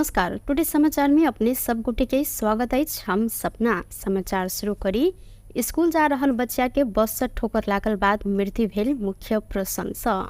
नमस्कार, टुडे समाचार में अपने सब गोटे के स्वागत अछि। हम सपना समाचार शुरू करी। स्कूल जा रहल बच्चा के बस से ठोकर लागल बाद मृत्यु भेल मुख्य प्रसंग सँ।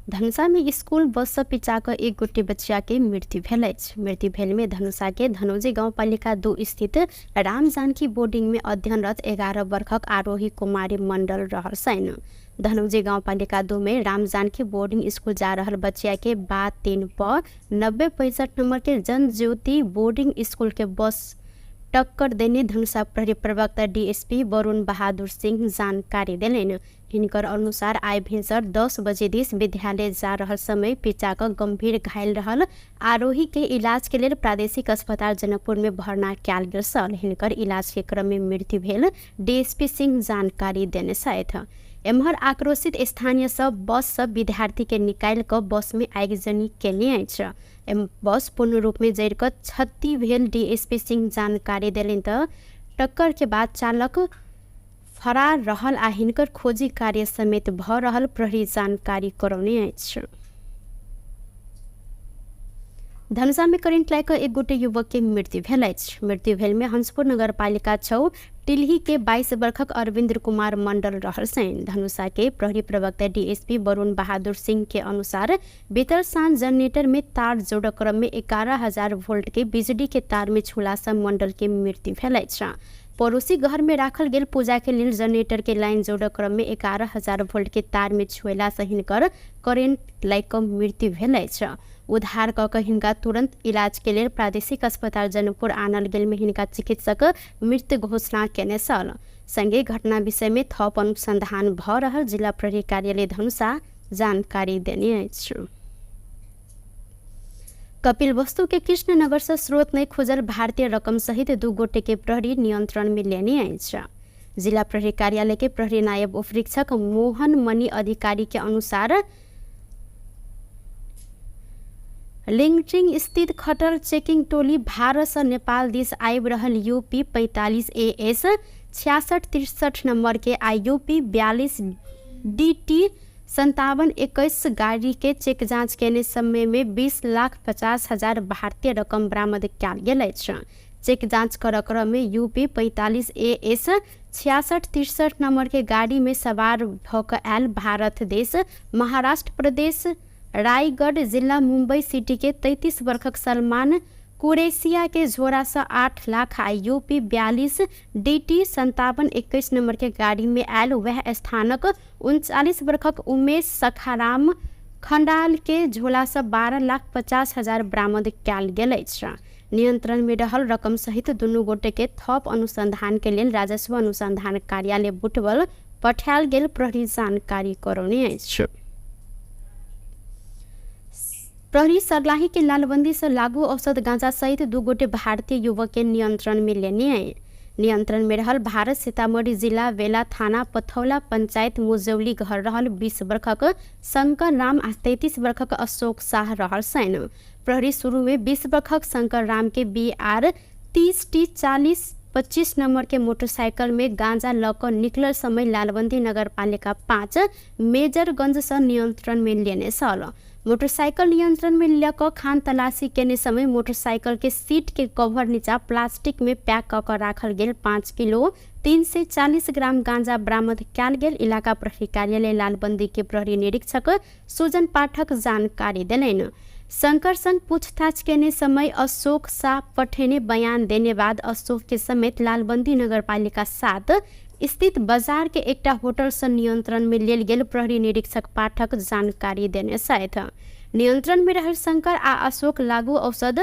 धनुषा में स्कूल बस से पिचा कऽ एक गोटे बच्चा के मृत्यु भेल अछि। मृत्यु भेल में धनुषा के धनौजी गाउँपालिका 2 स्थित राम जानकी बोर्डिंग में अध्ययनरत 11 वर्षक आरोही कुमारी मंडल रहल छनि। धनौजी गाउँपालिका 2 में राम जानकी बोर्डिंग स्कूल जा रहल बच्चा के बा 3 प 9065 नंबर के जनज्योति बोर्डिंग स्कूल के बस टक्कर देने धनुषा प्रहरी प्रवक्ता डीएसपी वरुण बहादुर सिंह जानकारी देलनि। हिनकर अनुसार आइ भिनसर 10 बजे दिस विद्यालय जा रहल समय पिचा कऽ गंभीर घायल रहल आरोही के इलाज के लेल प्रादेशिक अस्पताल जनकपुर में भर्ना कयल गेल छल। हिनकर इलाज के क्रम में मृत्यु भेल डीएसपी सिंह जानकारी देने छथि। एम्हर आक्रोशित स्थानीय सब बस सँ विद्यार्थी के निकालि कऽ बस में आगिजनी केने अछि। बस पूर्ण रूप में जरि कऽ क्षति भेल डीएसपी सिंह जानकारी देलनि तऽ टक्कर के बाद चालक फरार रहल आ हिनकर खोजी कार्य समेत भऽ रहल प्रहरी जानकारी करौने अछि। धनुषा में करेंट लागि कऽ एक गोटे युवक के मृत्यु भेल अछि। मृत्यु भेल में हंसपुर नगरपालिका 6 टिलही के 22 वर्षक अरविंद्र कुमार मंडल रहल छनि। धनुषा के प्रहरी प्रवक्ता डीएसपी वरुण बहादुर सिंह के अनुसार बीतल साँझ जनरेटर में तार जोड़ क्रम में 11,000 वोल्ट के बिजली के तार में छूला सँ मंडल के मृत्यु भेल अछि। पड़ोसी घर में राखल गेल पूजा के लेल जनरेटर के लाइन जोड़ क्रम में 11,000 वोल्ट के तार में छुएला सँ हिनकर करेंट लागि कऽ मृत्यु भेल अछि। उद्धार कऽ कऽ हिनका तुरंत इलाज के लेल प्रादेशिक अस्पताल जनकपुर आनल गेल में हिनका चिकित्सक मृत घोषणा केने छल। संगे घटना विषय में थप अनुसंधान भऽ रहल जिला प्रहरी कार्यालय धनुषा जानकारी देने अछि। कपिल वस्तु के कृष्णनगर से स्रोत नहि खुजल भारतीय रकम सहित 2 गोटे के प्रहरी नियंत्रण में लेने अछि। जिला प्रहरी कार्यालय के प्रहरी नायब उपरीक्षक मोहन मणि अधिकारी के अनुसार लिंगटिंग स्थित खटर चेकिंग टोली भारत से नेपाल दिस आबि रहल यूपी 45 एएस 6663 नंबर के आ यूपी 42 डीटी 5721 गाड़ी के चेक जांच केने समय में 20,50,000 भारतीय रकम बरामद कयल गेल अछि। चेक जांच कर क्रम में यूपी 45 एएस 6663 नंबर के गाड़ी में सवार भऽ कऽ आयल भारत देश महाराष्ट्र प्रदेश रायगढ़ जिला मुंबई सिटी के 33 वर्षक सलमान कुरेशिया के झोरा से 8 लाख आ यूपी 42 डीटी 5721 नंबर के गाड़ी में आयल वह स्थानक 39 वर्षक उमेश सखाराम खंडाल के झोला से 12,50,000 बरामद कयल गेल अछि। नियंत्रण में रहल रकम सहित दुनू गोटे के थप अनुसंधान के लेल राजस्व अनुसंधान कार्यालय बुटवल पठायल गेल प्रहरी जानकारी करौने अछि। प्रहरी सर्लाही के लालबंदी से लागू औषध गांजा सहित 2 गोटे भारतीय युवक के नियंत्रण में लेने आए। नियंत्रण में रहल भारत सीतामढ़ी जिला वेला थाना पथौला पंचायत मुजौली घर रहल 20 वर्षक शंकर राम आ 33 वर्षक अशोक शाह रहल छनि। प्रहरी शुरू में 20 वर्षक शंकर राम के BR 30 T 4025 number के मोटरसाइकिल में गांजा लऽ कऽ निकलल समय लालबंदी नगरपालिका 5 मेजरगंज से नियंत्रण में लेने छल। मोटरसाइकिल नियंत्रण में लऽ कऽ खान तलाशी केने समय मोटरसाइकिल के सीट के कवर नीचा प्लास्टिक में पैक कऽ कऽ राखल गेल 5 किलो 340 ग्राम गांजा बरामद कयल गेल इलाका प्रहरी कार्यालय लालबंदी के प्रहरी निरीक्षक सुजन पाठक जानकारी देलनि। शंकर संग पूछताछ केने समय अशोक शाह पठेने बयान देने बाद अशोक के समेत लालबंदी नगरपालिका 7 स्थित बाजार के एकटा होटल से नियंत्रण में लेल गेल प्रहरी निरीक्षक पाठक जानकारी देने छथि। नियंत्रण में रहल शंकर आ अशोक लागू औषध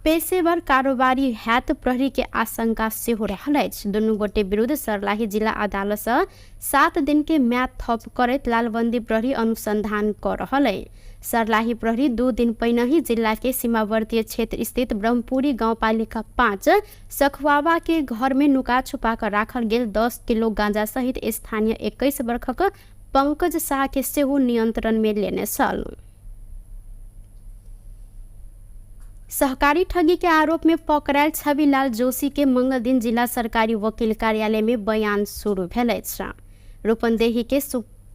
पेशेवर कारोबारी हैत प्रहरी के आशंका सेहो रहल अछि। दुनू गोटे विरुद्ध सर्लाही जिला अदालत से 7 दिन के म्याद थप करैत लालबंदी प्रहरी अनुसंधान कऽ रहल अछि। सर्लाही प्रहरी 2 दिन पहिनहि जिला के सीमावर्तीय क्षेत्र स्थित ब्रह्मपुरी गाउँपालिका 5 सखुआवा के घर में नुका छुपा कऽ राखल गेल 10 किलो गांजा सहित स्थानीय 21 वर्षक पंकज शाह के सेहो नियंत्रण में लेने छल। सहकारी ठगी के आरोप में पकड़ायल छविलाल जोशी के मंगल दिन जिला सरकारी वकील कार्यालय में बयान शुरू भेल अछि। रूपन्देही के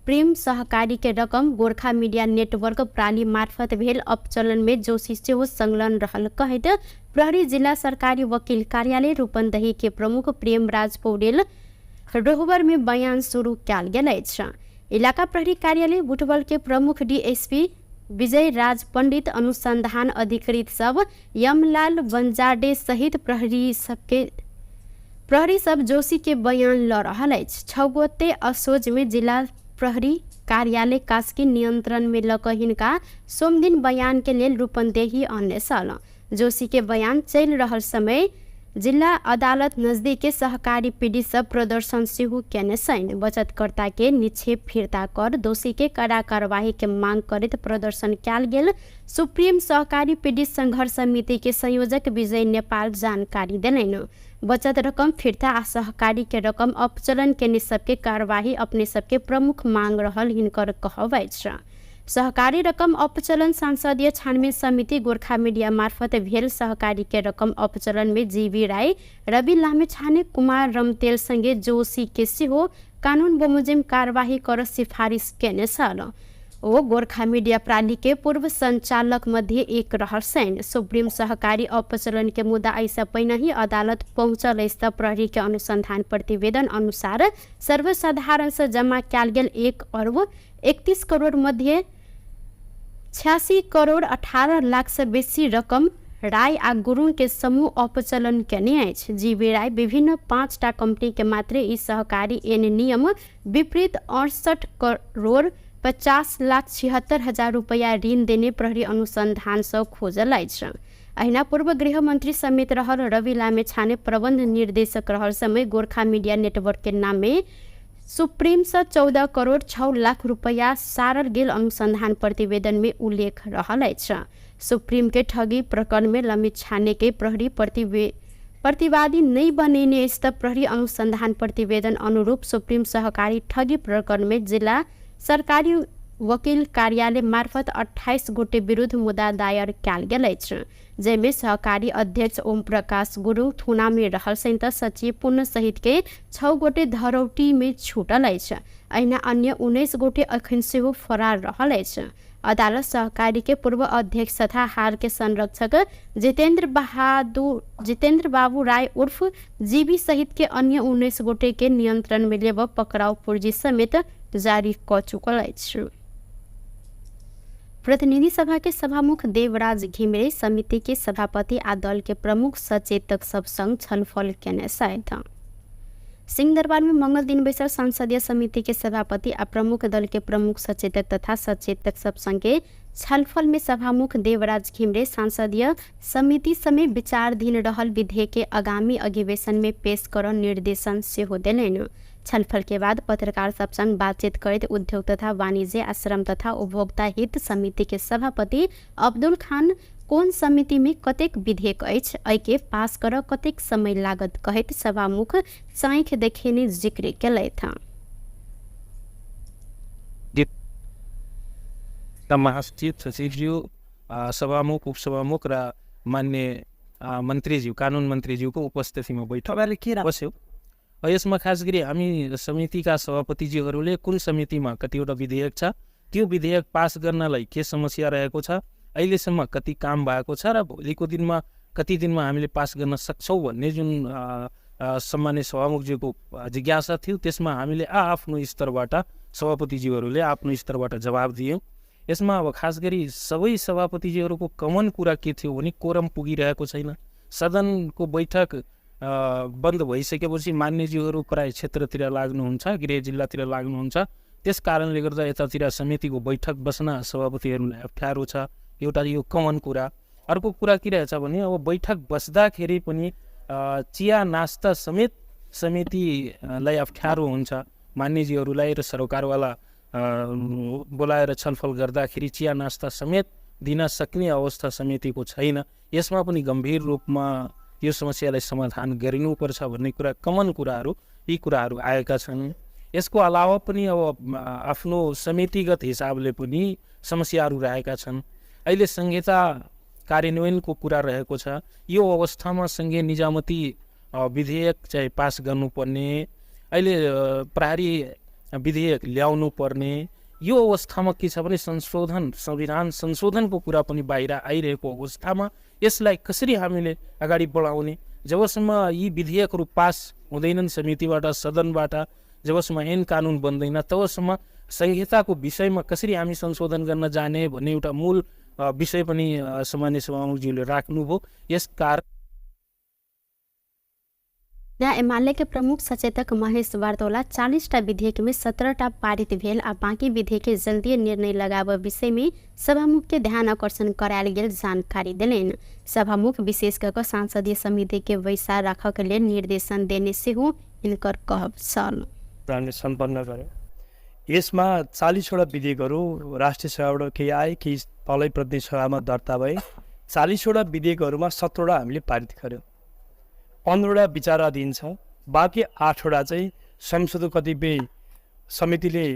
प्रेम सहकारी के रकम गोरखा मीडिया नेटवर्क प्राली मार्फत भेल अपचलन में जोशी सेहो संलग्न रहल कहैत प्रहरी जिल्ला सरकारी वकिल कार्यालय रूपन्देही के प्रमुख प्रेमराज पौडेल रोहबर में बयान शुरू कयल गेल अछि। इलाका प्रहरी कार्यालय बुटवल के प्रमुख डीएसपी विजय राज पंडित अनुसंधान अधिकृत सब यमलाल बंजाडे सहित प्रहरी सब जोशी के बयान ल रहल अछि। 6 गोटे असोज में जिला प्रहरी कार्यालय कास्की नियंत्रण में लऽ कऽ हिनका सोमदिन बयान के लेल रूपन्देही अनने छल। जोशी के बयान चलि रहल समय जिला अदालत नजदीक के सहकारी पीड़ित सब प्रदर्शन सेहो केने छनि। बचतकर्ता के निक्षेप फिर्ता कर दोषी के कड़ा कार्यवाही के मांग करैत प्रदर्शन कयल गेल सुप्रीम सहकारी पीड़ित संघर्ष समिति के संयोजक विजय नेपाल जानकारी देलनि। बचत रकम फिर्ता आ सहकारी के रकम अपचलन केने सबके कार्यवाही अपने सबके प्रमुख मांग रहल हिनकर कहब अछि। सहकारी रकम अपचलन संसदीय छानबीन समिति गोरखा मीडिया मार्फत भेल सहकारी के रकम अपचलन में जीवी राय, रवि लामिछाने, कुमार रमतेल संगे जोशी के सेहो कानून बमोजिम कार्यवाही कर सिफारिस केने छल। ओ गोरखा मीडिया प्राली के पूर्व संचालक मध्ये एक रहल छनि। सुप्रीम सहकारी अपचलन के मुद्दा एहिसँ पहिने ही अदालत पहुँचल अछि त प्रहरी के अनुसंधान प्रतिवेदन अनुसार सर्वसाधारण से जमा कयल गेल 1 अरब 31 करोड़ मध्ये 86 करोड़ 18 लाख से बेसी रकम राय आ गुरुङ के समूह अपचलन केने अछि। जीवी राय विभिन्न 5टा कंपनी के मात्रे ई सहकारी एन नियम विपरीत 68 करोड़ 50 लाख 76 हजार रुपैया ऋण देने प्रहरी अनुसंधान सँ खोजल अछि। अहिना पूर्व गृहमन्त्री समेत रहल रवि लामिछाने प्रबन्ध निर्देशक रहल समय गोरखा मीडिया नेटवर्क के नामे सुप्रीम सँ 14 करोड़ 6 लाख रुपैया सारल गेल अनुसंधान प्रतिवेदन में उल्लेख रहल अछि। सुप्रीम के ठगी प्रकरण में लामिछाने के प्रहरी प्रतिवादी नहि बनेने अछि त प्रहरी अनुसंधान प्रतिवेदन अनुरूप सुप्रीम सहकारी ठगी प्रकरण में जिला सरकारी वकील कार्यालय मार्फत 28 गोटे विरुद्ध मुद्दा दायर कयल गेल अछि, जाहिमे सहकारी अध्यक्ष ओम प्रकाश गुरुङ थुना में रहल छनि त सचिव पुण्य सहित के 6 गोटे धरौटी में छूटल अछि। अहिना अन्य 19 गोटे अखन सेहो फरार रहल अछि। अदालत सहकारी के पूर्व अध्यक्ष तथा हाल के संरक्षक जितेंद्र बाबू राय उर्फ जीबी सहित के अन्य 19 गोटे के नियंत्रण में लेब पकड़ाव पुर्जी समेत जारी क चुकल अछि। प्रतिनिधि सभा के सभामुख देवराज घिमिरे समिति के सभापति आ दल के प्रमुख सचेतक सब संग छलफल केने छथि। सिंहदरबार में मंगल दिन बैसल संसदीय समिति के सभापति आ प्रमुख दल के प्रमुख सचेतक तथा सचेतक सब संगे छलफल में सभामुख देवराज घिमिरे संसदीय समिति समेत विचाराधीन रहल विधेयक के आगामी अधिवेशन में पेश कर निर्देशन सेहो देलनि। छलफल के बाद पत्रकार सब संग बातचीत करैत उद्योग तथा वाणिज्य आ श्रम तथा उपभोक्ता हित समिति के सभापति अब्दुल खान कोन समिति में कतेक विधेयक अछि, एहि के पास कर कतेक समय लागत कहैत सभामुख चाँखि देखेने जिक्र केलथि। महासचिव सचिवज्यू, सभामुख उपसभामुख र मान्य मन्त्रीज्यू कानुन मन्त्रीज्यूको उपस्थितिमा बैठक के बस्यो। यसमा खास गरी हामी समितिका सभापतिज्यूहरूले कुन समितिमा कतिवटा विधेयक छ, त्यो विधेयक पास गर्नलाई के समस्या रहेको छ, अहिलेसम्म कति काम भएको छ र भोलिको दिनमा कति दिनमा हामीले पास गर्न सक्छौँ भन्ने जुन सम्मान्य सभामुखज्यूको जिज्ञासा थियो, त्यसमा हामीले आफ्नो स्तरबाट सभापतिज्यूहरूले आफ्नो स्तरबाट जवाब दियौँ। यसमा अब खास गरी सबै सभापतिज्यूहरूको कमन कुरा के थियो भने कोरम पुगिरहेको छैन। सदनको बैठक बन्द भइसकेपछि मान्यज्यूहरू प्राय क्षेत्रतिर लाग्नुहुन्छ, गृह जिल्लातिर लाग्नुहुन्छ, त्यस कारणले गर्दा यतातिर समितिको बैठक बस्न सभापतिहरूलाई अप्ठ्यारो छ। एउटा यो कमन कुरा। अर्को कुरा के रहेछ भने अब बैठक बस्दाखेरि पनि चिया नास्ता समेत समितिलाई अप्ठ्यारो हुन्छ। मान्यज्यूहरूलाई र सरकारवाला बोलाएर छलफल गर्दाखेरि चिया नास्ता समेत दिन सक्ने अवस्था समितिको छैन। यसमा पनि गम्भीर रूपमा यो समस्यालाई समाधान गरिनुपर्छ भन्ने कुरा कमन कुराहरू यी कुराहरू आएका छन्। यसको अलावा पनि अब आफ्नो समितिगत हिसाबले पनि समस्याहरू रहेका छन्। अहिले संहिता कार्यान्वयनको कुरा रहेको छ। यो अवस्थामा सङ्घीय निजामती विधेयक चाहिँ पास गर्नुपर्ने, अहिले प्रहरी विधेयक ल्याउनु पर्ने यो अवस्थामा के छ भने संशोधन, संविधान संशोधनको कुरा पनि बाहिर आइरहेको अवस्थामा यसलाई कसरी हामीले अगाडि बढाउने? जबसम्म यी विधेयकहरू पास हुँदैनन् समितिबाट, सदनबाट, जबसम्म ऐन कानुन बन्दैन तबसम्म संहिताको विषयमा कसरी हामी संशोधन गर्न जाने भन्ने एउटा मूल विषय पनि सामान्य सभामुखज्यूले राख्नुभयो। यस कारण एमाले के प्रमुख सचेतक महेश वार्तोला 40टा विधेयक में 17टा पारित भेल आ बाँकी विधेयक के जल्दी निर्णय लगाव विषय में सभामुख के ध्यान आकर्षण करायल गेल जानकारी देलनि। सभामुख विशेष कऽ संसदीय समिति के बैसार राखऽ के लेल निर्देशन देने सेहो हिनकर कहब छल। हामीले सम्पन्न गऱ्यौँ। यसमा 40वटा विधेयकहरू राष्ट्रिय सभाबाट केही आए, केही तलै प्रतिनिधि सभामा दर्ता भए। 40वटा विधेयकहरूमा 17वटा हामीले पारित गऱ्यौँ, 15वटा विचाराधीन छ, बाँकी 8वटा चाहिँ संसदको कतिपय समितिले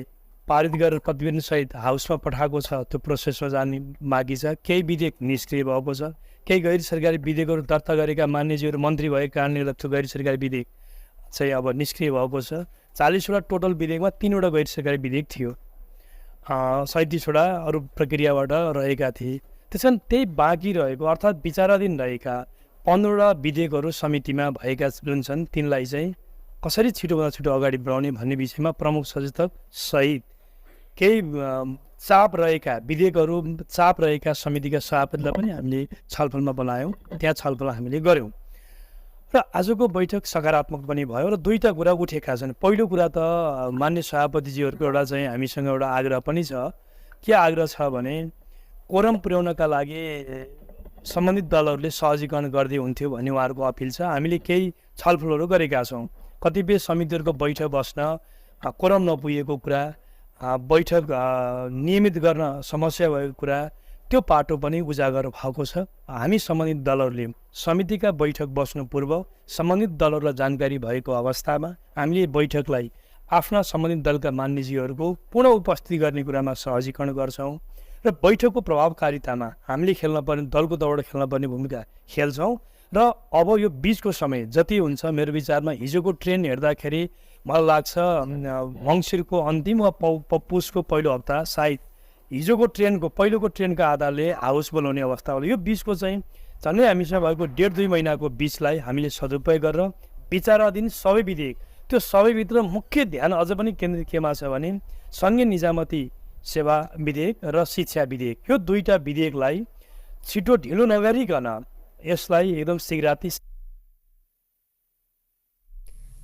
पारित गरेर प्रतिवेदनसहित हाउसमा पठाएको छ, त्यो प्रोसेसमा जाने बाँकी छ। केही विधेयक निष्क्रिय भएको छ, केही गैर सरकारी विधेयकहरू दर्ता गरेका मान्यज्यूहरू मन्त्री भएको कारणले गर्दा त्यो गैर सरकारी विधेयक चाहिँ अब निष्क्रिय भएको छ। 40वटा टोटल विधेयकमा 3वटा गैर सरकारी विधेयक थियो, 37वटा अरू प्रक्रियाबाट रहेका थिए। त्यस कारण त्यही बाँकी रहेको अर्थात् विचाराधीन रहेका 15वटा विधेयकहरू समितिमा भएका जुन छन् तिनलाई चाहिँ कसरी छिटोभन्दा छिटो अगाडि बढाउने भन्ने विषयमा प्रमुख सचेतक सहित केही चाप रहेका विधेयकहरू, चाप रहेका समितिका सभापतिलाई पनि हामीले छलफलमा बोलायौँ, त्यहाँ छलफल हामीले गऱ्यौँ र आजको बैठक सकारात्मक पनि भयो र दुईवटा कुरा उठेका छन्। पहिलो कुरा त मान्य सभापतिजीहरूको एउटा चाहिँ हामीसँग एउटा आग्रह पनि छ। के आग्रह छ भने कोरम पुर्याउनका लागि सम्बन्धित दलहरूले सहजीकरण गर्दै हुन्थ्यो भन्ने उहाँहरूको अपिल छ। हामीले केही छलफलहरू गरेका छौँ। कतिपय समितिहरूको बैठक बस्न कोरम नपुगेको कुरा, बैठक नियमित गर्न समस्या भएको कुरा, त्यो पाटो पनि उजागर भएको छ। हामी सम्बन्धित दलहरूले समितिका बैठक बस्नु पूर्व सम्बन्धित दलहरूलाई जानकारी भएको अवस्थामा हामीले बैठकलाई आफ्ना सम्बन्धित दलका मान्यजीहरूको पूर्ण उपस्थिति गर्ने कुरामा सहजीकरण गर्छौँ र बैठकको प्रभावकारितामा हामीले खेल्न पर्ने, दलको तर्फबाट खेल्न पर्ने भूमिका खेल्छौँ। र अब यो बिचको समय जति हुन्छ, मेरो विचारमा हिजोको ट्रेन हेर्दाखेरि मलाई लाग्छ मङ्सिरको अन्तिम वा पुसको पहिलो हप्ता सायद हिजोको ट्रेनको पहिलोको ट्रेनको आधारले हाउस बोलाउने अवस्था होला। यो बिचको चाहिँ झन्डै हामीसँग भएको 1.5-2 महिनाको बिचलाई हामीले सदुपयोग गरेर विचाराधीन सबै विधेयक, त्यो सबैभित्र मुख्य ध्यान अझ पनि केन्द्रित केमा छ भने सङ्घीय निजामती सेवा विधेयक र शिक्षा विधेयक, यो दुईवटा विधेयकलाई छिटो ढिलो नगरिकन यसलाई एकदम शीघ्राति।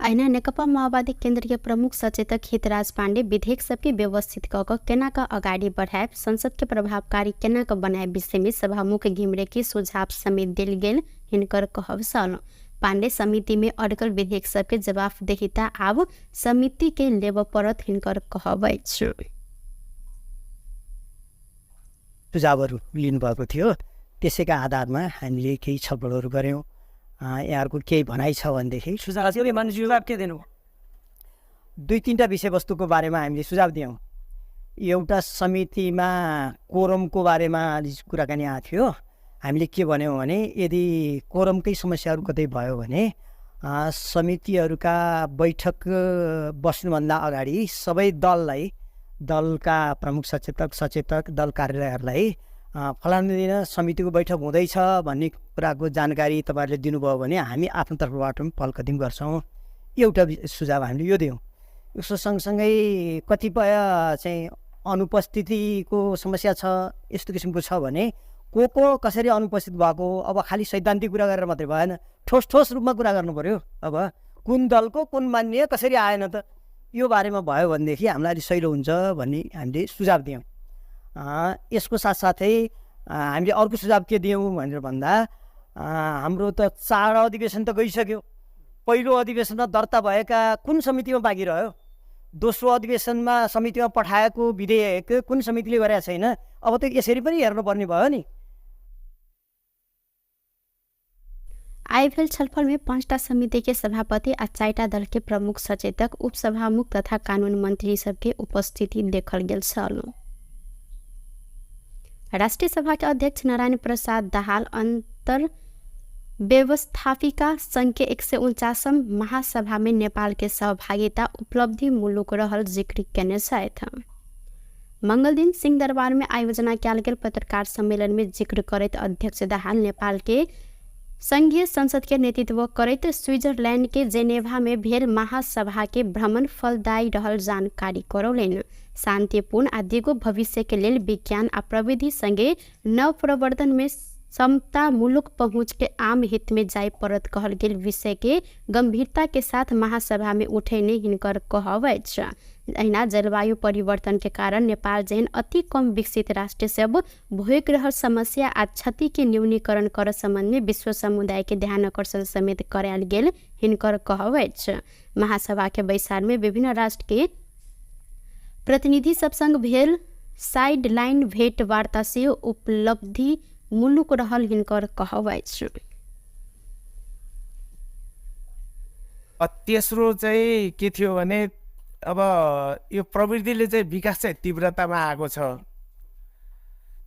अहिना नेकपा माओवादी केन्द्रीय प्रमुख सचेतक हितराज पाण्डे विधेयक सबके व्यवस्थित कऽ कऽ केना कऽ अगाडि बढ़ायब, संसद के प्रभावकारी केना कऽ बनायब विषय में सभामुख घिमिरे के सुझाव समेत देल गेल हिनकर कहब छल। पाण्डे समिति में अड्कल विधेयक सबके जवाफदेहिता आब समिति के लेबऽ पड़त हिनकर कहब अछि। सुझावहरू लिनुभएको थियो, त्यसैका आधारमा हामीले केही छलफलहरू गऱ्यौँ। यहाँहरूको केही भनाइ छ भनेदेखि सुझाव के दिनु? 2-3 विषयवस्तुको बारेमा हामीले सुझाव दियौँ। एउटा समितिमा कोरमको बारेमा कुराकानी आएको थियो। हामीले के भन्यौँ भने यदि कोरमकै समस्याहरू कतै भयो भने समितिहरूका बैठक बस्नुभन्दा अगाडि सबै दललाई, दलका प्रमुख सचेतक, सचेतक, दल कार्यालयहरूलाई फलानु दिन समितिको बैठक हुँदैछ भन्ने कुराको जानकारी तपाईँहरूले दिनुभयो भने हामी आफ्नो तर्फबाट पनि पहल कदमी गर्छौँ। एउटा सुझाव हामीले यो दियौँ। यसको सँगसँगै कतिपय चाहिँ अनुपस्थितिको समस्या छ, यस्तो किसिमको छ भने को को कसरी अनुपस्थित भएको, अब खालि सैद्धान्तिक कुरा गरेर मात्रै भएन, ठोस ठोस रूपमा कुरा गर्नु पऱ्यो। अब कुन दलको कुन मान्य कसरी आएन त, यो बारेमा भयो भनेदेखि हामीलाई अलिक सहिलो हुन्छ भन्ने हामीले सुझाव दियौँ। यसको साथसाथै हामीले अर्को सुझाव के दियौँ भनेर भन्दा हाम्रो त 4 अधिवेशन त गइसक्यो। पहिलो अधिवेशनमा दर्ता भएका कुन समितिमा बाँकी रह्यो, दोस्रो अधिवेशनमा समितिमा पठाएको विधेयक कुन समितिले गरेका छैन, अब त यसरी पनि हेर्नुपर्ने भयो नि। आइभेल छलफल में 5टा समिति के सभापति आ 4टा दल के प्रमुख सचेतक, उपसभामुख तथा कानून मंत्री सबके उपस्थिति देखल गेल छल। राष्ट्रिय सभा के अध्यक्ष नारायण प्रसाद दाहाल अंतर व्यवस्थापिका संघ के 149 महासभा में नेपाल के सहभागिता उपलब्धि मुलुक रहल जिक्र केने छथि। मंगलदिन सिंहदरबार में आयोजना कयल गेल पत्रकार सम्मेलन में जिक्र करैत अध्यक्ष दाहाल नेपाल के संघीय संसद के नेतृत्व करैत स्विट्जरलैंड के जेनेवा में भेल महासभा के भ्रमण फलदायी रहल जानकारी करौलनि। शान्तिपूर्ण आ दिगो भविष्य के लेल विज्ञान आ प्रविधि संगे नव प्रवर्तन में समता मुलुक पहुँच के आम हित में जाय पड़त कहल गेल विषय के गंभीरता के साथ महासभा में उठेने हिनकर कहब अछि। अहिना जलवायु परिवर्तन के कारण नेपाल जेहन अति कम विकसित राष्ट्र सब भोगि रहल समस्या आ क्षति के न्यूनीकरण कर सम्बन्ध में विश्व समुदाय के ध्यान आकर्षण समेत करायल गेल हिनकर कहब अछि। महासभा के बैसार में विभिन्न राष्ट्र के प्रतिनिधि सब संग भेल साइड लाइन भेंट वार्ता सेहो उपलब्धि मुलुक रहल हिनकर कहब अछि। तेस्रो चाहिँ के थियो भने अब यो प्रवृत्तिले चाहिँ विकास चाहिँ तीव्रतामा आएको छ,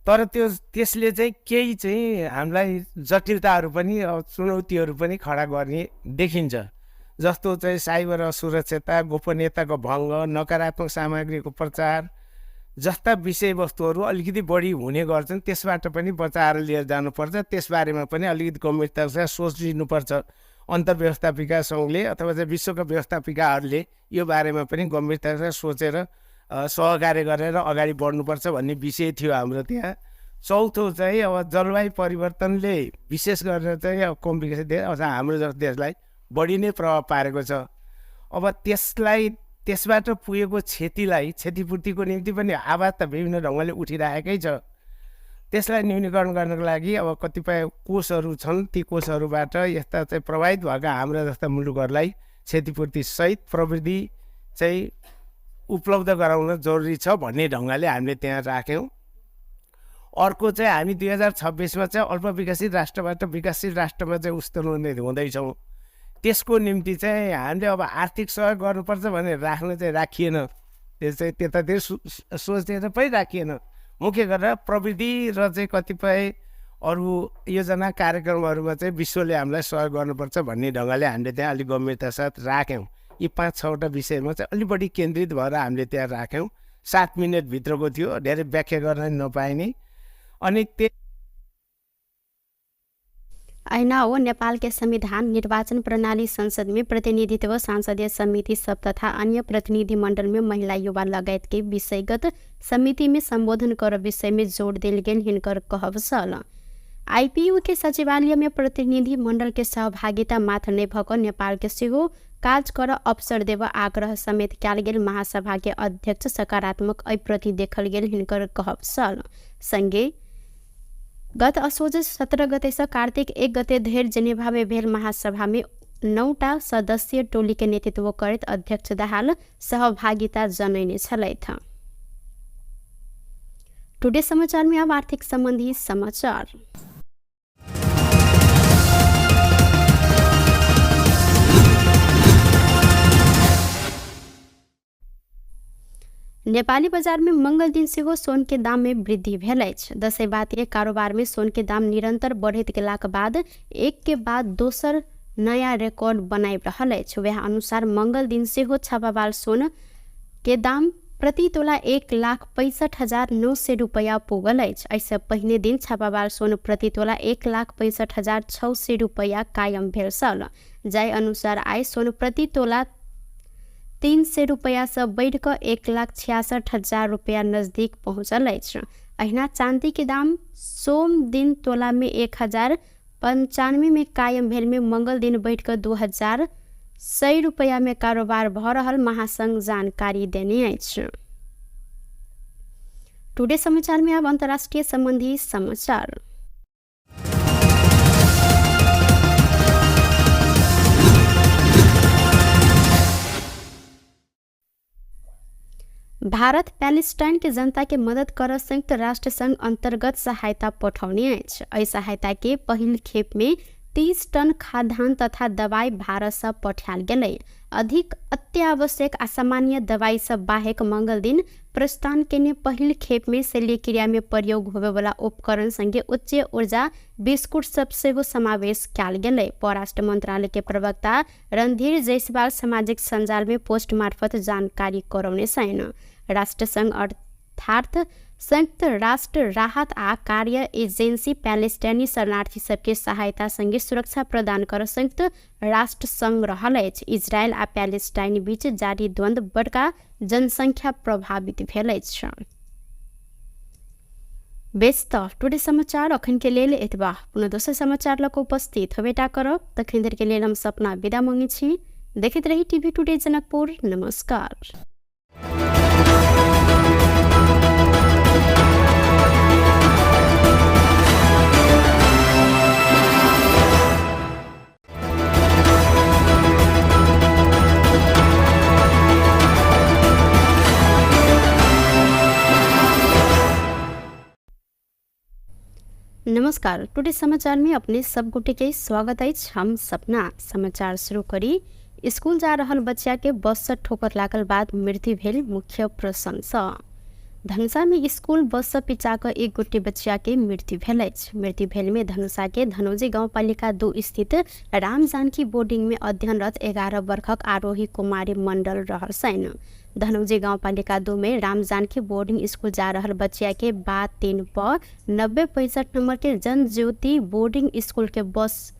तर त्यो त्यसले चाहिँ केही चाहिँ हामीलाई जटिलताहरू पनि चुनौतीहरू पनि खडा गर्ने देखिन्छ। जस्तो चाहिँ साइबर असुरक्षता, गोपनीयताको भङ्ग, नकारात्मक सामग्रीको प्रचार जस्ता विषयवस्तुहरू अलिकति बढी हुने गर्छन्। त्यसबाट पनि बचाएर लिएर जानुपर्छ, त्यसबारेमा पनि अलिकति गम्भीरतासँग सोचिनुपर्छ। अन्तर्व्यवस्थापिका सङ्घले अथवा चाहिँ विश्वका व्यवस्थापिकाहरूले यो बारेमा पनि गम्भीरतासँग सोचेर सहकार्य गरेर अगाडि बढ्नुपर्छ भन्ने विषय थियो हाम्रो त्यहाँ। चौथो चाहिँ अब जलवायु परिवर्तनले विशेष गरेर चाहिँ अब कम विकसित देश अथवा हाम्रो जस्तो देशलाई बढी नै प्रभाव पारेको छ। अब त्यसलाई त्यसबाट पुगेको क्षतिलाई क्षतिपूर्तिको निम्ति पनि आवाज त विभिन्न ढङ्गले उठिरहेकै छ। त्यसलाई न्यूनीकरण गर्नको लागि अब कतिपय कोषहरू छन्, ती कोषहरूबाट यस्ता चाहिँ प्रभावित भएका हाम्रा जस्ता मुलुकहरूलाई क्षतिपूर्तिसहित प्रविधि चाहिँ उपलब्ध गराउन जरुरी छ भन्ने ढङ्गले हामीले त्यहाँ राख्यौँ। अर्को चाहिँ हामी 2026 चाहिँ अल्पविकसित राष्ट्रबाट विकासशील राष्ट्रमा चाहिँ उस्तुने हुँदैछौँ। त्यसको निम्ति चाहिँ हामीले अब आर्थिक सहयोग गर्नुपर्छ भनेर राख्न चाहिँ राखिएन, त्यो चाहिँ त्यतातिर सोचेर पनि राखिएन। मुख्य गरेर प्रविधि र चाहिँ कतिपय अरू योजना कार्यक्रमहरूमा चाहिँ विश्वले हामीलाई सहयोग गर्नुपर्छ भन्ने ढङ्गले हामीले त्यहाँ अलिक गम्भीरता साथ राख्यौँ। यी 5-6वटा विषयमा चाहिँ अलिक बढी केन्द्रित भएर हामीले त्यहाँ राख्यौँ। 7 मिनटभित्रको थियो, धेरै व्याख्या गर्न नपाइने। अनि त्यो ऐना हो नेपाल के संविधान, निर्वाचन प्रणाली, संसद में प्रतिनिधित्व, संसदीय समिति सब तथा अन्य प्रतिनिधि मंडल में महिला युवा लगायत के विषयगत समिति में संबोधन कर विषय में जोड़ देल गेल हिनकर कहब छल। आईपीयू के सचिवालय में प्रतिनिधि मंडल के सहभागिता मात्र नहि भऽ कऽ नेपाल के सेहो काज कर अवसर देब आग्रह समेत कयल गेल महासभा के अध्यक्ष सकारात्मक एहि प्रति देखल गेल हिनकर कहब छल। संगे गत असोज 17 गते से कार्तिक 1 गते धरि जेनेवा में भेल महासभा में 9टा सदस्यीय टोली के नेतृत्व करैत अध्यक्ष दाहाल सहभागिता जनैने छलथि। टुडे समाचार में अब आर्थिक संबंधी समाचार। नेपाली बजार में मंगल दिन सेहो सोन के दाम में वृद्धि भेल अछि। दसैँ के कारोबार में सोन के दाम निरंतर बढ़ैत गेलाक बाद एक के बाद दोसर नया रिकॉर्ड बनाबि रहल अछि। वएह अनुसार मंगल दिन सेहो छापावाल सोन के दाम प्रति तोला 1,65,900 रुपैया पुगल अछि। एहिसँ पहिने दिन छापावाल सोन प्रति तोला 1,65,600 रुपैया कायम भेल छल। जाहि अनुसार आइ सोन प्रति तोला 300 रुपैयासँ बढ़ि कऽ 1,66,000 रुपैया नजदीक पहुँचल अछि। अहिना चाँदी के दाम सोम दिन तोला में 1,095 में कायम भेल में मंगल दिन बढ़ि कऽ 2,100 रुपैया में कारोबार भऽ रहल महासंघ जानकारी देने अछि। टुडे समाचार में अब अंतर्राष्ट्रीय संबंधी समाचार। भारत पैलेस्टाइन के जनता के मदद कर संयुक्त राष्ट्र संघ अंतर्गत सहायता पठौने अछि। एहि सहायता के पहिल खेप में 30 टन खाद्यान्न तथा दवाई भारत से पठायल गेलै। अधिक अत्यावश्यक आ सामान्य दवाई सब बाहेक मंगल दिन प्रस्थान केने पहिल खेप में शल्यक्रिया में प्रयोग होबेवाला उपकरण संगे उच्च ऊर्जा बिस्कुट सब सेहो समावेश कयल गेलै। परराष्ट्र मंत्रालय के प्रवक्ता रणधीर जायसवाल सामाजिक सञ्जाल में पोस्ट मार्फत जानकारी करौने छन्। राष्ट्रसङ्घ अर्थात संयुक्त राष्ट्र राहत आ कार्य एजेन्सी प्यालेस्टाइनी शरणार्थी सबके सहायता संगे सुरक्षा प्रदान कर संयुक्त राष्ट्र संघ रहल अछि। इजरायल आ प्यालेस्टाइन बीच जारी द्वन्द्व बड़का जनसंख्या प्रभावित भेल अछि। बेस त टुडे समाचार अखन के लेल एतबा। पुनः दोसर समाचार लऽ कऽ उपस्थित होबेटा करब। तखन धरि के लेल हम सपना विदा मांगै छी। देखैत रही टीवी टुडे जनकपुर। नमस्कार। नमस्कार, टुडे समाचार में अपने सब गोटे के स्वागत अछि। हम सपना समाचार शुरू करी। स्कूल जा रहल बच्चा के बस से ठोकर लागल बाद मृत्यु भेल मुख्य प्रसंग सँ। धनुषा में स्कूल बस से पिचा कऽ एक गोटे बच्चा के मृत्यु भेल अछि। मृत्यु भेल में धनुषा के धनौजी गाउँपालिका 2 स्थित राम जानकी बोर्डिंग में अध्ययनरत 11 वर्षक आरोही कुमारी मंडल रहल छनि। धनौजी गाउँपालिका 2 में राम जानकी बोर्डिंग स्कूल जा रहल बच्चा के बा 3 प 9065 नंबर के जनज्योति बोर्डिंग स्कूल के बस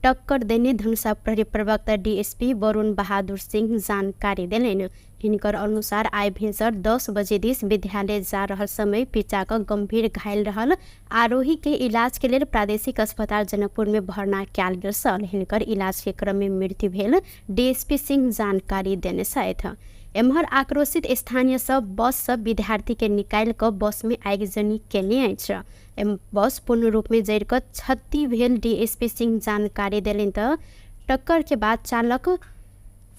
टक्कर देने धनुषा प्रहरी प्रवक्ता डीएसपी वरुण बहादुर सिंह जानकारी देलनि। हिनकर अनुसार आइ भिनसर 10 बजे दिस विद्यालय जा रहल समय पिचा कऽ गंभीर घायल रहल आरोही के इलाज के लेल प्रादेशिक अस्पताल जनकपुर में भर्ना कयल गेल छल। हिनकर इलाज के क्रम में मृत्यु भेल डीएसपी सिंह जानकारी देने छथि। एम्हर आक्रोशित स्थानीय सब बस सब विद्यार्थी के निकालि कऽ बस में आगिजनी केने अछि। बस पूर्ण रूप में जरि कऽ क्षति भेल डीएसपी सिंह जानकारी देलनि तऽ टक्कर के बाद चालक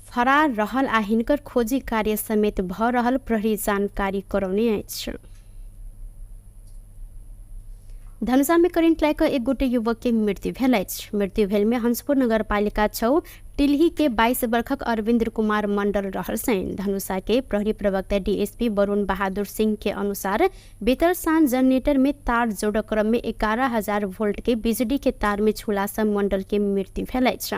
फरार रहल आ हिनकर खोजी कार्य समेत भऽ रहल प्रहरी जानकारी करौने अछि। धनुषा में करेंट लागि कऽ एक गोटे युवक के मृत्यु भेल अछि। मृत्यु भेल में हंसपुर नगरपालिका 6 टिलही के 22 वर्षक अरविंद्र कुमार मंडल रहल छनि। धनुषा के प्रहरी प्रवक्ता डीएसपी वरुण बहादुर सिंह के अनुसार बीतल साँझ जनरेटर में तार जोड़क क्रम में 11,000 वोल्ट के बिजली के तार में छूला सँ मंडल के मृत्यु भेल अछि।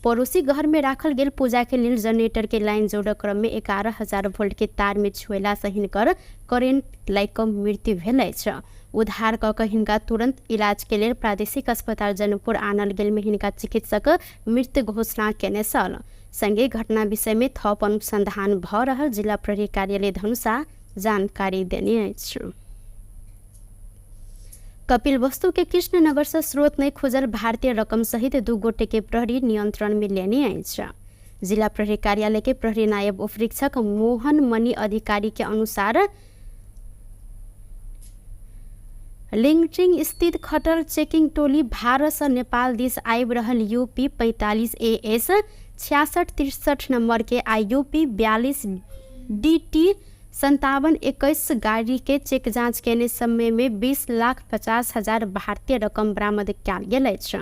पड़ोसी घर में राखल गेल पूजा के लेल जनरेटर के लाइन जोड़क क्रम में 11,000 वोल्ट के तार में छुएला सँ हिनकर करेंट लागि कऽ मृत्यु भेल अछि। उद्धार कऽ कऽ हिनका तुरंत इलाज के लेल प्रादेशिक अस्पताल जनकपुर आनल गेल में हिनका चिकित्सक मृत घोषणा केने छल। संगे घटना विषय में थप अनुसंधान भऽ रहल जिला प्रहरी कार्यालय धनुषा जानकारी देने अछि। कपिल वस्तु के कृष्णनगर से स्रोत नहीं खोजल भारतीय रकम सहित 2 गोटे के प्रहरी नियंत्रण में लेने अछि। जिला प्रहरी कार्यालय के प्रहरी नायब उपरीक्षक मोहन मणि अधिकारी के अनुसार लिंगचिंग स्थित खटल चेकिंग टोली भारत से नेपाल दिस आबि रहल यूपी 45 AS 6663 number के आ यूपी 42 DT 5721 गाड़ी के चेक जांच केने समय में 20,50,000 भारतीय रकम बरामद कयल गेल अछि।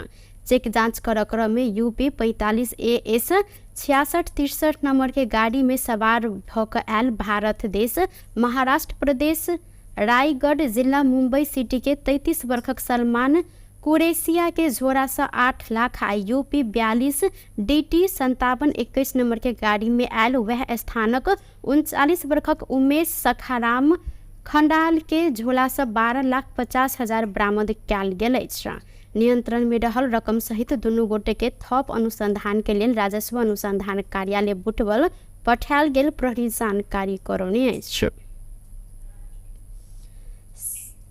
चेक जांच कर क्रम में यूपी 45 AS 6663 number के गाड़ी में सवार भऽ कऽ आयल भारत देश महाराष्ट्र प्रदेश रायगढ़ जिला मुंबई सिटी के 33 वर्षक सलमान कुरेशिया के झोरा से 8 लाख आ यूपी 42 DT 5721 number के गाड़ी में आयल वह स्थानक 39 वर्षक उमेश सखाराम खंडाल के झोला से 12,50,000 बरामद कयल गेल अछि। नियंत्रण में रहल रकम सहित दुनू गोटे के थप अनुसंधान के लेल राजस्व अनुसंधान कार्यालय बुटवल पठायल गेल प्रहरी जानकारी करौने अछि।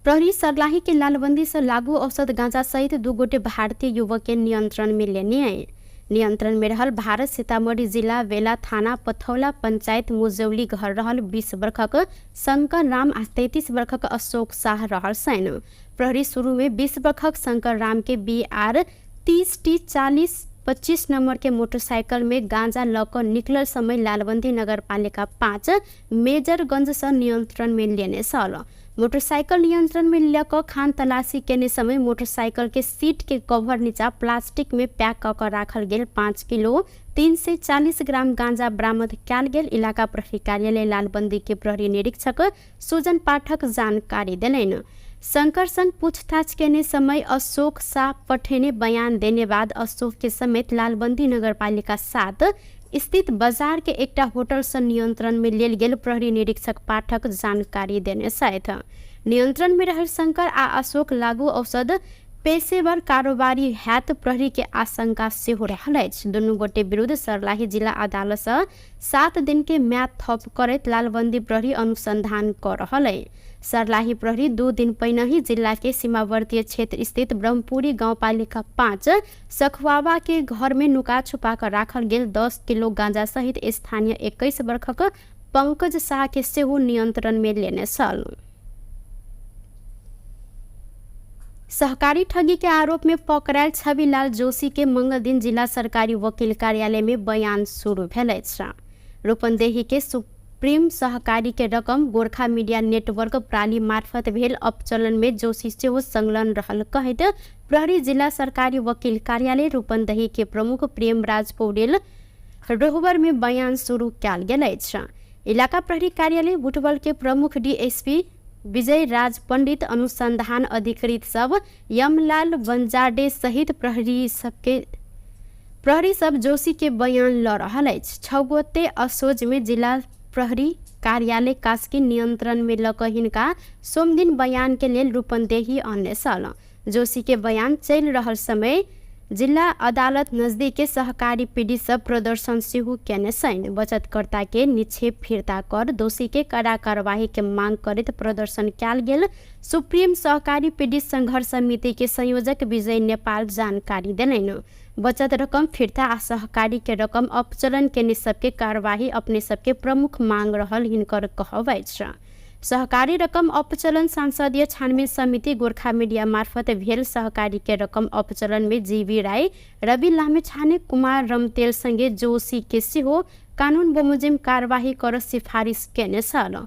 प्रहरी सर्लाही के लालबंदी से लागू औषध गांजा सहित 2 गोटे भारतीय युवक के नियंत्रण में लेने आए। नियंत्रण में रहल भारत सीतामढ़ी जिला वेला थाना पथौला पंचायत मुजौली घर रहल 20 वर्षक शंकर राम आ 33 वर्षक अशोक शाह रहल छनि। प्रहरी शुरू में 20 वर्षक शंकर राम के BR 30 T 4025 number के मोटरसाइकिल में गांजा लऽ कऽ निकलल समय लालबंदी नगरपालिका 5 मेजरगंज से नियंत्रण में लेने छल। मोटरसाइकिल नियंत्रण में लऽ कऽ खान तलाशी केने समय मोटरसाइकिल के सीट के कवर नीचा प्लास्टिक में पैक कऽ कऽ राखल गेल 5 किलो 340 ग्राम गांजा बरामद कयल गेल इलाका प्रहरी कार्यालय लालबंदी के प्रहरी निरीक्षक सुजन पाठक जानकारी देलनि। शंकर संग पूछताछ केने समय अशोक शाह पठेने बयान देने बाद अशोक के समेत लालबंदी नगरपालिका 7 स्थित बाजार के एकटा होटल से नियंत्रण में लेल गेल प्रहरी निरीक्षक पाठक जानकारी देने छथि। नियंत्रण में रहल शंकर आ अशोक लागू औषध पेशेवर कारोबारी हैत प्रहरी के आशंका सेहो रहल अछि। दुनू गोटे विरुद्ध सर्लाही जिला अदालत से 7 दिन के म्याद थप करैत लालबंदी प्रहरी अनुसंधान कर रहल अछि। सर्लाही प्रहरी 2 दिन पहिने ही जिला के सीमावर्ती क्षेत्र स्थित ब्रह्मपुरी गाउँपालिका 5 सखुआवा के घर में नुका छुपा कर राखल गेल 10 किलो गांजा सहित स्थानीय 21 वर्षक पंकज शाह के सेहो नियंत्रण में लेने छल। सहकारी ठगी के आरोप में पकड़ायल छविलाल जोशी के मंगल दिन जिला सरकारी वकील कार्यालय में बयान शुरू भेल अछि। रूपन्देही के सुप्रीम सहकारी के रकम गोरखा मीडिया नेटवर्क प्रणाली मार्फत भेल अपचलन में जोशी सेहो संलग्न रहल कहैत प्रहरी जिला सरकारी वकील कार्यालय रूपन्देही के प्रमुख प्रेमराज पौडेल रोहबर में बयान शुरू कयल गेल अछि। इलाका प्रहरी कार्यालय बुटवल के प्रमुख डीएसपी विजय राज पंडित अनुसंधान अधिकृत सब यमलाल बंजाडे सहित प्रहरी सब जोशी के बयान ल रहल अछि। 6 गोटे असोज में जिला प्रहरी कार्यालय कास्की नियंत्रण में लऽ कऽ हिनका सोमदिन बयान के लेल रूपन्देही अनने छल। जोशी के बयान चलि रहल समय जिला अदालत नजदीक के सहकारी पीड़ित सब प्रदर्शन सेहो केने छनि। बचतकर्ता के निक्षेप फिर्ता कर दोषी के कड़ा कार्यवाही के मांग करैत प्रदर्शन कयल गेल सुप्रीम सहकारी पीड़ित संघर्ष समिति के संयोजक विजय नेपाल जानकारी देलनि। बचत रकम फिर्ता आ सहकारी के रकम अपचलन केने सबके कार्यवाही अपने सबके प्रमुख मांग रहल हिनकर कहब अछि। सहकारी रकम अपचलन संसदीय छानबीन समिति गोरखा मीडिया मार्फत भेल सहकारी के रकम अपचलन में जीवी राय, रवि लामिछाने, कुमार रमतेल संगे जोशी के सेहो कानून बमोजिम कार्यवाही कर सिफारिस केने छल।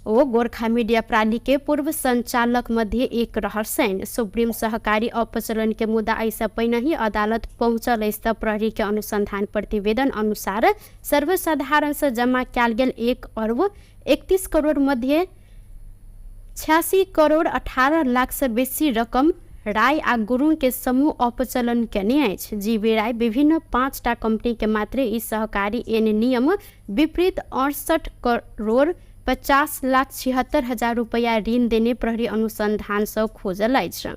ओ गोरखा मीडिया प्रणाली के पूर्व संचालक मध्ये एक रहल छनि। सुप्रीम सहकारी अपचलन के मुद्दा एहिसँ पहिने ही अदालत पहुँचल अछि त प्रहरी के अनुसंधान प्रतिवेदन अनुसार सर्वसाधारण से जमा कयल गेल 1 अरब 31 करोड़ मध्ये 86 करोड़ 18 लाख से बेसी रकम राय आ गुरुङ के समूह अपचलन केने अछि। जीवी राय विभिन्न 5टा कंपनी के मात्रे ई सहकारी एन नियम विपरीत 68 करोड़ 50 लाख 76 हजार रुपैया ऋण देने प्रहरी अनुसंधान सँ खोजल अछि।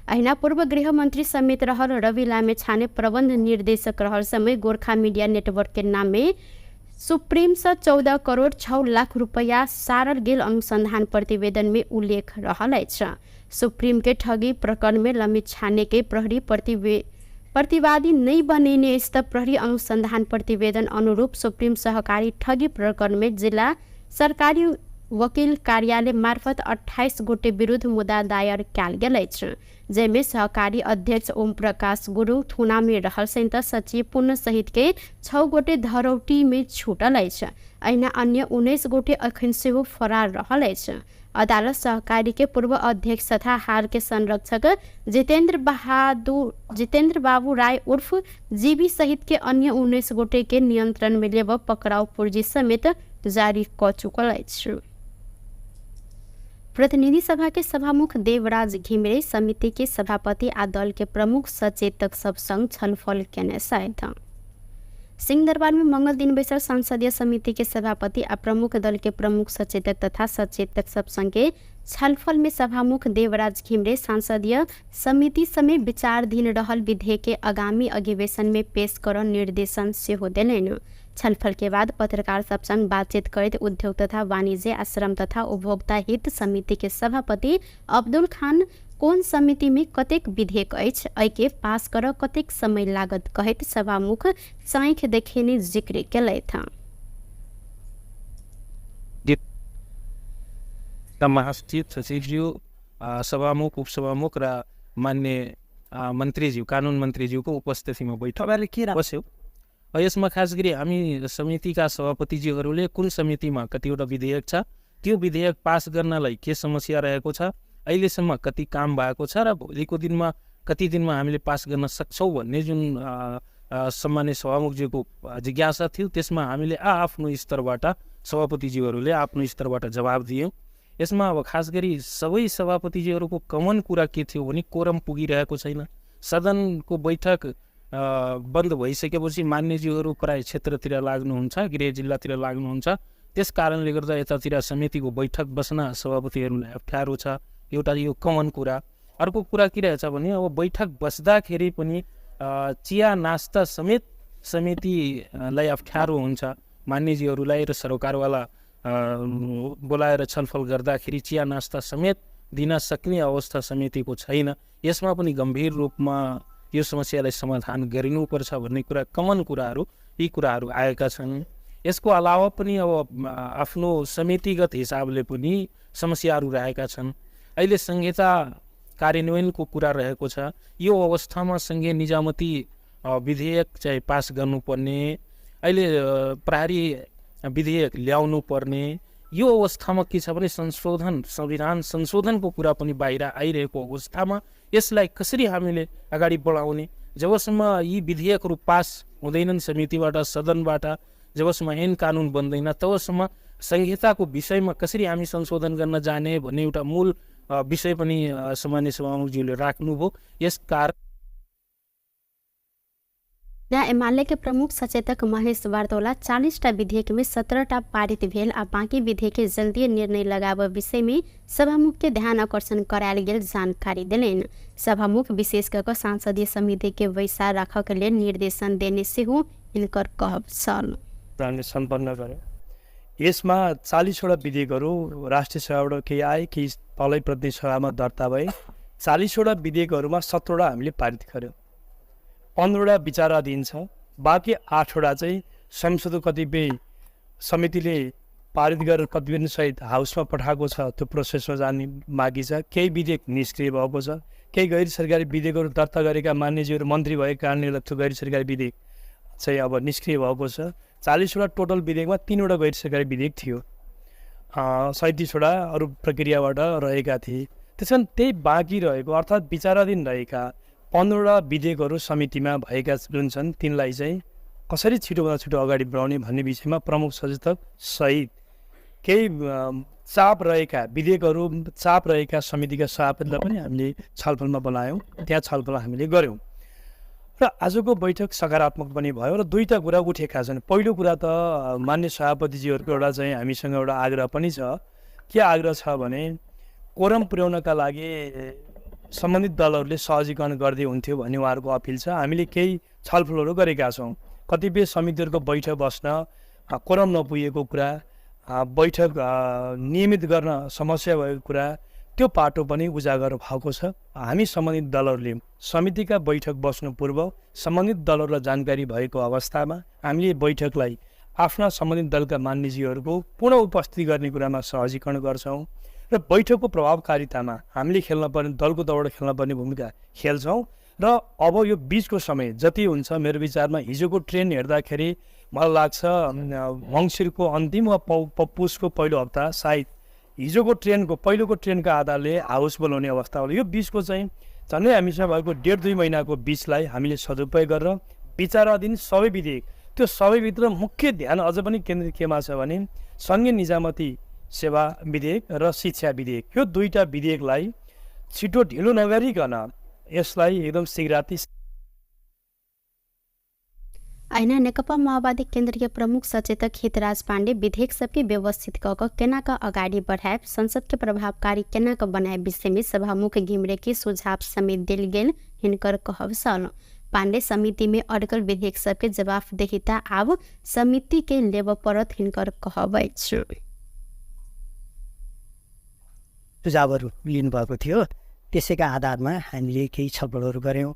अहिना पूर्व गृहमन्त्री समेत रहल रवि लामिछाने प्रबन्ध निर्देशक रहल समय गोरखा मीडिया नेटवर्क के नाम में सुप्रीम से 14 करोड़ 6 लाख रुपैया सारल गेल अनुसंधान प्रतिवेदन में उल्लेख रहल अछि। सुप्रीम के ठगी प्रकरण में लामिछाने के प्रहरी प्रतिवादी नहीं बनेने अछि त प्रहरी अनुसंधान प्रतिवेदन अनुरूप सुप्रीम सहकारी ठगी प्रकरण में जिला सरकारी वकील कार्यालय मार्फत 28 गोटे विरुद्ध मुद्दा दायर कयल गेल अछि, जाहिमे सहकारी अध्यक्ष ओम प्रकाश गुरुङ थुना में रहल छनि त सचिव पुण्य सहित के 6 गोटे धरौटी में छूटल अछि। अहिना अन्य 19 गोटे अखन सेहो फरार रहल अछि। अदालत सहकारी के पूर्व अध्यक्ष तथा हाल के संरक्षक जितेंद्र बाबू राय उर्फ जीवी सहित के अन्य 19 गोटे के नियंत्रण में लेब पकड़ाव पुर्जी समेत जारी क चुकल अछि। प्रतिनिधि सभा के सभामुख देवराज घिमिरे समिति के सभापति आ दल के प्रमुख सचेतक सब संग छलफल केने छथि। सिंहदरबार में मंगल दिन बैसल संसदीय समिति के सभापति आ प्रमुख दल के प्रमुख सचेतक तथा सचेतक सब संगे छलफल में सभामुख देवराज घिमिरे संसदीय समिति समेत विचाराधीन रहल विधेयक के आगामी अधिवेशन में पेश कर निर्देशन सेहो देलनि। छलफल के बाद पत्रकार सब संग बातचीत करैत उद्योग तथा वाणिज्य आ श्रम तथा उपभोक्ता हित समिति के सभापति अब्दुल खान कोन समिति में कतेक विधेयक अछि, एहिके पास कर कतेक समय लागत कहैत सभामुख चाँख देखेने जिक्र केलथि। महासचिव सचिवज्यू, सभामुख, उपसभामुख र मान्य मन्त्रीज्यू, कानुन मन्त्रीज्यूको उपस्थितिमा बैठक के बस्यो। यसमा खास गरी हामी समितिका सभापतिज्यूहरूले कुन समितिमा कतिवटा विधेयक छ त्यो विधेयक पास गर्नलाई के समस्या रहेको छ, अहिलेसम्म कति काम भएको छ र भोलिको दिनमा कति दिनमा हामीले पास गर्न सक्छौँ भन्ने जुन सम्मान्य सभामुखज्यूको जिज्ञासा थियो, त्यसमा हामीले आफ्नो स्तरबाट सभापतिज्यूहरूले आफ्नो स्तरबाट जवाब दियौँ। यसमा अब खास गरी सबै सभापतिज्यूहरूको कमन कुरा के थियो भने कोरम पुगिरहेको छैन। सदनको बैठक बन्द भइसकेपछि मान्यज्यूहरू प्राय क्षेत्रतिर लाग्नुहुन्छ, गृह जिल्लातिर लाग्नुहुन्छ, त्यस कारणले गर्दा यतातिर समितिको बैठक बस्न सभापतिहरूलाई अप्ठ्यारो छ। एउटा यो कमन कुरा। अर्को कुरा के रहेछ भने अब बैठक बस्दाखेरि पनि चिया नास्ता समेत समितिलाई अप्ठ्यारो हुन्छ। मान्यज्यूहरूलाई र सरकारवाला बोलाएर छलफल गर्दाखेरि चिया नास्ता समेत दिन सक्ने अवस्था समितिको छैन। यसमा पनि गम्भीर रूपमा यो समस्यालाई समाधान गरिनुपर्छ भन्ने कुरा कमन कुराहरू यी कुराहरू आएका छन्। यसको अलावा पनि अब आफ्नो समितिगत हिसाबले पनि समस्याहरू रहेका छन्। अहिले संहिता कार्यान्वयनको कुरा रहेको छ। यो अवस्थामा सङ्घीय निजामती विधेयक चाहिँ पास गर्नुपर्ने, अहिले प्रहरी विधेयक ल्याउनु पर्ने, यो अवस्थामा के छ भने संशोधन, संविधान संशोधनको कुरा पनि बाहिर आइरहेको अवस्थामा यसलाई कसरी हामीले अगाडि बढाउने? जबसम्म यी विधेयकहरू पास हुँदैनन् समितिबाट, सदनबाट, जबसम्म ऐन कानुन बन्दैन तबसम्म संहिताको विषयमा कसरी हामी संशोधन गर्न जाने भन्ने एउटा मूल विषय पनि सामान्य सभामुखज्यूले राख्नुभयो। यस कारण एमाले के प्रमुख सचेतक महेश वार्तोला 40टा विधेयक में 17टा पारित भेल आ बाँकी विधेयक के जल्दी निर्णय लगाव विषय में सभामुख के ध्यान आकर्षण करायल गेल जानकारी देलनि। सभामुख विशेष कऽ संसदीय समिति के बैसार राखऽ के लेल निर्देशन देने सेहो हिनकर कहब छल। हामीले सम्पन्न गर्यौँ। यसमा 40वटा विधेयकहरू राष्ट्रिय सभाबाट केही आए, केही तलै प्रतिनिधि सभामा दर्ता भए। 40वटा विधेयकहरूमा 17वटा हामीले पारित गर्यौँ, 15वटा विचाराधीन छ, बाँकी 8वटा चाहिँ संसदको कतिपय समितिले पारित गरेर प्रतिवेदनसहित हाउसमा पठाएको छ, त्यो प्रोसेसमा जाने बाँकी छ। केही विधेयक निष्क्रिय भएको छ, केही गैर सरकारी विधेयकहरू दर्ता गरेका मान्यज्यूहरू मन्त्री भएको कारणले गर्दा त्यो गैर सरकारी विधेयक चाहिँ अब निष्क्रिय भएको छ। 40वटा टोटल विधेयकमा 3वटा गैर सरकारी विधेयक थियो, 37वटा अरू प्रक्रियाबाट रहेका थिए। त्यस कारण त्यही बाँकी रहेको अर्थात् विचाराधीन रहेका 15वटा विधेयकहरू समितिमा भएका जुन छन् तिनलाई चाहिँ कसरी छिटोभन्दा छिटो अगाडि बढाउने भन्ने विषयमा प्रमुख सचेतक सहित केही चाप रहेका विधेयकहरू, चाप रहेका समितिका सभापतिलाई पनि हामीले छलफलमा बोलायौँ, त्यहाँ छलफल हामीले गऱ्यौँ र आजको बैठक सकारात्मक पनि भयो र दुईवटा कुरा उठेका छन्। पहिलो कुरा त मान्य सभापतिजीहरूको एउटा चाहिँ हामीसँग एउटा आग्रह पनि छ। के आग्रह छ भने कोरम पुर्याउनका लागि सम्बन्धित दलहरूले सहजीकरण गर्दै हुन्थ्यो भन्ने उहाँहरूको अपिल छ। हामीले केही छलफलहरू गरेका छौँ। कतिपय समितिहरूको बैठक बस्न कोरम नपुगेको कुरा, बैठक नियमित गर्न समस्या भएको कुरा, त्यो पाटो पनि उजागर भएको छ। हामी सम्बन्धित दलहरूले समितिका बैठक बस्नु पूर्व सम्बन्धित दलहरूलाई जानकारी भएको अवस्थामा हामीले बैठकलाई आफ्ना सम्बन्धित दलका मान्यजीहरूको पूर्ण उपस्थिति गर्ने कुरामा सहजीकरण गर्छौँ र बैठकको प्रभावकारितामा हामीले खेल्न पर्ने दलको तर्फबाट खेल्न पर्ने भूमिका खेल्छौँ। र अब यो बिचको समय जति हुन्छ मेरो विचारमा हिजोको ट्रेन्ड हेर्दाखेरि मलाई लाग्छ मङ्सिरको अन्तिम वा पुसको पहिलो हप्ता सायद हिजोको ट्रेनको पहिलोको ट्रेनको आधारले हाउस बोलाउने अवस्था होला। यो बिचको चाहिँ झन्डै हामीसँग भएको 1.5-2 महिनाको बिचलाई हामीले सदुपयोग गरेर विचाराधीन सबै विधेयक, त्यो सबैभित्र मुख्य ध्यान अझ पनि केन्द्रित केमा छ भने सङ्घीय निजामती सेवा विधेयक र शिक्षा विधेयक, यो दुईवटा विधेयकलाई छिटो ढिलो नगरिकन यसलाई एकदम शीघ्राति। ऐना नेकपा माओवादी केन्द्रीय प्रमुख सचेतक हितराज पाण्डे विधेयक सबके व्यवस्थित कऽ कऽ केना कऽ अगाडि बढ़ायब, संसद के प्रभावकारी केना कऽ बनायब विषय में सभामुख घिमिरे के सुझाव समेत देल गेल हिनकर कहब छल। पाण्डे समिति में अड्कल विधेयक सबके जवाफदेहिता आब समिति के लेबऽ पड़त हिनकर कहब अछि। सुझावहरू लिनुभएको थियो, त्यसैका आधारमा हामीले केही छलफलहरू गऱ्यौँ।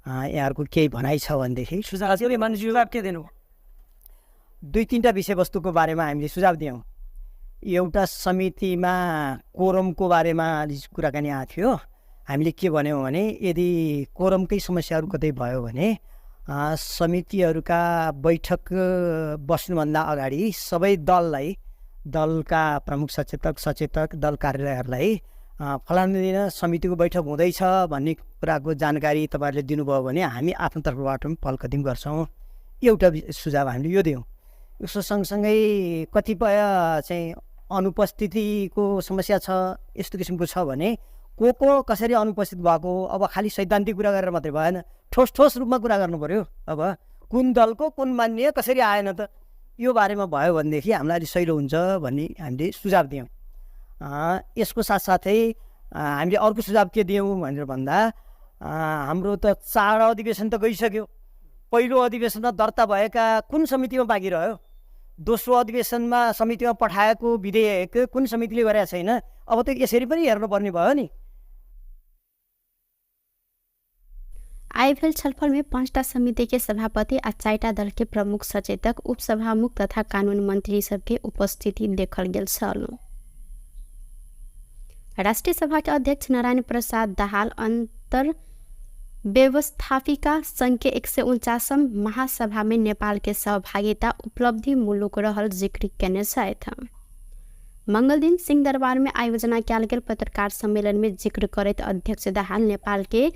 यहाँहरूको केही भनाइ छ भनेदेखि सुझाव के दिनु? 2-3टा विषयवस्तुको बारेमा हामीले सुझाव दियौँ। एउटा समितिमा कोरमको बारेमा कुराकानी आएको थियो। हामीले के भन्यौँ भने यदि कोरमकै समस्याहरू कतै भयो भने समितिहरूका बैठक बस्नुभन्दा अगाडि सबै दललाई दलका प्रमुख सचेतक सचेतक दल कार्यालयहरूलाई फलानु दिन समितिको बैठक हुँदैछ भन्ने कुराको जानकारी तपाईँहरूले दिनुभयो भने हामी आफ्नो तर्फबाट पनि पहल कदमी गर्छौँ। एउटा सुझाव हामीले यो दियौँ। यसको सँगसँगै कतिपय चाहिँ अनुपस्थितिको समस्या छ, यस्तो किसिमको छ भने को को कसरी अनुपस्थित भएको, अब खालि सैद्धान्तिक कुरा गरेर मात्रै भएन, ठोस ठोस रूपमा कुरा गर्नु पऱ्यो। अब कुन दलको कुन मान्य कसरी आएन त, यो बारेमा भयो भनेदेखि हामीलाई अलिक सहिलो हुन्छ भन्ने हामीले सुझाव दियौँ। यसको साथसाथै हामीले अर्को सुझाव के दियौँ भनेर भन्दा हाम्रो त 4 अधिवेशन त गइसक्यो। पहिलो अधिवेशनमा दर्ता भएका कुन समितिमा बाँकी रह्यो, दोस्रो अधिवेशनमा समितिमा पठाएको विधेयक कुन समितिले गरेका छैन, अब त यसरी पनि हेर्नुपर्ने भयो नि। आइ भेल छलफल में 5टा समिति के सभापति आ 4टा दल के प्रमुख सचेतक, उपसभामुख तथा कानून मंत्री सबके उपस्थिति देखल गेल छल। राष्ट्रिय सभा के अध्यक्ष नारायण प्रसाद दाहाल अंतर व्यवस्थापिका संघ के 149 महासभा में नेपाल के सहभागिता उपलब्धि मुलुक रहल जिक्र केने छथि। मंगलदिन सिंहदरबार में आयोजना कयल गेल पत्रकार सम्मेलन में जिक्र करैत अध्यक्ष दाहाल नेपाल के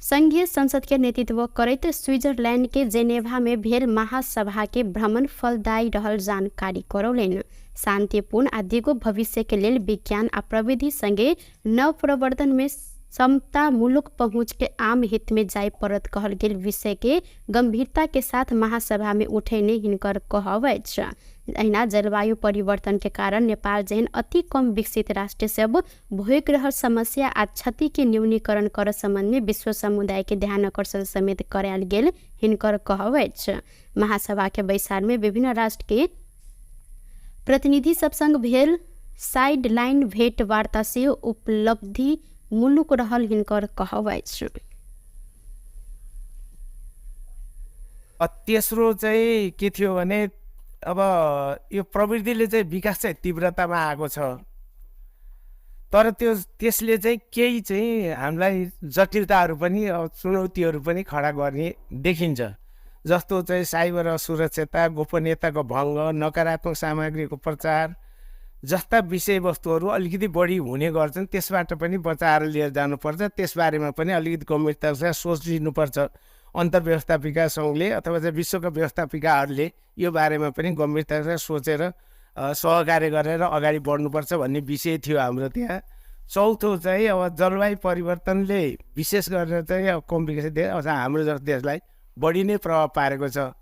संघीय संसद के नेतृत्व करैत स्विट्जरलैंड के जेनेवा में भेल महासभा के भ्रमण फलदायी रहल जानकारी करौलनि। शांतिपूर्ण आ दिगो भविष्य के लेल विज्ञान आ प्रविधि संगे नव प्रवर्तन में समतामूलक पहुँच के आम हित में जाय पड़त कहल गेल विषय के गंभीरता के साथ महासभा में उठेने हिनकर कहब अछि। अहिना जलवायु परिवर्तन के कारण नेपाल जेहन अति कम विकसित राष्ट्र सब भोगि रहल समस्या आ क्षति के न्यूनीकरण कर संबंध में विश्व समुदाय के ध्यान आकर्षण समेत करायल गेल हिनकर कहब अछि। महासभा के बैसार में विभिन्न राष्ट्र के प्रतिनिधि सब संग भेल साइड लाइन भेंट वार्ता से उपलब्धि मुलुक रहल हिनकर कहब अछि। तेस्रो चाहिँ के थियो भने अब यो प्रवृत्तिले चाहिँ विकास चाहिँ तीव्रतामा आएको छ, तर त्यो त्यसले चाहिँ केही चाहिँ हामीलाई जटिलताहरू पनि चुनौतीहरू पनि खडा गर्ने देखिन्छ। जस्तो चाहिँ साइबर असुरक्षता, गोपनीयताको भङ्ग, नकारात्मक सामग्रीको प्रचार जस्ता विषयवस्तुहरू अलिकति बढी हुने गर्छन्। त्यसबाट पनि बचाएर लिएर जानुपर्छ। त्यसबारेमा पनि अलिकति गम्भीरतासँग सोचिनुपर्छ। अन्तर्व्यवस्थापिका सङ्घले अथवा चाहिँ विश्वका व्यवस्थापिकाहरूले यो बारेमा पनि गम्भीरतासँग सोचेर सहकार्य गरेर अगाडि बढ्नुपर्छ भन्ने विषय थियो हाम्रो त्यहाँ। चौथो चाहिँ अब जलवायु परिवर्तनले विशेष गरेर चाहिँ अब कम विकसित देश अथवा हाम्रो जस्तो देशलाई बढी नै प्रभाव पारेको छ।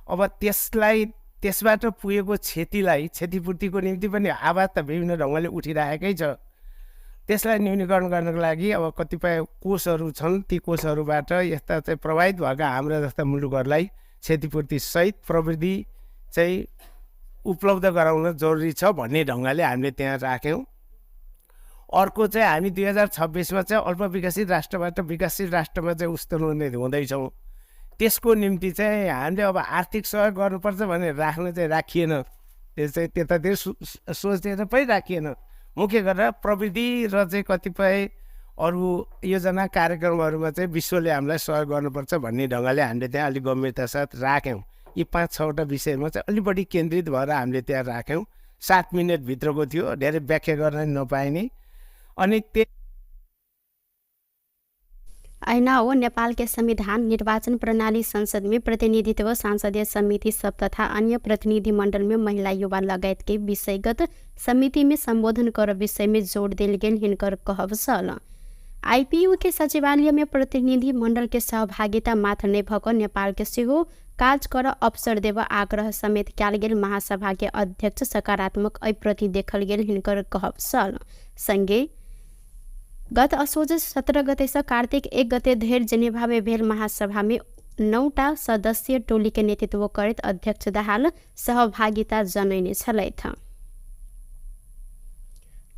अब त्यसलाई त्यसबाट पुगेको क्षतिलाई क्षतिपूर्तिको निम्ति पनि आवाज त विभिन्न ढङ्गले उठिरहेकै छ। त्यसलाई न्यूनीकरण गर्नको लागि अब कतिपय कोषहरू छन्, ती कोषहरूबाट यस्ता चाहिँ प्रभावित भएका हाम्रा जस्ता मुलुकहरूलाई क्षतिपूर्तिसहित प्रविधि चाहिँ उपलब्ध गराउन जरुरी छ भन्ने ढङ्गले हामीले त्यहाँ राख्यौँ। अर्को चाहिँ हामी 2026 चाहिँ अल्पविकसित राष्ट्रबाट विकसित राष्ट्रमा चाहिँ उस्तोन्नति हुँदैछौँ। त्यसको निम्ति चाहिँ हामीले अब आर्थिक सहयोग गर्नुपर्छ भनेर राख्न चाहिँ राखिएन, त्यो चाहिँ त्यतातिर सोचेर पनि राखिएन। मुख्य गरेर प्रविधि र चाहिँ कतिपय अरू योजना कार्यक्रमहरूमा चाहिँ विश्वले हामीलाई सहयोग गर्नुपर्छ भन्ने ढङ्गले हामीले त्यहाँ अलिक गम्भीरता साथ राख्यौँ। यी 5-6वटा विषयमा चाहिँ अलिक बढी केन्द्रित भएर हामीले त्यहाँ राख्यौँ। 7 मिनटभित्रको थियो, धेरै व्याख्या गर्न नपाइने। अनि त्यो ऐना हो नेपाल के संविधान, निर्वाचन प्रणाली, संसद में प्रतिनिधित्व, संसदीय समिति सब तथा अन्य प्रतिनिधि मंडल में महिला युवा लगायत के विषयगत समिति में संबोधन कर विषय में जोड़ देल गेल हिनकर कहब छल। आईपीयू के सचिवालय में प्रतिनिधि मंडल के सहभागिता मात्र नै भक नेपाल के सेहो काज कर अवसर देव आग्रह समेत कयल गेल महासभा के अध्यक्ष सकारात्मक एहि प्रति देखल गेल हिनकर कहब छल। संगे गत असोज 17 गते से कार्तिक 1 गते धरि जेनेवा में भेल महासभा में 9टा सदस्यीय टोली के नेतृत्व करैत अध्यक्ष दाहाल सहभागिता जनैने छलथि।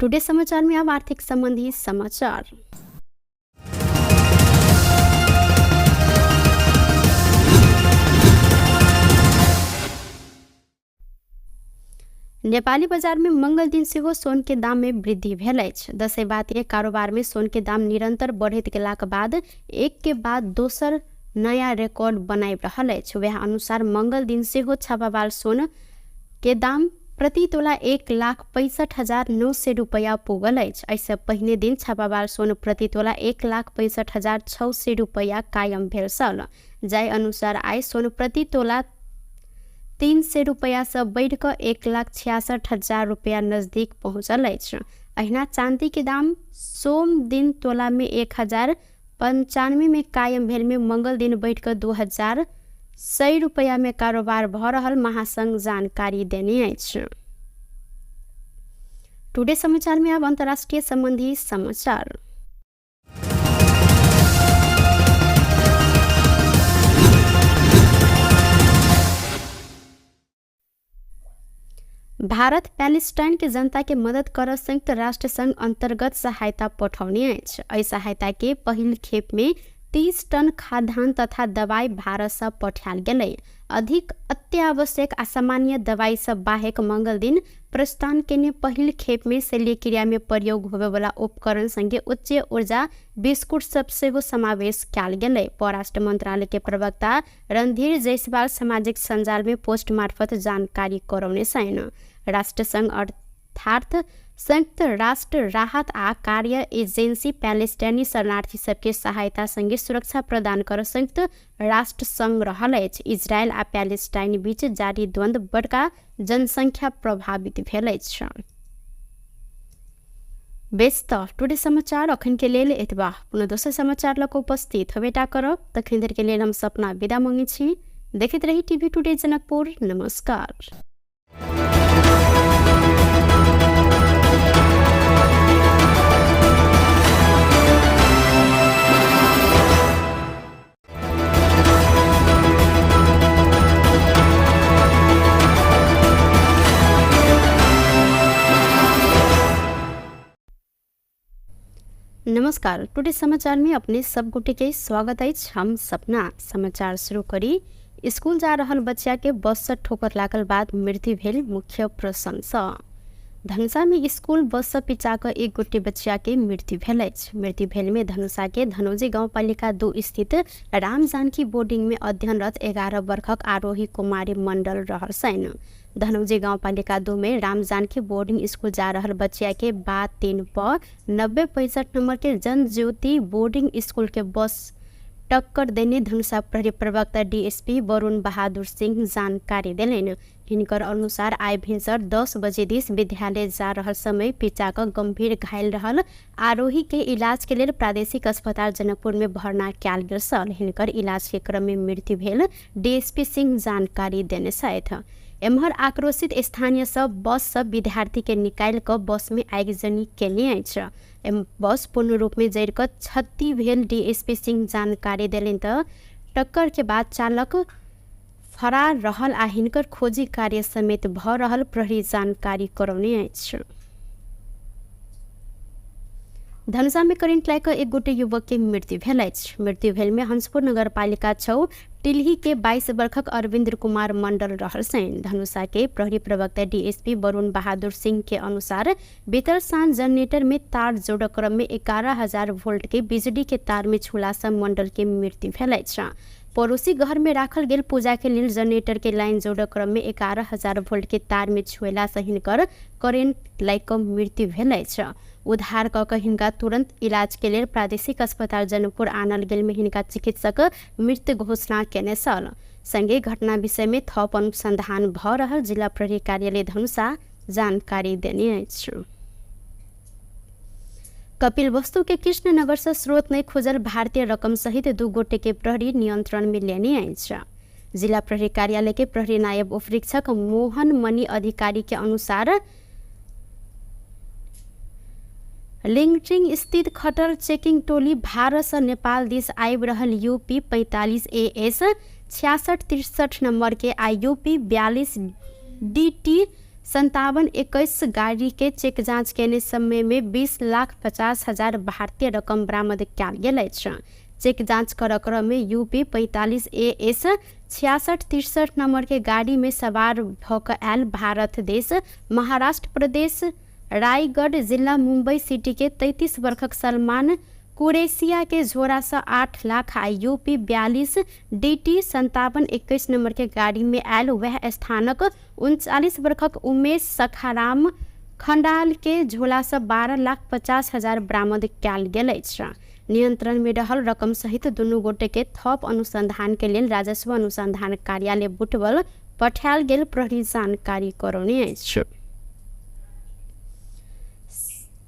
टुडे समाचार में अब आर्थिक संबंधी समाचार। नेपाली बाजार में मंगल दिन सेहो सोन के दाम में वृद्धि भेल अछि। दसैँ के कारोबार में सोन के दाम निरंतर बढ़ैत गेलाक बाद एक के बाद दोसर नया रिकॉर्ड बनाबि रहल अछि। वएह अनुसार मंगल दिन सेहो छापावाल सोन के दाम प्रति तोला 1,65,900 रुपैया पुगल अछि। एहिसँ पहिने दिन छापाबार सोन प्रति तोला 1,65,600 रुपैया कायम भेल छल। जाहि अनुसार आइ सोन प्रति तोला 300 रुपैयासँ बढ़ि कऽ 1,66,000 रुपैया नजदीक पहुँचल अछि। अहिना चाँदी के दाम सोम दिन तोला में 1,095 में कायम भेल में मंगल दिन बढ़ि कऽ 2,100 रुपैया में कारोबार भऽ रहल महासंघ जानकारी देने अछि। टुडे समाचार में अब अंतर्राष्ट्रीय संबंधी समाचार। भारत पैलेस्टाइन के जनता के मदद कर संयुक्त राष्ट्र संघ अंतर्गत सहायता पठौने अछि। एहि सहायता के पहिल खेप में 30 टन खाद्यान्न तथा दवाई भारत से पठायल गेलै। अधिक अत्यावश्यक आ सामान्य दवाई सब बाहेक मंगल दिन प्रस्थान केने पहिल खेप में शल्यक्रिया में प्रयोग होबेवाला उपकरण संगे उच्च ऊर्जा बिस्कुट सब सेहो समावेश कयल गेलै। परराष्ट्र मंत्रालय के प्रवक्ता रणधीर जायसवाल सामाजिक सञ्जाल में पोस्ट मार्फत जानकारी करौने छनि। राष्ट्रसंघ अर्थात संयुक्त राष्ट्र राहत आ कार्य एजेंसी पैलेस्टाइनी शरणार्थी सबके सहायता संगे सुरक्षा प्रदान कर संयुक्त राष्ट्र संघ रहल अछि। इजरायल आ पैलेस्टाइन बीच जारी द्वंद्व बड़का जनसंख्या प्रभावित भेल अछि। बेस त टुडे समाचार अखन के लेल एतबा। पुनः दोसर समाचार लऽ कऽ उपस्थित होबेटा करब। तखन धरि के लेल हम सपना विदा मांगै छी। देखैत रही टीवी टुडे जनकपुर। नमस्कार। नमस्कार, टुडे समाचार में अपने सब गोटे के स्वागत अछि। हम सपना समाचार शुरू करी। स्कूल जा रहल बच्चा के बस से ठोकर लागल बाद मृत्यु भेल मुख्य प्रसंग सँ। धनुषा में स्कूल बस से पिचा कऽ एक गोटे बच्चा के मृत्यु भेल अछि। मृत्यु भेल में धनुषा के धनौजी गाउँपालिका 2 स्थित राम जानकी बोर्डिंग में अध्ययनरत 11 वर्षक आरोही कुमारी मंडल रहल छनि। धनौजी गाउँपालिका 2 में राम जानकी बोर्डिंग स्कूल जा रहल बच्चा के बा 3 प 9065 नंबर के जनज्योति बोर्डिंग स्कूल के बस टक्कर देने धनुषा प्रहरी प्रवक्ता डीएसपी वरुण बहादुर सिंह जानकारी देलनि। हिनकर अनुसार आइ भिनसर 10 बजे दिस विद्यालय जा रहल समय पिचा कऽ गंभीर घायल रहल आरोही के इलाज के लेल प्रादेशिक अस्पताल जनकपुर में भर्ना कयल गेल छल। हिनकर इलाज के क्रम में मृत्यु भेल डीएसपी सिंह जानकारी देने छथि। एम्हर आक्रोशित स्थानीय सब बस सब विद्यार्थी के निकालि कऽ बस में आगिजनी केने अछि। बस पूर्ण रूप में जरि कऽ क्षति भेल डीएसपी सिंह जानकारी देलनि तऽ टक्कर के बाद चालक फरार रहल आ हिनकर खोजी कार्य समेत भऽ रहल प्रहरी जानकारी करौने अछि। धनुषा में करेंट लागि कऽ एक गोटे युवक के मृत्यु भेल अछि। मृत्यु भेल में हंसपुर नगरपालिका 6 टिल्ही के 22 वर्षक अरविंद्र कुमार मंडल रहल छनि। धनुषा के प्रहरी प्रवक्ता डीएसपी वरुण बहादुर सिंह के अनुसार बीतल साँझ जनरेटर में तार जोड़ क्रम में 11,000 वोल्ट के बिजली के तार में छूला से मंडल के मृत्यु भेल अछि। पड़ोसी घर में राखल गेल पूजा के लेल जनरेटर के लाइन जोड़ क्रम में 11,000 वोल्ट के तार में छुएला से हिनकर करेंट लागि कऽ मृत्यु भेल अछि। उद्धार कऽ कऽ हिनका तुरंत इलाज के लेल प्रादेशिक अस्पताल जनकपुर आनल गेल में हिनका चिकित्सक मृत घोषणा केने छल। संगे घटना विषय में थप अनुसंधान भऽ रहल जिला प्रहरी कार्यालय धनुषा जानकारी देने अछि। कपिलवस्तु के कृष्णनगर से स्रोत नहि खोजल भारतीय रकम सहित 2 गोटे के प्रहरी नियंत्रण में लेने अछि। जिला प्रहरी कार्यालय के प्रहरी नायब उपरीक्षक मोहन मणि अधिकारी के अनुसार लिंगटिंग स्थित खटर चेकिंग टोली भारत से नेपाल दिस आबि रहल यूपी 45 एएस 6663 नंबर के आ यूपी 42 डीटी 5721 गाड़ी के चेक जांच केने समय में 20,50,000 भारतीय रकम बरामद कयल गेल अछि। चेक जांच कर क्रम में यूपी 45 एएस 6663 नंबर के गाड़ी में सवार भऽ कऽ आयल भारत देश महाराष्ट्र प्रदेश रायगढ़ जिला मुंबई सिटी के 33 वर्षक सलमान कुरेशिया के झोरा से 8 लाख आ यूपी 42 DT 5721 number के गाड़ी में आयल वह स्थानक 39 वर्षक उमेश सखाराम खंडाल के झोला से 12,50,000 बरामद कयल गेल अछि। नियंत्रण में रहल रकम सहित दुनू गोटे के थप अनुसंधान के लेल राजस्व अनुसंधान कार्यालय बुटवल पठायल गेल प्रहरी जानकारी करौने अछि।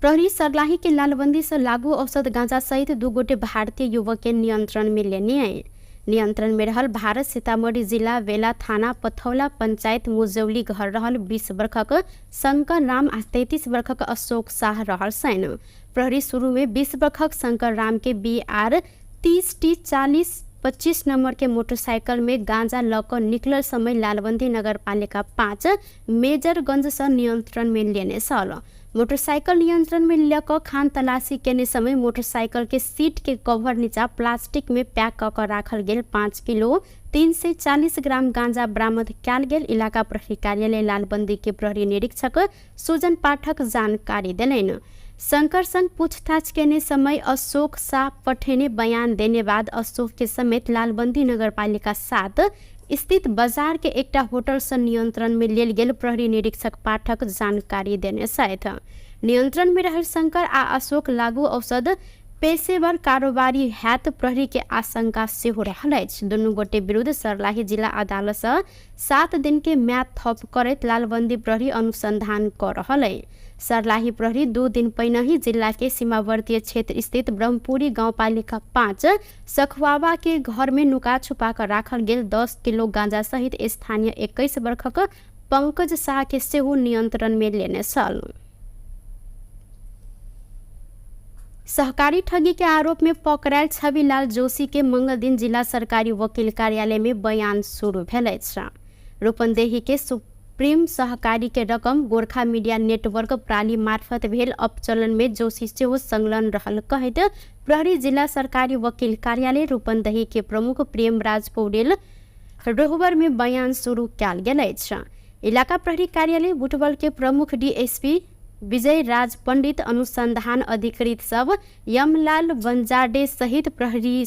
प्रहरी सर्लाही के लालबंदी से लागू औषध गांजा सहित 2 गोटे भारतीय युवक के नियंत्रण में लेने आए। नियंत्रण में रहल भारत सीतामढ़ी जिला वेला थाना पथौला पंचायत मुजौली घर रहल 20 वर्षक शंकर राम आ 33 वर्षक अशोक शाह रहल सैन। प्रहरी शुरू में 20 वर्षक शंकर राम के BR 30 T 4025 number के मोटरसाइकिल में गांजा लऽ कऽ निकलल समय लालबंदी नगरपालिका 5 मेजरगंज से नियंत्रण में लेने छल। मोटरसाइकिल नियंत्रण में लऽ कऽ खान तलाशी केने समय मोटरसाइकिल के सीट के कवर नीचा प्लास्टिक में पैक कऽ कऽ राखल गेल 5 किलो 340 ग्राम गांजा बरामद कयल गेल इलाका प्रहरी कार्यालय लालबंदी के प्रहरी निरीक्षक सुजन पाठक जानकारी देलनि। शंकर संग पूछताछ केने समय अशोक शाह पठेने बयान देने बाद अशोक के समेत लालबंदी नगरपालिका 7 स्थित बाजार के एकटा होटल से नियंत्रण में लेल गेल प्रहरी निरीक्षक पाठक जानकारी देने छथि। नियंत्रण में रहल शंकर आ अशोक लागू औषध पेशेवर कारोबारी हैत प्रहरी के आशंका सेहो रहल अछि। दुनू गोटे विरुद्ध सर्लाही जिला अदालत से 7 दिन के म्याद थप करैत लालबंदी प्रहरी अनुसंधान कर रहल अछि। सर्लाही प्रहरी 2 दिन पहिने ही जिला के सीमावर्ती क्षेत्र स्थित ब्रह्मपुरी गाउँपालिका 5 सखुआवा के घर में नुका छुपा कर राखल गेल 10 किलो गांजा सहित स्थानीय 21 वर्षक पंकज शाह के सेहो नियंत्रण में लेने छल। सहकारी ठगी के आरोप में पकड़ायल छविलाल जोशी के मंगल दिन जिला सरकारी वकील कार्यालय में बयान शुरू भेल अछि। रूपन्देही के सुप्रीम सहकारी के रकम गोरखा मीडिया नेटवर्क प्राली मार्फत भेल अपचलन में जोशी सेहो संलग्न रहल कहैत प्रहरी जिला सरकारी वकील कार्यालय रूपन्देही के प्रमुख प्रेमराज पौडेल रोहबर में बयान शुरू कयल गेल अछि। इलाका प्रहरी कार्यालय बुटवल के प्रमुख डीएसपी विजय राज पंडित अनुसंधान अधिकृत सब यमलाल बंजाडे सहित प्रहरी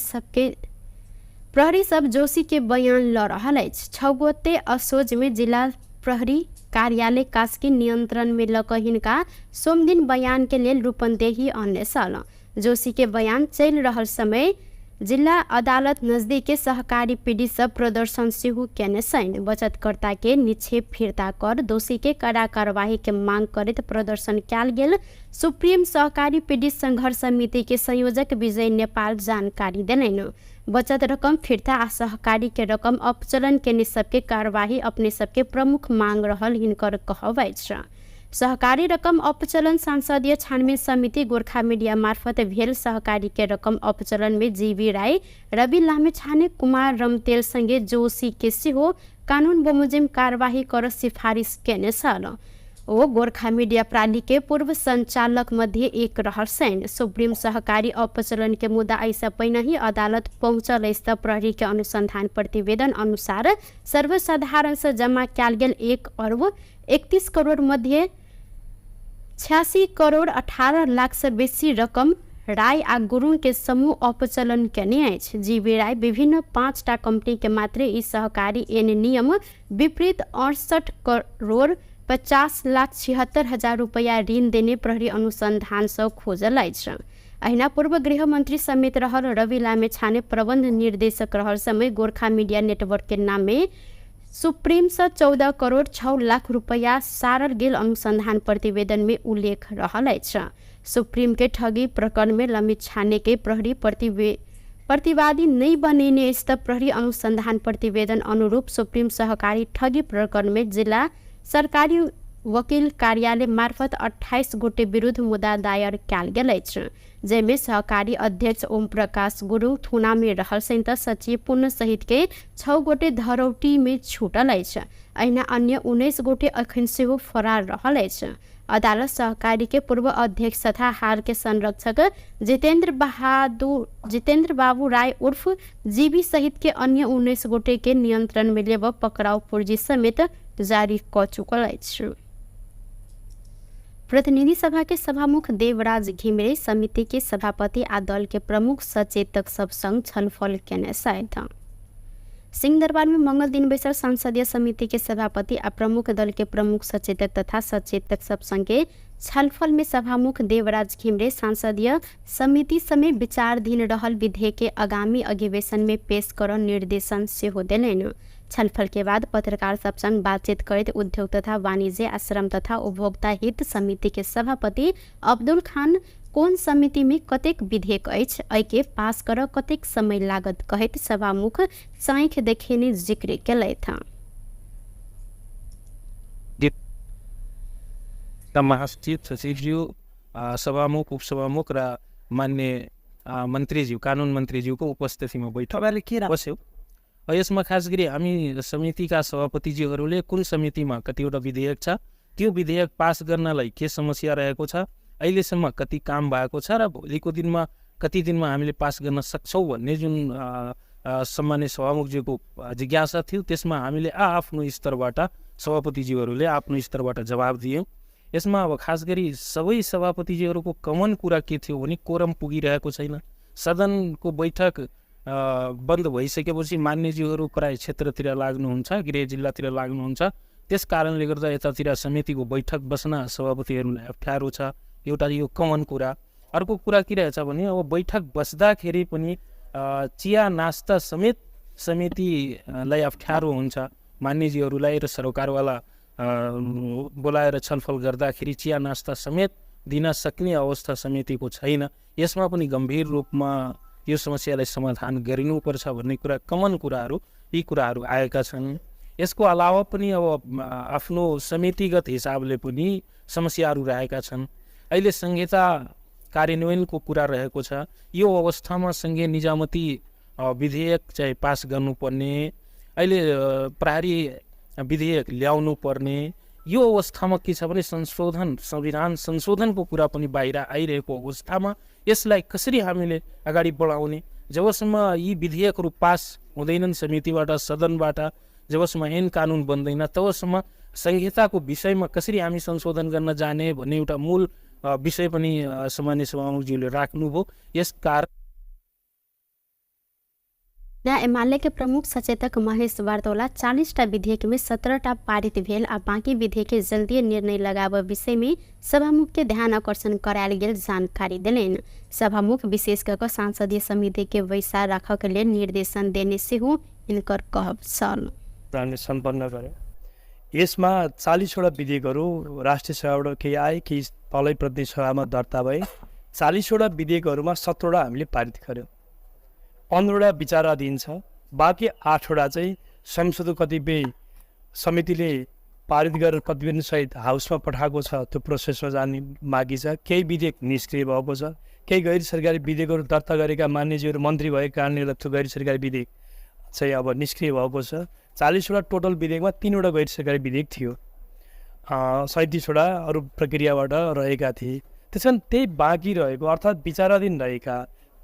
सब जोशी के बयान ल रहल अछि। 6 गोटे असोज में जिला प्रहरी कार्यालय कास्की नियंत्रण में ल कऽ हिनका सोमदिन बयान के लेल रूपन्देही अनने छल। जोशी के बयान चलि रहल समय जिला अदालत नजदीक के सहकारी पीड़ित सब प्रदर्शन सेहो केने छनि। बचतकर्ता के निक्षेप फिर्ता कर दोषी के कड़ा कार्यवाही के मांग करैत प्रदर्शन कयल गेल सुप्रीम सहकारी पीड़ित संघर्ष समिति के संयोजक विजय नेपाल जानकारी देलनि। बचत रकम फिर्ता आ सहकारी के रकम अपचलन केने सबके कार्यवाही अपने सबके प्रमुख मांग रहल हिनकर कहब अछि। सहकारी रकम अपचलन संसदीय छानबिन समिति गोरखा मीडिया मार्फत भेल सहकारी के रकम अपचलन में जीवी राई, रवि लामिछाने, कुमार रमतेल संगे जोशी के सेहो कानून बमोजिम कार्यवाही कर सिफारिस केने छल। ओ गोरखा मीडिया प्राली के पूर्व संचालक मध्ये एक रहल छनि। सुप्रीम सहकारी अपचलन के मुद्दा एहिसँ पहिने ही अदालत पहुँचल अछि त प्रहरी के अनुसंधान प्रतिवेदन अनुसार सर्वसाधारण से जमा कयल गेल 1 अरब 31 करोड़ मध्ये 86 करोड़ 18 लाख से बेसी रकम राय आ गुरुङ के समूह अपचलन केने अछि। जीवी राय विभिन्न 5टा कंपनी के मात्रे ई सहकारी एन नियम विपरीत 68 करोड़ 50 लाख 76 हजार रुपैया ऋण देने प्रहरी अनुसंधान सँ खोजल अछि। अहिना पूर्व गृहमन्त्री समेत रहल रवि लामिछाने प्रबन्ध निर्देशक रहल समय गोरखा मीडिया नेटवर्क के नाम में सुप्रीम से 14 करोड़ 6 लाख रुपैया सारल गेल अनुसंधान प्रतिवेदन में उल्लेख रहल अछि। सुप्रीम के ठगी प्रकरण में लामिछाने के प्रहरी प्रतिवादी नहीं बनेने अछि त प्रहरी अनुसंधान प्रतिवेदन अनुरूप सुप्रीम सहकारी ठगी प्रकरण में जिला सरकारी वकील कार्यालय मार्फत 28 गोटे विरुद्ध मुद्दा दायर कयल गेल अछि, जाहिमे सहकारी अध्यक्ष ओम प्रकाश गुरुङ थुना में रहल छनि त सचिव पुण्य सहित के 6 गोटे धरौटी में छूटल अछि। अहिना अन्य 19 गोटे अखन सेहो फरार रहल अछि। अदालत सहकारी के पूर्व अध्यक्ष तथा हाल के संरक्षक जितेंद्र बाबू राय उर्फ जीवी सहित के अन्य 19 गोटे के नियंत्रण में लेब पकड़ाव पुर्जी समेत जारी क चुकल अछि। प्रतिनिधि सभा के सभामुख देवराज घिमिरे समिति के सभापति आ दल के प्रमुख सचेतक सब संग छलफल केने छथि। सिंहदरबार में मंगल दिन बैसल संसदीय समिति के सभापति आ प्रमुख दल के प्रमुख सचेतक तथा सचेतक सब संगे छलफल में सभामुख देवराज घिमिरे संसदीय समिति समेत विचाराधीन रहल विधेयक के आगामी अधिवेशन में पेश कर निर्देशन सेहो देलनि। छलफल के बाद पत्रकार सब संग बातचीत करैत उद्योग तथा वाणिज्य आ श्रम तथा उपभोक्ता हित समिति के सभापति अब्दुल खान कोन समिति में कतेक विधेयक अछि, एहिके पास कर कतेक समय लागत कहैत सभामुख चाँखि देखेने जिक्र केलथि। महासचिव सचिवज्यू, सभामुख, उपसभामुख र मान्य मन्त्रीज्यू, कानुन मन्त्रीज्यूको उपस्थितिमा बैठक बस्यो। यसमा खास गरी हामी समितिका सभापतिज्यूहरूले कुन समितिमा कतिवटा विधेयक छ, त्यो विधेयक पास गर्नलाई के समस्या रहेको छ, अहिलेसम्म कति काम भएको छ र भोलिको दिनमा कति दिनमा हामीले पास गर्न सक्छौँ भन्ने जुन सम्मान्य सभामुखज्यूको जिज्ञासा थियो, त्यसमा हामीले आफ्नो स्तरबाट सभापतिज्यूहरूले आफ्नो स्तरबाट जवाब दियौँ। यसमा अब खास गरी सबै सभापतिज्यूहरूको कमन कुरा के थियो भने कोरम पुगिरहेको छैन। सदनको बैठक बन्द भइसकेपछि मान्यज्यूहरू प्राय क्षेत्रतिर लाग्नुहुन्छ, गृह जिल्लातिर लाग्नुहुन्छ। त्यस कारणले गर्दा यतातिर समितिको बैठक बस्न सभापतिहरूलाई अप्ठ्यारो छ। एउटा यो कमन कुरा। अर्को कुरा के रहेछ भने अब बैठक बस्दाखेरि पनि चिया नास्ता समेत समितिलाई अप्ठ्यारो हुन्छ। मान्यज्यूहरूलाई र सरकारवाला बोलाएर छलफल गर्दाखेरि चिया नास्ता समेत दिन सक्ने अवस्था समितिको छैन। यसमा पनि गम्भीर रूपमा यो समस्यालाई समाधान गरिनुपर्छ भन्ने कुरा, कमन कुराहरू, यी कुराहरू आएका छन्। यसको अलावा पनि अब आफ्नो समितिगत हिसाबले पनि समस्याहरू रहेका छन्। अहिले संहिता कार्यान्वयनको कुरा रहेको छ। यो अवस्थामा सङ्घीय निजामती विधेयक चाहिँ पास गर्नुपर्ने, अहिले प्रहरी विधेयक ल्याउनु पर्ने, यो अवस्थामा के छ भने संशोधन, संविधान संशोधनको कुरा पनि बाहिर आइरहेको अवस्थामा यसलाई कसरी हामीले अगाडि बढाउने? जबसम्म यी विधेयकहरू पास हुँदैनन् समितिबाट, सदनबाट, जबसम्म ऐन कानुन बन्दैन तबसम्म संहिताको विषयमा कसरी हामी संशोधन गर्न जाने भन्ने एउटा मूल विषय पनि सामान्य सभामुखज्यूले राख्नुभयो। यस कारण एमाले के प्रमुख सचेतक महेश वार्तोला 40टा विधेयक में 17टा पारित भेल आ बाँकी विधेयक के जल्दी निर्णय लगाव विषय में सभामुख के ध्यान आकर्षण करायल गेल जानकारी देलनि। सभामुख विशेष कऽ संसदीय समिति के बैसार राखऽ के लेल निर्देशन देने सेहो इनकर कहब छल। हामीले सम्पन्न गर्यौँ। यसमा 40वटा विधेयकहरू राष्ट्रिय सभाबाट केही आए, केही तलै प्रतिनिधि सभामा दर्ता भए। 40वटा विधेयकहरूमा 17वटा हामीले पारित गऱ्यौँ, 15वटा विचाराधीन छ, बाँकी 8वटा चाहिँ संसदको कतिपय समितिले पारित गरेर प्रतिवेदनसहित हाउसमा पठाएको छ, त्यो प्रोसेसमा जाने बाँकी छ। केही विधेयक निष्क्रिय भएको छ, केही गैर सरकारी विधेयकहरू दर्ता गरेका मान्यज्यूहरू मन्त्री भएको कारणले गर्दा त्यो गैर सरकारी विधेयक चाहिँ अब निष्क्रिय भएको छ। 40वटा टोटल विधेयकमा 3वटा गैर सरकारी विधेयक थियो, 37वटा अरू प्रक्रियाबाट रहेका थिए। त्यस कारण त्यही बाँकी रहेको अर्थात् विचाराधीन रहेका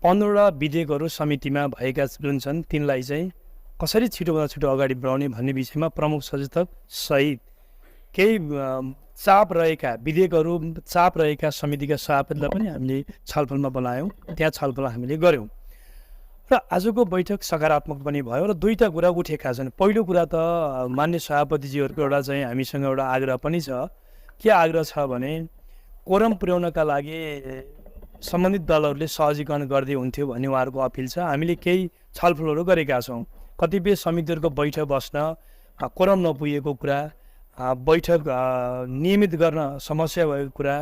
15वटा विधेयकहरू समितिमा भएका जुन छन् तिनलाई चाहिँ कसरी छिटोभन्दा छिटो अगाडि बढाउने भन्ने विषयमा प्रमुख सचेतक सहित केही चाप रहेका विधेयकहरू, चाप रहेका समितिका सभापतिलाई पनि हामीले छलफलमा बोलायौँ, त्यहाँ छलफल हामीले गऱ्यौँ र आजको बैठक सकारात्मक पनि भयो र दुईवटा कुरा उठेका छन्। पहिलो कुरा त मान्य सभापतिजीहरूको एउटा चाहिँ हामीसँग एउटा आग्रह पनि छ। के आग्रह छ भने कोरम पुर्याउनका लागि सम्बन्धित दलहरूले सहजीकरण गर्दै हुन्थ्यो भन्ने उहाँहरूको अपिल छ। हामीले केही छलफलहरू गरेका छौँ। कतिपय समितिहरूको बैठक बस्न कोरम नपुगेको कुरा, बैठक नियमित गर्न समस्या भएको कुरा,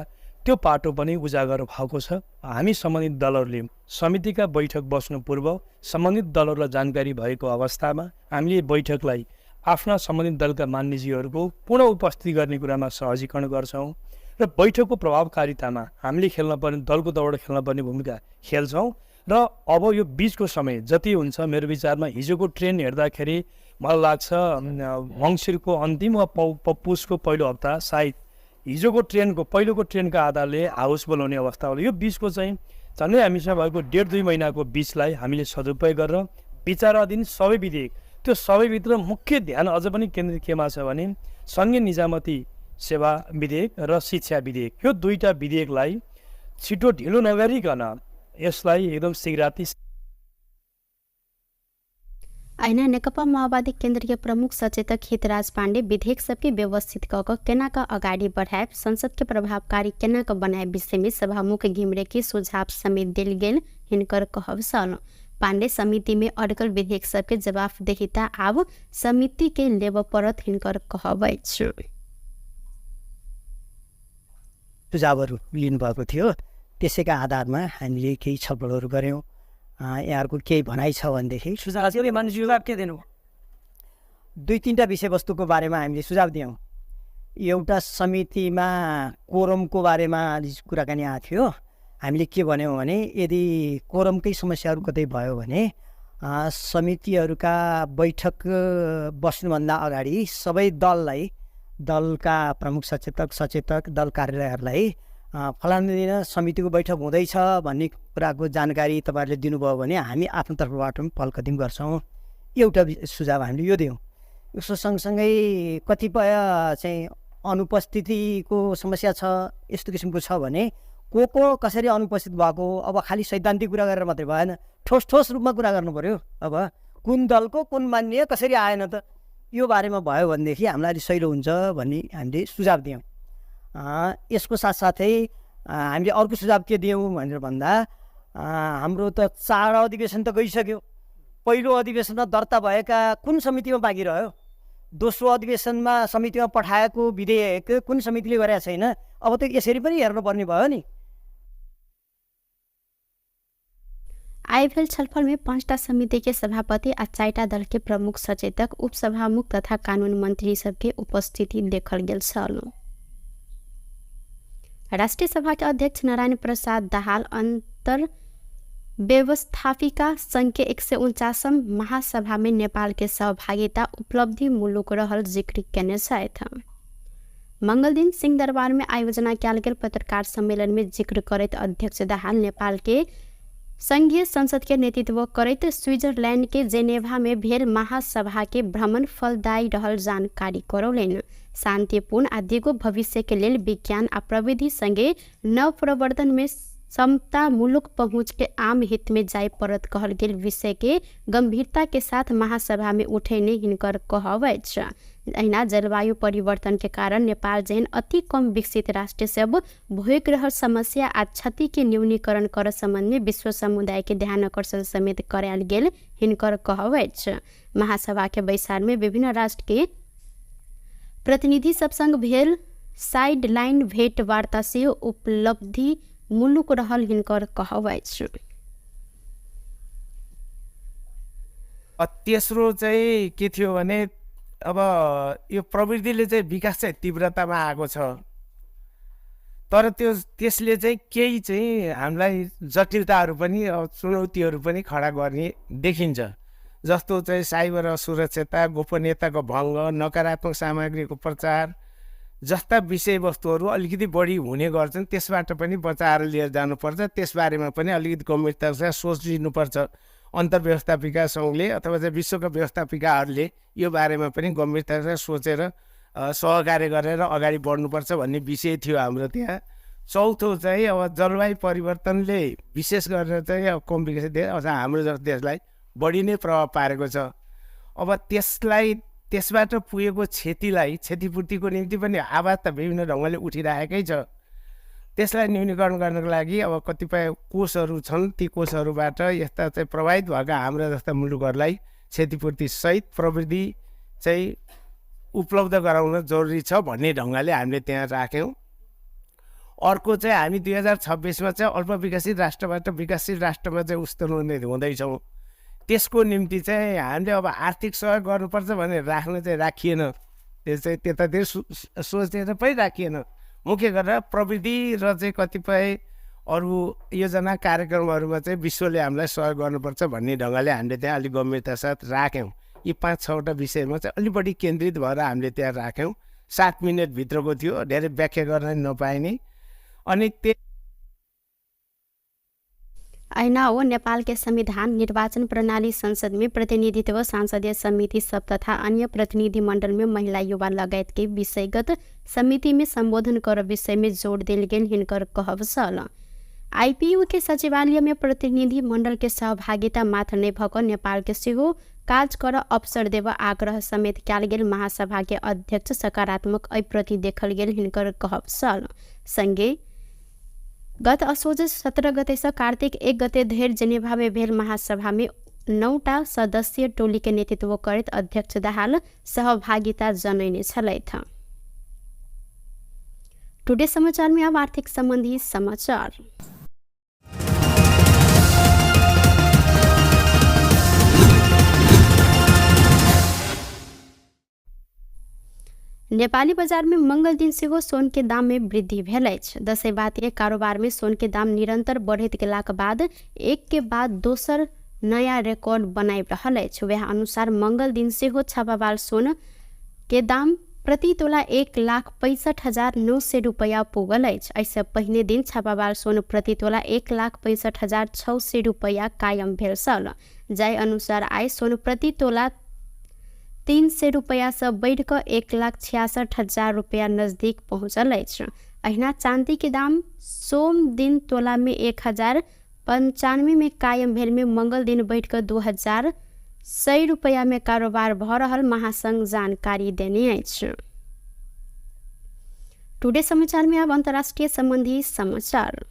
त्यो पाटो पनि उजागर भएको छ। हामी सम्बन्धित दलहरूले समितिका बैठक बस्नु पूर्व सम्बन्धित दलहरूलाई जानकारी भएको अवस्थामा हामीले बैठकलाई आफ्ना सम्बन्धित दलका मान्यजीहरूको पूर्ण उपस्थिति गर्ने कुरामा सहजीकरण गर्छौँ र बैठकको प्रभावकारितामा हामीले खेल्न पर्ने, दलको तर्फबाट खेल्न पर्ने भूमिका खेल्छौँ। र अब यो बिचको समय जति हुन्छ, मेरो विचारमा हिजोको ट्रेन्ड हेर्दाखेरि मलाई लाग्छ मङ्सिरको अन्तिम वा पुसको पहिलो हप्ता सायद हिजोको ट्रेनको पहिलोको ट्रेनको आधारले हाउस बोलाउने अवस्था होला। यो बिचको चाहिँ झन्डै हामीसँग भएको 1.5-2 महिनाको बिचलाई हामीले सदुपयोग गरेर विचाराधीन सबै विधेयक, त्यो सबैभित्र मुख्य ध्यान अझ पनि केन्द्रित केमा छ भने सङ्घीय निजामती सेवा विधेयक र शिक्षा विधेयक, यो दुईवटा विधेयकलाई छिटो ढिलो नगरिकन यसलाई एकदम शीघ्राति। अहिना नेकपा माओवादी केन्द्रीय प्रमुख सचेतक हितराज पाण्डे विधेयक सबके व्यवस्थित क क केना क अगाडि बढ़ायब, संसद के प्रभावकारी केना क बनायब विषय में सभामुख घिमिरे के सुझाव समेत देल गेल हिनकर कहब छल। पाण्डे समिति में अड्कल विधेयक सबके जवाफदेहिता आब समिति के लेबऽ पड़त हिनकर कहब अछि। सुझावहरू लिनुभएको थियो, त्यसैका आधारमा हामीले केही छलफलहरू गऱ्यौँ। यहाँहरूको केही भनाइ छ भनेदेखि सुझाव के दिनु? दुई तिनवटा विषयवस्तुको बारेमा हामीले सुझाव दियौँ। एउटा समितिमा कोरमको बारेमा कुराकानी आएको थियो। हामीले के भन्यौँ भने यदि कोरमकै समस्याहरू कतै भयो भने समितिहरूका बैठक बस्नुभन्दा अगाडि सबै दललाई, दलका प्रमुख सचेतक, सचेतक, दल कार्यालयहरूलाई फलानु दिन समितिको बैठक हुँदैछ भन्ने कुराको जानकारी तपाईँहरूले दिनुभयो भने हामी आफ्नो तर्फबाट पनि पहल कदमी गर्छौँ। एउटा सुझाव हामीले यो दियौँ। यसो सँगसँगै कतिपय चाहिँ अनुपस्थितिको समस्या छ, यस्तो किसिमको छ भने को कसरी अनुपस्थित भएको, अब खालि सैद्धान्तिक कुरा गरेर मात्रै भएन, ठोस ठोस रूपमा कुरा गर्नु पऱ्यो। अब कुन दलको कुन मान्य कसरी आएन त, यो बारेमा भयो भनेदेखि हामीलाई अलिक सहिलो हुन्छ भन्ने हामीले सुझाव दियौँ। यसको साथसाथै हामीले अर्को सुझाव के दियौँ भनेर भन्दा हाम्रो त 4 अधिवेशन त गइसक्यो। पहिलो अधिवेशनमा दर्ता भएका कुन समितिमा बाँकी रह्यो, दोस्रो अधिवेशनमा समितिमा पठाएको विधेयक कुन समितिले गरेका छैन, अब त यसरी पनि हेर्नुपर्ने भयो नि। आइ भेल छलफल में 5टा समिति के सभापति आ 4टा दल के प्रमुख सचेतक, उपसभामुख तथा कानून मंत्री सबके उपस्थिति देखल गेल छल। राष्ट्रिय सभा के अध्यक्ष नारायण प्रसाद दाहाल अंतर व्यवस्थापिका संघ के 149 महासभा में नेपाल के सहभागिता उपलब्धि मुलुक रहल जिक्र केने छथि। मंगलदिन सिंहदरबार में आयोजना कयल गेल पत्रकार सम्मेलन में जिक्र करैत अध्यक्ष दाहाल नेपाल के संघीय संसद के नेतृत्व करैत स्विट्जरलैंड के जेनेवा में भेल महासभा के भ्रमण फलदायी रहल जानकारी करौलनि। शांतिपूर्ण आ दिगो भविष्य के लेल विज्ञान आ प्रविधि संगे नव प्रवर्तन में समतामूलक पहुँच के आम हित में जाय पड़त कहल गेल विषय के गंभीरता के साथ महासभा में उठेने हिनकर कहब अछि। अहिना जलवायु परिवर्तन के कारण नेपाल जेहन अति कम विकसित राष्ट्र सब भोगि रहल समस्या आ क्षति के न्यूनीकरण कर संबंध में विश्व समुदाय के ध्यान आकर्षण समेत करायल गेल हिनकर कहब अछि। महासभा के बैसार में विभिन्न राष्ट्र के प्रतिनिधि सब संग भेल साइड लाइन भेंट वार्ता से उपलब्धि मुलुक रहल हिनकर कहब अछि। तेस्रो चाहिँ के थियो भने अब यो प्रवृत्तिले चाहिँ विकास चाहिँ तीव्रतामा आएको छ, तर त्यो त्यसले चाहिँ केही चाहिँ हामीलाई जटिलताहरू पनि चुनौतीहरू पनि खडा गर्ने देखिन्छ। जस्तो चाहिँ साइबर असुरक्षता, गोपनीयताको भङ्ग, नकारात्मक सामग्रीको प्रचार जस्ता विषयवस्तुहरू अलिकति बढी हुने गर्छन्। त्यसबाट पनि बचाएर लिएर जानुपर्छ, त्यसबारेमा पनि अलिकति गम्भीरतासँग सोचिनुपर्छ। अन्तर्व्यवस्थापिका सङ्घले अथवा चाहिँ विश्वका व्यवस्थापिकाहरूले यो बारेमा पनि गम्भीरतासँग सोचेर सहकार्य गरेर अगाडि बढ्नुपर्छ भन्ने विषय थियो हाम्रो त्यहाँ। चौथो चाहिँ अब जलवायु परिवर्तनले विशेष गरेर चाहिँ अब कम विकसित देश अथवा हाम्रो जस्तो देशलाई बढी नै प्रभाव पारेको छ। अब त्यसलाई त्यसबाट पुगेको क्षतिलाई क्षतिपूर्तिको निम्ति पनि आवाज त विभिन्न ढङ्गले उठिरहेकै छ। त्यसलाई न्यूनीकरण गर्नको लागि अब कतिपय कोषहरू छन्, ती कोषहरूबाट यस्ता चाहिँ प्रभावित भएका हाम्रा जस्ता मुलुकहरूलाई क्षतिपूर्तिसहित प्रविधि चाहिँ उपलब्ध गराउन जरुरी छ भन्ने ढङ्गले हामीले त्यहाँ राख्यौँ। अर्को चाहिँ हामी 2026 चाहिँ अल्पविकसित राष्ट्रबाट विकासशील राष्ट्रमा चाहिँ उस्तोलुने हुँदैछौँ। त्यसको निम्ति चाहिँ हामीले अब आर्थिक सहयोग गर्नुपर्छ भनेर राख्न चाहिँ राखिएन, त्यो चाहिँ त्यतातिर सोचेर पनि राखिएन। मुख्य गरेर प्रविधि र चाहिँ कतिपय अरू योजना कार्यक्रमहरूमा चाहिँ विश्वले हामीलाई सहयोग गर्नुपर्छ भन्ने ढङ्गले हामीले त्यहाँ अलिक गम्भीरता साथ राख्यौँ। यी 5-6वटा विषयमा चाहिँ अलिक बढी केन्द्रित भएर हामीले त्यहाँ राख्यौँ। 7 मिनटभित्रको थियो, धेरै व्याख्या गर्न नपाइने। अनि त्यो अहिना ओ नेपाल के संविधान, निर्वाचन प्रणाली, संसद में प्रतिनिधित्व, सांसदीय समिति सब तथा अन्य प्रतिनिधि मंडल में महिला, युवा लगायत के विषयगत समिति में संबोधन कर विषय में जोड़ देल गेल हिनकर कहब छल। आईपीयू के सचिवालय में प्रतिनिधि मंडल के सहभागिता मात्र नहि भऽ कऽ नेपाल के सेहो काज कर अवसर देब आग्रह समेत कयल गेल महासभा के अध्यक्ष सकारात्मक एहि प्रति देखल गेल हिनकर कहब छल। संगे गत असोज 17 गते से कार्तिक 1 गते धरि जेनेवा में भेल महासभा में 9टा सदस्यीय टोली के नेतृत्व करैत अध्यक्ष दाहाल सहभागिता जनैने छलथि। टुडे समाचार में अब आर्थिक संबंधी समाचार। नेपाली बजार में मंगल दिन सेहो सोन के दाम में वृद्धि भेल अछि। दसैँ बाद के कारोबार में सोन के दाम निरंतर बढ़ैत गेलाक बाद एक के बाद दोसर नया रिकॉर्ड बनाबि रहल अछि। वएह अनुसार मंगल दिन सेहो छापावाल सोन के दाम प्रति तोला 1,65,900 रुपैया पुगल अछि। एहिसँ पहिने दिन छापावाल सोन प्रति तोला 1,65,600 रुपैया कायम भेल छल। जाहि अनुसार आइ सोन प्रति तोला 300 रुपैयासँ बढ़ि कऽ 1,66,000 रुपैया नजदीक पहुँचल अछि। अहिना चांदी के दाम सोम दिन तोला में 1,095 में कायम भेल में मंगल दिन बढ़ि कऽ 2,100 रुपैया में कारोबार भऽ रहल महासंघ जानकारी देने अछि। टुडे समाचार में अब अंतर्राष्ट्रीय संबंधी समाचार।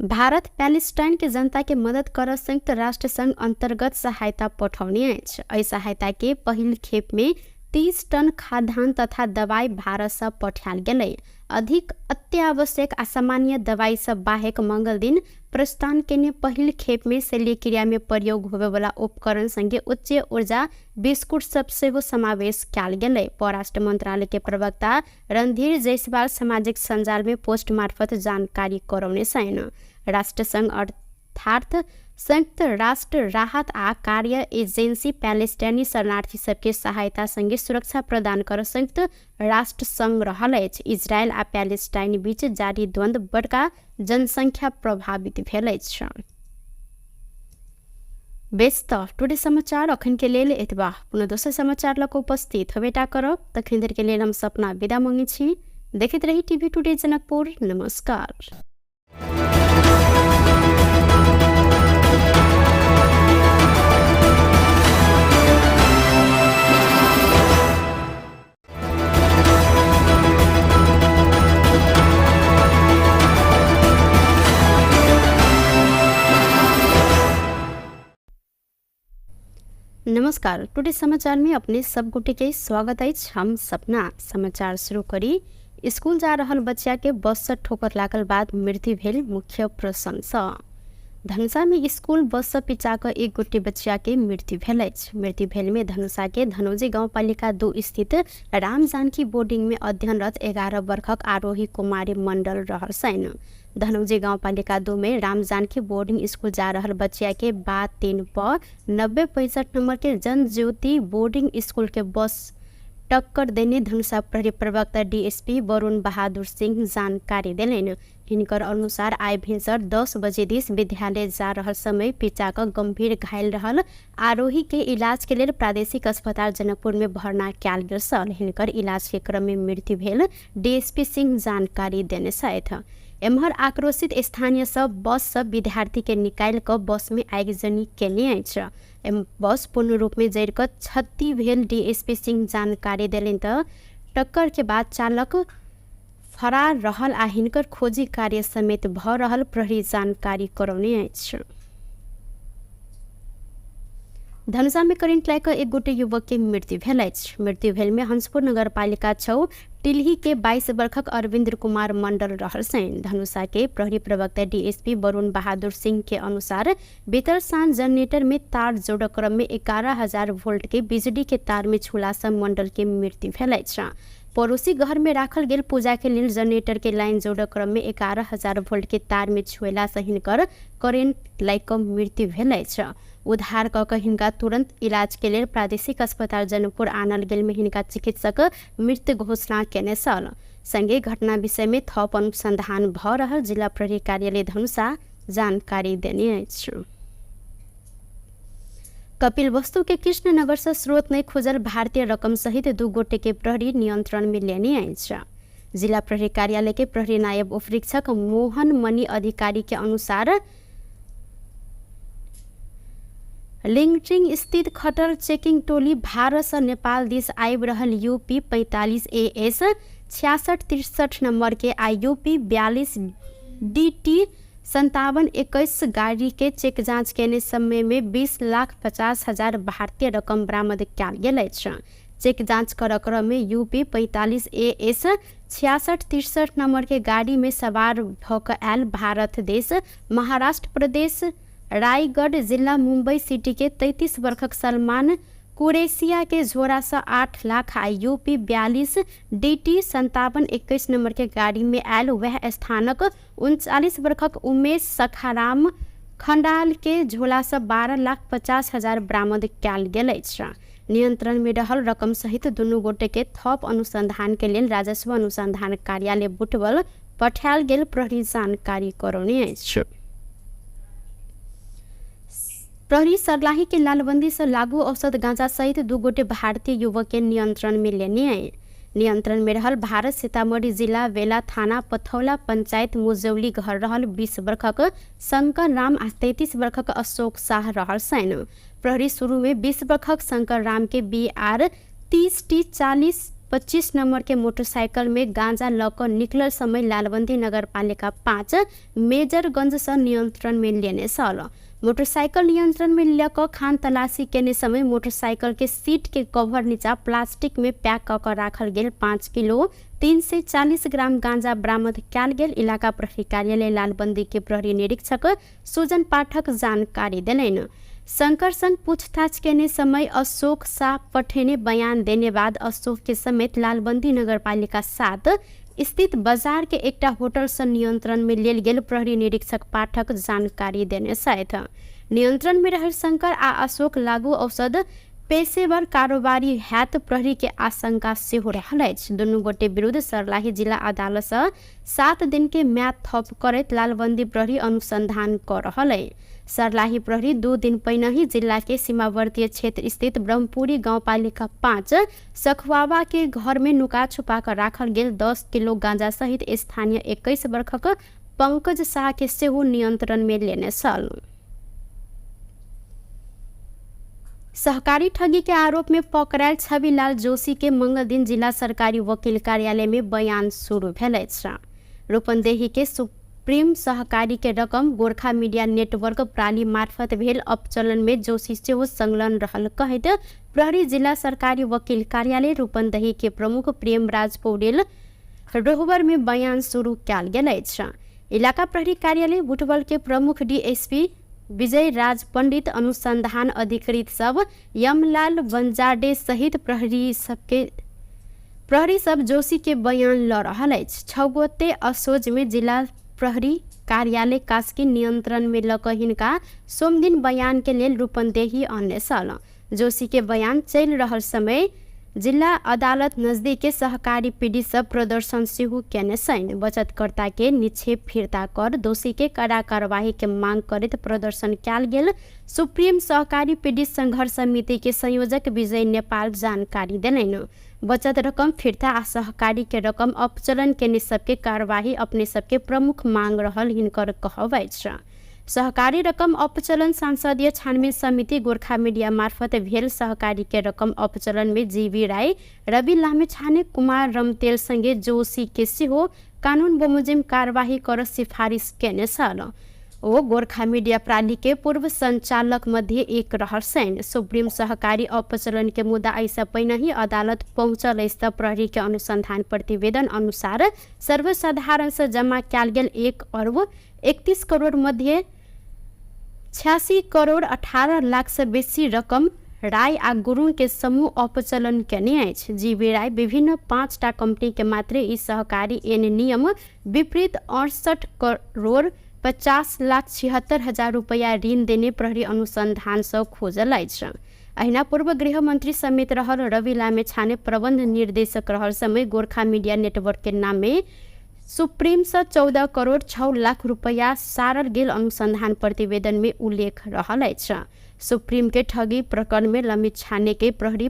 भारत पैलेस्टाइन के जनता के मदद कर संयुक्त राष्ट्र संघ अंतर्गत सहायता पठौने अछि। एहि सहायता के पहिल खेप में 30 टन खाद्यान्न तथा दवाई भारत से पठायल गेलै। अधिक अत्यावश्यक आ सामान्य दवाई सब बाहेक मंगल दिन प्रस्थान केने पहिल खेप में शल्यक्रिया में प्रयोग होबेवाला उपकरण संगे उच्च ऊर्जा बिस्कुट सब सेहो समावेश कयल गेलै। परराष्ट्र मंत्रालय के प्रवक्ता रणधीर जायसवाल सामाजिक सञ्जाल में पोस्ट मार्फत जानकारी करौने छनि। राष्ट्रसंघ अर्थात संयुक्त राष्ट्र राहत आ कार्य एजेंसी पैलेस्टाइनी शरणार्थी सबके सहायता संगे सुरक्षा प्रदान कर संयुक्त राष्ट्र संघ रहल अछि। इजरायल आ पैलेस्टाइन बीच जारी द्वंद्व बड़का जनसंख्या प्रभावित भेल अछि। बेस त टुडे समाचार अखन के लेल एतबा। पुनः दोसर समाचार लऽ कऽ उपस्थित होबेटा करब। तखन धरि के लेल हम सपना विदा मांगै छी। देखैत रही टीवी टुडे जनकपुर। नमस्कार। नमस्कार, टुडे समाचार में अपने सब गोटे के स्वागत अछि। हम सपना समाचार शुरू करी। स्कूल जा रहल बच्चा के बस से ठोकर लागल बाद मृत्यु भेल मुख्य प्रसंग सँ। धनुषा में स्कूल बस से पिचा कऽ एक गोटे बच्चा के मृत्यु भेल अछि। मृत्यु भेल में धनुषा के धनौजी गाउँपालिका 2 स्थित राम जानकी बोर्डिंग में अध्ययनरत 11 वर्षक आरोही कुमारी मंडल रहल छनि। धनौजी गाउँपालिका 2 में राम जानकी बोर्डिंग स्कूल जा रहल बच्चा के बा 3 प 9065 नंबर के जनज्योति बोर्डिंग स्कूल के बस टक्कर देने धनुषा प्रहरी प्रवक्ता डीएसपी वरुण बहादुर सिंह जानकारी देलनि। हिनकर अनुसार आइ भिनसर 10 बजे दिस विद्यालय जा रहल समय पिचा कऽ गंभीर घायल रहल आरोही के इलाज के लेल प्रादेशिक अस्पताल जनकपुर में भर्ना कयल गेल छल। हिनकर इलाज के क्रम में मृत्यु भेल डीएसपी सिंह जानकारी देने छथि। एम्हर आक्रोशित स्थानीय सब बस सब विद्यार्थी के निकालि कऽ बस में आगिजनी केने अछि। बस पूर्ण रूप में जरि कऽ क्षति भेल डीएसपी सिंह जानकारी देलनि तऽ टक्कर के बाद चालक फरार रहल आ हिनकर खोजी कार्य समेत भऽ रहल प्रहरी जानकारी करौने अछि। धनुषा में करेंट लागि कऽ एक गोटे युवक के मृत्यु भेल अछि। मृत्यु भेल में हंसपुर नगरपालिका 6 टिल्ही के 22 वर्षक अरविंद्र कुमार मंडल रहल छनि। धनुषा के प्रहरी प्रवक्ता डीएसपी वरुण बहादुर सिंह के अनुसार बीतल साँझ जनरेटर में तार जोड़ क्रम में 11,000 वोल्ट के बिजली के तार में छूला से मंडल के मृत्यु भेल अछि। पड़ोसी घर में राखल गेल पूजा के लेल जनरेटर के लाइन जोड़ऽ क्रम में 11,000 वोल्ट के तार में छुएला से हिनकर करेंट लागि कऽ मृत्यु भेल अछि। उद्धार कऽ कऽ हिनका तुरंत इलाज के लेल प्रादेशिक अस्पताल जनकपुर आनल गेल में हिनका चिकित्सक मृत्यु घोषणा केने छल। संगे घटना विषय में थप अनुसंधान भऽ रहल जिला प्रहरी कार्यालय धनुषा जानकारी देने अछि। कपिलवस्तु के कृष्णनगर से स्रोत नहि खोजल भारतीय रकम सहित 2 गोटे के प्रहरी नियंत्रण में लेने अछि। जिला प्रहरी कार्यालय के प्रहरी नायब उपरीक्षक मोहन मणि अधिकारी के अनुसार लिंगटिंग स्थित खटर चेकिंग टोली भारत से नेपाल दिस आबि रहल यूपी 45 AS 6663 number के आ यूपी 42 DT 5721 गाड़ी के चेक जांच केने समय में 20,50,000 भारतीय रकम बरामद कयल गेल अछि। चेक जांच कर क्रम में यूपी 45 AS 6663 number के गाड़ी में सवार भऽ कऽ आयल भारत देश महाराष्ट्र प्रदेश रायगढ़ जिला मुंबई सिटी के 33 वर्षक सलमान कुरेशिया के झोरा से 8 लाख आ यूपी 42 DT 5721 number के गाड़ी में आयल वह स्थानक 39 वर्षक उमेश सखाराम खंडाल के झोला से 12,50,000 बरामद कयल गेल अछि। नियंत्रण में रहल रकम सहित दुनू गोटे के थप अनुसंधान के लेल राजस्व अनुसंधान कार्यालय बुटवल पठायल गेल प्रहरी जानकारी करौने अछि। प्रहरी सर्लाही के लालबंदी से लागू औषध गांजा सहित 2 गोटे भारतीय युवक के नियंत्रण में लेने आए। नियंत्रण में रहल भारत सीतामढ़ी जिला वेला थाना पथौला पंचायत मुजौली घर रहल 20 वर्षक शंकर राम आ 33 वर्षक अशोक शाह रहल सैन। प्रहरी शुरू में 20 वर्षक शंकर राम के BR 30 T 4025 number के मोटरसाइकिल में गांजा लऽ कऽ निकलल समय लालबंदी नगरपालिका 5 मेजरगंज से नियंत्रण में लेने छल। मोटरसाइकिल नियंत्रण में लऽ कऽ खान तलाशी केने समय मोटरसाइकिल के सीट के कवर नीचा प्लास्टिक में पैक कऽ कऽ राखल गेल 5 किलो 340 ग्राम गांजा बरामद कयल गेल इलाका प्रहरी कार्यालय लालबंदी के प्रहरी निरीक्षक सुजन पाठक जानकारी देलनि। शंकर संग पूछताछ केने समय अशोक शाह पठेने बयान देने बाद अशोक के समेत लालबंदी नगरपालिका 7 स्थित बाजार के एकटा होटल से नियंत्रण में लेल गेल प्रहरी निरीक्षक पाठक जानकारी देने छथि। नियंत्रण में रहल शंकर आ अशोक लागू औषध पेशेवर कारोबारी हैत प्रहरी के आशंका सेहो रहल अछि। दुनू गोटे विरुद्ध सर्लाही जिला अदालत से 7 दिन के म्याद थप करैत लालबंदी प्रहरी अनुसंधान कर रहल अछि। सर्लाही प्रहरी 2 दिन पहिने ही जिला के सीमावर्ती क्षेत्र स्थित ब्रह्मपुरी गाउँपालिका 5 सखुआवा के घर में नुका छुपा कर राखल गेल 10 किलो गांजा सहित स्थानीय 21 वर्षक पंकज शाह के सेहो नियंत्रण में लेने छल। सहकारी ठगी के आरोप में पकड़ायल छविलाल जोशी के मंगल दिन जिला सरकारी वकील कार्यालय में बयान शुरू भेल अछि। रूपन्देही के सुप्रीम सहकारी के रकम गोरखा मीडिया नेटवर्क प्राली मार्फत भेल अपचलन में जोशी सेहो संलग्न रहल कहैत प्रहरी जिला सरकारी वकील कार्यालय रूपन्देही के प्रमुख प्रेमराज पौडेल रोहबर में बयान शुरू कयल गेल अछि। इलाका प्रहरी कार्यालय बुटवल के प्रमुख डीएसपी विजय राज पंडित अनुसंधान अधिकृत सब यमलाल बंजाडे सहित प्रहरी सब जोशी के बयान ल रहल अछि। 6 गोटे असोज में जिला प्रहरी कार्यालय कास्की नियंत्रण में लऽ कऽ हिनका सोमदिन बयान के लेल रूपन्देही अनने छल। जोशी के बयान चलि रहल समय जिला अदालत नजदीक के सहकारी पीड़ित सब प्रदर्शन सेहो केने छनि। बचतकर्ता के निक्षेप फिर्ता कर दोषी के कड़ा कार्यवाही के मांग करैत प्रदर्शन कयल गेल सुप्रीम सहकारी पीड़ित संघर्ष समिति के संयोजक विजय नेपाल जानकारी देलनि। बचत रकम फिर्ता आ सहकारी के रकम अपचलन केने सबके कार्यवाही अपने सबके प्रमुख मांग रहल हिनकर कहब अछि। सहकारी रकम अपचलन संसदीय छानबीन समिति गोरखा मीडिया मार्फत भेल सहकारी के रकम अपचलन में जीवी राय, रवि लामिछाने, कुमार रमतेल संगे जोशी के सेहो कानून बमोजिम कार्यवाही कर सिफारिस केने छल। ओ गोरखा मीडिया प्राली के पूर्व संचालक मध्ये एक रहल छनि। सुप्रीम सहकारी अपचलन के मुद्दा एहिसँ पहिने ही अदालत पहुँचल अछि त प्रहरी के अनुसंधान प्रतिवेदन अनुसार सर्वसाधारण से जमा कयल गेल 1 अरब 31 करोड़ मध्ये 86 करोड़ 18 लाख से बेसी रकम राय आ गुरुङ के समूह अपचलन केने अछि। जीबी राय विभिन्न 5टा कंपनी के मात्रे ई सहकारी एन नियम विपरीत 68 करोड़ 50 लाख 76 हजार रुपैयाँ ऋण देने प्रहरी अनुसन्धान सँ खोजल अछि। अहिना पूर्व गृह मन्त्री समेत रहल रवि लामेछाने प्रबन्ध निर्देशक रहल समय गोरखा मीडिया नेटवर्क के नाम में सुप्रीम से 14 करोड़ 6 लाख रुपैयाँ सारल गेल अनुसन्धान प्रतिवेदन में उल्लेख रहल अछि। सुप्रीम के ठगी प्रकरण में लामिछाने के प्रहरी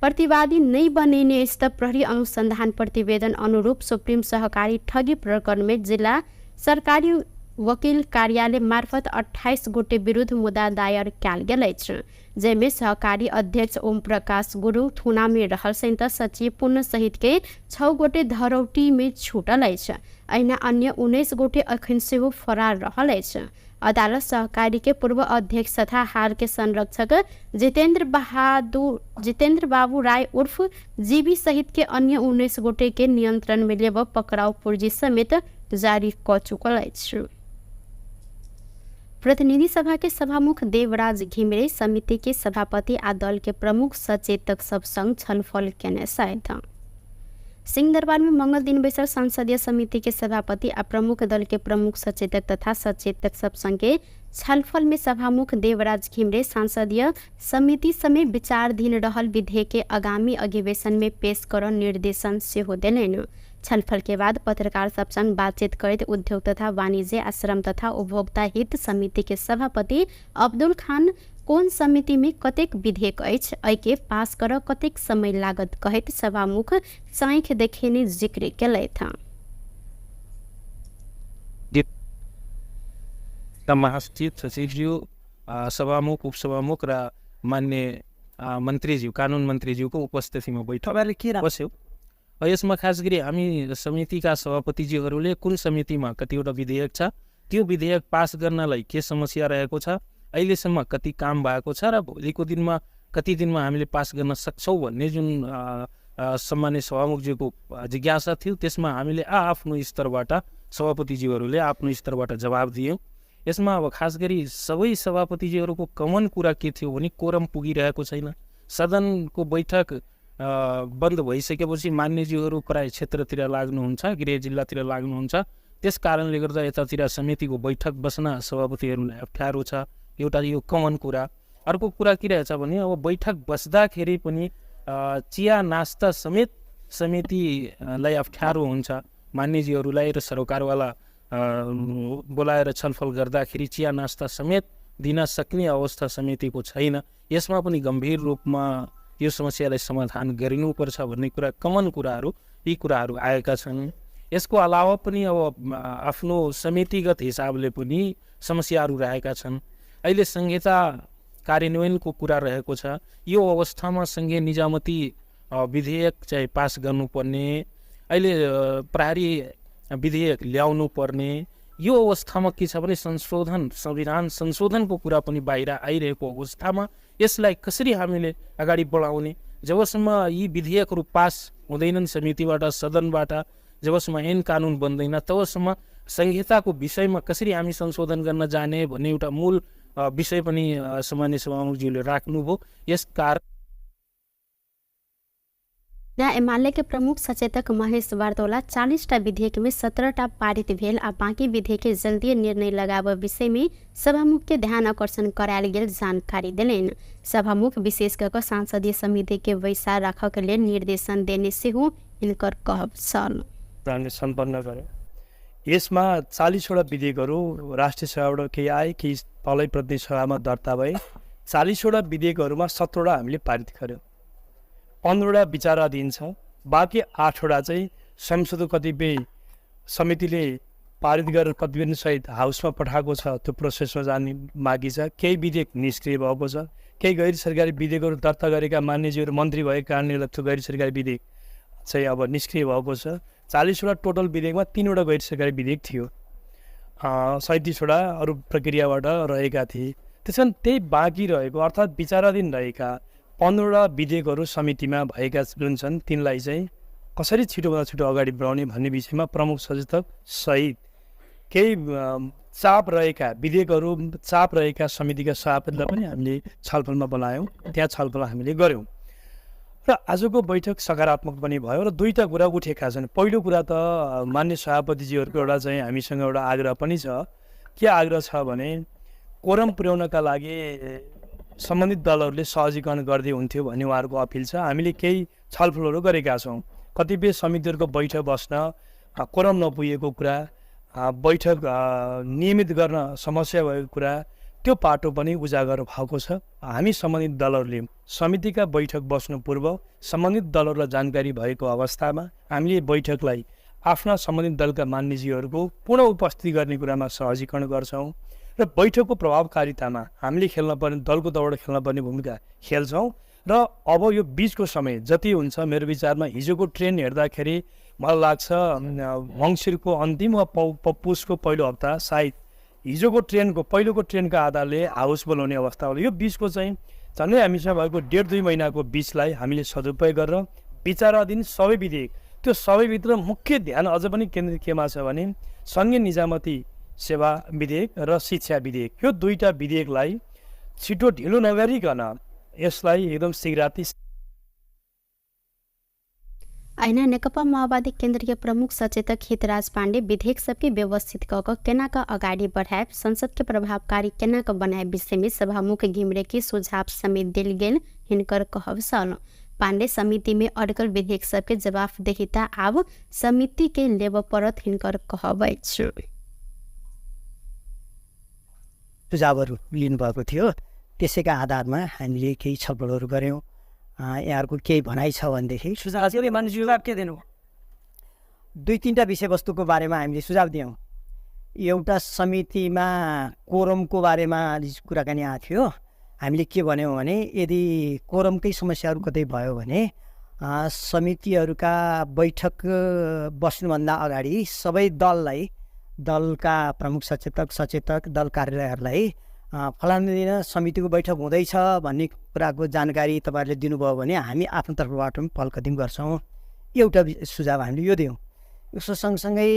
प्रतिवादी नहीं बनेने अछि त प्रहरी अनुसन्धान प्रतिवेदन अनुरूप सुप्रीम सहकारी ठगी प्रकरण में जिल्ला सरकारी वकिल कार्यालय मार्फत 28 गोटे विरुद्ध मुद्दा दायर कयल गेल अछि, जाहिमे सहकारी अध्यक्ष ओम प्रकाश गुरुङ थुना में रहल संयुक्त सचिव पुण्य सहित के 6 गोटे धरौटी में छूटल अछि। अहिना अन्य 19 गोटे अखन सेहो फरार रहल अछि। अदालत सहकारी के पूर्व अध्यक्ष तथा हाल के संरक्षक जितेंद्र बाबू राय उर्फ जीबी सहित के अन्य 19 गोटे के नियंत्रण में लेब पकड़ाव पुर्जी समेत जारी क चुकल अछि। प्रतिनिधि सभा के सभामुख देवराज घिमिरे समिति के सभापति आ दल के प्रमुख सचेतक सब संग छलफल केने छथि। सिंहदरबार में मंगल दिन बैसल संसदीय समिति के सभापति आ प्रमुख दल के प्रमुख सचेतक तथा सचेतक सब संगे छलफल में सभामुख देवराज घिमिरे संसदीय समिति समेत विचाराधीन रहल विधेयक के आगामी अधिवेशन में पेश कर निर्देशन सेहो देलनि। छलफल के बाद पत्रकार सब संग बातचीत करैत उद्योग तथा वाणिज्य आ श्रम तथा उपभोक्ता हित समिति के सभापति अब्दुल खान कोन समिति में कतेक विधेयक अछि, एहिके पास कर कतेक समय लागत कहैत सभामुख चाँखि देखेने जिक्र केलथि। महासचिव सचिवज्यू, सभामुख उपसभामुख र मान्य मन्त्रीज्यू कानुन मन्त्रीज्यूको उपस्थितिमा बैठक के बस्यो। यसमा खास गरी हामी समितिका सभापतिज्यूहरूले कुन समितिमा कतिवटा विधेयक छ, त्यो विधेयक पास गर्नलाई के समस्या रहेको छ, अहिलेसम्म कति काम भएको छ र भोलिको दिनमा कति दिनमा हामीले पास गर्न सक्छौँ भन्ने जुन सम्मान्य सभामुखज्यूको जिज्ञासा थियो, त्यसमा हामीले आफ्नो स्तरबाट सभापतिज्यूहरूले आफ्नो स्तरबाट जवाब दियौँ। यसमा अब खास गरी सबै सभापतिज्यूहरूको कमन कुरा के थियो भने कोरम पुगिरहेको छैन। सदनको बैठक बन्द भइसकेपछि मान्यज्यूहरू प्राय क्षेत्रतिर लाग्नुहुन्छ, गृह जिल्लातिर लाग्नुहुन्छ, त्यस कारणले गर्दा यतातिर समितिको बैठक बस्न सभापतिहरूलाई अप्ठ्यारो छ। एउटा यो कमन कुरा। अर्को कुरा के रहेछ भने अब बैठक बस्दाखेरि पनि चिया नास्ता समेत समितिलाई अप्ठ्यारो हुन्छ। मान्यज्यूहरूलाई र सरकारवाला बोलाएर छलफल गर्दाखेरि चिया नास्ता समेत दिन सक्ने अवस्था समितिको छैन। यसमा पनि गम्भीर रूपमा यो समस्यालाई समाधान गरिनुपर्छ भन्ने कुरा कमन कुराहरू यी कुराहरू आएका छन्। यसको अलावा पनि अब आफ्नो समितिगत हिसाबले पनि समस्याहरू रहेका छन्। अहिले संहिता कार्यान्वयनको कुरा रहेको छ। यो अवस्थामा सङ्घीय निजामती विधेयक चाहिँ पास गर्नुपर्ने, अहिले प्रहरी विधेयक ल्याउनु पर्ने, यो अवस्थामा के छ भने संशोधन संविधान संशोधनको कुरा पनि बाहिर आइरहेको अवस्थामा यसलाई कसरी हामीले अगाडि बढाउने, जबसम्म यी विधेयकहरू पास हुँदैनन् समितिबाट सदनबाट, जबसम्म ऐन कानुन बन्दैन तबसम्म संहिताको विषयमा कसरी हामी संशोधन गर्न जाने भन्ने एउटा मूल विषय पनि सामान्य सभामुखज्यूले राख्नुभयो। यस कारण एमाले के प्रमुख सचेतक महेश वार्तोला 40टा विधेयक में 17टा पारित भेल आ बाँकी विधेयक के जल्दी निर्णय लगाव विषय में सभामुख के ध्यान आकर्षण करायल गेल जानकारी देलनि। सभामुख विशेष कऽ संसदीय समिति के बैसार राखऽ के लेल निर्देशन देने सेहो हिनकर कहब छल। हामीले सम्पन्न गर्यो। यसमा 40वटा विधेयकहरू राष्ट्रिय सभाबाट केही आए, केही तलै प्रतिनिधि सभामा दर्ता भए। 40वटा विधेयकहरूमा 17वटा हामीले पारित गर्यौँ, 15वटा विचाराधीन छ, बाँकी 8वटा चाहिँ संसदको कतिपय समितिले पारित गरेर प्रतिवेदनसहित हाउसमा पठाएको छ, त्यो प्रोसेसमा जाने बाँकी छ। केही विधेयक निष्क्रिय भएको छ, केही गैर सरकारी विधेयकहरू दर्ता गरेका मान्यज्यूहरू मन्त्री भएको कारणले गर्दा त्यो गैर सरकारी विधेयक चाहिँ अब निष्क्रिय भएको छ। 40वटा टोटल विधेयकमा 3वटा गैर सरकारी विधेयक थियो, 37वटा अरू प्रक्रियाबाट रहेका थिए। त्यस कारण त्यही बाँकी रहेको अर्थात् विचाराधीन रहेका 15वटा विधेयकहरू समितिमा भएका जुन छन् तिनलाई चाहिँ कसरी छिटोभन्दा छिटो अगाडि बढाउने भन्ने विषयमा प्रमुख सचेतक सहित केही चाप रहेका विधेयकहरू, चाप रहेका समितिका सभापतिलाई पनि हामीले छलफलमा बोलायौँ, त्यहाँ छलफल हामीले गऱ्यौँ र आजको बैठक सकारात्मक पनि भयो र दुईवटा कुरा उठेका छन्। पहिलो कुरा त मान्य सभापतिजीहरूको एउटा चाहिँ हामीसँग एउटा आग्रह पनि छ। के आग्रह छ भने कोरम पुर्याउनका लागि सम्बन्धित दलहरूले सहजीकरण गर्दै हुन्थ्यो भन्ने उहाँहरूको अपिल छ। हामीले केही छलफलहरू गरेका छौँ। कतिपय समितिहरूको बैठक बस्न कोरम नपुगेको कुरा, बैठक नियमित गर्न समस्या भएको कुरा, त्यो पाटो पनि उजागर भएको छ। हामी सम्बन्धित दलहरूले समितिका बैठक बस्नु पूर्व सम्बन्धित दलहरूलाई जानकारी भएको अवस्थामा हामीले बैठकलाई आफ्ना सम्बन्धित दलका मान्यजीहरूको पूर्ण उपस्थिति गर्ने कुरामा सहजीकरण गर्छौँ र बैठकको प्रभावकारितामा हामीले खेल्न पर्ने दलको तर्फबाट खेल्न पर्ने भूमिका खेल्छौँ। र अब यो बिचको समय जति हुन्छ, मेरो विचारमा हिजोको ट्रेन हेर्दाखेरि मलाई लाग्छ मङ्सिरको अन्तिम वा पुसको पहिलो हप्ता सायद हिजोको ट्रेनको पहिलोको ट्रेनको आधारले हाउस बोलाउने अवस्था होला। यो बिचको चाहिँ झन्डै हामीसँग भएको 1.5-2 महिनाको बिचलाई हामीले सदुपयोग गरेर विचाराधीन सबै विधेयक, त्यो सबैभित्र मुख्य ध्यान अझ पनि केन्द्रित केमा छ भने सङ्घीय निजामती सेवा विधेयक र शिक्षा विधेयक, यो दुईवटा विधेयकलाई छिटो ढिलो नगरिकन यसलाई एकदम शीघ्राति। अहिना नेकपा माओवादी केन्द्रीय प्रमुख सचेतक हितराज पाण्डे विधेयक सबके व्यवस्थित क क केना क अगाडि बढ़ाएब, संसद के प्रभावकारी केना क बनाए विषय में सभामुख घिमिरे के सुझाव समेत देल गेल हिनकर कहब छल। पाण्डे समिति में अड्कल विधेयक सबके जवाफदेहिता आब समिति के लेब पड़त हिनकर कहब अछि। सुझावहरू लिनुभएको थियो, त्यसैका आधारमा हामीले केही छलफलहरू गऱ्यौँ। यहाँहरूको केही भनाइ छ भनेदेखि सुझाव के दिनु? दुई तिनवटा विषयवस्तुको बारेमा हामीले सुझाव दियौँ। एउटा समितिमा कोरमको बारेमा कुराकानी आएको थियो। हामीले के भन्यौँ भने यदि कोरमकै समस्याहरू कतै भयो भने समितिहरूका बैठक बस्नुभन्दा अगाडि सबै दललाई, दलका प्रमुख सचेतक, सचेतक, दल कार्यालयहरूलाई फलानु दिन समितिको बैठक हुँदैछ भन्ने कुराको जानकारी तपाईँहरूले दिनुभयो भने हामी आफ्नो तर्फबाट पनि पहल कदमी गर्छौँ। एउटा सुझाव हामीले यो दियौँ। यसो सँगसँगै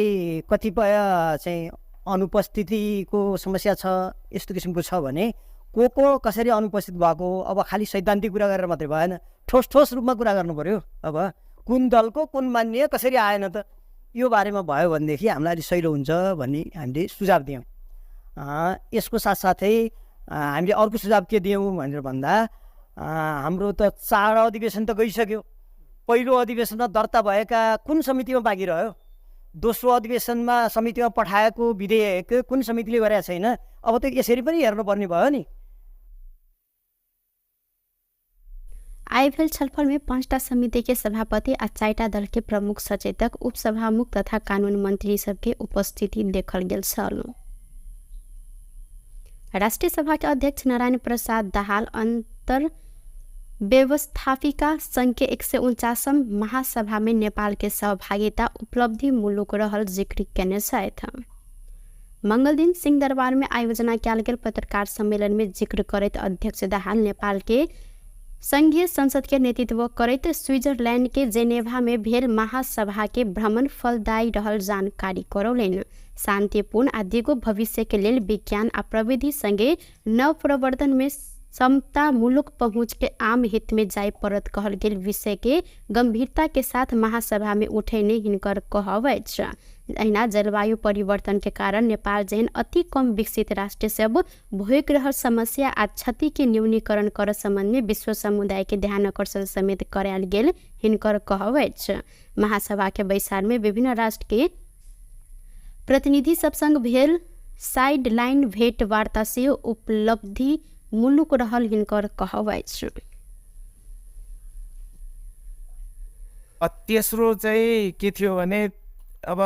कतिपय चाहिँ अनुपस्थितिको समस्या छ, यस्तो किसिमको छ भने को को कसरी अनुपस्थित भएको, अब खालि सैद्धान्तिक कुरा गरेर मात्रै भएन, ठोस ठोस रूपमा कुरा गर्नु पऱ्यो। अब कुन दलको कुन मान्य कसरी आएन त, यो बारेमा भयो भनेदेखि हामीलाई अलिक सहिलो हुन्छ भन्ने हामीले सुझाव दियौँ। यसको साथसाथै हामीले अर्को सुझाव के दियौँ भनेर भन्दा हाम्रो त 4 अधिवेशन त गइसक्यो। पहिलो अधिवेशनमा दर्ता भएका कुन समितिमा बाँकी रह्यो, दोस्रो अधिवेशनमा समितिमा पठाएको विधेयक कुन समितिले गरेको छैन, अब त यसरी पनि हेर्नुपर्ने भयो नि। आइ भेल छलफल में 5टा समिति के सभापति आ 4टा दल के प्रमुख सचेतक, उपसभामुख तथा कानून मंत्री सबके उपस्थिति देखल गेल छल। राष्ट्रिय सभा के अध्यक्ष नारायण प्रसाद दाहाल अंतर व्यवस्थापिका संघ के 149 महासभा में नेपाल के सहभागिता उपलब्धि मुलुक रहल जिक्र केने छथि। मंगलदिन सिंहदरबार में आयोजना कयल गेल पत्रकार सम्मेलन में जिक्र करैत अध्यक्ष दाहाल नेपाल के संघीय संसद के नेतृत्व करैत स्विट्जरलैंड के जेनेवा में भेल महासभा के भ्रमण फलदायी रहल जानकारी करौलनि। शांतिपूर्ण आ दीर्घ भविष्य के लेल विज्ञान आ प्रविधि संगे नव प्रवर्तन में समतामूलक पहुँच के आम हित में जाय पड़त कहल गेल विषय के गंभीरता के साथ महासभा में उठेने हिनकर कहब अछि। अहिना जलवायु परिवर्तन के कारण नेपाल जेहन अति कम विकसित राष्ट्र सब भोगि रहल समस्या आ क्षति के न्यूनीकरण कर संबंध में विश्व समुदाय के ध्यान आकर्षण समेत करायल गेल हिनकर कहब अछि। महासभा के बैसार में विभिन्न राष्ट्र के प्रतिनिधि सब संग भेल साइड लाइन भेंट वार्ता से उपलब्धि मुलुक रहल हिनकर कहब अछि। तेस्रो चाहिँ के थियो भने अब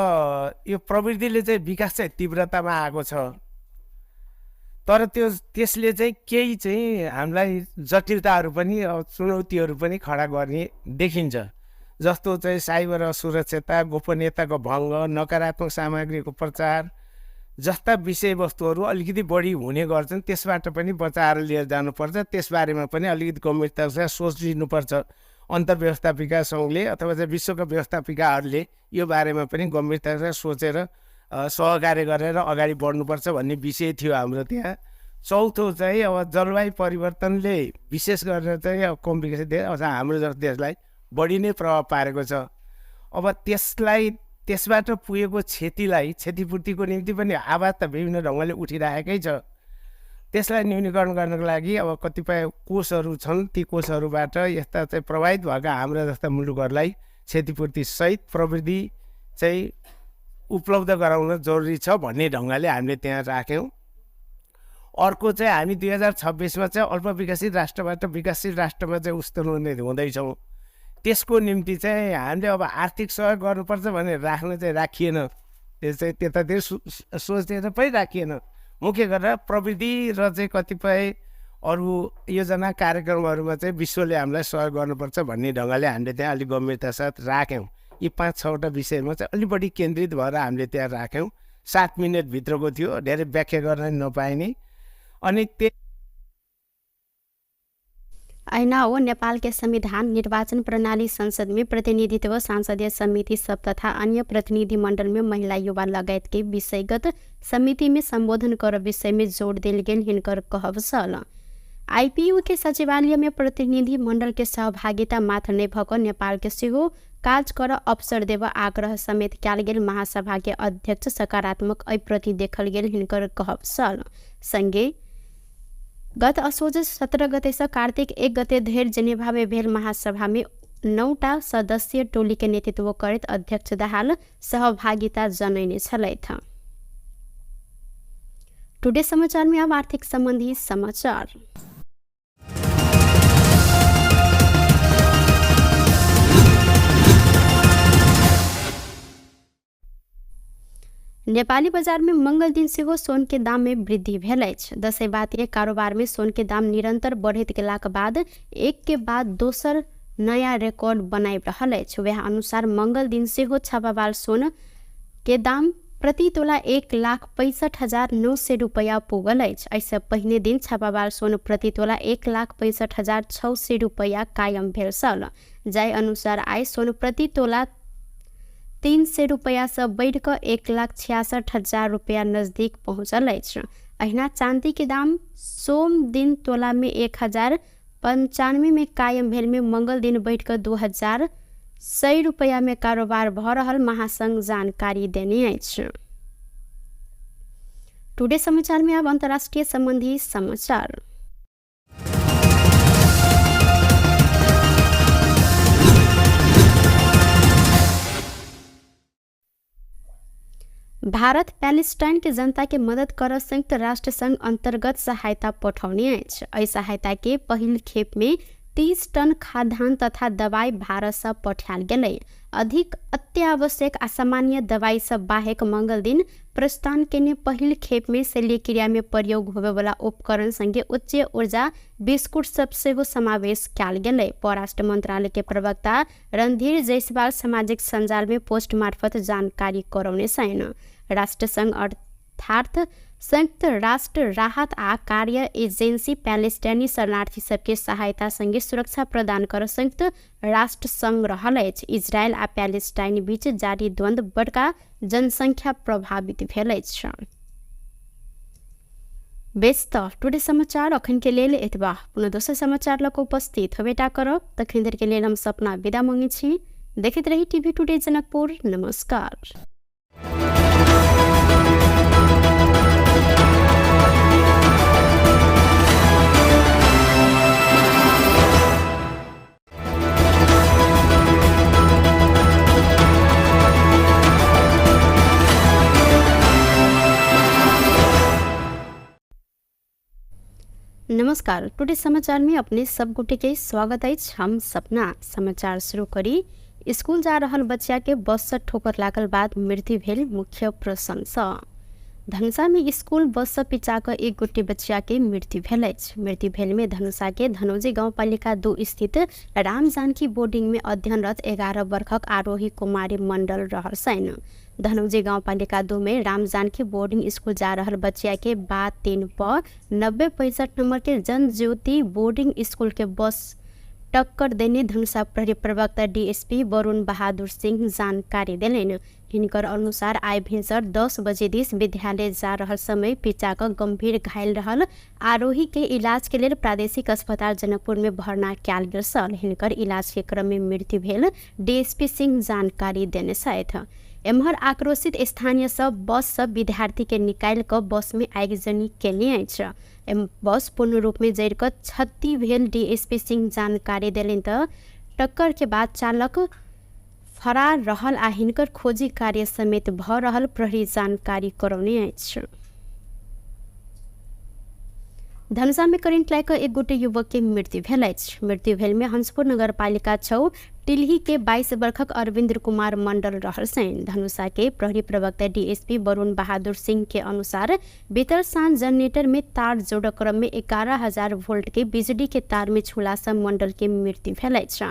यो प्रवृत्तिले चाहिँ विकास चाहिँ तीव्रतामा आएको छ, तर त्यो त्यसले चाहिँ केही चाहिँ हामीलाई जटिलताहरू पनि चुनौतीहरू पनि खडा गर्ने देखिन्छ। जस्तो चाहिँ साइबर असुरक्षता, गोपनीयताको भङ्ग, नकारात्मक सामग्रीको प्रचार जस्ता विषयवस्तुहरू अलिकति बढी हुने गर्छन्। त्यसबाट पनि बचाएर लिएर जानुपर्छ, त्यसबारेमा पनि अलिकति गम्भीरतासँग सोच लिनुपर्छ। अन्तर्व्यवस्थापिका सङ्घले अथवा चाहिँ विश्वका व्यवस्थापिकाहरूले यो बारेमा पनि गम्भीरतासँग सोचेर सहकार्य गरेर अगाडि बढ्नुपर्छ भन्ने विषय थियो हाम्रो त्यहाँ। चौथो चाहिँ अब जलवायु परिवर्तनले विशेष गरेर चाहिँ अब कम विकसित देश अथवा हाम्रो जस्तो देशलाई बढी नै प्रभाव पारेको छ। अब त्यसलाई त्यसबाट पुगेको क्षतिलाई क्षतिपूर्तिको निम्ति पनि आवाज त विभिन्न ढङ्गले उठिरहेकै छ। त्यसलाई न्यूनीकरण गर्नको लागि अब कतिपय कोषहरू छन्, ती कोषहरूबाट यस्ता चाहिँ प्रभावित भएका हाम्रा जस्ता मुलुकहरूलाई क्षतिपूर्तिसहित प्रविधि चाहिँ उपलब्ध गराउन जरुरी छ भन्ने ढङ्गले हामीले त्यहाँ राख्यौँ। अर्को चाहिँ हामी 2026 चाहिँ अल्पविकसित राष्ट्रबाट विकसित राष्ट्रमा चाहिँ उस्तुने हुँदैछौँ। त्यसको निम्ति चाहिँ हामीले अब आर्थिक सहयोग गर्नुपर्छ भनेर राख्न चाहिँ राखिएन, त्यो चाहिँ त्यतातिर सोचेर पनि राखिएन। मुख्य गरेर प्रविधि र चाहिँ कतिपय अरू योजना कार्यक्रमहरूमा चाहिँ विश्वले हामीलाई सहयोग गर्नुपर्छ भन्ने ढङ्गले हामीले त्यहाँ अलिक गम्भीरता साथ राख्यौँ। यी 5-6वटा विषयमा चाहिँ अलिक बढी केन्द्रित भएर हामीले त्यहाँ राख्यौँ। 7 मिनटभित्रको थियो, धेरै व्याख्या गर्न नपाइने। अनि त्यो ऐना हो नेपाल के संविधान, निर्वाचन प्रणाली, संसद में प्रतिनिधित्व, संसदीय समिति सब तथा अन्य प्रतिनिधि मंडल में महिला युवा लगायत के विषयगत समिति में संबोधन कर विषय में जोड़ देल गेल हिनकर कहब छल। आईपीयू के सचिवालय में प्रतिनिधि मंडल के सहभागिता मात्र नहि भऽ कऽ नेपाल के सेहो काज कर अवसर देब आग्रह समेत कयल गेल महासभा के अध्यक्ष सकारात्मक एहि प्रति देखल गेल हिनकर कहब छल। संगे गत असोज 17 गते से कार्तिक 1 गते धरि जेनेवा में भेल महासभा में 9टा सदस्यीय टोली के नेतृत्व करैत अध्यक्ष दाहाल सहभागिता जनैने छलथि। टुडे समाचार में अब आर्थिक संबंधी समाचार। नेपाली बजार में मंगल दिन सेहो सोन के दाम में वृद्धि भेल अछि। दसैँ बाद के कारोबार में सोन के दाम निरंतर बढ़ैत गेलाक बाद एक के बाद दोसर नया रिकॉर्ड बनाबि रहल अछि। वएह अनुसार मंगल दिन सेहो छापावाल सोन के दाम प्रति तोला 1,65,900 रुपैया पुगल अछि। एहिसँ पहिने दिन छापावाल सोन प्रति तोला 1,65,600 रुपैया कायम भेल छल। जाहि अनुसार आइ सोन प्रति तोला 300 रुपैया से बढ़ि कऽ 1,66,000 रुपैया नजदीक पहुँचल अछि। अहिना चांदी के दाम सोम दिन तोला में 1,095 में कायम भेल में मंगल दिन बढ़ि कऽ 2,100 रुपैया में कारोबार भऽ रहल महासंघ जानकारी देने अछि। टुडे समाचार में अब अंतर्राष्ट्रीय संबंधी समाचार। भारत पैलेस्टाइन के जनता के मदद कर संयुक्त राष्ट्र संघ अंतर्गत सहायता पठौने अछि। एहि सहायता के पहिल खेप में 30 टन खाद्यान्न तथा दवाई भारत से पठायल गेलै। अधिक अत्यावश्यक आ सामान्य दवाई सब बाहेक मंगल दिन प्रस्थान केने पहिल खेप में शल्यक्रिया में प्रयोग होबेवाला उपकरण संगे उच्च ऊर्जा बिस्कुट सब सेहो समावेश कयल गेलै। परराष्ट्र मंत्रालय के प्रवक्ता रणधीर जायसवाल सामाजिक सञ्जाल में पोस्ट मार्फत जानकारी करौने छनि। राष्ट्रसंघ अर्थात संयुक्त राष्ट्र राहत आ कार्य एजेंसी पैलेस्टाइनी शरणार्थी सबके सहायता संगे सुरक्षा प्रदान कर संयुक्त राष्ट्र संघ रहल अछि। इजरायल आ पैलेस्टाइन बीच जारी द्वंद्व बड़का जनसंख्या प्रभावित भेल अछि। बेस त टुडे समाचार अखन के लेल एतबा। पुनः दोसर समाचार लऽ कऽ उपस्थित होबेटा करब। तखन धरि के लेल हम सपना विदा मांगै छी। देखैत रही टीवी टुडे जनकपुर। नमस्कार। नमस्कार, टुडे समाचार में अपने सब गोटे के स्वागत अछि। हम सपना समाचार शुरू करी। स्कूल जा रहल बच्चा के बस से ठोकर लागल बाद मृत्यु भेल मुख्य प्रसंग। धनुषा में स्कूल बस से पिचा कऽ एक गोटे बच्चा के मृत्यु भेल अछि। मृत्यु भेल में धनुषा के धनौजी गाउँपालिका 2 स्थित राम जानकी बोर्डिंग में अध्ययनरत 11 वर्षक आरोही कुमारी मंडल रहल छनि। धनौजी गाउँपालिका 2 में राम जानकी बोर्डिंग स्कूल जा रहल बच्चा के बा 3 प 9065 नंबर के जनज्योति बोर्डिंग स्कूल के बस टक्कर देने धनुषा प्रहरी प्रवक्ता डीएसपी वरुण बहादुर सिंह जानकारी देलनि। हिनकर अनुसार आइ भिनसर 10 बजे दिस विद्यालय जा रहल समय पिचा कऽ गंभीर घायल रहल आरोही के इलाज के लेल प्रादेशिक अस्पताल जनकपुर में भर्ना कयल गेल छल। हिनकर इलाज के क्रम में मृत्यु भेल डीएसपी सिंह जानकारी देने छथि। एम्हर आक्रोशित स्थानीय सब बस सँ विद्यार्थी के निकालि कऽ बस में आगिजनी केने अछि। बस पूर्ण रूप में जरि कऽ क्षति भेल डीएसपी सिंह जानकारी देलनि तऽ टक्कर के बाद चालक फरार रहल आ हिनकर खोजी कार्य समेत भऽ रहल प्रहरी जानकारी करौने अछि। धनुषा में करेंट लागि कऽ एक गोटे युवक के मृत्यु भेल अछि। मृत्यु भेल में हंसपुर नगरपालिका 6 टिल्ही के 22 वर्षक अरविंद्र कुमार मंडल रहल छनि। धनुषा के प्रहरी प्रवक्ता डीएसपी वरुण बहादुर सिंह के अनुसार बीतल साँझ जनरेटर में तार जोड़ क्रम में 11,000 वोल्ट के बिजली के तार में छूला सँ मंडल के मृत्यु भेल अछि।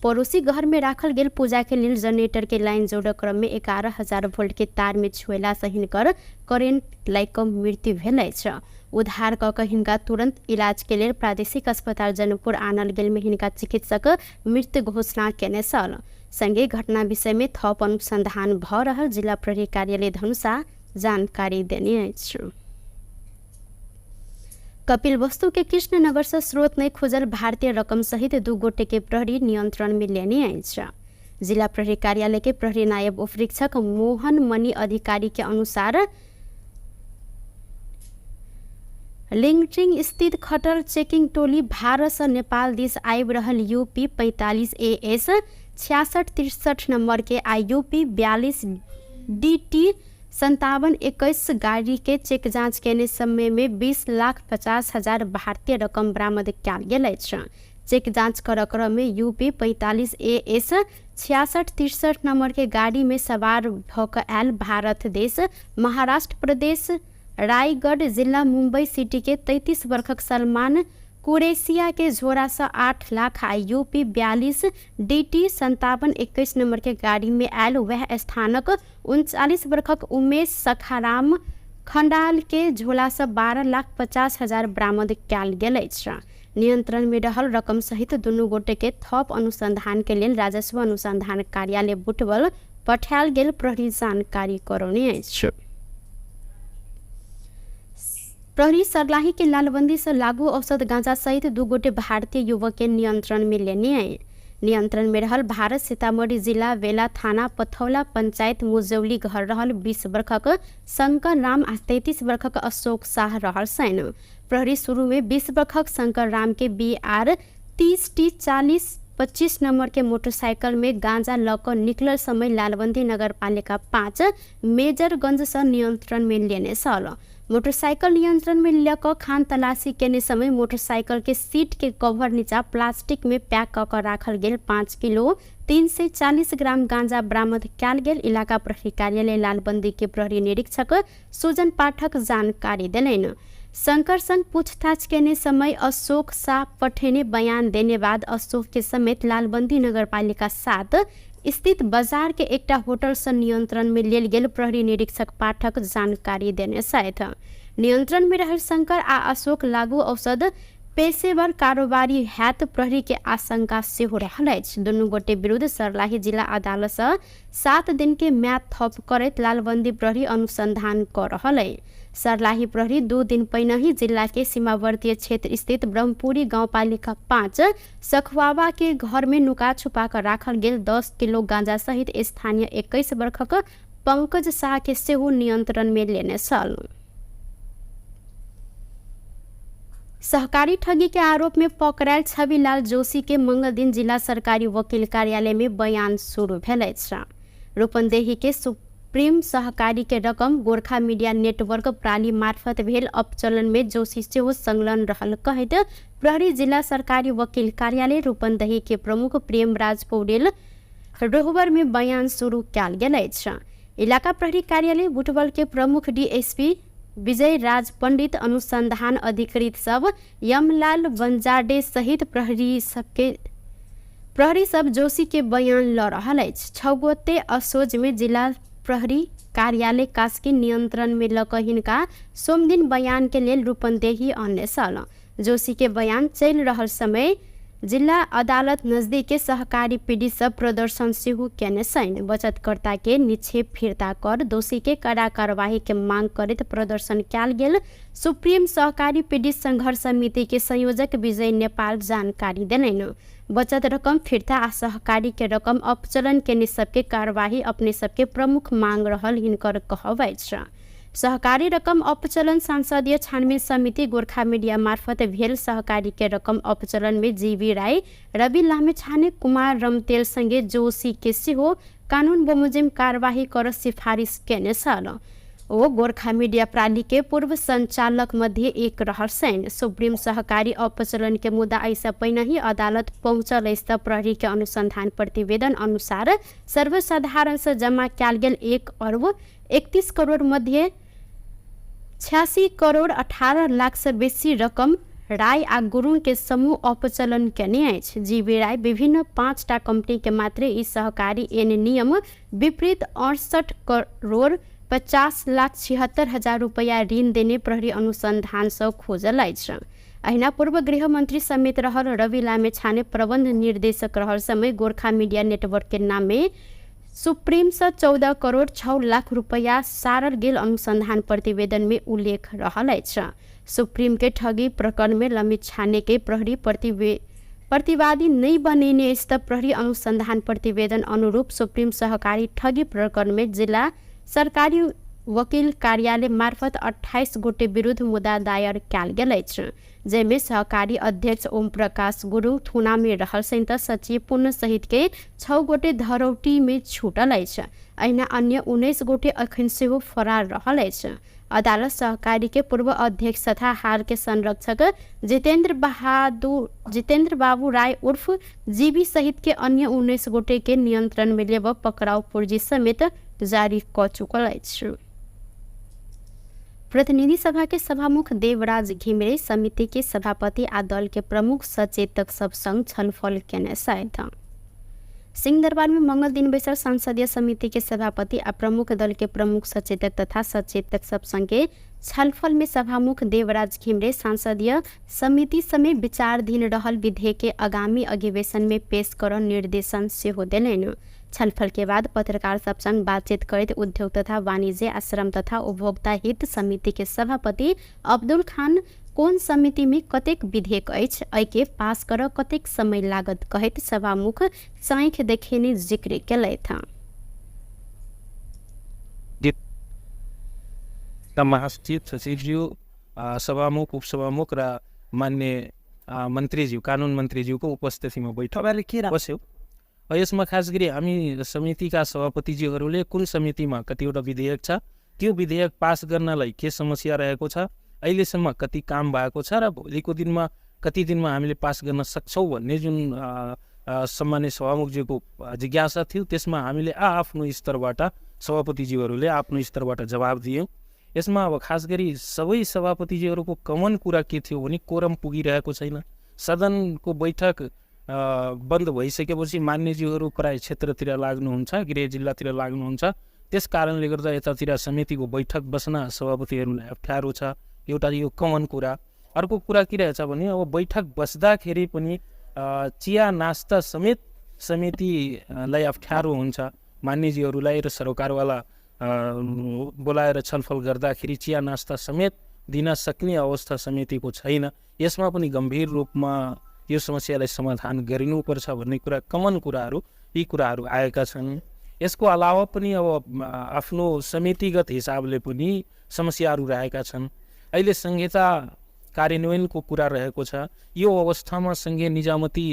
पड़ोसी घर में राखल गेल पूजा के लेल जनरेटर के लाइन जोड़ क्रम में 11,000 वोल्ट के तार में छुएला सँ हिनकर करेंट लागि कऽ मृत्यु भेल अछि। उद्धार कऽ कऽ हिनका तुरंत इलाज के लेल प्रादेशिक अस्पताल जनकपुर आनल गेल में हिनका चिकित्सक मृत घोषणा केने छल। संगे घटना विषय में थप अनुसंधान भऽ रहल जिला प्रहरी कार्यालय धनुषा जानकारी देने अछि। कपिलवस्तु के कृष्णनगर से स्रोत नहि खुजल भारतीय रकम सहित 2 गोटे के प्रहरी नियंत्रण में लेने अछि। जिला प्रहरी कार्यालय के प्रहरी नायब उपरीक्षक मोहन मणि अधिकारी के अनुसार लिंगटिंग स्थित खटल चेकिंग टोली भारत से नेपाल दिस आबि रहल यूपी 45 AS 6663 number के आ यूपी 42 DT 5721 गाड़ी के चेक जांच केने समय में 20,50,000 भारतीय रकम बरामद कयल गेल अछि। चेक जांच कर क्रम में यूपी 45 AS 6663 number के गाड़ी में सवार भऽ कऽ आयल भारत देश महाराष्ट्र प्रदेश रायगढ़ जिला मुंबई सिटी के 33 वर्षक सलमान कुरेशिया के झोरा से 8 लाख आ यूपी 42 DT 5721 number के गाड़ी में आयल वह स्थानक 39 वर्षक उमेश सखाराम खंडाल के झोला से 12,50,000 बरामद कयल गेल अछि। नियंत्रण में रहल रकम सहित दुनू गोटे के थप अनुसंधान के लेल राजस्व अनुसंधान कार्यालय बुटवल पठायल गेल प्रहरी जानकारी करौने अछि। प्रहरी सर्लाही के लालबंदी से लागू औषध गांजा सहित 2 गोटे भारतीय युवक के नियंत्रण में लेने आए। नियंत्रण में रहल भारत सीतामढ़ी जिला वेला थाना पथौला पंचायत मुजौली घर रहल 20 वर्षक शंकर राम आ 33 वर्षक अशोक शाह रहल छनि। प्रहरी शुरू में 20 वर्षक शंकर राम के BR 30 T 4025 number के मोटरसाइकिल में गांजा लऽ कऽ निकलल समय लालबंदी नगरपालिका 5 मेजरगंज से नियंत्रण में लेने छल। मोटरसाइकिल नियंत्रण में लऽ कऽ खान तलाशी केने समय मोटरसाइकिल के सीट के कवर नीचा प्लास्टिक में पैक कऽ कऽ राखल गेल 5 किलो 340 ग्राम गांजा बरामद कयल गेल इलाका प्रहरी कार्यालय लालबंदी के प्रहरी निरीक्षक सुजन पाठक जानकारी देलनि। शंकर संग पूछताछ केने समय अशोक शाह पठेने बयान देने बाद अशोक के समेत लालबंदी नगरपालिका 7 स्थित बाजार के एकटा होटल से नियंत्रण में लेल गेल प्रहरी निरीक्षक पाठक जानकारी देने छथि। नियंत्रण में रहल शंकर आ अशोक लागू औषध पेशेवर कारोबारी हैत प्रहरी के आशंका सेहो रहल अछि। दुनू गोटे विरुद्ध सर्लाही जिला अदालत से 7 दिन के म्याद थप करैत लालबंदी प्रहरी अनुसंधान कऽ रहल अछि। सर्लाही प्रहरी 2 दिन पहिनहि जिला के सीमावर्ती क्षेत्र स्थित ब्रह्मपुरी गाउँपालिका 5 सखुआवा के घर में नुका छुपा कर राखल गेल 10 किलो गांजा सहित स्थानीय 21 वर्षक पंकज शाह के सेहो नियंत्रण में लेने छल। सहकारी ठगी के आरोप में पकड़ायल छविलाल जोशी के मंगल दिन जिला सरकारी वकील कार्यालय में बयान शुरू भेल अछि। रूपन्देही के सुप्रीम सहकारी के रकम गोरखा मीडिया नेटवर्क प्राली मार्फत भेल अपचलन में जोशी सेहो संलग्न रहल कहैत प्रहरी जिला सरकारी वकील कार्यालय रूपन्देही के प्रमुख प्रेमराज पौडेल रोहबर में बयान शुरू कयल गेल अछि। इलाका प्रहरी कार्यालय बुटवल के प्रमुख डीएसपी विजय राज पंडित अनुसंधान अधिकृत सब यमलाल बंजाडे सहित प्रहरी सब जोशी के बयान ल रहल अछि। 6 गोटे असोज में जिला प्रहरी कार्यालय कास्की नियंत्रण में लऽ कऽ हिनका सोमदिन बयान के लेल रूपन्देही अनने छल। जोशी के बयान चलि रहल समय जिल्ला अदालत नजदीके सहकारी पीड़ित सब प्रदर्शन सेहो केने छनि। बचतकर्ता के निक्षेप फिर्ता कर दोषी के कड़ा कार्यवाही के मांग करैत प्रदर्शन कयल गेल सुप्रीम सहकारी पीड़ित संघर्ष समिति के संयोजक विजय नेपाल जानकारी देलनि। बचत रकम फिर्ता आ सहकारी के रकम अपचलन केने सबके कार्यवाही अपने सबके प्रमुख मांग रहल हिनकर कहब अछि। सहकारी रकम अपचलन संसदीय छानबिन समिति गोर्खा मीडिया मार्फत भेल सहकारी के रकम अपचलन में जीवी राई, रवि लामिछाने, कुमार रमतेल संगे जोशी के सेहो कानून बमोजिम कार्यवाही कर सिफारिस केने छल। ओ गोर्खा मीडिया प्रणाली के पूर्व संचालक मध्ये एक रहल छनि। सुप्रीम सहकारी अपचलन के मुद्दा एहिसँ पहिने ही अदालत पहुँचल अछि त प्रहरी के अनुसंधान प्रतिवेदन अनुसार सर्वसाधारण से जमा कयल गेल 1 अरब 31 करोड़ मध्ये 86 करोड़ 18 लाख से बेसी रकम राय आ गुरुङ के समूह अपचलन केने अछि। जीवी राय विभिन्न 5टा कंपनी के मात्रे ई सहकारी एन नियम विपरीत 68 करोड़ 50 लाख 76 हजार रुपैयाँ ऋण देने प्रहरी अनुसंधान सँ खोजल अछि। अहिना पूर्व गृहमन्त्री समेत रहल रवि लामिछाने प्रबन्ध निर्देशक रहल समय गोर्खा मीडिया नेटवर्क के नाममे सुप्रीम से 14 करोड़ 6 लाख रुपैयाँ सारल गेल अनुसंधान प्रतिवेदन में उल्लेख रहल अछि। सुप्रीम के ठगी प्रकरण में लामिछाने के प्रहरी प्रतिवादी नहीं बनेने अछि त प्रहरी अनुसंधान प्रतिवेदन अनुरूप सुप्रीम सहकारी ठगी प्रकरण में जिल्ला सरकारी वकिल कार्यालय मार्फत 28 गोटे विरुद्ध मुद्दा दायर कयल गेल अछि, जाहिमे सहकारी अध्यक्ष ओम प्रकाश गुरुङ थुना में रहल छनि त सचिव पुण्य सहित के 6 गोटे धरौटी में छूटल अछि। अहिना अन्य 19 गोटे अखन सेहो फरार रहल अछि। अदालत सहकारी के पूर्व अध्यक्ष तथा हाल के संरक्षक जितेंद्र बाबू राय उर्फ जीवी सहित के अन्य 19 गोटे के नियंत्रण में लेब पकड़ाउ पुर्जी समेत जारी क चुकल अछि। प्रतिनिधि सभा के सभामुख देवराज घिमिरे समिति के सभापति आ दल के प्रमुख सचेतक सब संग छलफल केने छथि। सिंहदरबार में मंगल दिन बैसल संसदीय समिति के सभापति आ प्रमुख दल के प्रमुख सचेतक तथा सचेतक सब संगे छलफल में सभामुख देवराज घिमिरे संसदीय समिति समेत विचाराधीन रहल विधेयक के आगामी अधिवेशन में पेश कर निर्देशन सेहो देलनि। छलफल के बाद पत्रकार सब संग बातचीत करैत उद्योग तथा वाणिज्य आ श्रम तथा उपभोक्ता हित समिति के सभापति अब्दुल खान कोन समिति में कतेक विधेयक अछि, एहिके पास कर कतेक समय लागत कहैत सभामुख चाँखि देखेने जिक्र केलथि। महासचिव सचिवज्यू, सभामुख, उपसभामुख र मान्य मन्त्रीज्यू, कानुन मन्त्रीज्यूको उपस्थितिमा बैठक के बस्यो। यसमा खास गरी हामी समितिका सभापतिज्यूहरूले कुन समितिमा कतिवटा विधेयक छ, त्यो विधेयक पास गर्नलाई के समस्या रहेको छ, अहिलेसम्म कति काम भएको छ र भोलिको दिनमा कति दिनमा हामीले पास गर्न सक्छौँ भन्ने जुन सम्मान्य सभामुखज्यूको जिज्ञासा थियो, त्यसमा हामीले आफ्नो स्तरबाट सभापतिज्यूहरूले आफ्नो स्तरबाट जवाब दियौँ। यसमा अब खास गरी सबै सभापतिज्यूहरूको कमन कुरा के थियो भने कोरम पुगिरहेको छैन। सदनको बैठक बन्द भइसकेपछि मान्यज्यूहरू प्राय क्षेत्रतिर लाग्नुहुन्छ, गृह जिल्लातिर लाग्नुहुन्छ, त्यस कारणले गर्दा यतातिर समितिको बैठक बस्न सभापतिहरूलाई अप्ठ्यारो छ। एउटा यो कमन कुरा। अर्को कुरा के रहेछ भने अब बैठक बस्दाखेरि पनि चिया नास्ता समेत समितिलाई अप्ठ्यारो हुन्छ। मान्यज्यूहरूलाई र सरकारवाला बोलाएर छलफल गर्दाखेरि चिया नास्ता समेत दिन सक्ने अवस्था समितिको छैन। यसमा पनि गम्भीर रूपमा यो समस्यालाई समाधान गरिनुपर्छ भन्ने कुरा, कमन कुराहरू यी कुराहरू आएका छन्। यसको अलावा पनि अब आफ्नो समितिगत हिसाबले पनि समस्याहरू रहेका छन्। अहिले संहिता कार्यान्वयनको कुरा रहेको छ। यो अवस्थामा सङ्घीय निजामती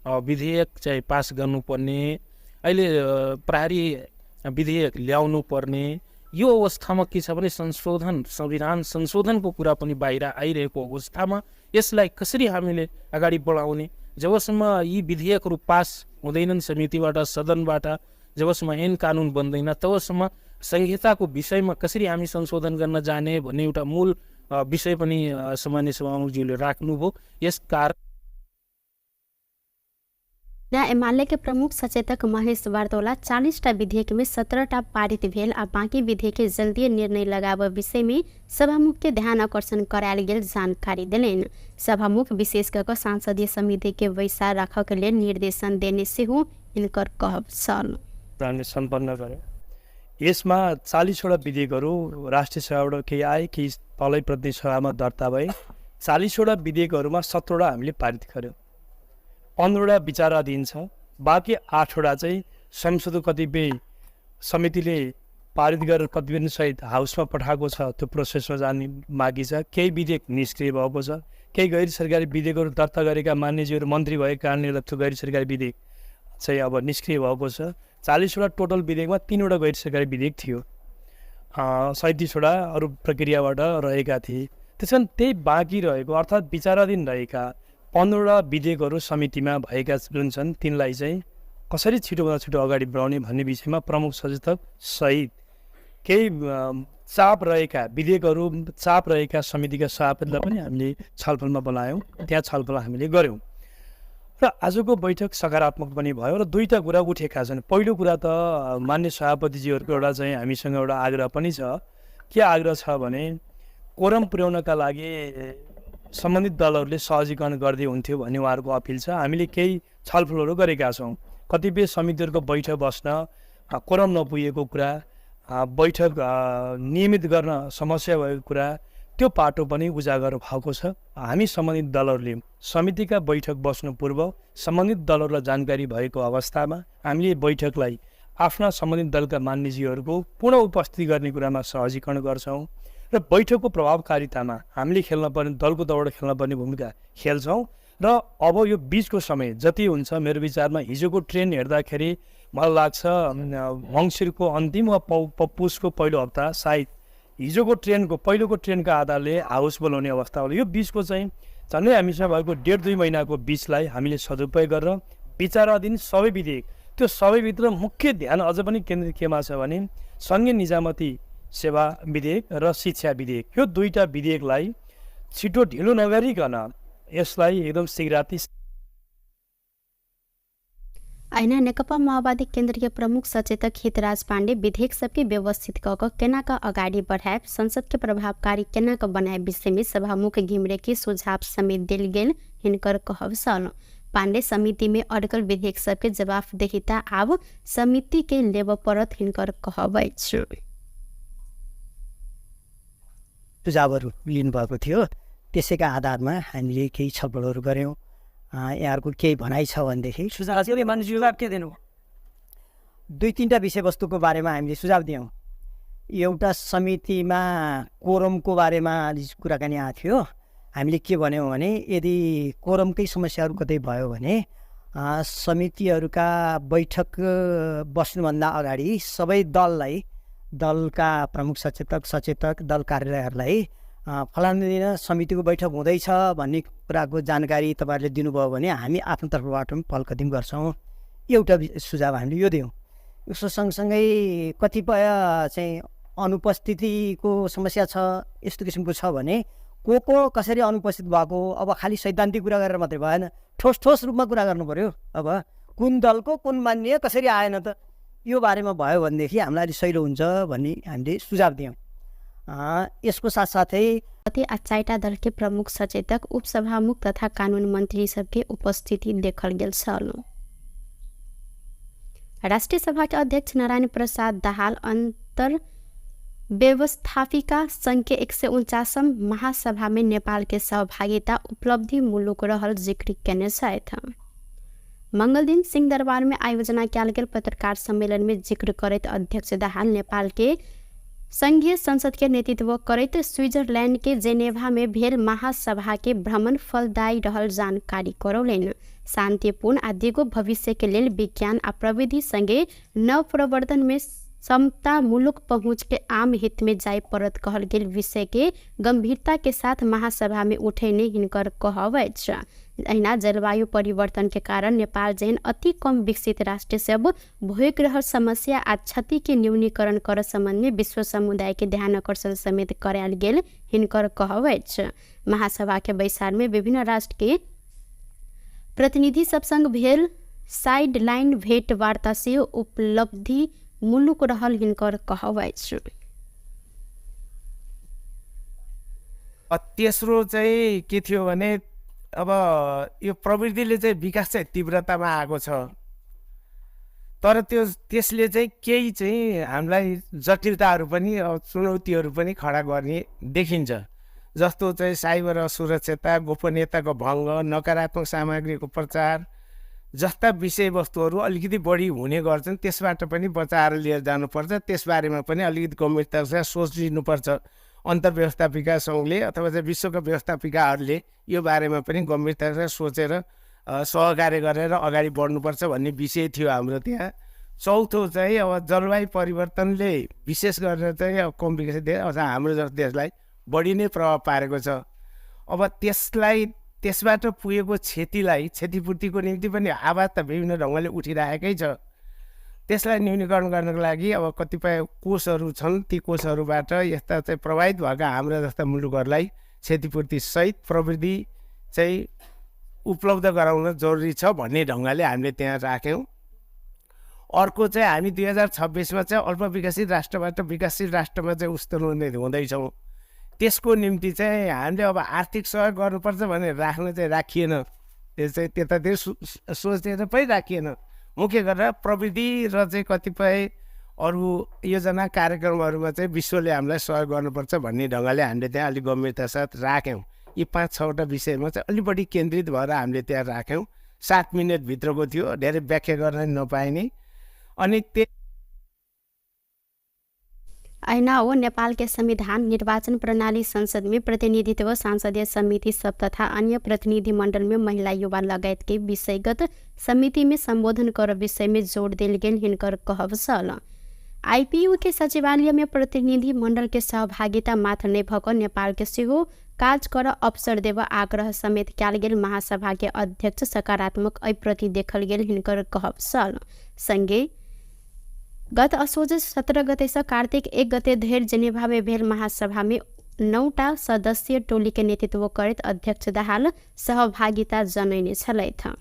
विधेयक चाहिँ पास गर्नुपर्ने, अहिले प्रहरी विधेयक ल्याउनु पर्ने, यो अवस्थामा के छ भने संशोधन, संविधान संशोधनको कुरा पनि बाहिर आइरहेको अवस्थामा यसलाई कसरी हामीले अगाडि बढाउने, जबसम्म यी विधेयकहरू पास हुँदैनन् समितिबाट, सदनबाट, जबसम्म ऐन कानुन बन्दैन तबसम्म संहिताको विषयमा कसरी हामी संशोधन गर्न जाने भन्ने एउटा मूल विषय पनि सामान्य सभामुखज्यूले राख्नुभयो। यस कारण एमाले के प्रमुख सचेतक महेश वार्तोला 40टा विधेयक में 17टा पारित भेल आ बाँकी विधेयक के जल्दी निर्णय लगाबऽ विषय में सभामुख के ध्यान आकर्षण करायल गेल जानकारी देलनि। सभामुख विशेष कऽ कऽ सांसदीय समिति के बैसार राखऽ के लेल निर्देशन देने सेहो हिनकर कहब छल। हामीले सम्पन्न गऱ्यौँ। यसमा 40वटा विधेयकहरू राष्ट्रिय सभाबाट केही आए, केही तलै प्रतिनिधि सभामा दर्ता भए। 40वटा विधेयकहरूमा 17वटा हामीले पारित गऱ्यौँ, 15वटा विचाराधीन छ, बाँकी 8वटा चाहिँ संसदको कतिपय समितिले पारित गरेर प्रतिवेदनसहित हाउसमा पठाएको छ, त्यो प्रोसेसमा जाने बाँकी छ। केही विधेयक निष्क्रिय भएको छ, केही गैर सरकारी विधेयकहरू दर्ता गरेका मान्यज्यूहरू मन्त्री भएको कारणले गर्दा त्यो गैर सरकारी विधेयक चाहिँ अब निष्क्रिय भएको छ। 40वटा टोटल विधेयकमा 3वटा गैर सरकारी विधेयक थियो, 37वटा अरू प्रक्रियाबाट रहेका थिए। त्यस कारण त्यही बाँकी रहेको अर्थात् विचाराधीन रहेका 15वटा विधेयकहरू समितिमा भएका जुन छन् तिनलाई चाहिँ कसरी छिटोभन्दा छिटो अगाडि बढाउने भन्ने विषयमा प्रमुख सचेतक सहित केही चाप रहेका विधेयकहरू चाप रहेका समितिका सभापतिलाई पनि हामीले छलफलमा बोलायौँ, त्यहाँ छलफल हामीले गऱ्यौँ र आजको बैठक सकारात्मक पनि भयो र दुईवटा कुरा उठेका छन्। पहिलो कुरा त मान्य सभापतिजीहरूको एउटा चाहिँ हामीसँग एउटा आग्रह पनि छ। के आग्रह छ भने कोरम पुर्याउनका लागि सम्बन्धित दलहरूले सहजीकरण गर्दै हुन्थ्यो भन्ने उहाँहरूको अपिल छ। हामीले केही छलफलहरू गरेका छौँ। कतिपय समितिहरूको बैठक बस्न कोरम नपुगेको कुरा, बैठक नियमित गर्न समस्या भएको कुरा, त्यो पाटो पनि उजागर भएको छ। हामी सम्बन्धित दलहरूले समितिका बैठक बस्नु पूर्व सम्बन्धित दलहरूलाई जानकारी भएको अवस्थामा हामीले बैठकलाई आफ्ना सम्बन्धित दलका मान्यजीहरूको पूर्ण उपस्थिति गर्ने कुरामा सहजीकरण गर्छौँ र बैठकको प्रभावकारितामा हामीले खेल्न पर्ने दलको तर्फबाट खेल्न पर्ने भूमिका खेल्छौँ। र अब यो बिचको समय जति हुन्छ मेरो विचारमा हिजोको ट्रेन हेर्दाखेरि मलाई लाग्छ मङ्सिरको अन्तिम वा पुसको पहिलो हप्ता सायद हिजोको ट्रेनको पहिलोको ट्रेनको आधारले हाउस बोलाउने अवस्था होला। यो बिचको चाहिँ झन्डै हामीसँग भएको 1.5-2 महिनाको बिचलाई हामीले सदुपयोग गरेर विचाराधीन सबै विधेयक, त्यो सबैभित्र मुख्य ध्यान अझ पनि केन्द्रित केमा छ भने सङ्घीय निजामती सेवा विधेयक र शिक्षा विधेयक, यो दुईवटा विधेयकलाई छिटो ढिलो नगरिकन यसलाई एकदम शीघ्राति। ऐना नेकपा माओवादी केन्द्रीय प्रमुख सचेतक हितराज पाण्डे विधेयक सबके व्यवस्थित कऽ कऽ केना कऽ अगाडि बढ़ायब, संसद के प्रभावकारी केना कऽ बनायब विषय में सभामुख घिमिरे के सुझाव समेत देल गेल हिनकर कहब छल। पाण्डे समिति में अड्कल विधेयक सबके जवाफदेहिता आब समिति के लेबऽ पड़त हिनकर कहब अछि। सुझावहरू लिनुभएको थियो, त्यसैका आधारमा हामीले केही छलफलहरू गऱ्यौँ। यहाँहरूको केही भनाइ छ भनेदेखि सुझाव के दिनु? 2-3टा विषयवस्तुको बारेमा हामीले सुझाव दियौँ। एउटा समितिमा कोरमको बारेमा कुराकानी आएको थियो। हामीले के भन्यौँ भने यदि कोरमकै समस्याहरू कतै भयो भने समितिहरूका बैठक बस्नुभन्दा अगाडि सबै दललाई, दलका प्रमुख सचेतक सचेतक दल कार्यालयहरूलाई फलानु दिन समितिको बैठक हुँदैछ भन्ने कुराको जानकारी तपाईँहरूले दिनुभयो भने हामी आफ्नो तर्फबाट पनि पहल कदमी गर्छौँ। एउटा सुझाव हामीले यो दियौँ। यसको सँगसँगै कतिपय चाहिँ अनुपस्थितिको समस्या छ, यस्तो किसिमको छ भने को को कसरी अनुपस्थित भएको, अब खालि सैद्धान्तिक कुरा गरेर मात्रै भएन, ठोस ठोस रूपमा कुरा गर्नु पऱ्यो। अब कुन दलको कुन मान्य कसरी आएन त, यो बारेमा भयो भनेदेखि हामीलाई अलिक सहिलो हुन्छ भन्ने हामीले सुझाव दियौँ। यसको साथसाथै आ चारिटा दल के प्रमुख सचेतक, उपसभामुख तथा कानून मंत्री सबके उपस्थिति देखल गेल छल। राष्ट्रिय सभा के अध्यक्ष नारायण प्रसाद दाहाल अंतर व्यवस्थापिका संघ के 149 महासभा में नेपाल के सहभागिता उपलब्धि मुलुक रहल जिक्र केने छथि। मंगलदिन सिंहदरबार में आयोजना कयल गेल पत्रकार सम्मेलन में जिक्र करैत अध्यक्ष दाहाल नेपाल के संघीय संसद के नेतृत्व करैत स्विट्जरलैंड के जेनेवा में भेल महासभा के भ्रमण फलदायी रहल जानकारी करौलनि। शांतिपूर्ण आ दीर्घ भविष्य के लेल विज्ञान आ प्रविधि संगे नव प्रवर्तन में समतामूलक पहुँच के आम हित में जाय पड़त कहल गेल विषय के गंभीरता के साथ महासभा में उठेने हिनकर कहब अछि। अहिना जलवायु परिवर्तन के कारण नेपाल जेहन अति कम विकसित राष्ट्र सब भोगि रहल समस्या आ क्षति के न्यूनीकरण कर संबंध में विश्व समुदाय के ध्यान आकर्षण समेत करायल गेल हिनकर कहब अछि। महासभा के बैसार में विभिन्न राष्ट्र के प्रतिनिधि सब संग भेल साइडलाइन भेटवार्ता सेहो उपलब्धि मुलुक रहल हिनकर कहब अछि। तेस्रो चाहिँ के थियो भने अब यो प्रवृत्तिले चाहिँ विकास चाहिँ तीव्रतामा आएको छ, तर त्यो त्यसले चाहिँ केही चाहिँ हामीलाई जटिलताहरू पनि चुनौतीहरू पनि खडा गर्ने देखिन्छ। जस्तो चाहिँ साइबर असुरक्षता, गोपनीयताको भङ्ग, नकारात्मक सामग्रीको प्रचार जस्ता विषयवस्तुहरू अलिकति बढी हुने गर्छन्। त्यसबाट पनि बचाएर लिएर जानुपर्छ। त्यसबारेमा पनि अलिकति गम्भीरतासँग सोचिनुपर्छ। अन्तर्व्यवस्थापिका सङ्घले अथवा चाहिँ विश्वका व्यवस्थापिकाहरूले यो बारेमा पनि गम्भीरतासँग सोचेर सहकार्य गरेर अगाडि बढ्नुपर्छ भन्ने विषय थियो हाम्रो त्यहाँ। चौथो चाहिँ अब जलवायु परिवर्तनले विशेष गरेर चाहिँ अब कम विकसित देश अथवा हाम्रो जस्तो देशलाई बढी नै प्रभाव पारेको छ। अब त्यसलाई त्यसबाट पुगेको क्षतिलाई क्षतिपूर्तिको निम्ति पनि आवाज त विभिन्न ढङ्गले उठिरहेकै छ। त्यसलाई न्यूनीकरण गर्नको लागि अब कतिपय कोषहरू छन्, ती कोषहरूबाट यस्ता चाहिँ प्रभावित भएका हाम्रा जस्ता मुलुकहरूलाई क्षतिपूर्तिसहित प्रविधि चाहिँ उपलब्ध गराउन जरुरी छ भन्ने ढङ्गले हामीले त्यहाँ राख्यौँ। अर्को चाहिँ हामी 2026 चाहिँ अल्पविकसित राष्ट्रबाट विकासशील राष्ट्रमा चाहिँ उस्तोलुने हुँदैछौँ। त्यसको निम्ति चाहिँ हामीले अब आर्थिक सहयोग गर्नुपर्छ भनेर राख्न चाहिँ राखिएन। त्यो चाहिँ त्यतातिर सोचेर पनि राखिएन। मुख्य गरेर प्रविधि र चाहिँ कतिपय अरू योजना कार्यक्रमहरूमा चाहिँ विश्वले हामीलाई सहयोग गर्नुपर्छ भन्ने ढङ्गले हामीले त्यहाँ अलिक गम्भीरता साथ राख्यौँ। यी 5-6वटा विषयमा चाहिँ अलिक बढी केन्द्रित भएर हामीले त्यहाँ राख्यौँ। 7 मिनटभित्रको थियो, धेरै व्याख्या गर्न नपाइने। अनि त्यो ऐना हो नेपाल के संविधान, निर्वाचन प्रणाली, संसद में प्रतिनिधित्व, संसदीय समिति सब तथा अन्य प्रतिनिधि मंडल में महिला, युवा लगायत के विषयगत समिति में संबोधन कर विषय में जोड़ देल गेल हिनकर कहब छल। आईपीयू के सचिवालय में प्रतिनिधि मंडल के सहभागिता मात्र नहि भऽ कऽ नेपाल के सेहो काज कर अवसर देब आग्रह समेत कयल गेल महासभा के अध्यक्ष सकारात्मक एहि प्रति देखल गेल हिनकर कहब छल। संगे गत असोज 17 गते से कार्तिक 1 गते धरि जेनेवा में भेल महासभा में 9टा सदस्यीय टोली के नेतृत्व करैत अध्यक्ष दाहाल सहभागिता जनैने छलथि।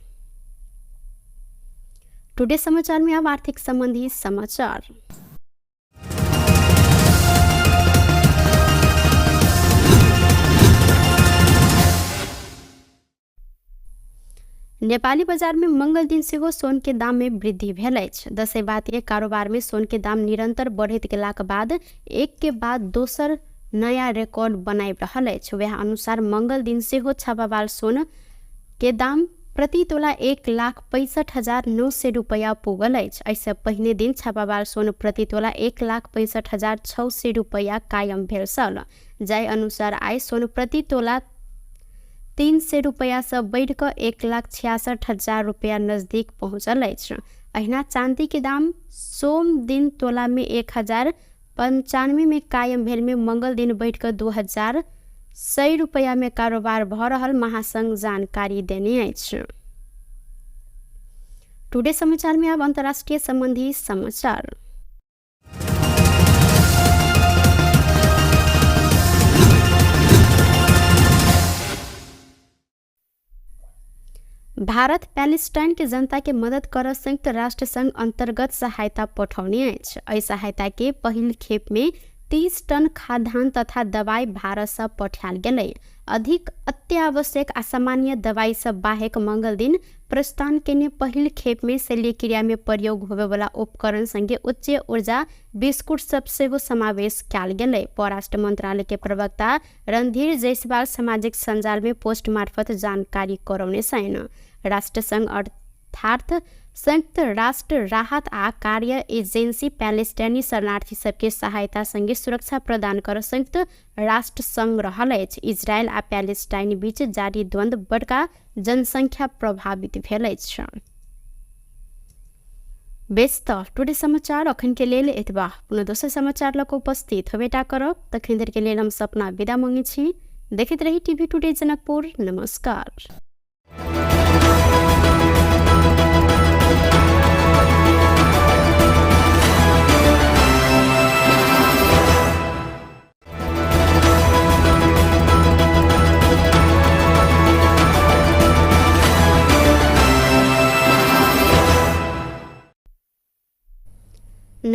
टुडे समाचार में अब आर्थिक संबंधी समाचार। नेपाली बजार में मंगल दिन सेहो सोन के दाम में वृद्धि भेल अछि। दसैँ कारोबार में सोन के दाम निरंतर बढ़ैत गेलाक बाद एक के बाद दोसर नया रिकॉर्ड बनाबि रहल अछि। वएह अनुसार मंगल दिन सेहो छापावाल सोन के दाम प्रति तोला 1,65,900 रुपैया पुगल अछि। एहिसँ पहिने दिन छापावाल सोन प्रति तोला 1,65,600 रुपैया कायम भेल छल। जाहि अनुसार आइ सोन प्रति तोला 300 रुपैया से बढ़ि कऽ 1,66,000 रुपैया नजदीक पहुँचल अछि। अहिना चांदी के दाम सोम दिन तोला में 1,095 में कायम भेल में मंगल दिन बढ़ि कऽ 2,100 रुपैया में कारोबार भऽ रहल महासंघ जानकारी देने अछि। टुडे समाचार में अब अंतर्राष्ट्रीय संबंधी समाचार। भारत पैलेस्टाइन के जनता के मदद कर संयुक्त राष्ट्र संघ अंतर्गत सहायता पठौने अछि। एहि सहायता के पहिल खेप में 30 टन खाद्यान्न तथा दवाई भारत से पठायल गेलै। अधिक अत्यावश्यक आ सामान्य दवाई सब बाहेक मंगल दिन प्रस्थान केने पहिल खेप में शल्यक्रिया में प्रयोग होबेवाला उपकरण संगे उच्च ऊर्जा बिस्कुट सब सेहो समावेश कयल गेलै। परराष्ट्र मंत्रालय के प्रवक्ता रणधीर जायसवाल सामाजिक सञ्जाल में पोस्ट मार्फत जानकारी करौने छनि। राष्ट्रसंघ अर्थात संयुक्त राष्ट्र राहत आ कार्य एजेंसी पैलेस्टाइनी शरणार्थी सबके सहायता संगे सुरक्षा प्रदान कर संयुक्त राष्ट्र संघ रहल अछि। इजरायल आ पैलेस्टाइन बीच जारी द्वंद्व बड़का जनसंख्या प्रभावित भेल अछि। बेस त टुडे समाचार अखन के लेल एतबा। पुनः दोसर समाचार लऽ कऽ उपस्थित होबेटा करब। तखन धरि के लेल हम सपना विदा मांगै छी। देखैत रही टीवी टुडे जनकपुर। नमस्कार।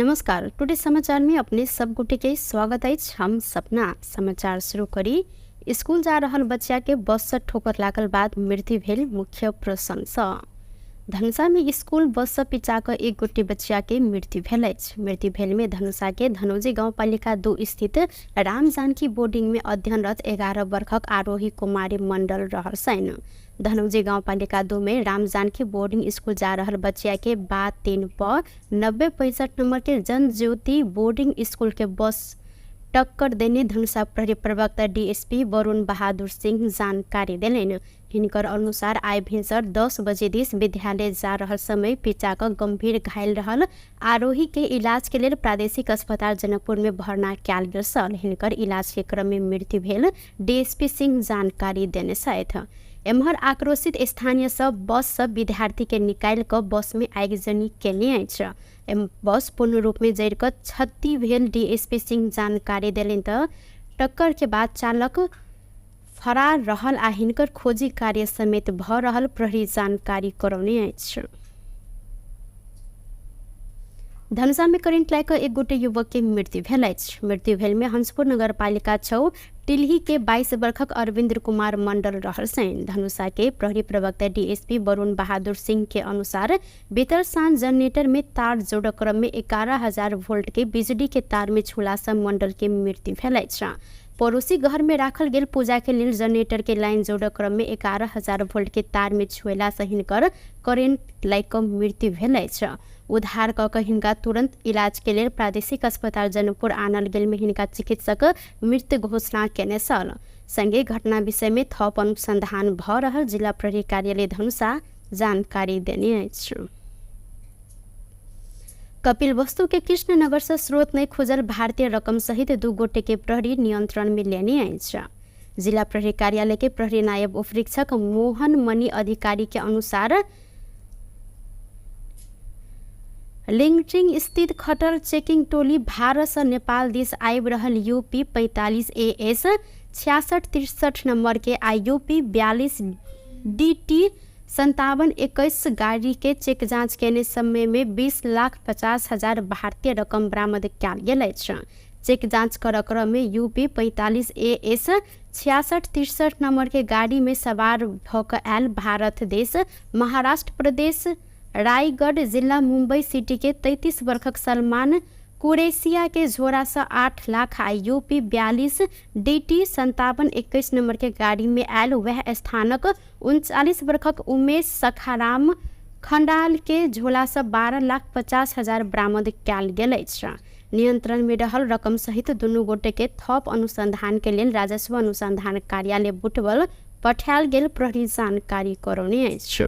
नमस्कार, टुडे समाचार में अपने सब गोटे के स्वागत अछि। हम सपना समाचार शुरू करी। स्कूल जा रहल बच्चा के बस से ठोकर लागल बाद मृत्यु भेल मुख्य प्रसंग सँ। धनुषा में स्कूल बस से पिचा कऽ एक गोटे बच्चा के मृत्यु भेल अछि। मृत्यु भेल में धनुषा के धनौजी गाउँपालिका 2 स्थित राम जानकी बोर्डिंग में अध्ययनरत 11 वर्षक आरोही कुमारी मंडल रहल छनि। धनौजी गाउँपालिका 2 में राम जानकी बोर्डिंग स्कूल जा रहल बच्चा के 3 प 9065 नंबर के जनज्योति बोर्डिंग स्कूल के बस टक्कर देने धनुषा प्रहरी प्रवक्ता डीएसपी वरुण बहादुर सिंह जानकारी देलनि। हिनकर अनुसार आइ भिनसर 10 बजे दिस विद्यालय जा रहल समय पिचा कऽ गंभीर घायल रहल आरोही के इलाज के लेल प्रादेशिक अस्पताल जनकपुर में भर्ना कयल गेल छल। हिनकर इलाज के क्रम में मृत्यु भेल डीएसपी सिंह जानकारी देने छथि। एम्हर आक्रोशित स्थानीय सब बस सब विद्यार्थी के निकालि कऽ बस में आगजनी केने अछि। बस पूर्ण रूप में जरि कऽ क्षति भेल डीएसपी सिंह जानकारी देलनि। तऽ टक्कर के बाद चालक फरार रहल आ हिनकर खोजी कार्य समेत भऽ रहल प्रहरी जानकारी करौने अछि। धनुषा में करेंट लागि कऽ एक गोटे युवक के मृत्यु भेल अछि। मृत्यु भेल में हंसपुर नगरपालिका 6 टिल्ही के 22 वर्षक अरविंद्र कुमार मंडल रहल छनि। धनुषा के प्रहरी प्रवक्ता डीएसपी वरुण बहादुर सिंह के अनुसार बीतल साँझ जनरेटर में तार जोड़ क्रम में 11,000 वोल्ट के बिजली के तार में छुला से मंडल के मृत्यु भेल अछि। पड़ोसी घर में राखल गेल पूजा के लेल जनरेटर के लाइन जोड़ क्रम में 11,000 वोल्ट के तार में छुएला से हिनकर करेंट लागि कऽ मृत्यु भेल अछि। उद्धार कऽ कऽ हिनका तुरंत इलाज के लेल प्रादेशिक अस्पताल जनकपुर आनल गेल में हिनका चिकित्सक मृत घोषणा केने छल। संगे घटना विषय में थप अनुसंधान भऽ रहल जिला प्रहरी कार्यालय धनुषा जानकारी देने अछि। कपिल वस्तु के कृष्णनगर से स्रोत नहीं खोजल भारतीय रकम सहित 2 गोटे के प्रहरी नियंत्रण में लेने अछि। जिला प्रहरी कार्यालय के प्रहरी नायब उपरीक्षक मोहन मणि अधिकारी के अनुसार लिंगटिंग स्थित खटल चेकिंग टोली भारत से नेपाल दिस आबि रहल यूपी 45 AS 6663 number के आ यूपी 42 DT 5721 गाड़ी के चेक जांच केने समय में 20,50,000 भारतीय रकम बरामद कयल गेल अछि। चेक जांच कर क्रम में यूपी 45 AS 6663 number के गाड़ी में सवार भऽ कऽ आयल भारत देश महाराष्ट्र प्रदेश रायगढ़ जिला मुंबई सिटी के 33 वर्षक सलमान कुरेशिया के झोरा से 8 लाख आ यूपी 42 DT 5721 number के गाड़ी में आयल वह स्थानक 39 वर्षक उमेश सखाराम खंडाल के झोला से 12,50,000 बरामद कयल गेल अछि। नियंत्रण में रहल रकम सहित दुनू गोटे के थप अनुसंधान के लेल राजस्व अनुसंधान कार्यालय बुटवल पठायल गेल प्रहरी जानकारी करौने अछि।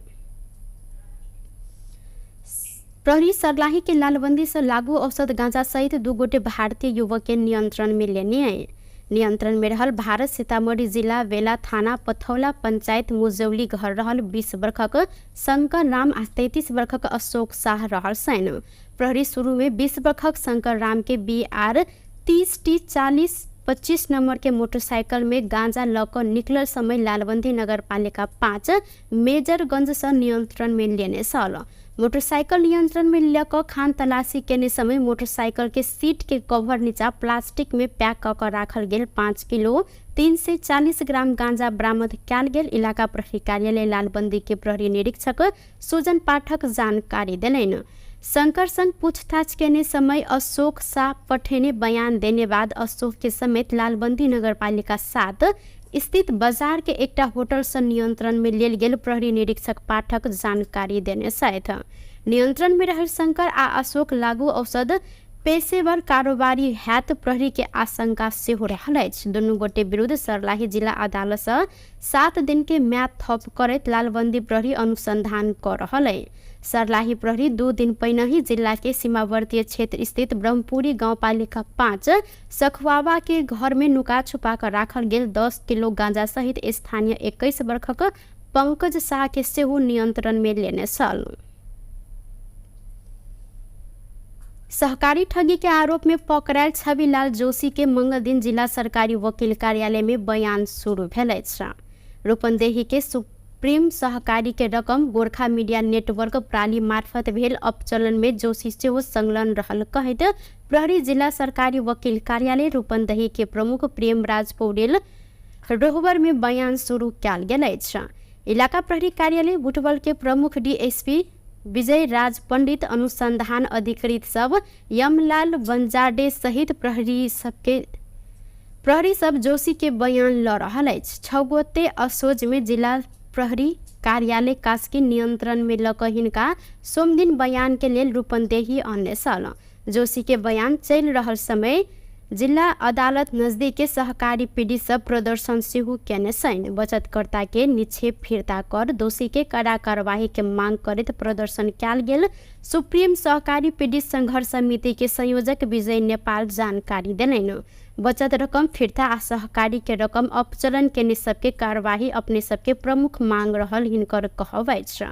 प्रहरी सर्लाही के लालबंदी से लागू औषध गांजा सहित 2 गोटे भारतीय युवक के नियंत्रण में लेने आए। नियंत्रण में रहल भारत सीतामढ़ी जिला वेला थाना पथौला पंचायत मुजौली घर रहल 20 वर्षक शंकर राम आ 33 वर्षक अशोक शाह रहल छनि। प्रहरी शुरू में 20 वर्षक शंकर राम के BR 30 T 4025 number के मोटरसाइकिल में गांजा लऽ कऽ निकलल समय लालबंदी नगरपालिका 5 मेजरगंज से नियंत्रण में लेने छल। मोटरसाइकिल नियंत्रण में लऽ कऽ खान तलाशी केने समय मोटरसाइकिल के सीट के कवर नीचा प्लास्टिक में पैक कऽ कऽ राखल गेल 5 किलो 340 ग्राम गांजा बरामद कयल गेल। इलाका प्रहरी कार्यालय लालबंदी के प्रहरी निरीक्षक सुजन पाठक जानकारी देलनि। शंकर संग पूछताछ केने समय अशोक शाह पठेने बयान देने बाद अशोक के समेत लालबंदी नगरपालिका 7 स्थित बाजार के एकटा होटल से नियंत्रण में लेल गेल प्रहरी निरीक्षक पाठक जानकारी देने छथि। नियंत्रण में रहल शंकर आ अशोक लागू औषध पेशेवर कारोबारी हैत प्रहरी के आशंका सेहो रहल अछि। दुनू गोटे विरुद्ध सर्लाही जिला अदालत से 7 दिन के म्याद थप करैत लालबंदी प्रहरी अनुसंधान कर रहल अछि। सर्लाही प्रहरी 2 दिन पहिने जिला के सीमावर्ती क्षेत्र स्थित ब्रह्मपुरी गाउँपालिका 5 सखवावा के घर में नुका छुपा कर राखल गेल 10 किलो गांजा सहित स्थानीय 21 वर्षक पंकज शाह के सेहो नियंत्रण में लेने छल। सहकारी ठगी के आरोप में पकड़ायल छविलाल जोशी के मंगल दिन जिला सरकारी वकील कार्यालय में बयान शुरू भेल अछि। रूपन्देही के सुप्रीम सहकारी के रकम गोरखा मीडिया नेटवर्क प्राली मार्फत भेल अपचलन में जोशी सेहो संलग्न रहल कहैत प्रहरी जिल्ला सरकारी वकील कार्यालय रूपन्देही के प्रमुख प्रेमराज पौडेल रोहबर में बयान शुरू कयल गेल अछि। इलाका प्रहरी कार्यालय बुटवल के प्रमुख डीएसपी विजय राज पंडित अनुसंधान अधिकृत सब यमलाल बंजाडे सहित प्रहरी सब जोशी के बयान ल रहल अछि। 6 गोटे असोज में जिला प्रहरी कार्यालय कास्की नियंत्रण में लऽ कऽ हिनका सोमदिन बयान के लेल रूपन्देही अनने छल। जोशी के बयान चलि रहल समय जिला अदालत नजदीक के सहकारी पीड़ित सब प्रदर्शन सेहो केने छनि। बचतकर्ता के निक्षेप फिर्ता कर दोषी के कड़ा कार्यवाही के मांग करैत प्रदर्शन कयल गेल सुप्रीम सहकारी पीड़ित संघर्ष समिति के संयोजक विजय नेपाल जानकारी देलनि। बचत रकम फिर्ता आ सहकारी के रकम अपचलन केने सबके कार्यवाही अपने सबके प्रमुख मांग रहल हिनकर कहब अछि।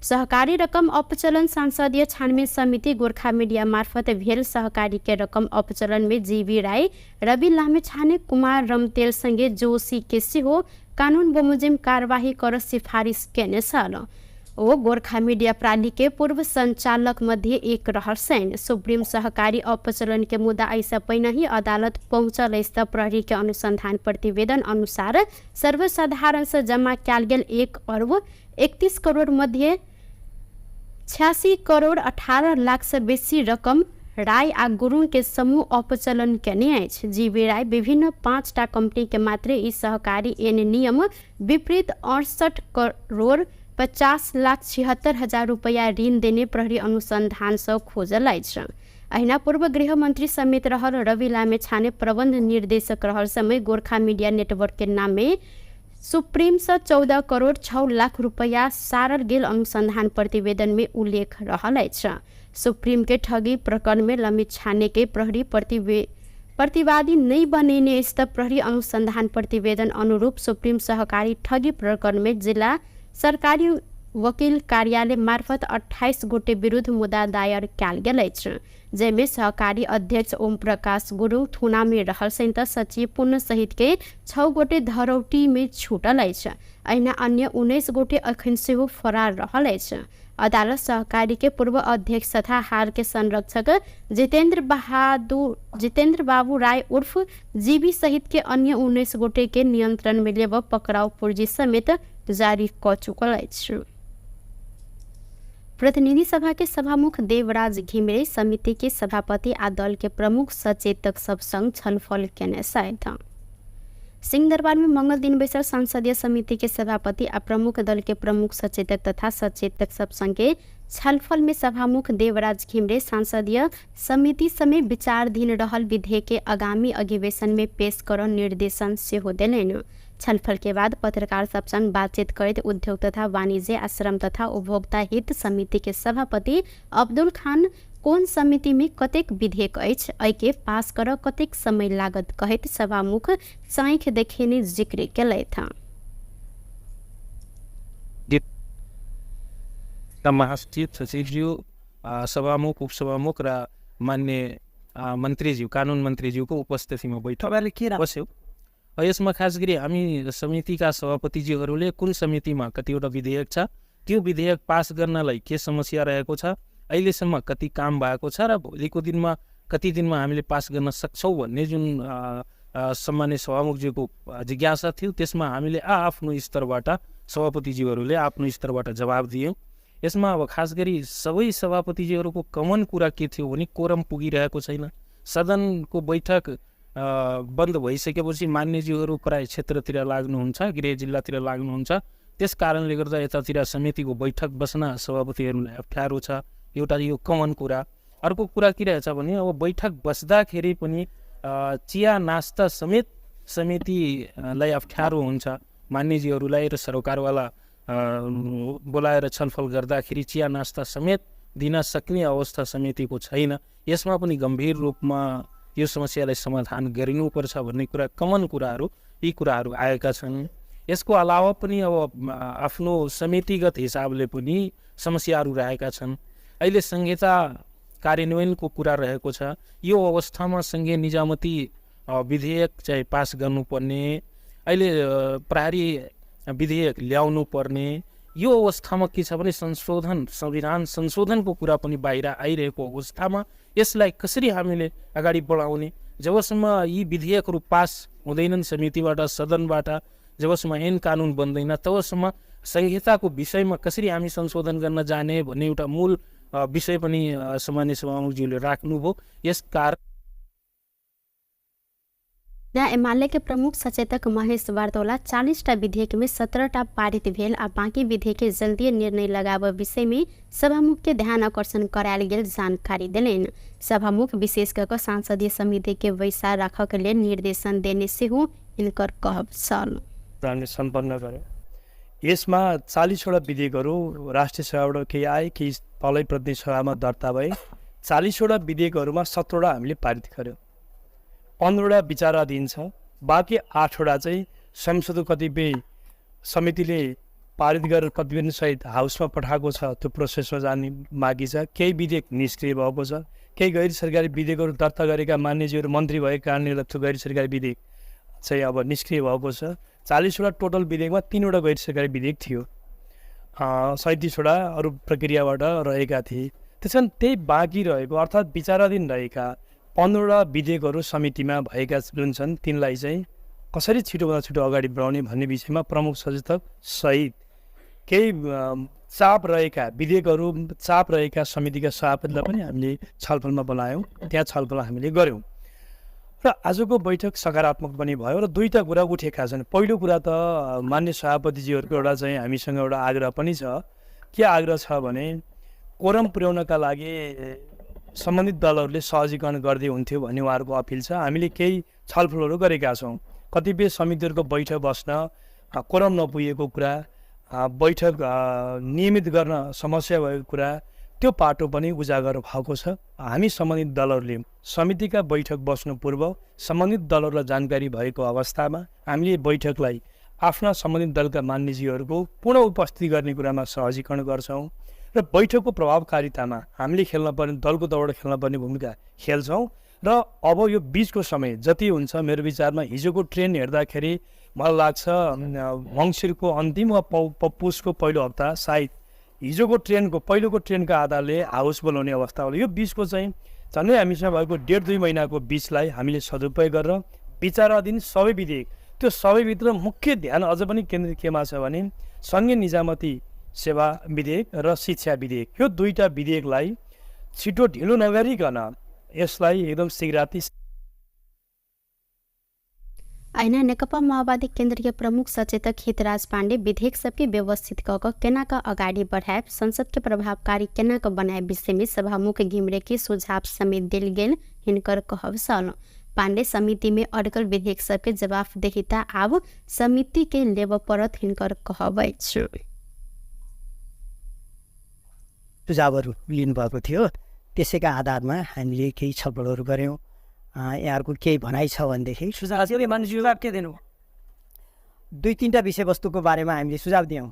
सहकारी रकम अपचलन संसदीय छानबिन समिति गोरखा मीडिया मार्फत भेल सहकारी के रकम अपचलन में जीवी राय, रवि लामिछाने, कुमार रमतेल संगे जोशी के सेहो कानून बमोजिम कार्यवाही कर सिफारिस केने छल। ओ गोरखा मीडिया प्राली के पूर्व संचालक मध्ये एक रहल छनि। सुप्रीम सहकारी अपचलन के मुद्दा एहिसँ पहिनहि अदालत पहुँचल अछि त प्रहरी के अनुसंधान प्रतिवेदन अनुसार सर्वसाधारण से जमा कयल गेल 1 अर्ब 31 करोड़ मध्ये 86 करोड़ 18 लाख से बेसी रकम राय आ गुरुङ के समूह अपचलन केने अछि। जीवी राय विभिन्न 5टा कंपनी के मात्रे ई सहकारी एन नियम विपरीत 68 करोड़ 50 लाख 76 हजार रुपैया ऋण देने प्रहरी अनुसंधान सँ खोजल अछि। अहिना पूर्व गृहमन्त्री समेत रहल रवि लामिछाने प्रबन्ध निर्देशक रहल समय गोरखा मीडिया नेटवर्क के नाम में सुप्रीम से 14 करोड़ 6 लाख रुपैया सारल गेल अनुसंधान प्रतिवेदन में उल्लेख रहल अछि। सुप्रीम के ठगी प्रकरण में लामिछाने के प्रहरी प्रतिवादी नहीं बनेने अछि त प्रहरी अनुसंधान प्रतिवेदन अनुरूप सुप्रीम सहकारी ठगी प्रकरण में जिला सरकारी वकील कार्यालय मार्फत 28 गोटे विरुद्ध मुद्दा दायर कयल गेल अछि, जाहिमे सहकारी अध्यक्ष ओम प्रकाश गुरुङ थुना में रहल संयुक्त सचिव पुण्य सहित के 6 गोटे धरौटी में छूटल अछि। अहिना अन्य 19 गोटे अखन सेहो फरार रहल अछि। अदालत सहकारी के पूर्व अध्यक्ष तथा हाल के संरक्षक जितेंद्र बाबू राय उर्फ जीबी सहित के अन्य 19 गोटे के नियंत्रण में लेब पकड़ाव पुर्जी समेत जारी क चुकल अछि। प्रतिनिधि सभा के सभामुख देवराज घिमिरे समिति के सभापति आ दल के प्रमुख सचेतक सब संग छलफल केने छथि। सिंहदरबार में मंगल दिन बैसल संसदीय समिति के सभापति आ प्रमुख दल के प्रमुख सचेतक तथा सचेतक सब संगे छलफल में सभामुख देवराज घिमिरे संसदीय समिति समेत विचाराधीन रहल विधेयक के आगामी अधिवेशन में पेश कर निर्देशन सेहो देलनि। छलफल के बाद पत्रकार सब संग बातचीत करैत उद्योग तथा वाणिज्य आ श्रम तथा उपभोक्ता हित समिति के सभापति अब्दुल खान कोन समिति में कतेक विधेयक अछि, एहिके पास कर कतेक समय लागत कहैत सभामुख चाँख देखेने जिक्र केलथि। महासचिव सचिवज्यू, सभामुख उपसभामुख र मान्य मन्त्रीज्यू कानुन मन्त्रीज्यूको उपस्थितिमा बैठक के बस्यो। यसमा खास गरी हामी समितिका सभापतिज्यूहरूले कुन समितिमा कतिवटा विधेयक छ, त्यो विधेयक पास गर्नलाई के समस्या रहेको छ, अहिलेसम्म कति काम भएको छ र भोलिको दिनमा कति दिनमा हामीले पास गर्न सक्छौँ भन्ने जुन सम्मान्य सभामुखज्यूको जिज्ञासा थियो, त्यसमा हामीले आफ्नो स्तरबाट सभापतिज्यूहरूले आफ्नो स्तरबाट जवाब दियौँ। यसमा अब खास गरी सबै सभापतिज्यूहरूको कमन कुरा के थियो भने कोरम पुगिरहेको छैन। सदनको बैठक बन्द भइसकेपछि मान्यज्यूहरू प्राय क्षेत्रतिर लाग्नुहुन्छ, गृह जिल्लातिर लाग्नुहुन्छ, त्यस कारणले गर्दा यतातिर समितिको बैठक बस्न सभापतिहरूलाई अप्ठ्यारो छ। एउटा यो कमन कुरा। अर्को कुरा के रहेछ भने अब बैठक बस्दाखेरि पनि चिया नास्ता समेत समितिलाई अप्ठ्यारो हुन्छ। मान्यज्यूहरूलाई र सरकारवाला बोलाएर छलफल गर्दाखेरि चिया नास्ता समेत दिन सक्ने अवस्था समितिको छैन। यसमा पनि गम्भीर रूपमा यो समस्यालाई समाधान गरिनुपर्छ भन्ने कुरा कमन कुराहरू यी कुराहरू आएका छन्। यसको अलावा पनि अब आफ्नो समितिगत हिसाबले पनि समस्याहरू रहेका छन्। अहिले संहिता कार्यान्वयनको कुरा रहेको छ। यो अवस्थामा सङ्घीय निजामती विधेयक चाहिँ पास गर्नुपर्ने, अहिले प्रहरी विधेयक ल्याउनु पर्ने यो अवस्थामा के छ भने संशोधन, संविधान संशोधनको कुरा पनि बाहिर आइरहेको अवस्थामा यसलाई कसरी हामीले अगाडि बढाउने, जबसम्म यी विधेयकहरू पास हुँदैनन् समितिबाट, सदनबाट, जबसम्म ऐन कानुन बन्दैन तबसम्म संहिताको विषयमा कसरी हामी संशोधन गर्न जाने भन्ने एउटा मूल विषय पनि सामान्य सभामुखज्यूले राख्नुभयो। यस कारण एमाले के प्रमुख सचेतक महेश वार्तोला 40टा विधेयक में 17टा पारित भेल आ बाँकी विधेयक के जल्दी निर्णय लगाव विषय में सभामुख के ध्यान आकर्षण करायल गेल जानकारी देलनि। सभामुख विशेष कऽ संसदीय समिति के बैसार राखऽ के लेल निर्देशन देने सेहो हिनकर कहब छल। हामीले सम्पन्न गऱ्यौँ। यसमा 40वटा विधेयकहरू राष्ट्रिय सभाबाट केही आए, केही तलै प्रतिनिधि सभामा दर्ता भए। 40वटा विधेयकहरूमा 17वटा हामीले पारित गऱ्यौँ, 15वटा विचाराधीन छ, बाँकी 8वटा चाहिँ संसदको कतिपय समितिले पारित गरेर प्रतिवेदनसहित हाउसमा पठाएको छ, त्यो प्रोसेसमा जाने बाँकी छ। केही विधेयक निष्क्रिय भएको छ, केही गैर सरकारी विधेयकहरू दर्ता गरेका मान्यज्यूहरू मन्त्री भएको कारणले गर्दा त्यो गैर सरकारी विधेयक चाहिँ अब निष्क्रिय भएको छ। 40वटा टोटल विधेयकमा 3वटा गैर सरकारी विधेयक थियो, 37वटा अरू प्रक्रियाबाट रहेका थिए। त्यस कारण त्यही बाँकी रहेको अर्थात् विचाराधीन रहेका 15वटा विधेयकहरू समितिमा भएका जुन छन् तिनलाई चाहिँ कसरी छिटोभन्दा छिटो अगाडि बढाउने भन्ने विषयमा प्रमुख सचेतक सहित केही चाप रहेका विधेयकहरू, चाप रहेका समितिका सभापतिलाई पनि हामीले छलफलमा बोलायौँ, त्यहाँ छलफल हामीले गऱ्यौँ र आजको बैठक सकारात्मक पनि भयो र दुईवटा कुरा उठेका छन्। पहिलो कुरा त मान्य सभापतिजीहरूको एउटा चाहिँ हामीसँग एउटा आग्रह पनि छ। के आग्रह छ भने कोरम पुर्याउनका लागि सम्बन्धित दलहरूले सहजीकरण गर्दै हुन्थ्यो भन्ने उहाँहरूको अपिल छ। हामीले केही छलफलहरू गरेका छौँ। कतिपय समितिहरूको बैठक बस्न कोरम नपुगेको कुरा, बैठक नियमित गर्न समस्या भएको कुरा, त्यो पाटो पनि उजागर भएको छ। हामी सम्बन्धित दलहरूले समितिका बैठक बस्नु पूर्व सम्बन्धित दलहरूलाई जानकारी भएको अवस्थामा हामीले बैठकलाई आफ्ना सम्बन्धित दलका मान्यजीहरूको पूर्ण उपस्थिति गर्ने कुरामा सहजीकरण गर्छौँ र बैठकको प्रभावकारितामा हामीले खेल्न पर्ने दलको तर्फबाट खेल्न पर्ने भूमिका खेल्छौँ। र अब यो बिचको समय जति हुन्छ मेरो विचारमा हिजोको ट्रेन्ड हेर्दाखेरि मलाई लाग्छ मङ्सिरको अन्तिम वा पुसको पहिलो हप्ता सायद हिजोको ट्रेनको पहिलोको ट्रेनको आधारले हाउस बोलाउने अवस्था होला। यो बिचको चाहिँ झन्डै हामीसँग भएको 1.5-2 महिनाको बिचलाई हामीले सदुपयोग गरेर विचाराधीन सबै विधेयक, त्यो सबैभित्र मुख्य ध्यान अझ पनि केन्द्रित केमा छ भने सङ्घीय निजामती सेवा विधेयक र शिक्षा विधेयक, यो दुईवटा विधेयकलाई छिटो ढिलो नगरिकन यसलाई एकदम शीघ्राति। ऐना नेकपा माओवादी केन्द्रीय प्रमुख सचेतक हितराज पाण्डे विधेयक सबके व्यवस्थित कऽ कऽ केना कऽ अगाडि बढ़ायब, संसद के प्रभावकारी केना कऽ बनायब विषय में सभामुख घिमिरे के सुझाव समेत देल गेल हिनकर कहब छल। पाण्डे समिति में अड्कल विधेयक सबके जवाफदेहिता आब समिति के लेबऽ पड़त हिनकर कहब अछि। सुझावहरू लिनुभएको थियो, त्यसैका आधारमा हामीले केही छलफलहरू गऱ्यौँ। यहाँहरूको केही भनाइ छ भनेदेखि सुझाव के दिनु? दुई तिनवटा विषयवस्तुको बारेमा हामीले सुझाव दियौँ।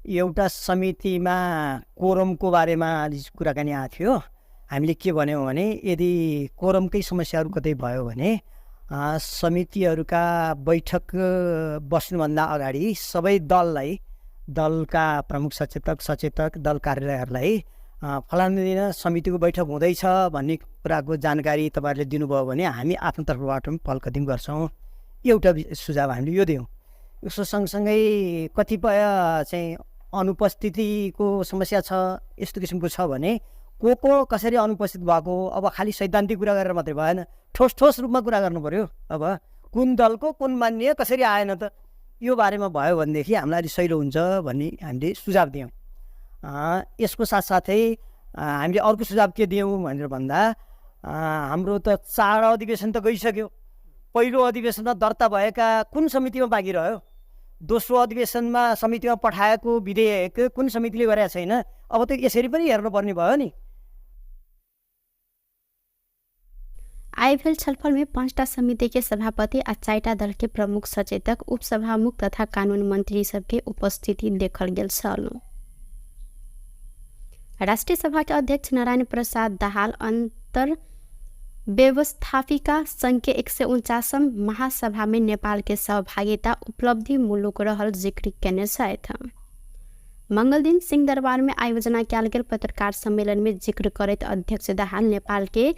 एउटा समितिमा कोरमको बारेमा कुराकानी आएको थियो। हामीले के भन्यौँ भने यदि कोरमकै समस्याहरू कतै भयो भने समितिहरूका बैठक बस्नुभन्दा अगाडि सबै दललाई, दलका प्रमुख सचेतक, सचेतक, दल कार्यालयहरूलाई फलानु दिन समितिको बैठक हुँदैछ भन्ने कुराको जानकारी तपाईँहरूले दिनुभयो भने हामी आफ्नो तर्फबाट पनि पहल कदमी गर्छौँ। एउटा सुझाव हामीले यो दियौँ। यसको सँगसँगै कतिपय चाहिँ अनुपस्थितिको समस्या छ, यस्तो किसिमको छ भने को को कसरी अनुपस्थित भएको, अब खालि सैद्धान्तिक कुरा गरेर मात्रै भएन, ठोस ठोस रूपमा कुरा गर्नु पऱ्यो। अब कुन दलको कुन मान्य कसरी आएन त, यो बारेमा भयो भनेदेखि हामीलाई अलिक सहिलो हुन्छ भन्ने हामीले सुझाव दियौँ। यसको साथसाथै हामीले अर्को सुझाव के दियौँ भनेर भन्दा हाम्रो त 4 अधिवेशन त गइसक्यो। पहिलो अधिवेशनमा दर्ता भएका कुन समितिमा बाँकी रह्यो, दोस्रो अधिवेशनमा समितिमा पठाएको विधेयक कुन समितिले गरेका छैन, अब त यसरी पनि हेर्नुपर्ने भयो नि। आइ भेल छलफल में 5टा समिति के सभापति आ 4टा दल के प्रमुख सचेतक, उपसभामुख तथा कानून मंत्री सबके उपस्थिति देखल गेल छल। राष्ट्रिय सभा के अध्यक्ष नारायण प्रसाद दाहाल अन्तर व्यवस्थापिका संघ के 149 महासभा में नेपाल के सहभागिता उपलब्धि मुलुक रहल जिक्र केने छथि। मंगलदिन सिंहदरबार में आयोजना कयल गेल पत्रकार सम्मेलन में जिक्र करैत अध्यक्ष दाहाल नेपाल के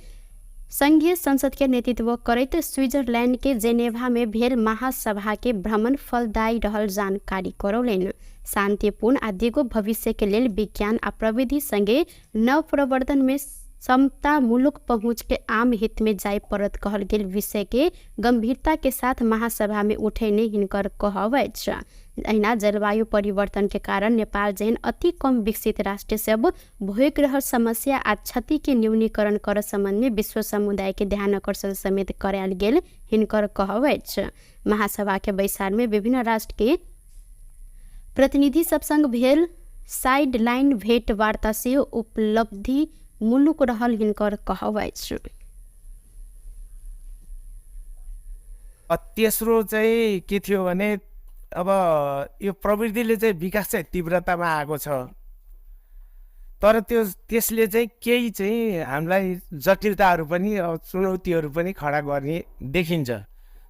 संघीय संसद के नेतृत्व करैत स्विट्जरलैंड के जेनेवा में भेल महासभा के भ्रमण फलदायी रहल जानकारी करौलनि। शान्तिपूर्ण आ दिगो भविष्य के लेल विज्ञान आ प्रविधि संगे नव प्रवर्तन में समतामूलक पहुँच के आम हित में जाय पड़त कहल गेल विषय के गंभीरता के साथ महासभा में उठेने हिनकर कहब अछि। अहिना जलवायु परिवर्तन के कारण नेपाल जेहन अति कम विकसित राष्ट्र सब भोगि रहल समस्या आ क्षति के न्यूनीकरण कर सम्बन्ध में विश्व समुदाय के ध्यान आकर्षण समेत करायल गेल हिनकर कहब अछि। महासभा के बैसार में विभिन्न राष्ट्र के प्रतिनिधि सब संग भेल साइड लाइन भेंट वार्ता से उपलब्धि मुलुक रहल हिनकर कहब अछि। तेस्रो चाहिँ के थियो भने अब यो प्रवृत्तिले चाहिँ विकास चाहिँ तीव्रतामा आएको छ, तर त्यो त्यसले चाहिँ केही चाहिँ हामीलाई जटिलताहरू पनि चुनौतीहरू पनि खडा गर्ने देखिन्छ।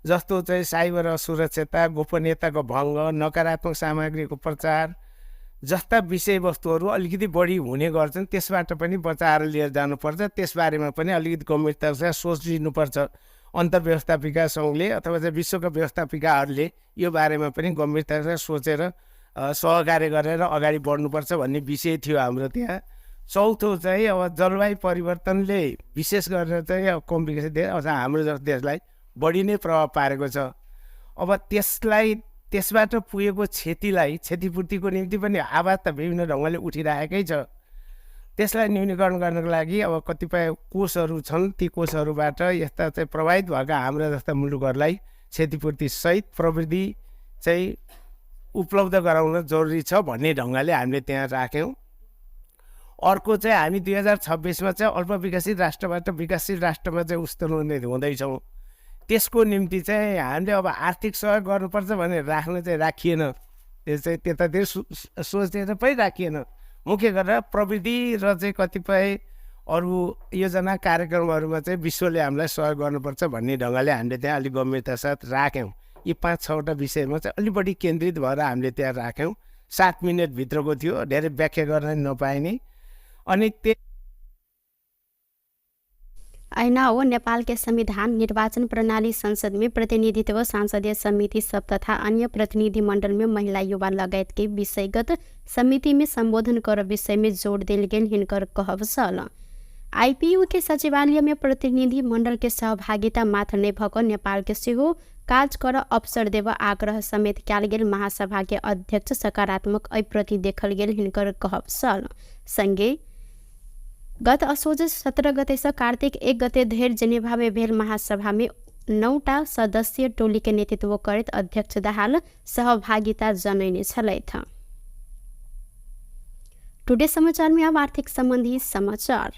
जस्तो चाहिँ साइबर असुरक्षता, गोपनीयताको भङ्ग, नकारात्मक सामग्रीको प्रचार जस्ता विषयवस्तुहरू अलिकति बढी हुने गर्छन्। त्यसबाट पनि बचाएर लिएर जानुपर्छ। त्यसबारेमा पनि अलिकति गम्भीरतासँग सोचिनुपर्छ। अन्तर्व्यवस्थापिका सङ्घले अथवा चाहिँ विश्वका व्यवस्थापिकाहरूले यो बारेमा पनि गम्भीरतासँग सोचेर सहकार्य गरेर अगाडि बढ्नुपर्छ भन्ने विषय थियो हाम्रो त्यहाँ। चौथो चाहिँ अब जलवायु परिवर्तनले विशेष गरेर चाहिँ अब कम विकसित देश अथवा हाम्रो जस्तो देशलाई बढी नै प्रभाव पारेको छ। अब त्यसलाई त्यसबाट पुगेको क्षतिलाई क्षतिपूर्तिको निम्ति पनि आवाज त विभिन्न ढङ्गले उठिरहेकै छ। त्यसलाई न्यूनीकरण गर्नको लागि अब कतिपय कोषहरू छन्, ती कोषहरूबाट यस्ता चाहिँ प्रभावित भएका हाम्रा जस्ता मुलुकहरूलाई क्षतिपूर्तिसहित प्रविधि चाहिँ उपलब्ध गराउन जरुरी छ भन्ने ढङ्गले हामीले त्यहाँ राख्यौँ। अर्को चाहिँ हामी 2026 चाहिँ अल्पविकसित राष्ट्रबाट विकासशील राष्ट्रमा चाहिँ उस्तोन्नत हुँदैछौँ। त्यसको निम्ति चाहिँ हामीले अब आर्थिक सहयोग गर्नुपर्छ भनेर राख्न चाहिँ राखिएन। त्यो चाहिँ त्यतातिर सोचेर पनि राखिएन। मुख्य गरेर प्रविधि र चाहिँ कतिपय अरू योजना कार्यक्रमहरूमा चाहिँ विश्वले हामीलाई सहयोग गर्नुपर्छ भन्ने ढङ्गले हामीले त्यहाँ अलिक गम्भीरता साथ राख्यौँ। यी 5-6वटा विषयमा चाहिँ अलिक बढी केन्द्रित भएर हामीले त्यहाँ राख्यौँ। 7 मिनटभित्रको थियो, धेरै व्याख्या गर्न नपाइने। अनि त्यो ऐना हो नेपाल के संविधान, निर्वाचन प्रणाली, संसद में प्रतिनिधित्व, संसदीय समिति सब तथा अन्य प्रतिनिधि मंडल में महिला, युवा लगायत के विषयगत समिति में संबोधन कर विषय में जोड़ देल गेल हिनकर कहब छल। आईपीयू के सचिवालय में प्रतिनिधि मंडल के सहभागिता मात्र नै भक नेपाल के सेहो काज कर अवसर देव आग्रह समेत कयल गेल महासभा के अध्यक्ष सकारात्मक एहि प्रति देखल गेल हिनकर कहब छल। संगे गत असोज 17 गते से कार्तिक 1 गते धरि जेनेवा में भेल महासभा में 9टा सदस्यीय टोली के नेतृत्व करैत अध्यक्ष दाहाल सहभागिता जनैने छलथि। टुडे समाचार में अब आर्थिक संबंधी समाचार।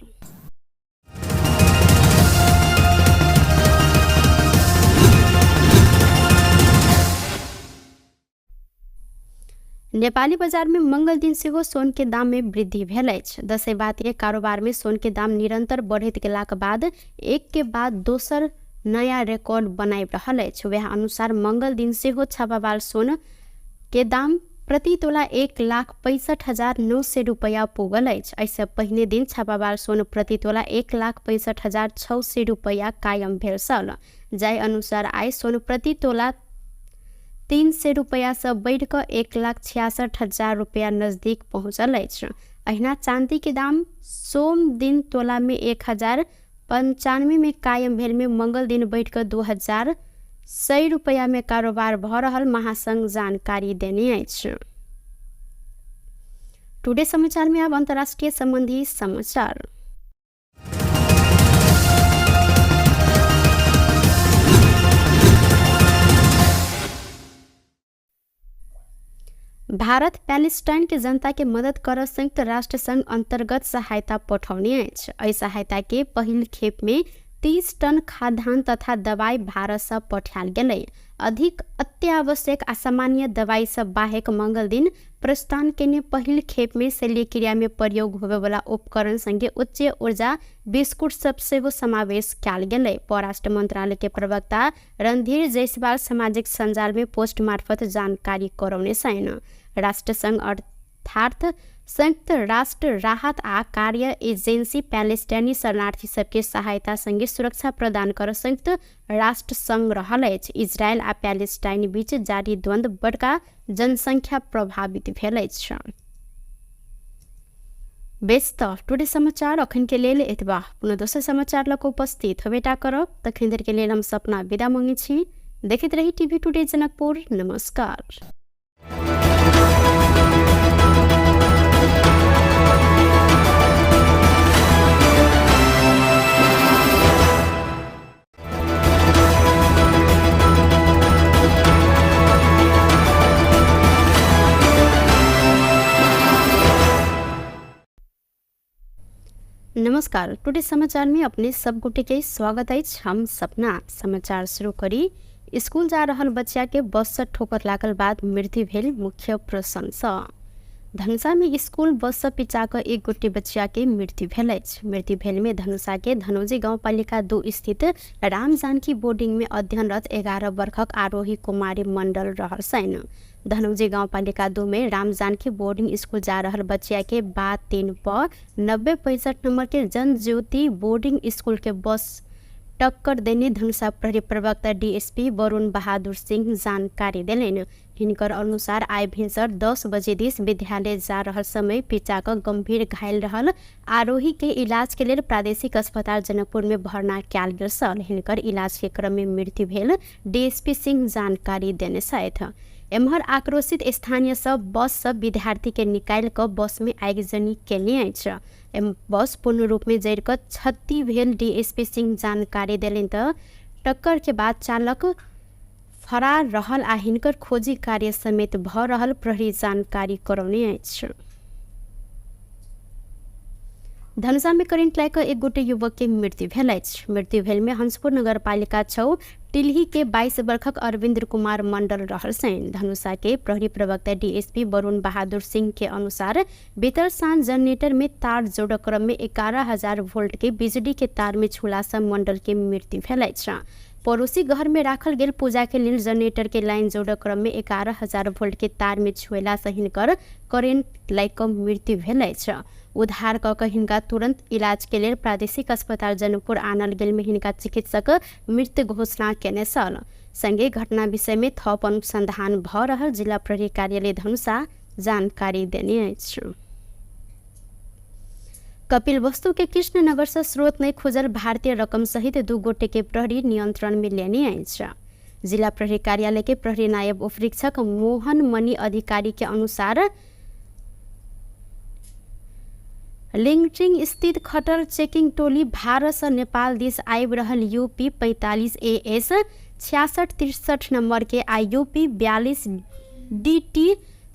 नेपाली बजार में मंगल दिन सेहो सोन के दाम में वृद्धि भेल अछि। दसैँ बाद के कारोबार में सोन के दाम निरंतर बढ़ैत गेलाक बाद एक के बाद दोसर नया रिकॉर्ड बनाइ रहल अछि। वएह अनुसार मंगल दिन सेहो छापावाल सोन के दाम प्रति तोला 1,65,900 रुपैया पुगल अछि। एहिसँ पहिने दिन छापावाल सोन प्रति तोला 1,65,600 रुपैया कायम भेल छल। जाहि अनुसार आइ सोन प्रति तोला 300 रुपैया से बढ़ि कऽ 1,66,000 रुपैया नजदीक पहुँचल अछि। अहिना चांदी के दाम सोम दिन तोला में 1,095 में कायम भेल में मंगल दिन बढ़ि कऽ 2,100 रुपैया में कारोबार भऽ रहल महासंघ जानकारी देने अछि। टुडे समाचार में अब अंतर्राष्ट्रीय संबंधी समाचार। भारत पैलेस्टाइन के जनता के मदद कर संयुक्त राष्ट्र संघ अंतर्गत सहायता पठौने अछि। एहि सहायता के पहिल खेप में 30 टन खाद्यान्न तथा दवाई भारत से पठायल गेलै। अधिक अत्यावश्यक आ सामान्य दवाई सब बाहेक मंगल दिन प्रस्थान केने पहिल खेप में शल्यक्रिया में प्रयोग होबेवाला उपकरण संगे उच्च ऊर्जा बिस्कुट सब सेहो समावेश कयल गेलै। परराष्ट्र मंत्रालय के प्रवक्ता रणधीर जायसवाल सामाजिक सञ्जाल में पोस्ट मार्फत जानकारी करौने छन्। राष्ट्रसङ्घ अर्थात संयुक्त राष्ट्र राहत आ कार्य एजेन्सी प्यालेस्टाइनी शरणार्थी सबके सहायता संगे सुरक्षा प्रदान कर संयुक्त राष्ट्र संघ रहल अछि। इजरायल आ प्यालेस्टाइन बीच जारी द्वन्द्व बड़का जनसंख्या प्रभावित भेल अछि। बेस त टुडे समाचार अखन के लेल एतबा। पुनः दोसर समाचार लऽ कऽ उपस्थित होबेटा करब। तखन देर के लेल हम सपना विदा मांगै छी। देखैत रही टीवी टुडे जनकपुर। नमस्कार। नमस्कार, टुडे समाचार में अपने सब गोटे के स्वागत अछि। हम सपना समाचार शुरू करी। स्कूल जा रहल बच्चा के बस से ठोकर लागल बाद मृत्यु भेल मुख्य प्रसंग। धनुषा में स्कूल बस से पिचा कऽ एक गोटे बच्चा के मृत्यु भेल अछि। मृत्यु भेल में धनुषा के धनौजी गाउँपालिका 2 स्थित राम जानकी बोर्डिंग में अध्ययनरत 11 वर्षक आरोही कुमारी मंडल रहल छनि। धनौजी गाउँपालिका 2 में राम जानकी बोर्डिंग स्कूल जा रहल बच्चा के बाद 3 पर 9065 नंबर के जनज्योति बोर्डिंग स्कूल के बस टक्कर देने धनुषा प्रहरी प्रवक्ता डीएसपी वरुण बहादुर सिंह जानकारी देलनि। हिनकर अनुसार आइ भिनसर 10 बजे दिस विद्यालय जा रहल समय पिचा कऽ गंभीर घायल रहल आरोही के इलाज के लेल प्रादेशिक अस्पताल जनकपुर में भर्ना कयल गेल छल। हिनकर इलाज के क्रम में मृत्यु भेल डीएसपी सिंह जानकारी देने छथि। एम्हर आक्रोशित स्थानीय सब बस सब विद्यार्थी के निकालि कऽ बस में आगिजनी केने अछि। बस पूर्ण रूप में जरि कऽ क्षति भेल डीएसपी सिंह जानकारी देलनि तऽ टक्कर के बाद चालक फरार रहल आ हिनकर खोजी कार्य समेत भऽ रहल प्रहरी जानकारी करौने अछि। धनुषा में करेंट लागि कऽ एक गोटे युवक के मृत्यु भेल अछि। मृत्यु भेल में हंसपुर नगरपालिका 6 टिल्ही के 22 वर्षक अरविंद्र कुमार मंडल रहल छनि। धनुषा के प्रहरी प्रवक्ता डीएसपी वरुण बहादुर सिंह के अनुसार बीतल साँझ जनरेटर में तार जोड़ क्रम में 11,000 वोल्ट के बिजली के तार में छूला से मंडल के मृत्यु भेल अछि। पड़ोसी घर में राखल गेल पूजा के लेल जनरेटर के लाइन जोड़ क्रम में 11,000 वोल्ट के तार में छुएला से हिनकर करेंट लागि कऽ मृत्यु भेल अछि। उद्धार कऽ कऽ हिनका तुरंत इलाज के लेल प्रादेशिक अस्पताल जनकपुर आनल गेल में हिनका चिकित्सक मृत घोषणा केने छल। संगे घटना विषय में थप अनुसंधान भऽ रहल जिला प्रहरी कार्यालय धनुषा जानकारी देने अछि। कपिलवस्तु के कृष्णनगर से स्रोत नहि खोजल भारतीय रकम सहित 2 गोटे के प्रहरी नियंत्रण में लेने अछि। जिला प्रहरी कार्यालय के प्रहरी नायब उपरीक्षक मोहन मणि अधिकारी के अनुसार लिंगटिंग स्थित खटर चेकिंग टोली भारत से नेपाल दिस आबि रहल यूपी 45 AS 6663 number के आ यूपी 42 DT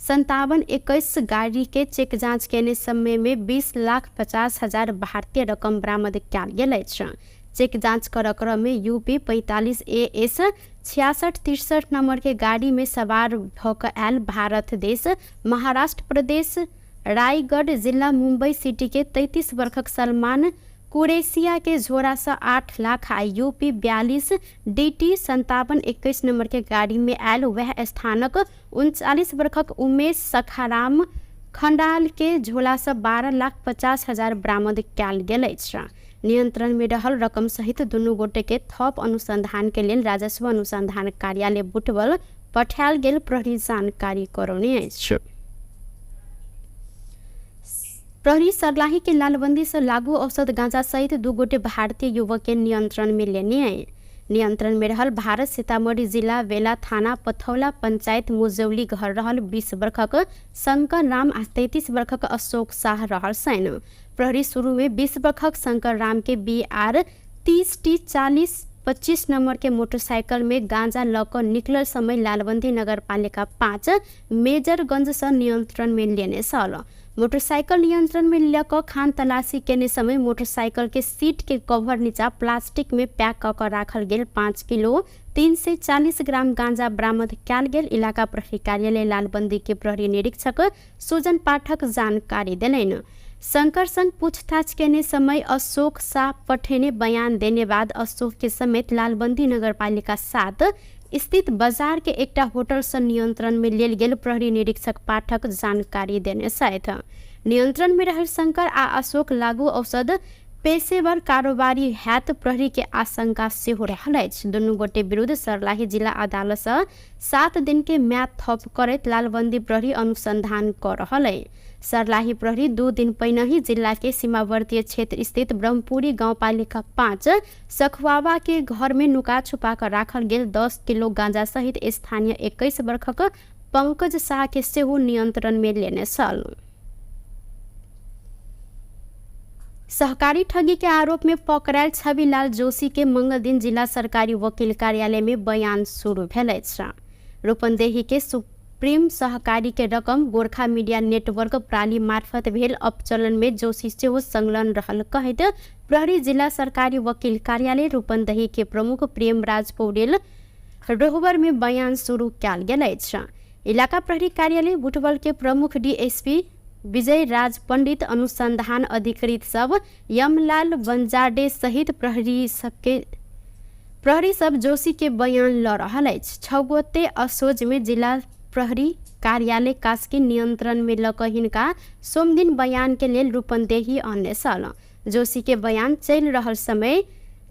5721 गाड़ी के चेक जांच केने समय में 20,50,000 भारतीय रकम बरामद कयल गेल अछि। चेक जांच कर क्रम में यूपी 45 AS 6663 number के गाड़ी में सवार भऽ कऽ आयल भारत देश महाराष्ट्र प्रदेश रायगढ़ जिला मुंबई सिटी के 33 वर्षक सलमान कुरेशिया के झोरा से 8 लाख आ यूपी 42 DT 5721 number के गाड़ी में आयल वह स्थानक 39 वर्षक उमेश सखाराम खंडाल के झोला से 12,50,000 बरामद कयल गेल अछि। नियंत्रण में रहल रकम सहित दुनू गोटे के थप अनुसंधान के लेल राजस्व अनुसंधान कार्यालय बुटवल पठायल गेल प्रहरी जानकारी करौने अछि। प्रहरी सर्लाही के लालबंदी से लागू औषध गांजा सहित 2 गोटे भारतीय युवक के नियंत्रण में लेने। नियंत्रण में रहल भारत सीतामढ़ी जिला वेला थाना पथौला पंचायत मुजौली घर रहल 20 वर्षक शंकर राम आ 33 वर्षक अशोक शाह रहल छनि। प्रहरी शुरू में 20 वर्षक शंकर राम के BR 30 T 40 25 नंबर के मोटरसाइकिल में गांजा लऽ कऽ निकलल समय लालबंदी नगरपालिका 5 मेजरगंज से नियंत्रण में लेने छल। मोटरसाइकिल नियंत्रण में लऽ कऽ खान तलाशी केने समय मोटरसाइकिल के सीट के कवर नीचा प्लास्टिक में पैक कऽ कऽ राखल गेल 5 किलो 340 ग्राम गांजा बरामद कयल गेल इलाका प्रहरी कार्यालय लालबंदी के प्रहरी निरीक्षक सुजन पाठक जानकारी देलनि। शंकर संग पूछताछ केने समय अशोक शाह पठेने बयान देने बाद अशोक के समेत लालबंदी नगरपालिका 7 स्थित बाजार के एकटा होटल से नियंत्रण में लेल गेल प्रहरी निरीक्षक पाठक जानकारी देने छथि। नियंत्रण में रहल शंकर आ अशोक लागू औषध पेशेवर कारोबारी हैत प्रहरी के आशंका सेहो रहल अछि। दुनू गोटे विरुद्ध सर्लाही जिला अदालत से 7 दिन के म्याद थप करैत लालबंदी प्रहरी अनुसंधान कर रहल अछि। सर्लाही प्रहरी 2 दिन पहिने ही जिला के सीमावर्ती क्षेत्र स्थित ब्रह्मपुरी गाउँपालिका 5 सखुआवा के घर में नुका छुपा कर राखल गेल 10 किलो गांजा सहित स्थानीय 21 वर्षक पंकज शाह के सेहो नियंत्रण में लेने छल। सहकारी ठगी के आरोप में पकड़ायल छविलाल जोशी के मंगल दिन जिला सरकारी वकील कार्यालय में बयान शुरू भेल अछि। रूपन्देही के सुप्रीम सहकारी के रकम गोरखा मीडिया नेटवर्क प्राली मार्फत भेल अपचलन में जोशी सेहो संलग्न रहल कहैत प्रहरी जिला सरकारी वकील कार्यालय रूपन्देही के प्रमुख प्रेमराज पौडेल रोहबर में बयान शुरू कयल गेल अछि। इलाका प्रहरी कार्यालय बुटवल के प्रमुख डीएसपी विजय राज पंडित अनुसंधान अधिकृत सब यमलाल बंजाडे सहित प्रहरी सब जोशी के बयान ल रहल अछि। 6 गोटे असोज में जिला प्रहरी कार्यालय कास्की नियंत्रण में लऽ कऽ हिनका सोमदिन बयान के लेल रूपन्देही अनने छल। जोशी के बयान चलि रहल समय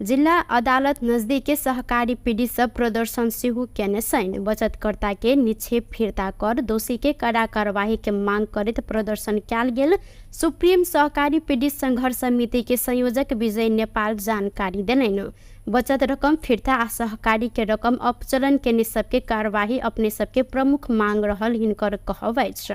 जिला अदालत नजदीक के सहकारी पीड़ित सब प्रदर्शन सेहो केने छनि। बचतकर्ता के निक्षेप फिर्ता कर दोषी के कड़ा कार्यवाही के मांग करैत प्रदर्शन कयल गेल सुप्रीम सहकारी पीड़ित संघर्ष समिति के संयोजक विजय नेपाल जानकारी देलनि। बचत रकम फिर्ता आ सहकारी के रकम अपचलन केने सबके कार्यवाही अपने सबके प्रमुख मांग रहल हिनकर कहब अछि।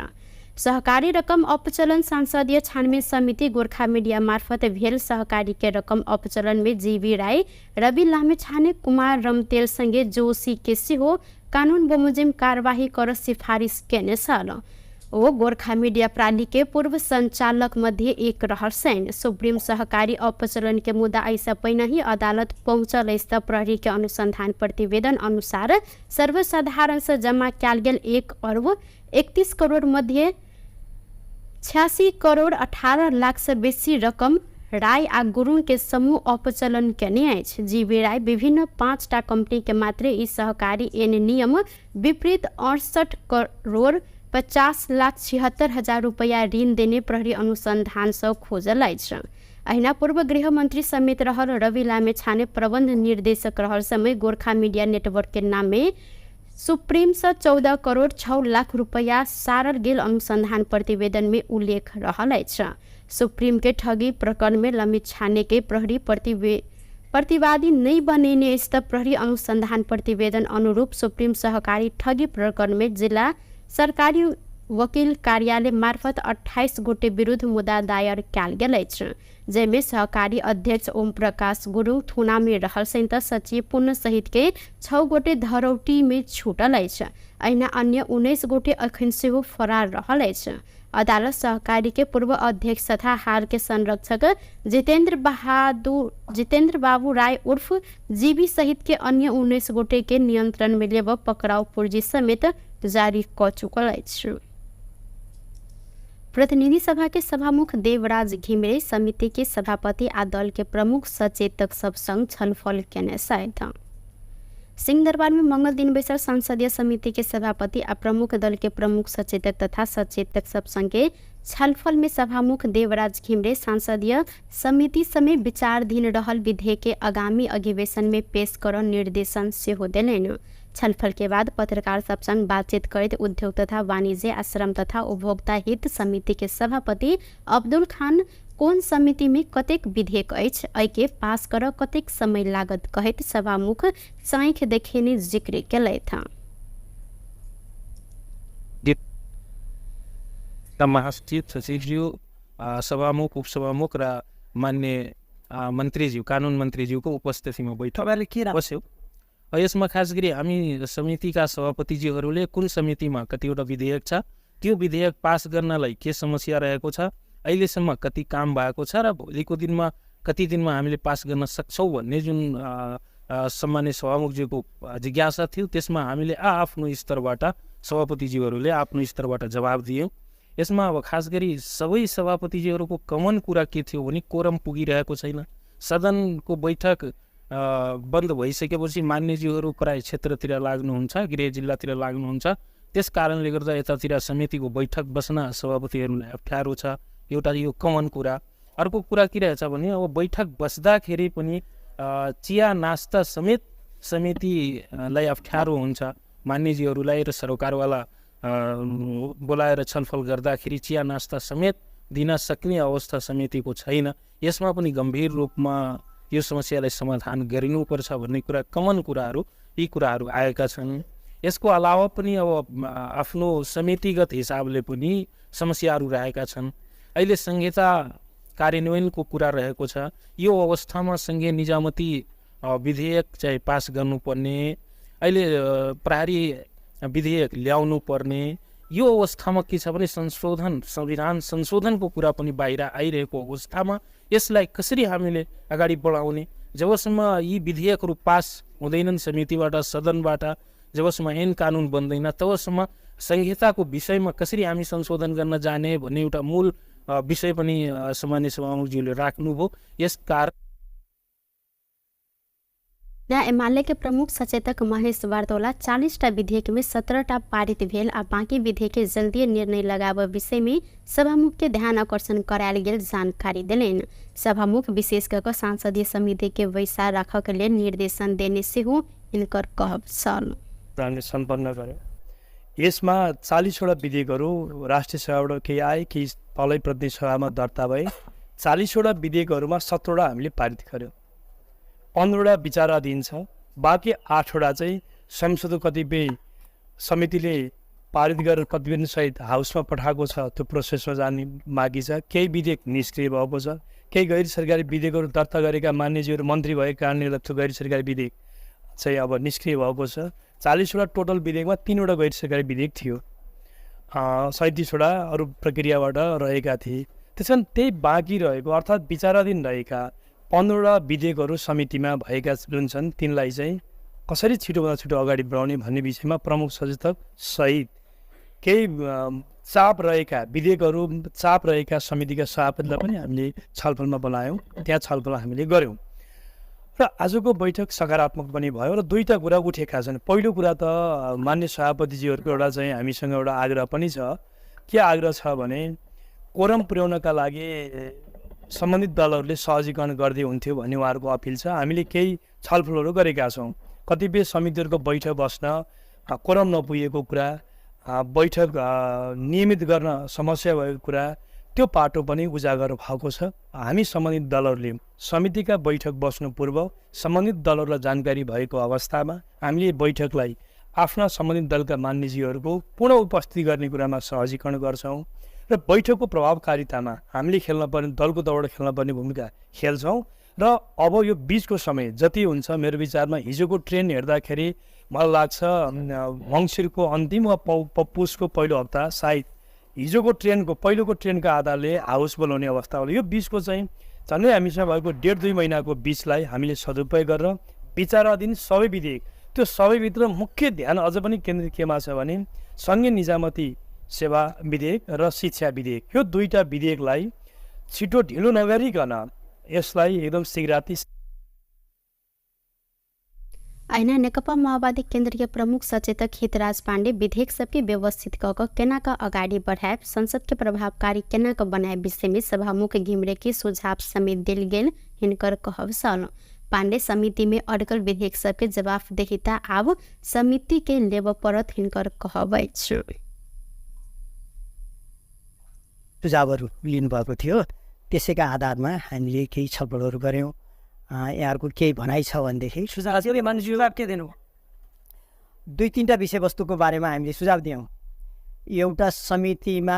सहकारी रकम अपचलन संसदीय छानबीन समिति गोरखा मीडिया मार्फत भेल सहकारी के रकम अपचलन में जीवी राय, रवि लामिछाने, कुमार रमतेल संगे जोशी के सेहो कानून बमोजिम कार्यवाही कर सिफारिस केने छल। ओ गोरखा मीडिया प्राली के पूर्व संचालक मध्ये एक रहल छनि। सुप्रीम सहकारी अपचलन के मुद्दा एहिसँ पहिने ही अदालत पहुँचल अछि त प्रहरी के अनुसंधान प्रतिवेदन अनुसार सर्वसाधारण से जमा कयल गेल 1 अरब 31 करोड़ मध्ये 86 करोड़ 18 लाख से बेसी रकम राय आ गुरुङ के समूह अपचलन केने अछि। जीवी राय विभिन्न 5टा कंपनी के मात्रे ई सहकारी एन नियम विपरीत 68 करोड़ 50 लाख 76 हजार रुपैया ऋण देने प्रहरी अनुसंधान सँ खोजल अछि। अहिना पूर्व गृहमन्त्री समेत रहल रवि लामिछाने प्रबन्ध निर्देशक रहल समय गोरखा मीडिया नेटवर्क के नाममे सुप्रीम से 14 करोड़ 6 लाख रुपैया सारल गेल अनुसंधान प्रतिवेदन में उल्लेख रहल अछि। सुप्रीम के ठगी प्रकरण में लामिछाने के प्रहरी प्रतिवादी नहीं बनेने अछि त प्रहरी अनुसंधान प्रतिवेदन अनुरूप सुप्रीम सहकारी ठगी प्रकरण में जिला सरकारी वकील कार्यालय मार्फत 28 गोटे विरुद्ध मुद्दा दायर कयल गेल अछि, जाहिमे सहकारी अध्यक्ष ओम प्रकाश गुरुङ थुना में रहल छनि त सचिव पुण्य सहित के 6 गोटे धरौटी में छूटल अछि। अहिना अन्य 19 गोटे अखन सेहो फरार रहल अछि। अदालत सहकारी के पूर्व अध्यक्ष तथा हाल के संरक्षक जितेंद्र बाबू राय उर्फ जीवी सहित के अन्य 19 गोटे के नियंत्रण में लेब पकड़ाव पुर्जी समेत जारी क चुकल अछि। प्रतिनिधि सभा के सभामुख देवराज घिमिरे समिति के सभापति आ दल के प्रमुख सचेतक सब संग छलफल केने छथि। सिंहदरबार में मंगल दिन बैसल संसदीय समिति के सभापति आ प्रमुख दल के प्रमुख सचेतक तथा सचेतक सब संगे छलफल में सभामुख देवराज घिमिरे संसदीय समिति समेत विचाराधीन रहल विधेयक के आगामी अधिवेशन में पेश कर निर्देशन सेहो देलनि। छलफल के बाद पत्रकार सब संग बातचीत करैत उद्योग तथा वाणिज्य आ श्रम तथा उपभोक्ता हित समिति के सभापति अब्दुल खान कोन समिति में कतेक विधेयक अछि, एहिके पास कर कतेक समय लागत कहैत सभामुख चाँखि देखेने जिक्र केलथि। महासचिव सचिवज्यू, सभामुख, उपसभामुख र मान्य मन्त्रीज्यू, कानुन मन्त्रीज्यूको उपस्थितिमा बैठक तपाईँहरूले के बस्यो। यसमा खास गरी हामी समितिका सभापतिज्यूहरूले कुन समितिमा कतिवटा विधेयक छ, त्यो विधेयक पास गर्नलाई के समस्या रहेको छ, अहिलेसम्म कति काम भएको छ र भोलिको दिनमा कति दिनमा हामीले पास गर्न सक्छौँ भन्ने जुन सम्मान्य सभामुखज्यूको जिज्ञासा थियो, त्यसमा हामीले आफ्नो स्तरबाट सभापतिज्यूहरूले आफ्नो स्तरबाट जवाब दियौँ। यसमा अब खास गरी सबै सभापतिज्यूहरूको कमन कुरा के थियो भने कोरम पुगिरहेको छैन। सदनको बैठक बन्द भइसकेपछि मान्यज्यूहरू प्राय क्षेत्रतिर लाग्नुहुन्छ, गृह जिल्लातिर लाग्नुहुन्छ। त्यस कारणले गर्दा यतातिर समितिको बैठक बस्न सभापतिहरूलाई अप्ठ्यारो छ, एउटा यो कमन कुरा। अर्को कुरा के रहेछ भने अब बैठक बस्दाखेरि पनि चिया नास्ता समेत समितिलाई अप्ठ्यारो हुन्छ। मान्यज्यूहरूलाई र सरकारवाला बोलाएर छलफल गर्दाखेरि चिया नास्ता समेत दिन सक्ने अवस्था समितिको छैन। यसमा पनि गम्भीर रूपमा यो समस्यालाई समाधान गरिनुपर्छ भन्ने कुरा, कमन कुराहरू, यी कुराहरू आएका छन्। यसको अलावा पनि अब आफ्नो समितिगत हिसाबले पनि समस्याहरू रहेका छन्। अहिले संहिता कार्यान्वयनको कुरा रहेको छ। यो अवस्थामा सङ्घीय निजामती विधेयक चाहिँ पास गर्नुपर्ने, अहिले प्रहरी विधेयक ल्याउनु पर्ने, यो अवस्थामा के छ भने संशोधन, संविधान संशोधनको कुरा पनि बाहिर आइरहेको अवस्थामा यसलाई कसरी हामीले अगाडि बढाउने? जबसम्म यी विधेयकहरू पास हुँदैनन् समितिबाट, सदनबाट, जबसम्म ऐन कानुन बन्दैन तबसम्म संहिताको विषयमा कसरी हामी संशोधन गर्न जाने भन्ने एउटा मूल विषय पनि सम्मान्य सभामुखज्यूले राख्नुभयो। यस कारण एमाले के प्रमुख सचेतक महेश वार्तोला 40टा विधेयक में 17टा पारित भेल आ बाँकी विधेयक के जल्दी निर्णय लगाव विषय में सभामुख के ध्यान आकर्षण करायल गेल जानकारी देलनि। सभामुख विशेष कऽ संसदीय समिति के बैसार राखऽ के लेल निर्देशन देने सेहो हिनकर कहब छल। हामीले सम्पन्न गर्यौँ। यसमा 40वटा विधेयकहरू राष्ट्रिय सभाबाट केही आए, केही तलै प्रतिनिधि सभामा दर्ता भए। 40वटा विधेयकहरूमा 17वटा हामीले पारित गर्यौँ, 15वटा विचाराधीन छ, बाँकी 8वटा चाहिँ संसदको कतिपय समितिले पारित गरेर प्रतिवेदनसहित हाउसमा पठाएको छ, त्यो प्रोसेसमा जाने बाँकी छ। केही विधेयक निष्क्रिय भएको छ, केही गैर सरकारी विधेयकहरू दर्ता गरेका मान्यज्यूहरू मन्त्री भएको कारणले गर्दा त्यो गैर सरकारी विधेयक चाहिँ अब निष्क्रिय भएको छ। 40वटा टोटल विधेयकमा 3वटा गैर सरकारी विधेयक थियो, 37वटा अरू प्रक्रियाबाट रहेका थिए। त्यस कारण त्यही बाँकी रहेको अर्थात् विचाराधीन रहेका 15वटा विधेयकहरू समितिमा भएका जुन छन् तिनलाई चाहिँ कसरी छिटोभन्दा छिटो अगाडि बढाउने भन्ने विषयमा प्रमुख सचेतक सहित केही चाप रहेका विधेयकहरू, चाप रहेका समितिका सभापतिलाई पनि हामीले छलफलमा बोलायौँ, त्यहाँ छलफल हामीले गऱ्यौँ र आजको बैठक सकारात्मक पनि भयो र दुईवटा कुरा उठेका छन्। पहिलो कुरा त मान्य सभापतिजीहरूको एउटा चाहिँ हामीसँग एउटा आग्रह पनि छ। के आग्रह छ भने कोरम पुर्याउनका लागि सम्बन्धित दलहरूले सहजीकरण गर्दै हुन्थ्यो भन्ने उहाँहरूको अपिल छ। हामीले केही छलफलहरू गरेका छौँ। कतिपय समितिहरूको बैठक बस्न कोरम नपुगेको कुरा, बैठक नियमित गर्न समस्या भएको कुरा, त्यो पाटो पनि उजागर भएको छ। हामी सम्बन्धित दलहरूले समितिका बैठक बस्नु पूर्व सम्बन्धित दलहरूलाई जानकारी भएको अवस्थामा हामीले बैठकलाई आफ्ना सम्बन्धित दलका मान्यजीहरूको पूर्ण उपस्थिति गर्ने कुरामा सहजीकरण गर्छौँ र बैठकको प्रभावकारितामा हामीले खेल्न पर्ने, दलको तर्फबाट खेल्न पर्ने भूमिका खेल्छौँ। र अब यो बिचको समय जति हुन्छ, मेरो विचारमा हिजोको ट्रेन्ड हेर्दाखेरि मलाई लाग्छ मङ्सिरको अन्तिम वा पुसको पहिलो हप्ता सायद हिजोको ट्रेनको पहिलोको ट्रेनको आधारले हाउस बोलाउने अवस्था होला। यो बिचको चाहिँ झन्डै हामीसँग भएको 1.5-2 महिनाको बिचलाई हामीले सदुपयोग गरेर विचाराधीन सबै विधेयक, त्यो सबैभित्र मुख्य ध्यान अझ पनि केन्द्रित केमा छ भने सङ्घीय निजामती सेवा विधेयक र शिक्षा विधेयक, यो दुईवटा विधेयकलाई छिटो ढिलो नगरिकन यसलाई एकदम शीघ्राति। अहिना नेकपा माओवादी केन्द्रीय प्रमुख सचेतक हितराज पाण्डे विधेयक सबके व्यवस्थित कऽ कऽ केना कऽ अगाडि बढ़ायब, संसद के प्रभावकारी केना कऽ बनायब विषय में सभामुख घिमिरे के सुझाव समेत देल गेल हिनकर कहब छल। पाण्डे समिति में अड्कल विधेयक सबके जवाफदेहिता आब समिति के लेबऽ पड़त हिनकर कहब अछि। सुझावहरू लिनुभएको थियो, त्यसैका आधारमा हामीले केही छलफलहरू गऱ्यौँ। यहाँहरूको केही भनाइ छ भनेदेखि सुझाव के दिनु? दुई तिनवटा विषयवस्तुको बारेमा हामीले सुझाव दियौँ। एउटा समितिमा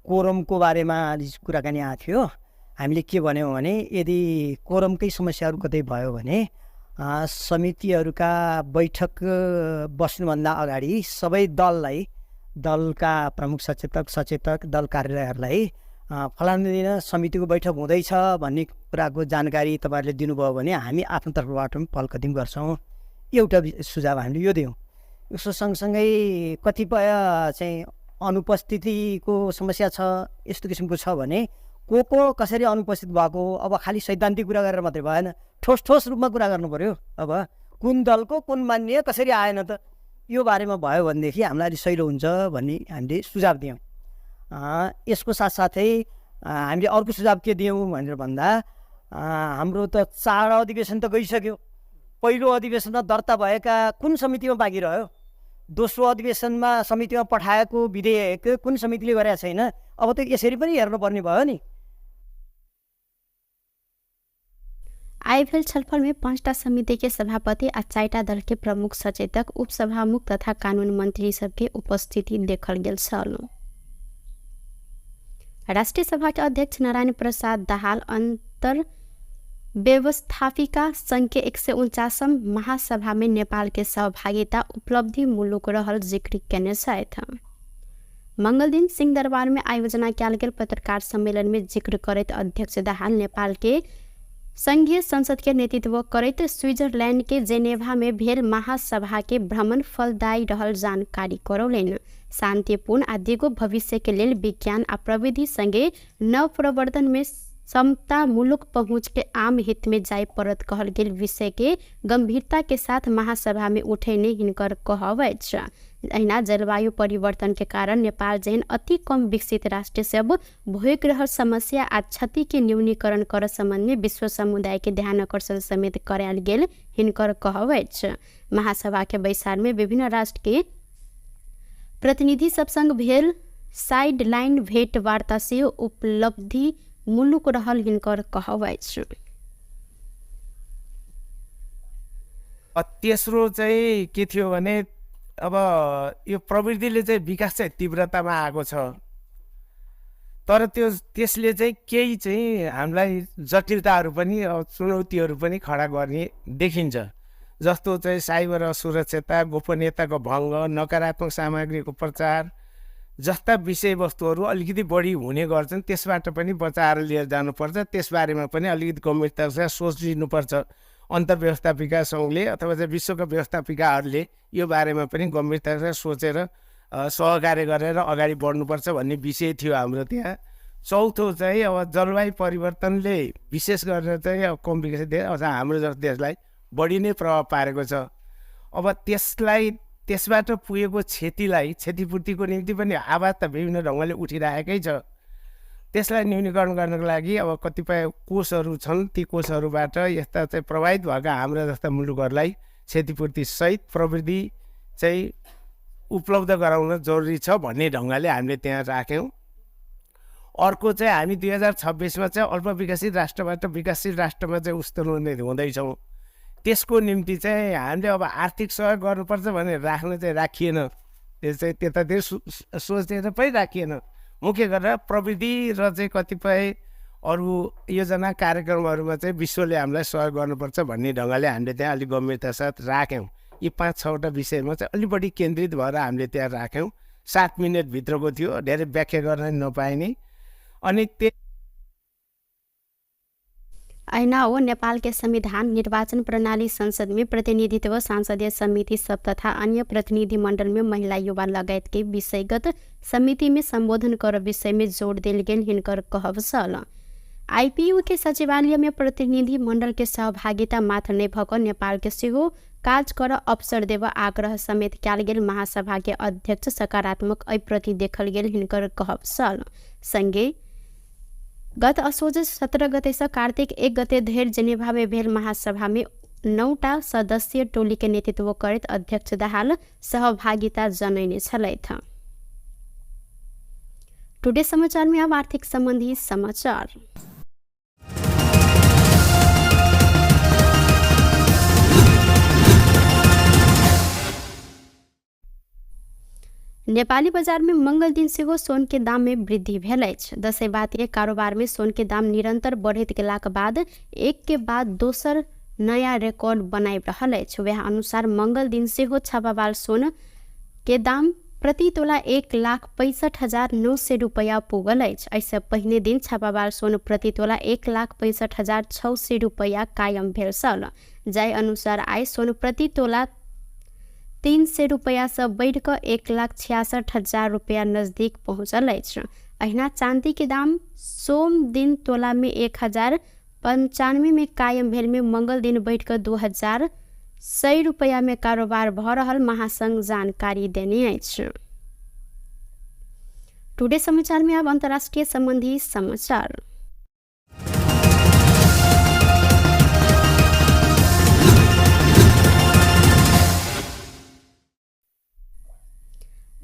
कोरमको बारेमा कुराकानी आएको थियो। हामीले के भन्यौँ भने यदि कोरमकै समस्याहरू कतै भयो भने समितिहरूका बैठक बस्नुभन्दा अगाडि सबै दललाई, दलका प्रमुख सचेतक, सचेतक, दल कार्यालयहरूलाई फलानु दिन समितिको बैठक हुँदैछ भन्ने कुराको जानकारी तपाईँहरूले दिनुभयो भने हामी आफ्नो तर्फबाट पनि पहल कदमी गर्छौँ। एउटा सुझाव हामीले यो दियौँ। यसो सँगसँगै कतिपय चाहिँ अनुपस्थितिको समस्या छ, यस्तो किसिमको छ भने को कसरी अनुपस्थित भएको, अब खालि सैद्धान्तिक कुरा गरेर मात्रै भएन, ठोस ठोस रूपमा कुरा गर्नु पऱ्यो। अब कुन दलको कुन मान्य कसरी आएन त, यो बारेमा भयो भनेदेखि हामीलाई अलिक सहिलो हुन्छ भन्ने हामीले सुझाव दियौँ। यसको साथसाथै हामीले अर्को सुझाव के दियौँ भनेर भन्दा हाम्रो त 4 अधिवेशन त गइसक्यो। पहिलो अधिवेशनमा दर्ता भएका कुन समितिमा बाँकी रह्यो, दोस्रो अधिवेशनमा समितिमा पठाएको विधेयक कुन समितिले गरेका छैन, अब त यसरी पनि हेर्नुपर्ने भयो नि। आइ भेल छलफल में 5टा समिति के सभापति आ 4टा दल के प्रमुख सचेतक, उपसभामुख तथा कानून मंत्री सबके उपस्थिति देखल गेल छल। राष्ट्रिय सभा के अध्यक्ष नारायण प्रसाद दाहाल अंतर व्यवस्थापिका संघ के 149 महासभा में नेपाल के सहभागिता उपलब्धि मुलुक रहल जिक्र केने छथि। मंगल दिन सिंहदरबार में आयोजना कयल गेल पत्रकार सम्मेलन में जिक्र करैत अध्यक्ष दाहाल नेपाल के संघीय संसद के नेतृत्व करैत स्विट्जरलैंड के जेनेवा में भेल महासभा के भ्रमण फलदायी रहल जानकारी करौलनि। शांतिपूर्ण आ दिगो भविष्य के लेल विज्ञान आ प्रविधि संगे नव प्रवर्तन में समतामूलक पहुँच के आम हित में जाय पड़त कहल गेल विषय के गंभीरता के साथ महासभा में उठेने हिनकर कहब अछि। अहिना जलवायु परिवर्तन के कारण नेपाल जेहन अति कम विकसित राष्ट्र सब भोगि रहल समस्या आ क्षति के न्यूनीकरण कर संबंध में विश्व समुदाय के ध्यान आकर्षण समेत करायल गेल हिनकर कहब अछि। महासभा के बैसार में विभिन्न राष्ट्र के प्रतिनिधि सब संग भेल साइड लाइन भेंट वार्ता से उपलब्धि मुलुक रहल हिनकर कहब अछि। तेस्रो चाहिँ के थियो भने अब यो प्रवृत्तिले चाहिँ विकास चाहिँ तीव्रतामा आएको छ, तर त्यो त्यसले चाहिँ केही चाहिँ हामीलाई जटिलताहरू पनि चुनौतीहरू पनि खडा गर्ने देखिन्छ। जस्तो चाहिँ साइबर असुरक्षता, गोपनीयताको भङ्ग, नकारात्मक सामग्रीको प्रचार जस्ता विषयवस्तुहरू अलिकति बढी हुने गर्छन्। त्यसबाट पनि बचाएर लिएर जानुपर्छ, त्यसबारेमा पनि अलिकति गम्भीरतासँग सोचिनुपर्छ। अन्तर्व्यवस्थापिका सङ्घले अथवा चाहिँ विश्वका व्यवस्थापिकाहरूले यो बारेमा पनि गम्भीरतासँग सोचेर सहकार्य गरेर अगाडि बढ्नुपर्छ भन्ने विषय थियो हाम्रो त्यहाँ। चौथो चाहिँ अब जलवायु परिवर्तनले विशेष गरेर चाहिँ अब कम विकसित देश अथवा हाम्रो जस्तो देशलाई बढी नै प्रभाव पारेको छ। अब त्यसलाई त्यसबाट पुगेको क्षतिलाई क्षतिपूर्तिको निम्ति पनि आवाज त विभिन्न ढङ्गले उठिरहेकै छ। त्यसलाई न्यूनीकरण गर्नको लागि अब कतिपय कोषहरू छन्, ती कोषहरूबाट यस्ता चाहिँ प्रभावित भएका हाम्रा जस्ता मुलुकहरूलाई क्षतिपूर्तिसहित प्रविधि चाहिँ उपलब्ध गराउन जरुरी छ भन्ने ढङ्गले हामीले त्यहाँ राख्यौँ। अर्को चाहिँ हामी 2026 चाहिँ अल्पविकसित राष्ट्रबाट विकासशील राष्ट्रमा चाहिँ उस्तोन्नति हुँदैछौँ। त्यसको निम्ति चाहिँ हामीले अब आर्थिक सहयोग गर्नुपर्छ भनेर राख्न चाहिँ राखिएन, त्यो चाहिँ त्यतातिर सोचेर पनि राखिएन। मुख्य गरेर प्रविधि र चाहिँ कतिपय अरू योजना कार्यक्रमहरूमा चाहिँ विश्वले हामीलाई सहयोग गर्नुपर्छ भन्ने ढङ्गले हामीले त्यहाँ अलिक गम्भीरता साथ राख्यौँ। यी 5-6वटा विषयमा चाहिँ अलिक बढी केन्द्रित भएर हामीले त्यहाँ राख्यौँ। 7 मिनटभित्रको थियो, धेरै व्याख्या गर्न नपाइने। अनि त्यो ऐना हो नेपाल के संविधान, निर्वाचन प्रणाली, संसद में प्रतिनिधित्व, संसदीय समिति सब तथा अन्य प्रतिनिधि मंडल में महिला युवा लगायत के विषयगत समिति में संबोधन कर विषय में जोड़ देल गेल हिनकर कहब छल। आईपीयू के सचिवालय में प्रतिनिधि मंडल के सहभागिता मात्र नै भक नेपाल के सेहो काज कर अवसर देव आग्रह समेत कयल गेल महासभा के अध्यक्ष सकारात्मक एहि प्रति देखल गेल हिनकर कहब छल। संगे गत असोज 17 गते से कार्तिक 1 गते धरि जेनेवा में भेल महासभा में 9टा सदस्यीय टोली के नेतृत्व करैत अध्यक्ष दाहाल सहभागिता जनैने छलथि। टुडे समाचार में अब आर्थिक संबंधी समाचार। नेपाली बजार में मंगल दिन सेहो सोन के दाम में वृद्धि भेल अछि। दसैँ बाद के कारोबार में सोन के दाम निरंतर बढ़ैत गेलाक बाद एक के बाद दोसर नया रिकॉर्ड बनाबि रहल अछि। वएह अनुसार मंगल दिन सेहो छापावाल सोन के दाम प्रति तोला 1,65,900 रुपैया पुगल अछि। एहिसँ पहिने दिन छापावाल सोन प्रति तोला 1,65,600 रुपैया कायम भेल छल। जाहि अनुसार आइ सोन प्रति तोला 300 रुपैयासँ बढ़ि कऽ 1,66,000 रुपैया नजदीक पहुँचल अछि। अहिना चाँदी के दाम सोम दिन तोला में 1,095 में कायम भेल में मंगल दिन बढ़ि कऽ 2,100 रुपैया में कारोबार भऽ रहल महासंघ जानकारी देने अछि। टुडे समाचार में अब अंतर्राष्ट्रीय संबंधी समाचार।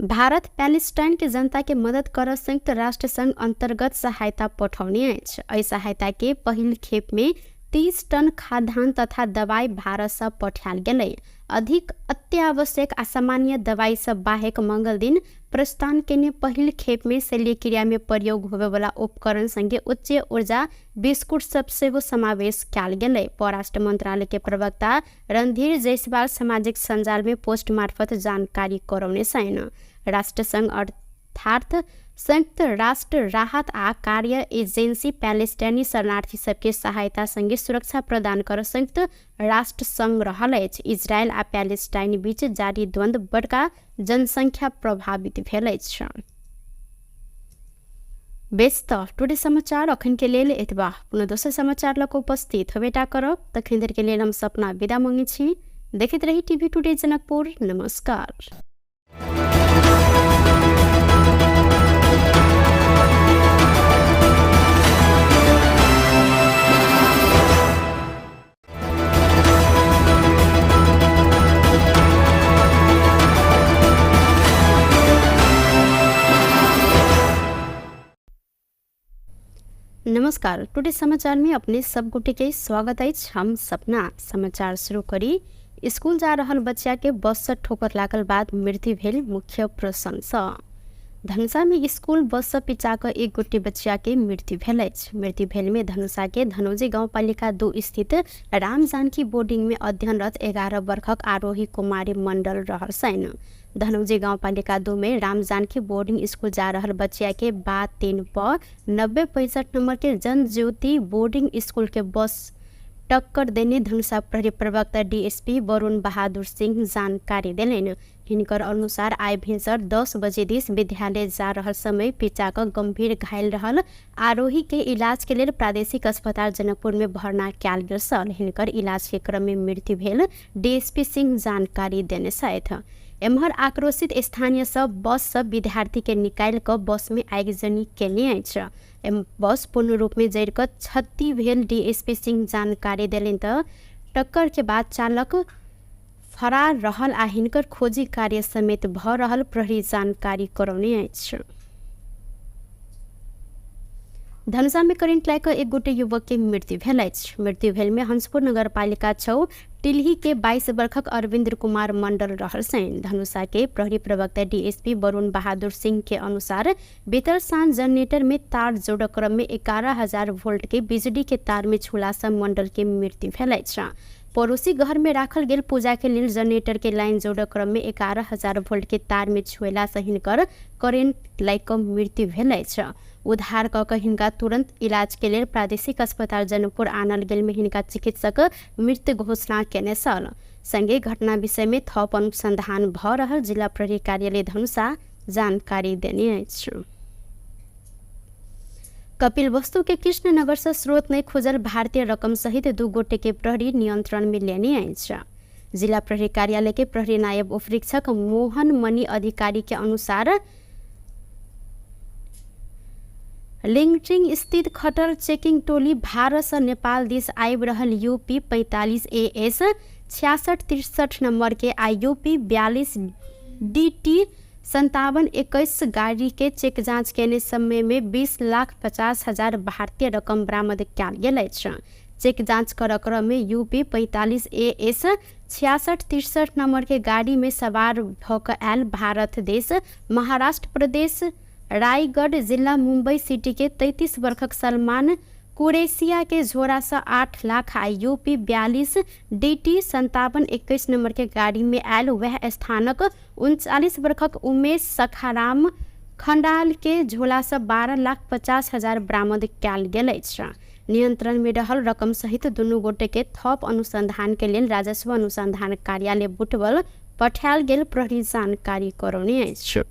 भारत पैलेस्टाइन के जनता के मदद कर संयुक्त राष्ट्र संघ अंतर्गत सहायता पठौने अछि। एहि सहायता के पहिल खेप में 30 टन खाद्यान्न तथा दवाई भारत से पठायल गेलै। अधिक अत्यावश्यक आ सामान्य दवाई सब बाहेक मंगल दिन प्रस्थान केने पहिल खेप में शल्यक्रिया में प्रयोग होबेवाला उपकरण संगे उच्च ऊर्जा बिस्कुट सब सेहो समावेश कयल गेलै। परराष्ट्र मंत्रालय के प्रवक्ता रणधीर जायसवाल सामाजिक सञ्जाल में पोस्ट मार्फत जानकारी करौने छनि। राष्ट्रसंघ अर्थात संयुक्त राष्ट्र राहत आ कार्य एजेंसी पैलेस्टाइनी शरणार्थी सबके सहायता संगे सुरक्षा प्रदान कर संयुक्त राष्ट्र संघ रहल अछि। इजरायल आ पैलेस्टाइन बीच जारी द्वंद्व बड़का जनसंख्या प्रभावित भेल अछि। बेस त टुडे समाचार अखन के लेल एतबा। पुनः दोसर समाचार लऽ कऽ उपस्थित होबेटा करब। तखन धरि के लेल हम सपना विदा मांगै छी। देखैत रही टीवी टुडे जनकपुर। नमस्कार। नमस्कार, टुडे समाचार में अपने सब गोटे के स्वागत अछि। हम सपना समाचार शुरू करी। स्कूल जा रहल बच्चा के बस से ठोकर लागल बाद मृत्यु भेल मुख्य प्रसंग सँ। धनुषा में स्कूल बस से पिचा कऽ एक गोटे बच्चा के मृत्यु भेल अछि। मृत्यु भेल में धनुषा के धनौजी गाउँपालिका 2 स्थित राम जानकी बोर्डिंग में अध्ययनरत 11 वर्षक आरोही कुमारी मंडल रहल छनि। धनौजी गाउँपालिका 2 में राम जानकी बोर्डिंग स्कूल जा रहल बच्चा के बा 3 प 9065 नंबर के जन ज्योति बोर्डिंग स्कूल के बस टक्कर देने धनुषा प्रहरी प्रवक्ता डीएसपी वरुण बहादुर सिंह जानकारी देलनि। हिनकर अनुसार आइ भिनसर 10 बजे दिस विद्यालय जा रहल समय पिचा कऽ गंभीर घायल रहल आरोही के इलाज के लेल प्रादेशिक अस्पताल जनकपुर में भर्ना कयल गेल छल। हिनकर इलाज के क्रम में मृत्यु भेल डीएसपी सिंह जानकारी देने छथि। एम्हर आक्रोशित स्थानीय सब बस सब विद्यार्थी के निकालि कऽ बस में आगिजनी केने अछि। बस पूर्ण रूप में जरि कऽ क्षति भेल डीएसपी सिंह जानकारी देलनि तऽ टक्कर के बाद चालक फरार रहल आ हिनकर खोजी कार्य समेत भऽ रहल प्रहरी जानकारी करौने अछि। धनुषा में करेंट लागि कऽ एक गोटे युवक के मृत्यु भेल अछि। मृत्यु भेल में हंसपुर नगरपालिका 6 टिल्ही के 22 वर्षक अरविंद्र कुमार मंडल रहल छनि। धनुषा के प्रहरी प्रवक्ता डीएसपी वरुण बहादुर सिंह के अनुसार बीतल साँझ जनरेटर में तार जोड़ क्रम में 11,000 वोल्ट के बिजली के तार में छूला से मंडल के मृत्यु भेल अछि। पड़ोसी घर में राखल गेल पूजा के लेल जनरेटर के लाइन जोड़ क्रम में 11,000 वोल्ट के तार में छुएला से हिनकर करेंट लागि कऽ मृत्यु भेल अछि। उद्धार कऽ कऽ हिनका तुरंत इलाज के लेल प्रादेशिक अस्पताल जनकपुर आनल गेल में हिनका चिकित्सक मृत घोषणा केने छल। संगे घटना विषय में थप अनुसंधान भऽ रहल जिला प्रहरी कार्यालय धनुषा जानकारी देने अछि। कपिलवस्तु के कृष्णनगर से स्रोत नहि खोजल भारतीय रकम सहित 2 गोटे के प्रहरी नियंत्रण में लेने अछि। जिला प्रहरी कार्यालय के प्रहरी नायब उपरीक्षक मोहन मणि अधिकारी के अनुसार लिंगटिंग स्थित खटर चेकिंग टोली भारत से नेपाल दिस आबि रहल यूपी 45 AS 6663 number के आ यूपी 42 DT 5721 गाड़ी के चेक जांच केने समय में 20,50,000 भारतीय रकम बरामद कयल गेल अछि। चेक जांच कर क्रम में यूपी 45 AS 6663 नंबर के गाड़ी में सवार भऽ कऽ आयल भारत देश महाराष्ट्र प्रदेश रायगढ़ जिला मुंबई सिटी के 33 वर्षक सलमान कुरेशिया के झोरासँ 8 लाख आ यूपी 42 DT 5721 number के गाड़ी में आयल वएह स्थानक 39 वर्षक उमेश सखाराम खंडाल के झोलासँ 12,50,000 बरामद कयल गेल अछि। नियंत्रण में रहल रकम सहित दुनू गोटे के थप अनुसंधान के लेल राजस्व अनुसंधान कार्यालय बुटवल पठायल गेल प्रहरी जानकारी करौने अछि।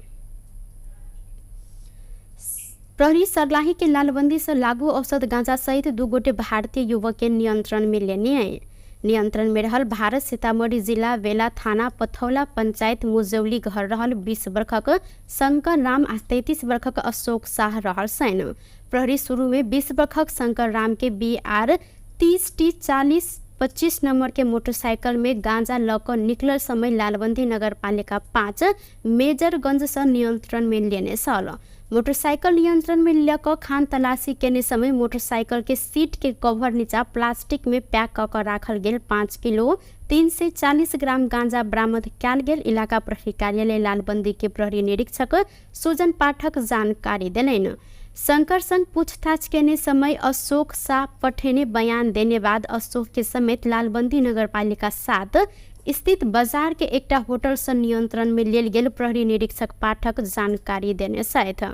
प्रहरी सर्लाही के लालबंदी से लागू औषध गांजा सहित 2 गोटे भारतीय युवक के नियंत्रण में लेने आए। नियंत्रण में रहल भारत सीतामढ़ी जिला वेला थाना पथौला पंचायत मुजौली घर रहल 20 वर्षक शंकर राम आ 33 वर्षक अशोक शाह रहल सैन। प्रहरी शुरू में 20 वर्षक शंकर राम के BR 30 T 4025 number के मोटरसाइकिल में गांजा लऽ कऽ निकलल समय लालबंदी नगरपालिका 5 मेजरगंज से नियंत्रण में लेने छल। मोटरसाइकिल नियंत्रण में लऽ कऽ खान तलाशी केने समय मोटरसाइकिल के सीट के कवर नीचा प्लास्टिक में पैक कऽ कऽ राखल गेल 5 किलो 340 ग्राम गांजा बरामद कयल गेल इलाका प्रहरी कार्यालय लालबंदी के प्रहरी निरीक्षक सुजन पाठक जानकारी देलनि। शंकर संग पूछताछ केने समय अशोक शाह पठेने बयान देने बाद अशोक के समेत लालबंदी नगरपालिका 7 स्थित बाजार के एकटा होटल से नियंत्रण में लेल गेल प्रहरी निरीक्षक पाठक जानकारी देने छथि।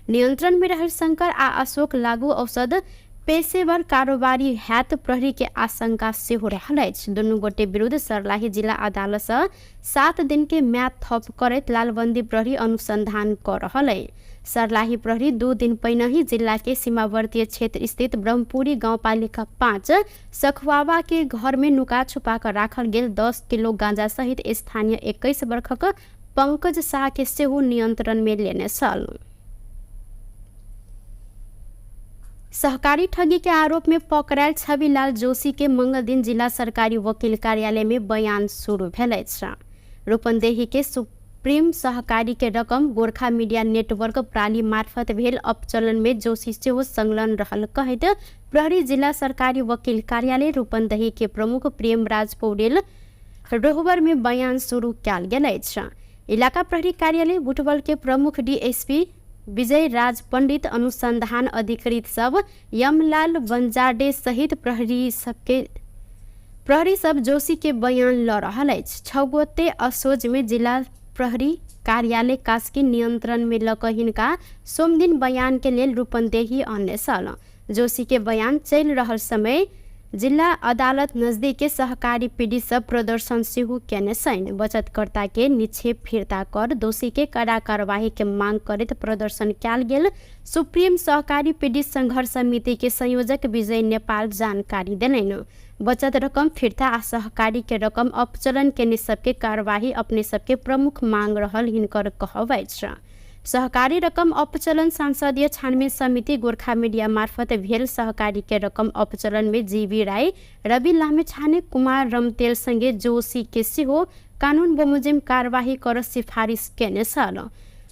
नियंत्रण में रहल शंकर आ अशोक लागू औषध पेशेवर कारोबारी हैत प्रहरी के आशंका सेहो रहल अछि। दुनू गोटे विरुद्ध सर्लाही जिला अदालत से 7 दिन के म्याद थप करैत लालबंदी प्रहरी अनुसंधान कर रहल अछि। सर्लाही प्रहरी 2 दिन पहिने ही जिला के सीमावर्ती क्षेत्र स्थित ब्रह्मपुरी गाउँपालिका 5 सखुआवा के घर में नुका छुपा कर राखल गेल 10 किलो गांजा सहित स्थानीय 21 वर्षक पंकज शाह के सेहो नियंत्रण में लेने छल। सहकारी ठगी के आरोप में पकड़ायल छविलाल जोशी के मंगल दिन जिला सरकारी वकील कार्यालय में बयान शुरू भेल अछि। रूपन्देही के सुप्रीम सहकारी के रकम गोरखा मीडिया नेटवर्क प्राली मार्फत भेल अपचलन में जोशी सेहो संलग्न रहल कहैत प्रहरी जिला सरकारी वकील कार्यालय रूपन्देही के प्रमुख प्रेमराज पौडेल रोहबर में बयान शुरू कयल गेल अछि। इलाका प्रहरी कार्यालय बुटवल के प्रमुख डीएसपी विजय राज पंडित अनुसंधान अधिकृत सब यमलाल बंजाडे सहित प्रहरी सब जोशी के बयान ल रहल अछि। 6 गोटे असोज में जिला प्रहरी कार्यालय कास्की नियंत्रण में लऽ कऽ हिनका सोमदिन बयान के लेल रूपन्देही अनने छल। जोशी के बयान चलि रहल समय जिला अदालत नजदीक के सहकारी पीड़ित सब प्रदर्शन सेहो केने छनि। बचतकर्ता के निक्षेप फिर्ता कर दोषी के कड़ा कार्यवाही के मांग करैत प्रदर्शन कयल गेल सुप्रीम सहकारी पीड़ित संघर्ष समिति के संयोजक विजय नेपाल जानकारी देलनि। बचत रकम फिर्ता आ सहकारी के रकम अपचलन केने सबके कार्यवाही अपने सबके प्रमुख मांग रहल हिनकर कहब अछि। सहकारी रकम अपचलन संसदीय छानबीन समिति गोरखा मीडिया मार्फत भेल सहकारी के रकम अपचलन में जीवी राय, रवि लामेछाने, कुमार रमतेल संगे जोशी के सेहो कानून बमोजिम कार्यवाही कर सिफारिस केने छल।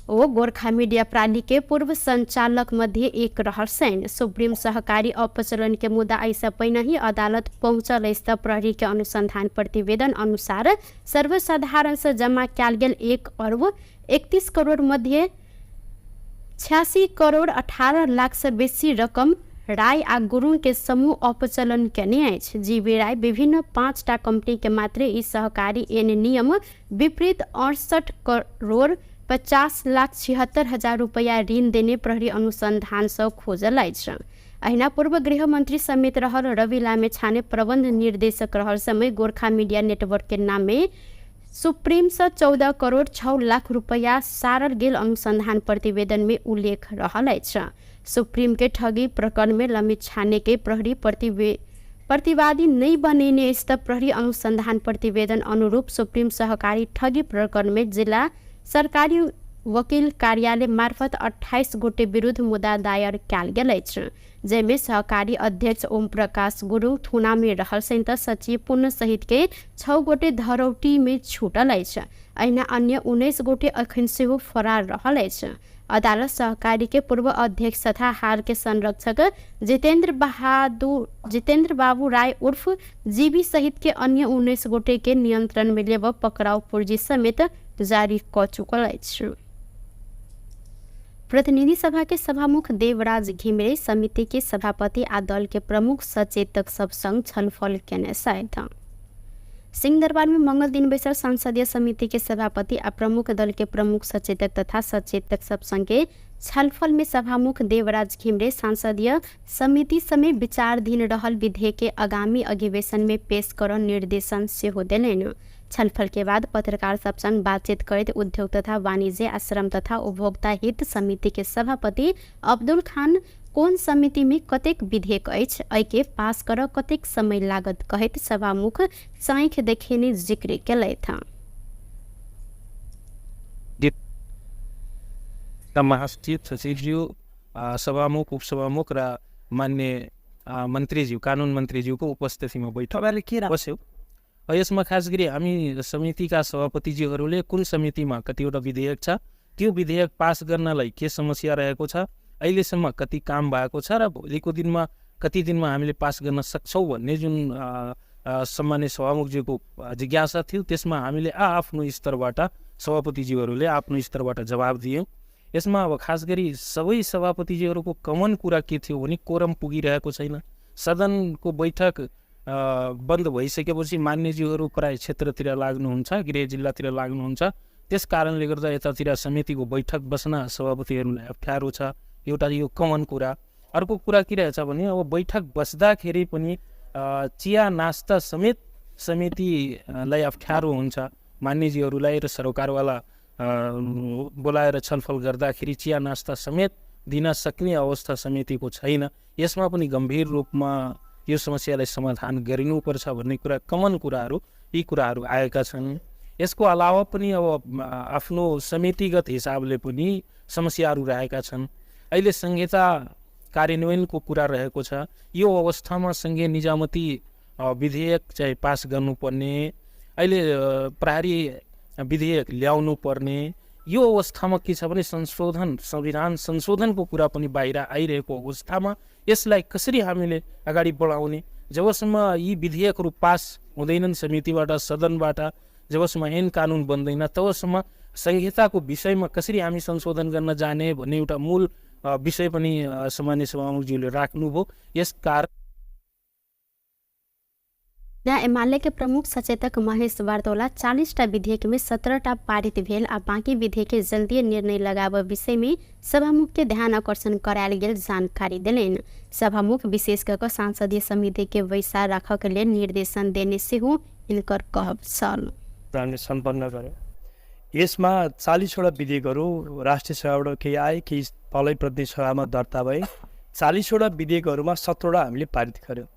ओ गोरखा मीडिया प्राली के पूर्व संचालक मध्ये एक रहल छनि। सुप्रीम सहकारी अपचलन के मुद्दा एहिसँ पहिने ही अदालत पहुँचल अछि त प्रहरी के अनुसंधान प्रतिवेदन अनुसार सर्वसाधारण से जमा कयल गेल 1 अरब 31 करोड़ मध्ये 86 करोड़ 18 लाख से बेसी रकम राय आ गुरुङ के समूह अपचलन केने अछि। जीवी राय विभिन्न 5टा कंपनी के मात्रे ई सहकारी एन नियम विपरीत 68 करोड़ 50 लाख 76 हजार रुपैया ऋण देने प्रहरी अनुसंधान सँ खोजल अछि। अहिना पूर्व गृहमन्त्री समेत रहल रवि लामेछाने प्रबन्ध निर्देशक रहल समय गोरखा मीडिया नेटवर्क के नाममे सुप्रीम से 14 करोड़ 6 लाख रुपैया सारल गेल अनुसंधान प्रतिवेदन में उल्लेख रहल अछि। सुप्रीम के ठगी प्रकरण में लामिछाने के प्रहरी प्रतिवादी नहीं बनेने अछि त प्रहरी अनुसंधान प्रतिवेदन अनुरूप सुप्रीम सहकारी ठगी प्रकरण में जिला सरकारी वकील कार्यालय मार्फत 28 गोटे विरुद्ध मुद्दा दायर कयल गेल अछि, जाहिमे सहकारी अध्यक्ष ओम प्रकाश गुरुङ थुना में रहल छनि त सचिव पुण्य सहित के 6 गोटे धरौटी में छूटल अछि। अहिना अन्य 19 गोटे अखन सेहो फरार रहल अछि। अदालत सहकारी के पूर्व अध्यक्ष तथा हाल के संरक्षक जितेंद्र बाबू राय उर्फ जीबी सहित के अन्य 19 गोटे के नियंत्रण में लेब पकड़ाव पुर्जी समेत जारी क चुकल अछि। प्रतिनिधि सभा के सभामुख देवराज घिमिरे समिति के सभापति आ दल के प्रमुख सचेतक सब संग छलफल केने छथि। सिंहदरबार में मंगल दिन बैसल संसदीय समिति के सभापति आ प्रमुख दल के प्रमुख सचेतक तथा सचेतक सब संगे छलफल में सभामुख देवराज घिमिरे संसदीय समिति समेत विचाराधीन रहल विधेयक के आगामी अधिवेशन में पेश कर निर्देशन सेहो देलनि। छलफल के बाद पत्रकार सब संग बातचीत करैत उद्योग तथा वाणिज्य आ श्रम तथा उपभोक्ता हित समिति के सभापति अब्दुल खान कोन समिति में कतेक विधेयक अछि, एहिके पास कर कतेक समय लागत कहैत सभामुख चाँखि देखेने जिक्र केलथि। महासचिव सचिवज्यू, सभामुख, उपसभामुख र मान्य मन्त्रीज्यू, कानुन मन्त्रीज्यूको उपस्थितिमा बैठक बस्यो। यसमा खास गरी हामी समितिका सभापतिज्यूहरूले कुन समितिमा कतिवटा विधेयक छ, त्यो विधेयक पास गर्नलाई के समस्या रहेको छ, अहिलेसम्म कति काम भएको छ र भोलिको दिनमा कति दिनमा हामीले पास गर्न सक्छौँ भन्ने जुन सम्मान्य सभामुखज्यूको जिज्ञासा थियो, त्यसमा हामीले आफ्नो स्तरबाट सभापतिज्यूहरूले आफ्नो स्तरबाट जवाब दियौँ। यसमा अब खास गरी सबै सभापतिज्यूहरूको कमन कुरा के थियो भने कोरम पुगिरहेको छैन। सदनको बैठक बन्द भइसकेपछि मान्यज्यूहरू प्राय क्षेत्रतिर लाग्नुहुन्छ, गृह जिल्लातिर लाग्नुहुन्छ। त्यस कारणले गर्दा यतातिर समितिको बैठक बस्न सभापतिहरूलाई अप्ठ्यारो छ। एउटा यो कमन कुरा। अर्को कुरा के रहेछ भने अब बैठक बस्दाखेरि पनि चिया नास्ता समेत समितिलाई अप्ठ्यारो हुन्छ। मान्यज्यूहरूलाई र सरकारवाला बोलाएर छलफल गर्दाखेरि चिया नास्ता समेत दिन सक्ने अवस्था समितिको छैन। यसमा पनि गम्भीर रूपमा यो समस्यालाई समाधान गरिनुपर्छ भन्ने कुरा, कमन कुराहरू, यी कुराहरू आएका छन्। यसको अलावा पनि अब आफ्नो समितिगत हिसाबले पनि समस्याहरू रहेका छन्। अहिले संहिता कार्यान्वयनको कुरा रहेको छ। यो अवस्थामा सङ्घीय निजामती विधेयक चाहिँ पास गर्नुपर्ने, अहिले प्रहरी विधेयक ल्याउनु पर्ने, यो अवस्थामा के छ भने संशोधन, संविधान संशोधनको कुरा पनि बाहिर आइरहेको अवस्थामा यसलाई कसरी हामीले अगाडि बढाउने? जबसम्म यी विधेयकहरू पास हुँदैनन् समितिबाट, सदनबाट, जबसम्म ऐन कानुन बन्दैन तबसम्म संहिताको विषयमा कसरी हामी संशोधन गर्न जाने भन्ने एउटा मूल विषय पनि सामान्य सभामुखज्यूले राख्नुभयो। यस कारण एमाले के प्रमुख सचेतक महेश वार्तोला 40टा विधेयक में 17टा पारित भेल आ बाँकी विधेयक के जल्दी निर्णय लगाव विषय में सभामुख के ध्यान आकर्षण करायल गेल जानकारी देलनि। सभामुख विशेष कऽ संसदीय समिति के बैसार राखऽ के लेल निर्देशन देने सेहो इनकर कहब छल। हामीले सम्पन्न गर्यौँ। यसमा 40वटा विधेयकहरू राष्ट्रिय सभाबाट केही आए, केही तलै प्रतिनिधि सभामा दर्ता भए। 40वटा विधेयकहरूमा 17वटा हामीले पारित गर्यौँ,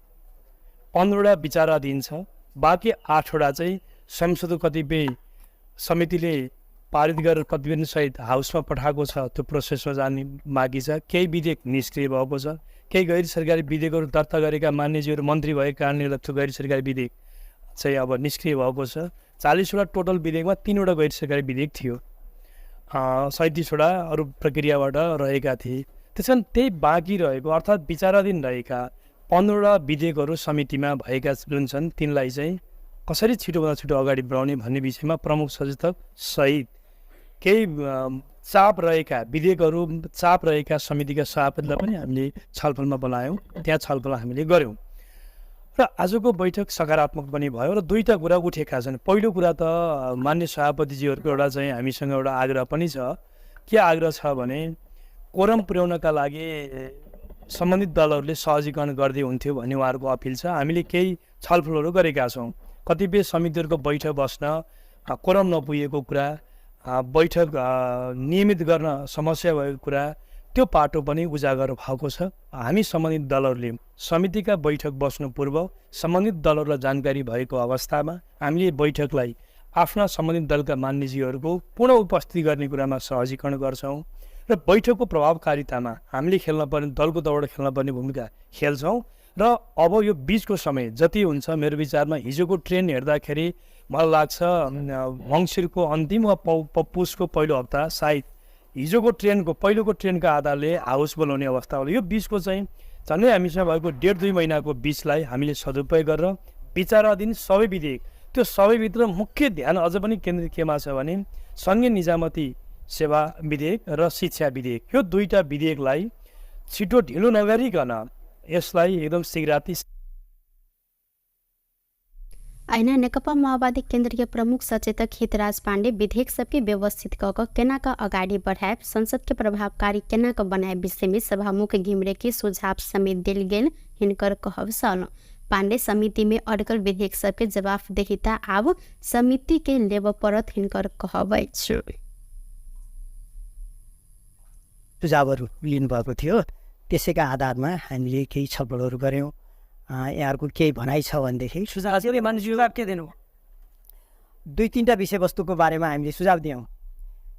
15वटा विचाराधीन छ, बाँकी 8वटा चाहिँ संसदको कतिपय समितिले पारित गरेर प्रतिवेदनसहित हाउसमा पठाएको छ, त्यो प्रोसेसमा जाने बाँकी छ। केही विधेयक निष्क्रिय भएको छ, केही गैर सरकारी विधेयकहरू दर्ता गरेका मान्यज्यूहरू मन्त्री भएको कारणले गर्दा त्यो गैर सरकारी विधेयक चाहिँ अब निष्क्रिय भएको छ। 40वटा टोटल विधेयकमा 3वटा गैर सरकारी विधेयक थियो, 37वटा अरू प्रक्रियाबाट रहेका थिए। त्यस कारण त्यही बाँकी रहेको अर्थात् विचाराधीन रहेका 15वटा विधेयकहरू समितिमा भएका जुन छन् तिनलाई चाहिँ कसरी छिटोभन्दा छिटो अगाडि बढाउने भन्ने विषयमा प्रमुख सचेतक सहित केही चाप रहेका विधेयकहरू, चाप रहेका समितिका सभापतिलाई पनि हामीले छलफलमा बोलायौँ, त्यहाँ छलफल हामीले गऱ्यौँ र आजको बैठक सकारात्मक पनि भयो र दुईवटा कुरा उठेका छन्। पहिलो कुरा त मान्य सभापतिजीहरूको एउटा चाहिँ हामीसँग एउटा आग्रह पनि छ। के आग्रह छ भने कोरम पुर्याउनका लागि सम्बन्धित दलहरूले सहजीकरण गर्दै हुन्थ्यो भन्ने उहाँहरूको अपिल छ। हामीले केही छलफलहरू गरेका छौँ। कतिपय समितिहरूको बैठक बस्न कोरम नपुगेको कुरा, बैठक नियमित गर्न समस्या भएको कुरा, त्यो पाटो पनि उजागर भएको छ। हामी सम्बन्धित दलहरूले समितिका बैठक बस्नु पूर्व सम्बन्धित दलहरूलाई जानकारी भएको अवस्थामा हामीले बैठकलाई आफ्ना सम्बन्धित दलका मान्यजीहरूको पूर्ण उपस्थिति गर्ने कुरामा सहजीकरण गर्छौँ र बैठकको प्रभावकारितामा हामीले खेल्न पर्ने, दलको तर्फबाट खेल्न पर्ने भूमिका खेल्छौँ। र अब यो बिचको समय जति हुन्छ, मेरो विचारमा हिजोको ट्रेन हेर्दाखेरि मलाई लाग्छ मङ्सिरको अन्तिम वा पुसको पहिलो हप्ता सायद हिजोको ट्रेनको पहिलोको ट्रेनको आधारले हाउस बोलाउने अवस्था होला। यो बिचको चाहिँ झन्डै हामीसँग भएको 1.5-2 महिनाको बिचलाई हामीले सदुपयोग गरेर विचाराधीन सबै विधेयक, त्यो सबैभित्र मुख्य ध्यान अझ पनि केन्द्रित केमा छ भने सङ्घीय निजामती सेवा विधेयक र शिक्षा विधेयक, यो दुईवटा विधेयकलाई छिटो ढिलो नगरिकन यसलाई एकदम शीघ्राति। ऐना नेकपा माओवादी केन्द्रीय प्रमुख सचेतक हितराज पाण्डे विधेयक सबके व्यवस्थित क केना का अगाडि बढ़ाए, संसद के प्रभावकारी केना क बनाए विषय में सभामुख घिमिरे के सुझाव समेत देल गेल हिनकर कहब छल। पाण्डे समिति में अड्कल विधेयक सबके जवाफदेहिता आब समिति के लेब परत हिनकर कहब अछि। सुझावहरू लिनुभएको थियो, त्यसैका आधारमा हामीले केही छलफलहरू गऱ्यौँ। यहाँहरूको केही भनाइ छ भनेदेखि सुझाव के दिनु? 2-3 विषयवस्तुको बारेमा हामीले सुझाव दियौँ।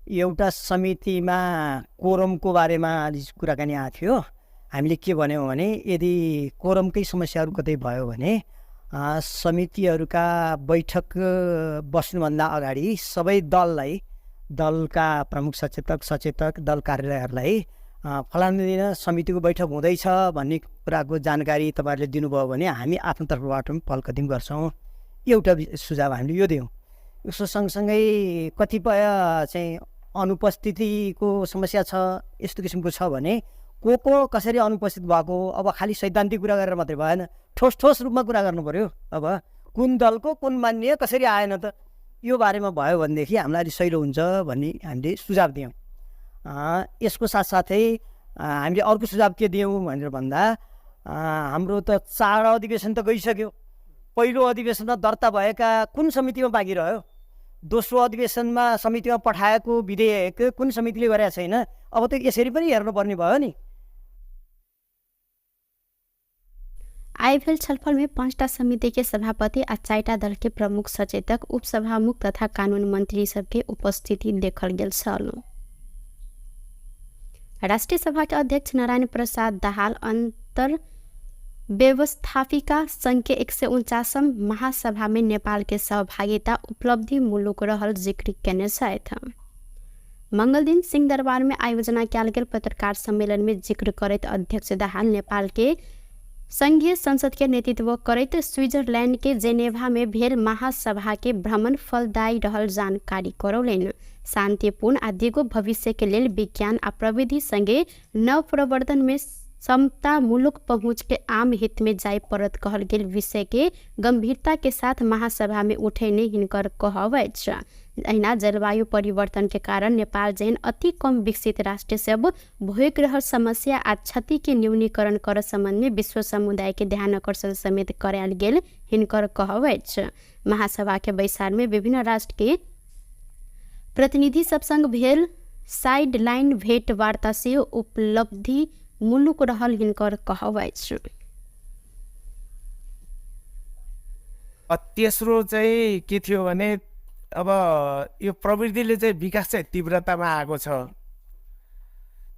एउटा समितिमा कोरमको बारेमा कुराकानी आएको थियो। हामीले के भन्यौँ भने यदि कोरमकै समस्याहरू कतै भयो भने समितिहरूका बैठक बस्नुभन्दा अगाडि सबै दललाई, दलका प्रमुख सचेतक, सचेतक, दल कार्यालयहरूलाई फलानु दिन समितिको बैठक हुँदैछ भन्ने कुराको जानकारी तपाईँहरूले दिनुभयो भने हामी आफ्नो तर्फबाट पनि पहल कदम गर्छौँ। एउटा सुझाव हामीले यो दियौँ। यसको सँगसँगै कतिपय चाहिँ अनुपस्थितिको समस्या छ, यस्तो किसिमको छ भने को को कसरी अनुपस्थित भएको, अब खालि सैद्धान्तिक कुरा गरेर मात्रै भएन, ठोस ठोस रूपमा कुरा गर्नु पऱ्यो। अब कुन दलको कुन मान्य कसरी आएन त, यो बारेमा भयो भनेदेखि हामीलाई अलिक सहिलो हुन्छ भन्ने हामीले सुझाव दियौँ। यसको साथसाथै हामीले अर्को सुझाव के दियौँ भनेर भन्दा हाम्रो त 4 अधिवेशन त गइसक्यो। पहिलो अधिवेशनमा दर्ता भएका कुन समितिमा बाँकी रह्यो, दोस्रो अधिवेशनमा समितिमा पठाएको विधेयक कुन समितिले गरेको छैन, अब त यसरी पनि हेर्नुपर्ने भयो नि। आइ भेल छलफल में 5टा समिति के सभापति आ 4टा दल के प्रमुख सचेतक, उपसभामुख तथा कानून मंत्री सबके उपस्थिति देखल गेल छल। राष्ट्रिय सभा के अध्यक्ष नारायण प्रसाद दाहाल अंतर व्यवस्थापिका संघ के 149 महासभा में नेपाल के सहभागिता उपलब्धि मुलुक रहल जिक्र केने छथि। मंगलदिन सिंहदरबार में आयोजना कयल गेल पत्रकार सम्मेलन में जिक्र करैत अध्यक्ष दाहाल नेपाल के संघीय संसद के नेतृत्व करैत स्विट्जरलैंड के जेनेवा में भेल महासभा के भ्रमण फलदायी रहल जानकारी करौलनि। शांतिपूर्ण आ दीर्घ भविष्य के लेल विज्ञान आ प्रविधि संगे नव प्रवर्तन में समतामूलक पहुँच के आम हित में जाय परत कहल गेल विषय के गंभीरता के साथ महासभा में उठेने हिनकर कहब अछि। अहिना जलवायु परिवर्तन के कारण नेपाल जेहन अति कम विकसित राष्ट्र सब भोगि रहल समस्या आ क्षति के न्यूनीकरण कर संबंध में विश्व समुदाय के ध्यान आकर्षण समेत करायल गेल हिनकर कहब अछि। महासभा के बैसार में विभिन्न राष्ट्र के प्रतिनिधि सब संग भेल साइड लाइन भेंट वार्ता से उपलब्धि मुलुक रहल हिनकर कहब अछि। तेस्रो चाहिँ के थियो भने अब यो प्रवृत्तिले चाहिँ विकास चाहिँ तीव्रतामा आएको छ,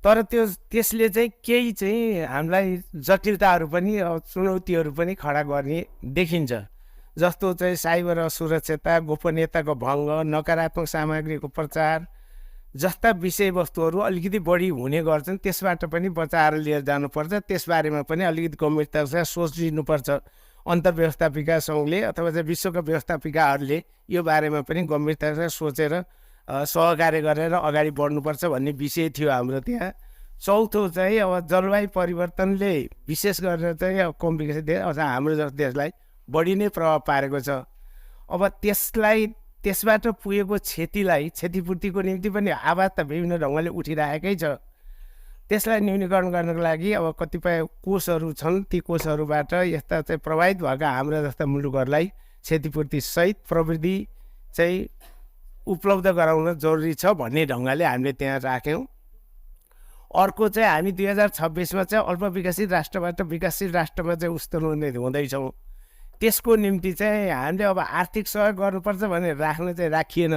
तर त्यो त्यसले चाहिँ केही चाहिँ हामीलाई जटिलताहरू पनि चुनौतीहरू पनि खडा गर्ने देखिन्छ। जस्तो चाहिँ साइबर असुरक्षता, गोपनीयताको भङ्ग, नकारात्मक सामग्रीको प्रचार जस्ता विषयवस्तुहरू अलिकति बढी हुने गर्छन्। त्यसबाट पनि बचाएर लिएर जानुपर्छ, त्यसबारेमा पनि अलिकति गम्भीरतासँग सोच लिनुपर्छ। अन्तर्व्यवस्थापिका सङ्घले अथवा चाहिँ विश्वका व्यवस्थापिकाहरूले यो बारेमा पनि गम्भीरतासँग सोचेर सहकार्य गरेर अगाडि बढ्नुपर्छ भन्ने विषय थियो हाम्रो त्यहाँ। चौथो चाहिँ अब जलवायु परिवर्तनले विशेष गरेर चाहिँ अब कम विकसित देश अथवा हाम्रो जस्तो देशलाई बढी नै प्रभाव पारेको छ। अब त्यसलाई त्यसबाट पुगेको क्षतिलाई क्षतिपूर्तिको निम्ति पनि आवाज त विभिन्न ढङ्गले उठिरहेकै छ। त्यसलाई न्यूनीकरण गर्नको लागि अब कतिपय कोषहरू छन्, ती कोषहरूबाट यस्ता चाहिँ प्रभावित भएका हाम्रा जस्ता मुलुकहरूलाई क्षतिपूर्तिसहित प्रविधि चाहिँ उपलब्ध गराउन जरुरी छ भन्ने ढङ्गले हामीले त्यहाँ राख्यौँ। अर्को चाहिँ हामी 2026 चाहिँ अल्पविकसित राष्ट्रबाट विकासशील राष्ट्रमा चाहिँ उस्तोलुने हुँदैछौँ। त्यसको निम्ति चाहिँ हामीले अब आर्थिक सहयोग गर्नुपर्छ भनेर राख्न चाहिँ राखिएन,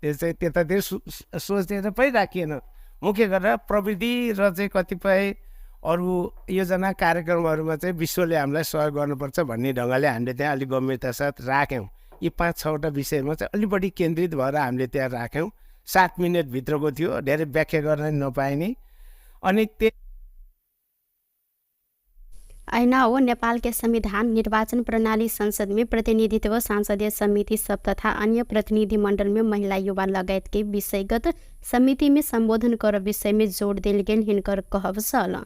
त्यो चाहिँ त्यतातिर सोचेर पनि राखिएन। मुख्य गरेर प्रविधि र चाहिँ कतिपय अरू योजना कार्यक्रमहरूमा चाहिँ विश्वले हामीलाई सहयोग गर्नुपर्छ भन्ने ढङ्गले हामीले त्यहाँ अलिक गम्भीरता साथ राख्यौँ। यी 5-6 वटा विषयमा चाहिँ अलिक बढी केन्द्रित भएर हामीले त्यहाँ राख्यौँ। 7 मिनटभित्रको थियो, धेरै व्याख्या गर्न नपाइने। अनि त्यो ऐना हो नेपाल के संविधान, निर्वाचन प्रणाली, संसद में प्रतिनिधित्व, संसदीय समिति सब तथा अन्य प्रतिनिधि मंडल में महिला, युवा लगायत के विषयगत समिति में संबोधन कर विषय में जोड़ देल गेल हिनकर कहब छल।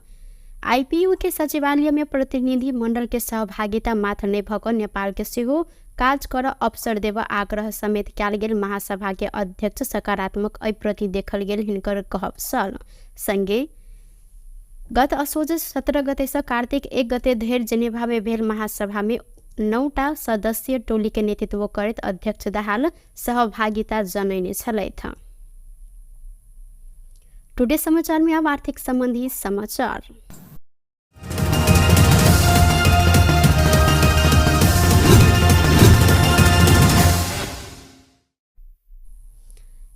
आईपीयू के सचिवालय में प्रतिनिधि मंडल के सहभागिता मात्र नहि भऽ कऽ नेपाल के सेहो काज कर अवसर देब आग्रह समेत कयल गेल महासभा के अध्यक्ष सकारात्मक एहि प्रति देखल गेल हिनकर कहब छल। संगे गत असोज 17 गते से कार्तिक 1 गते धरि जेनेवा में भेल महासभा में 9टा सदस्यीय टोली के नेतृत्व करैत अध्यक्ष दाहाल सहभागिता जनैने छलथि। टुडे समाचार में अब आर्थिक संबंधी समाचार।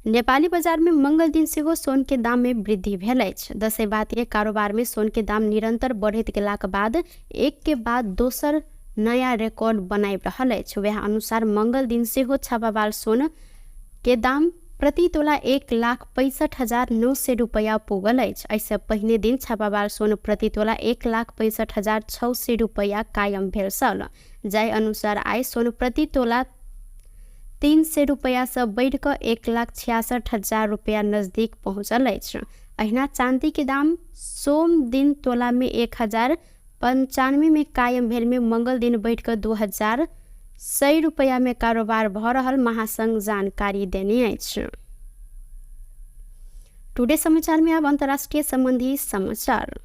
नेपाली बजार में मंगल दिन सेहो सोन के दाम में वृद्धि भेल अछि। दसैँ बाद के कारोबार में सोन के दाम निरंतर बढ़ैत गेलाक बाद एक के बाद दोसर नया रिकॉर्ड बनाबि रहल अछि। वएह अनुसार मंगल दिन सेहो छापावाल सोन के दाम प्रति तोला 1,65,900 रुपैया पुगल अछि। एहिसँ पहिने दिन छापावाल सोन प्रति तोला 1,65,600 रुपैया कायम भेल छल। जाहि अनुसार आइ सोन प्रति तोला 300 रुपैयासँ बढ़ि कऽ 1,66,000 रुपैया नजदीक पहुँचल अछि। अहिना चाँदी के दाम सोम दिन तोला में 1,095 में कायम भेल में मंगल दिन बढ़ि कऽ 2,100 रुपैया में कारोबार भऽ रहल महासंघ जानकारी देने अछि। टुडे समाचार में अब अंतर्राष्ट्रीय संबंधी समाचार।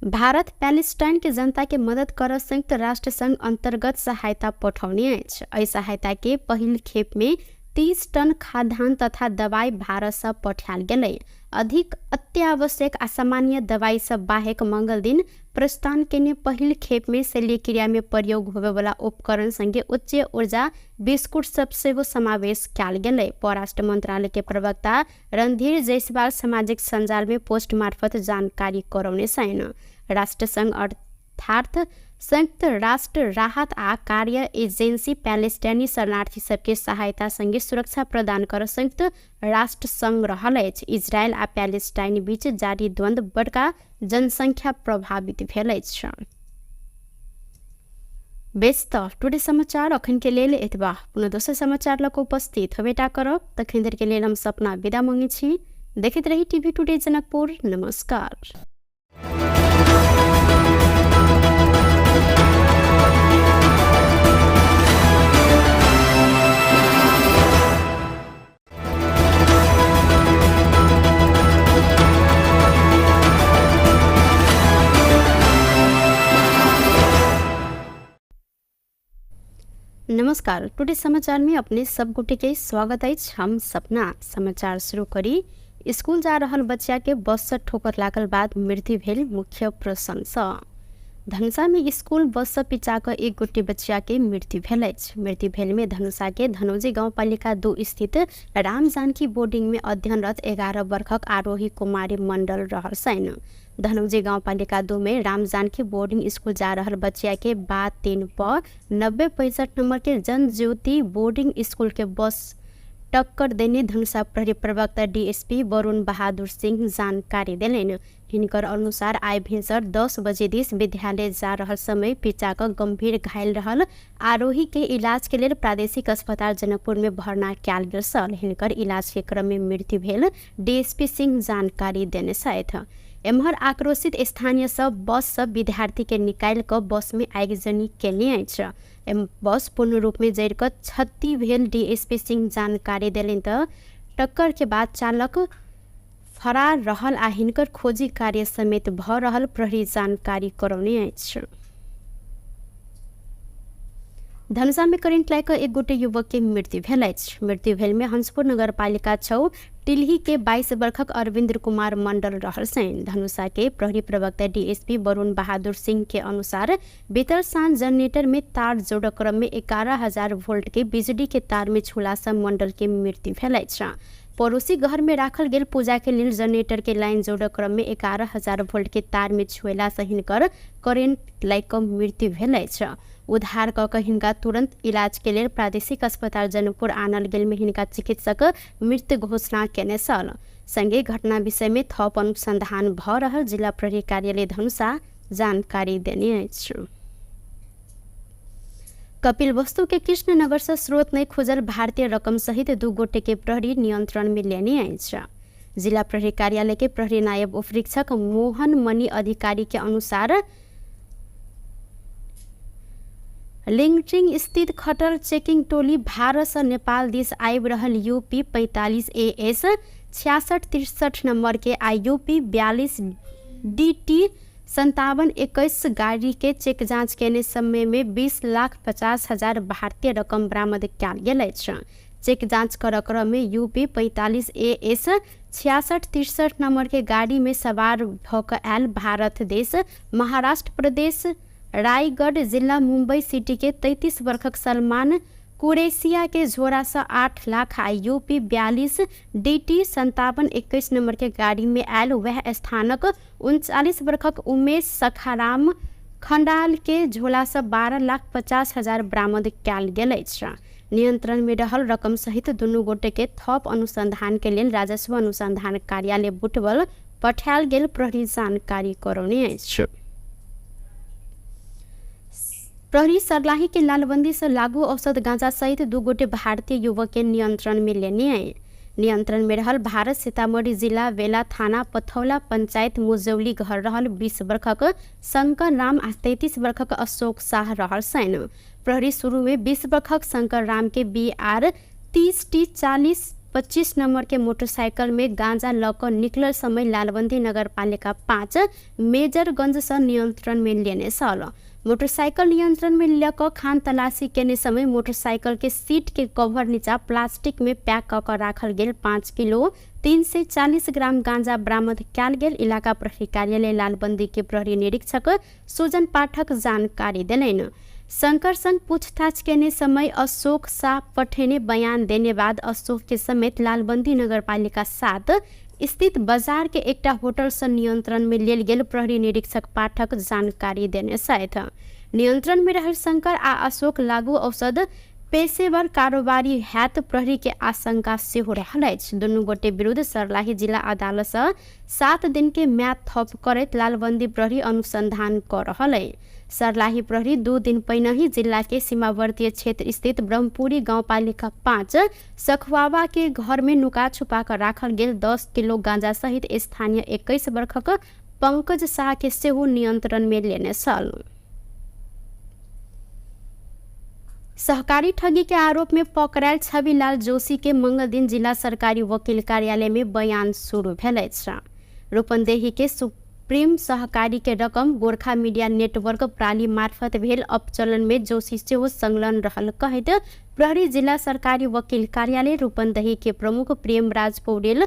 भारत पैलेस्टाइन के जनता के मदद कर संयुक्त राष्ट्र संघ अंतर्गत सहायता पठौने अछि। एहि सहायता के पहिल खेप में 30 टन खाद्यान्न तथा दवाई भारत से पठायल गेलै। अधिक अत्यावश्यक आ सामान्य दवाई सब बाहेक मंगल दिन प्रस्थान केने पहिल खेप में शल्यक्रिया में प्रयोग होबेवाला उपकरण संगे उच्च ऊर्जा बिस्कुट सब सेहो समावेश कयल गेलै। परराष्ट्र मंत्रालय के प्रवक्ता रणधीर जायसवाल सामाजिक सञ्जाल में पोस्ट मार्फत जानकारी करौने छनि। राष्ट्रसंघ अर्थात संयुक्त राष्ट्र राहत आ कार्य एजेंसी पैलेस्टाइनी शरणार्थी सबके सहायता संगे सुरक्षा प्रदान कर संयुक्त राष्ट्र संघ रहल अछि। इजरायल आ पैलेस्टाइन बीच जारी द्वंद्व बड़का जनसंख्या प्रभावित भेल अछि। बेस त टुडे समाचार अखन के लेल एतबा। पुनः दोसर समाचार लऽ कऽ उपस्थित होबेटा करब। तखन धरि के लेल हम सपना विदा मांगै छी। देखैत रही टीवी टुडे जनकपुर। नमस्कार। नमस्कार, टुडे समाचार में अपने सब गोटे के स्वागत अछि। हम सपना समाचार शुरू करी। स्कूल जा रहल बच्चा के बस से ठोकर लागल बाद मृत्यु भेल मुख्य प्रसंग। धनुषा में स्कूल बस से पिचा कऽ एक गोटे बच्चा के मृत्यु भेल अछि। मृत्यु भेल में धनुषा के धनौजी गाउँपालिका 2 स्थित राम जानकी बोर्डिंग में अध्ययनरत 11 वर्षक आरोही कुमारी मंडल रहल छनि। धनौजी गाउँपालिका 2 में राम जानकी बोर्डिंग स्कूल जा रहल बच्चा के बाद 3 पर 9065 नंबर के जनज्योति बोर्डिंग स्कूल के बस टक्कर देने धनुषा प्रहरी प्रवक्ता डीएसपी वरुण बहादुर सिंह जानकारी देलनि। हिनकर अनुसार आइ भिनसर 10 बजे दिस विद्यालय जा रहल समय पिचा कऽ गंभीर घायल रहल आरोही के इलाज के लेल प्रादेशिक अस्पताल जनकपुर में भर्ना कयल गेल छल। हिनकर इलाज के क्रम में मृत्यु भेल डीएसपी सिंह जानकारी देने छथि। एम्हर आक्रोशित स्थानीय सब बस सब विद्यार्थी के निकालि कऽ बस में आगिजनी केने अछि। बस पूर्ण रूप में जरि कऽ क्षति भेल डीएसपी सिंह जानकारी देलनि तऽ टक्कर के बाद चालक फरार रहल आ हिनकर खोजी कार्य समेत भऽ रहल प्रहरी जानकारी करौने अछि। धनुषा में करेंट लागि कऽ एक गोटे युवक के मृत्यु भेल अछि। मृत्यु भेल में हंसपुर नगरपालिका 6 टिल्ही के 22 वर्षक अरविंद्र कुमार मंडल रहल छनि। धनुषा के प्रहरी प्रवक्ता डीएसपी वरुण बहादुर सिंह के अनुसार बीतल साँझ जनरेटर में तार जोड़ क्रम में 11,000 वोल्ट के बिजली के तार में छूला से मंडल के मृत्यु भेल अछि। पड़ोसी घर में राखल गेल पूजा के लेल जनरेटर के लाइन जोड़ऽ क्रम में 11,000 वोल्ट के तार में छुएला से हिनकर करेंट लागि कऽ मृत्यु भेल अछि। उद्धार कऽ कऽ हिनका तुरंत इलाज के लेल प्रादेशिक अस्पताल जनकपुर आनल गेल में हिनका चिकित्सक मृत घोषणा केने छल। संगे घटना विषय में थप अनुसंधान भऽ रहल जिला प्रहरी कार्यालय धनुषा जानकारी देने अछि। कपिलवस्तु के कृष्णनगर से स्रोत नै खोजल भारतीय रकम सहित 2 गोटे के प्रहरी नियंत्रण में लेने अछि। जिला प्रहरी कार्यालय के प्रहरी नायब उपरीक्षक मोहन मणि अधिकारी के अनुसार लिंगटिंग स्थित खटर चेकिंग टोली भारत से नेपाल दिस आबि रहल यूपी 45 AS 6663 number के आ यूपी 42 DT 5721 गाड़ी के चेक जांच केने समय में 20,50,000 भारतीय रकम बरामद कयल गेल अछि। चेक जांच कर क्रम में यूपी 45 AS 6663 number के गाड़ी में सवार भऽ कऽ आयल भारत देश महाराष्ट्र प्रदेश रायगढ़ जिला मुंबई सिटी के 33 वर्षक सलमान कुरेशिया के झोरा से 8 लाख आ यूपी 42 DT 5721 number के गाड़ी में आयल वह स्थानक 39 वर्षक उमेश सखाराम खंडाल के झोला से 12,50,000 बरामद कयल गेल अछि। नियंत्रण में रहल रकम सहित दुनू गोटे के थप अनुसंधान के लेल राजस्व अनुसंधान कार्यालय बुटवल पठायल गेल प्रहरी जानकारी करौने अछि। प्रहरी सर्लाही के लालबंदी से लागू औषध गांजा सहित 2 गोटे भारतीय युवक के नियंत्रण में लेने आए। नियंत्रण में रहल भारत सीतामढ़ी जिला वेला थाना पथौला पंचायत मुजौली घर रहल 20 वर्षक शंकर राम आ 33 वर्षक अशोक शाह रहल सैन। प्रहरी शुरू में 20 वर्षक शंकर राम के BR 30 T 4025 number के मोटरसाइकिल में गांजा लऽ कऽ निकलल समय लालबंदी नगरपालिका 5 मेजरगंज से नियंत्रण में लेने छल। मोटरसाइकिल नियंत्रण में लऽ कऽ खान तलाशी केने समय मोटरसाइकिल के सीट के कवर नीचा प्लास्टिक में पैक कऽ कऽ राखल गेल 5 किलो 340 ग्राम गांजा बरामद कयल गेल इलाका प्रहरी कार्यालय लालबंदी के प्रहरी निरीक्षक सुजन पाठक जानकारी देलनि। शंकर संग पूछताछ केने समय अशोक शाह पठेने बयान देने बाद अशोक के समेत लालबंदी नगरपालिका 7 स्थित बाजार के एकटा होटल से नियंत्रण में लेल गेल प्रहरी निरीक्षक पाठक जानकारी देने छथि। नियंत्रण में रहल शंकर आ अशोक लागू औषध पेशेवर कारोबारी हैत प्रहरी के आशंका सेहो रहल अछि। दुनू गोटे विरुद्ध सर्लाही जिला अदालत से 7 दिन के म्याद थप करैत लालबंदी प्रहरी अनुसंधान कर रहल अछि। सर्लाही प्रहरी 2 दिन पहिने जिला के सीमावर्ती क्षेत्र स्थित ब्रह्मपुरी गाउँपालिका 5 सखुआवा के घर में नुका छुपा कर राखल गेल 10 किलो गांजा सहित स्थानीय 21 वर्षक पंकज शाह के सेहो नियंत्रण में लेने छल। सहकारी ठगी के आरोप में पकड़ायल छविलाल जोशी के मंगल दिन जिला सरकारी वकील कार्यालय में बयान शुरू भेल अछि। रूपन्देही के सुप्रीम सहकारी के रकम गोरखा मीडिया नेटवर्क प्राली मार्फत भेल अपचलन में जोशी सेहो संलग्न रहल कहैत प्रहरी जिला सरकारी वकील कार्यालय रूपन्देही के प्रमुख प्रेमराज पौडेल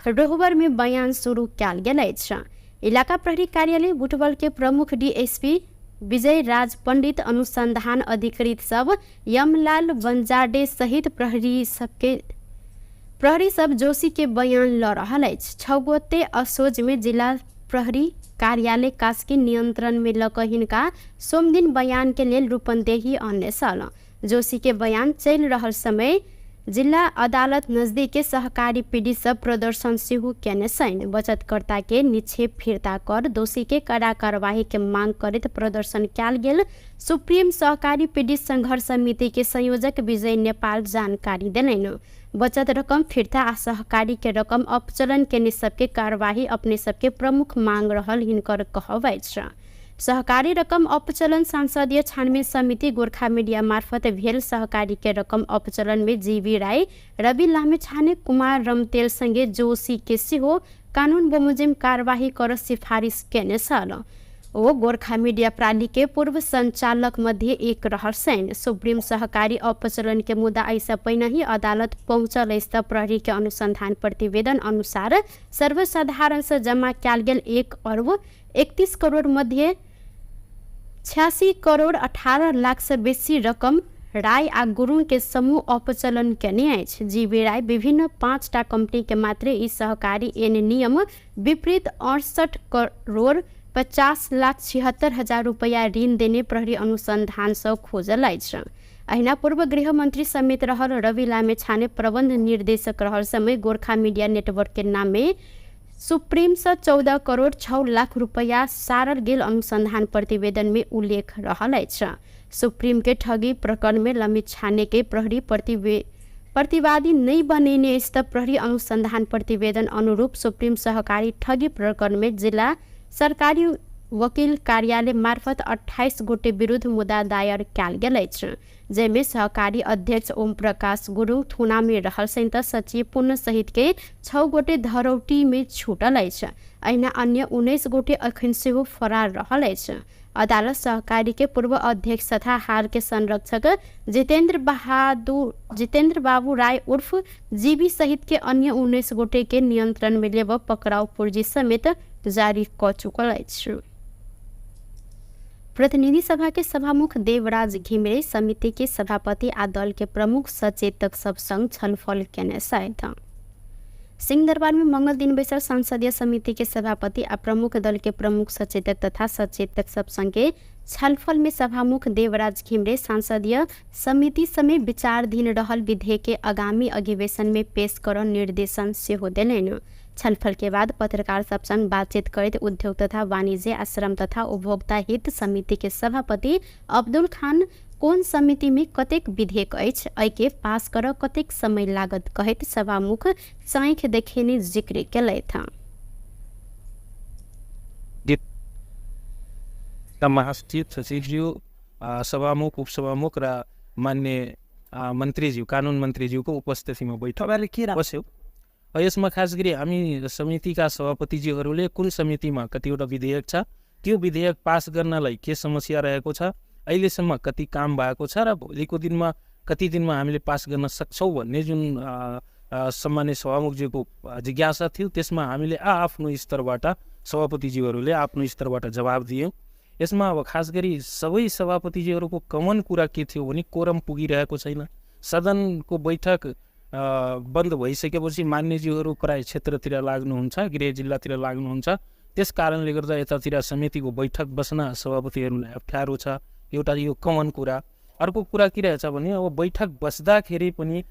रोहबर में बयान शुरू कयल गेल अछि। इलाका प्रहरी कार्यालय बुटवल के प्रमुख डीएसपी विजय राज पंडित अनुसंधान अधिकृत सब यमलाल बंजाडे सहित प्रहरी सब जोशी के बयान ल रहल अछि। 6 गोटे असोज में जिला प्रहरी कार्यालय कास्की नियंत्रण में लऽ कऽ हिनका सोमदिन बयान के लेल रूपन्देही अनने छल। जोशी के बयान चलि रहल समय जिला अदालत नजदीक के सहकारी पीड़ित सब प्रदर्शन सेहो केने छनि। बचतकर्ता के निक्षेप फिर्ता कर दोषी के कड़ा कार्यवाही के मांग करैत प्रदर्शन कयल गेल सुप्रीम सहकारी पीड़ित संघर्ष समिति के संयोजक विजय नेपाल जानकारी देलनि। बचत रकम फिर्ता आ सहकारी के रकम अपचलन केने सबके कार्यवाही अपने सबके प्रमुख मांग रहल हिनकर कहब अछि। सहकारी रकम अपचलन संसदीय छानबीन समिति गोरखा मीडिया मार्फत भेल सहकारी के रकम अपचलन में जीवी राई, रवि लामिछाने, कुमार रमतेल संगे जोशी के सेहो कानून बमोजिम कार्यवाही कर सिफारिस केने छल। ओ गोरखा मीडिया प्राली के पूर्व संचालक मध्ये एक रहल छनि। सुप्रीम सहकारी अपचलन के मुद्दा एहिसँ पहिने ही अदालत पहुँचल अछि त प्रहरी के अनुसंधान प्रतिवेदन अनुसार सर्वसाधारण से जमा कयल गेल 1 अरब 31 करोड़ मध्ये 86 करोड़ 18 लाख से बेसी रकम राय आ गुरुङ के समूह अपचलन केने अछि। जीबी राय विभिन्न 5टा कंपनी के मात्रे ई सहकारी एन नियम विपरीत 68 करोड़ 50 लाख 76 हजार रुपैयाँ ऋण देने प्रहरी अनुसन्धान सँ खोजल अछि। अहिना पूर्व गृह मन्त्री समेत रहल रवि लामेछाने प्रबन्ध निर्देशक रहल समय गोरखा मीडिया नेटवर्क के नाम में सुप्रीम से 14 करोड़ 6 लाख रुपैयाँ सारल गेल अनुसन्धान प्रतिवेदन में उल्लेख रहल अछि। सुप्रीम के ठगी प्रकरण में लामिछाने के प्रहरी प्रतिवादी नहीं बनेने अछि त प्रहरी अनुसन्धान प्रतिवेदन अनुरूप सुप्रीम सहकारी ठगी प्रकरण में जिल्ला सरकारी वकिल कार्यालय मार्फत 28 गोटे विरुद्ध मुद्दा दायर कयल गेल अछि, जाहिमे सहकारी अध्यक्ष ओम प्रकाश गुरुङ थुना में रहल सहित सचिव पुण्य सहित के 6 गोटे धरौटी में छूटल अछि। अहिना अन्य 19 गोटे अखन सेहो फरार रहल अछि। अदालत सहकारी के पूर्व अध्यक्ष तथा हाल के संरक्षक जितेंद्र बाबू राय उर्फ जीबी सहित के अन्य 19 गोटे के नियंत्रण में लेब पकड़ाउ पुर्जी समेत जारी क चुकल अछि। प्रतिनिधि सभा के सभामुख देवराज घिमिरे समिति के सभापति आ दल के प्रमुख सचेतक सब संग छलफल केने छथि। सिंहदरबार में मंगल दिन बैसल संसदीय समिति के सभापति आ प्रमुख दल के प्रमुख सचेतक तथा सचेतक सब संगे छलफल में सभामुख देवराज घिमिरे संसदीय समिति समेत विचाराधीन रहल विधेयक के आगामी अधिवेशन में पेश कर निर्देशन सेहो देलनि। छलफल के बाद पत्रकार सब संग बातचीत करैत उद्योग तथा वाणिज्य आ श्रम तथा उपभोक्ता हित समिति के सभापति अब्दुल खान कोन समिति में कतेक विधेयक अछि, एहिके पास कर कतेक समय लागत कहैत सभामुख चाँखि देखेने जिक्र केलथि। महासचिव सचिवज्यू, सभामुख उपसभामुख र मान्य मन्त्रीज्यू कानुन मन्त्रीज्यूको उपस्थितिमा बैठक के बस्यो। यसमा खास गरी हामी समितिका सभापतिज्यूहरूले कुन समितिमा कतिवटा विधेयक छ, त्यो विधेयक पास गर्नलाई के समस्या रहेको छ, अहिलेसम्म कति काम भएको छ र भोलिको दिनमा कति दिनमा हामीले पास गर्न सक्छौँ भन्ने जुन सम्मान्य सभामुखज्यूको जिज्ञासा थियो, त्यसमा हामीले आफ्नो स्तरबाट सभापतिज्यूहरूले आफ्नो स्तरबाट जवाब दियौँ। यसमा अब खास गरी सबै सभापतिज्यूहरूको कमन कुरा के थियो भने कोरम पुगिरहेको छैन। सदनको बैठक बन्द भइसकेपछि मान्यज्यूहरू प्राय क्षेत्रतिर लाग्नुहुन्छ, गृह जिल्लातिर लाग्नुहुन्छ, त्यस कारणले गर्दा यतातिर समितिको बैठक बस्न सभापतिहरूलाई अप्ठ्यारो छ। एउटा यो कमन कुरा। अर्को कुरा के रहेछ भने अब बैठक बस्दाखेरि पनि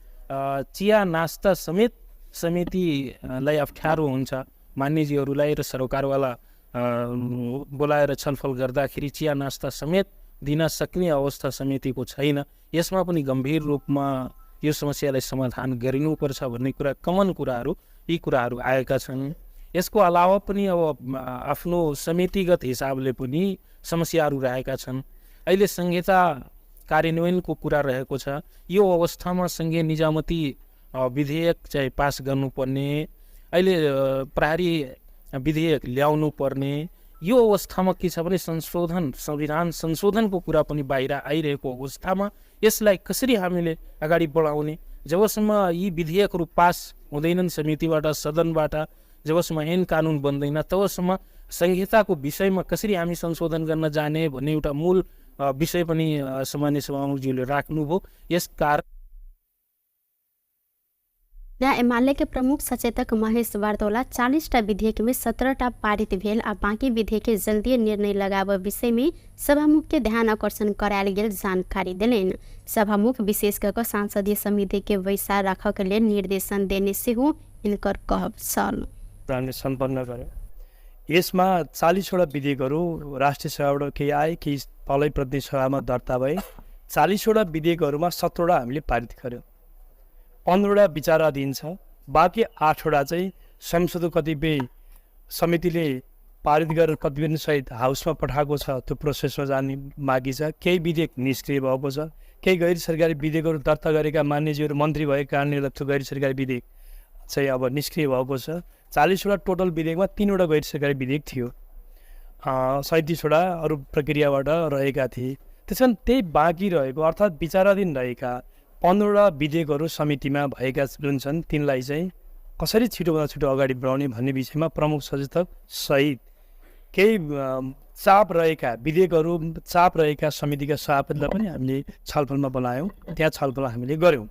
चिया नास्ता समेत समितिलाई अप्ठ्यारो हुन्छ। मान्यज्यूहरूलाई र सरकारवाला बोलाएर छलफल गर्दाखेरि चिया नास्ता समेत दिन सक्ने अवस्था समितिको छैन। यसमा पनि गम्भीर रूपमा यो समस्यालाई समाधान गरिनुपर्छ भन्ने कुरा कमन कुराहरू यी कुराहरू आएका छन्। यसको अलावा पनि अब आफ्नो समितिगत हिसाबले पनि समस्याहरू रहेका छन्। अहिले संहिता कार्यान्वयनको कुरा रहेको छ। यो अवस्थामा सङ्घीय निजामती विधेयक चाहिँ पास गर्नुपर्ने, अहिले प्रहरी विधेयक ल्याउनु पर्ने, यो अवस्थामा के छ भने संशोधन संविधान संशोधनको कुरा पनि बाहिर आइरहेको अवस्थामा यसलाई कसरी हामीले अगाडि बढाउने, जबसम्म यी विधेयकहरू पास हुँदैनन् समितिबाट सदनबाट, जबसम्म ऐन कानुन बन्दैन तबसम्म संहिताको विषयमा कसरी हामी संशोधन गर्न जाने भन्ने एउटा मूल विषय पनि सामान्य सभामुखज्यूले राख्नुभयो। यस कारण एमाले के प्रमुख सचेतक महेश वार्तोला 40टा विधेयक में 17टा पारित भेल आ बाँकी विधेयक के जल्दी निर्णय लगाव विषय में सभामुख के ध्यान आकर्षण करायल गेल जानकारी देलनि। सभामुख विशेष कऽ संसदीय समिति के बैसार राखऽ के लेल निर्देशन देने सेहो इनकर कहब छल। हामीले सम्पन्न गर्यौँ। यसमा 40वटा विधेयकहरू राष्ट्रिय सभाबाट केही आए, केही तलै प्रतिनिधि सभामा दर्ता भए। 40वटा विधेयकहरूमा 17वटा हामीले पारित गर्यौँ, 15वटा विचाराधीन छ, बाँकी 8वटा चाहिँ संसदको कतिपय समितिले पारित गरेर प्रतिवेदनसहित हाउसमा पठाएको छ, त्यो प्रोसेसमा जाने बाँकी छ। केही विधेयक निष्क्रिय भएको छ, केही गैर सरकारी विधेयकहरू दर्ता गरेका मान्यज्यूहरू मन्त्री भएको कारणले गर्दा त्यो गैर सरकारी विधेयक चाहिँ अब निष्क्रिय भएको छ। 40वटा टोटल विधेयकमा 3वटा गैर सरकारी विधेयक थियो, 37वटा अरू प्रक्रियाबाट रहेका थिए। त्यस कारण त्यही बाँकी रहेको अर्थात् विचाराधीन रहेका 15वटा विधेयकहरू समितिमा भएका जुन छन् तिनलाई चाहिँ कसरी छिटोभन्दा छिटो अगाडि बढाउने भन्ने विषयमा प्रमुख सचेतक सहित केही चाप रहेका विधेयकहरू, चाप रहेका समितिका सभापतिलाई पनि हामीले छलफलमा बोलायौँ, त्यहाँ छलफल हामीले गऱ्यौँ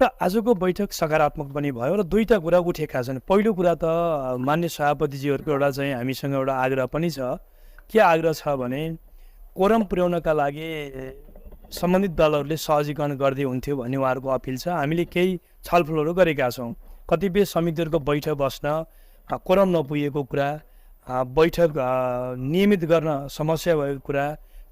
र आजको बैठक सकारात्मक पनि भयो र दुईवटा कुरा उठेका छन्। पहिलो कुरा त मान्य सभापतिजीहरूको एउटा चाहिँ हामीसँग एउटा आग्रह पनि छ। के आग्रह छ भने कोरम पुर्याउनका लागि सम्बन्धित दलहरूले सहजीकरण गर्दै हुन्थ्यो भन्ने उहाँहरूको अपिल छ। हामीले केही छलफलहरू गरेका छौँ। कतिपय समितिहरूको बैठक बस्न कोरम नपुगेको कुरा, बैठक नियमित गर्न समस्या भएको कुरा,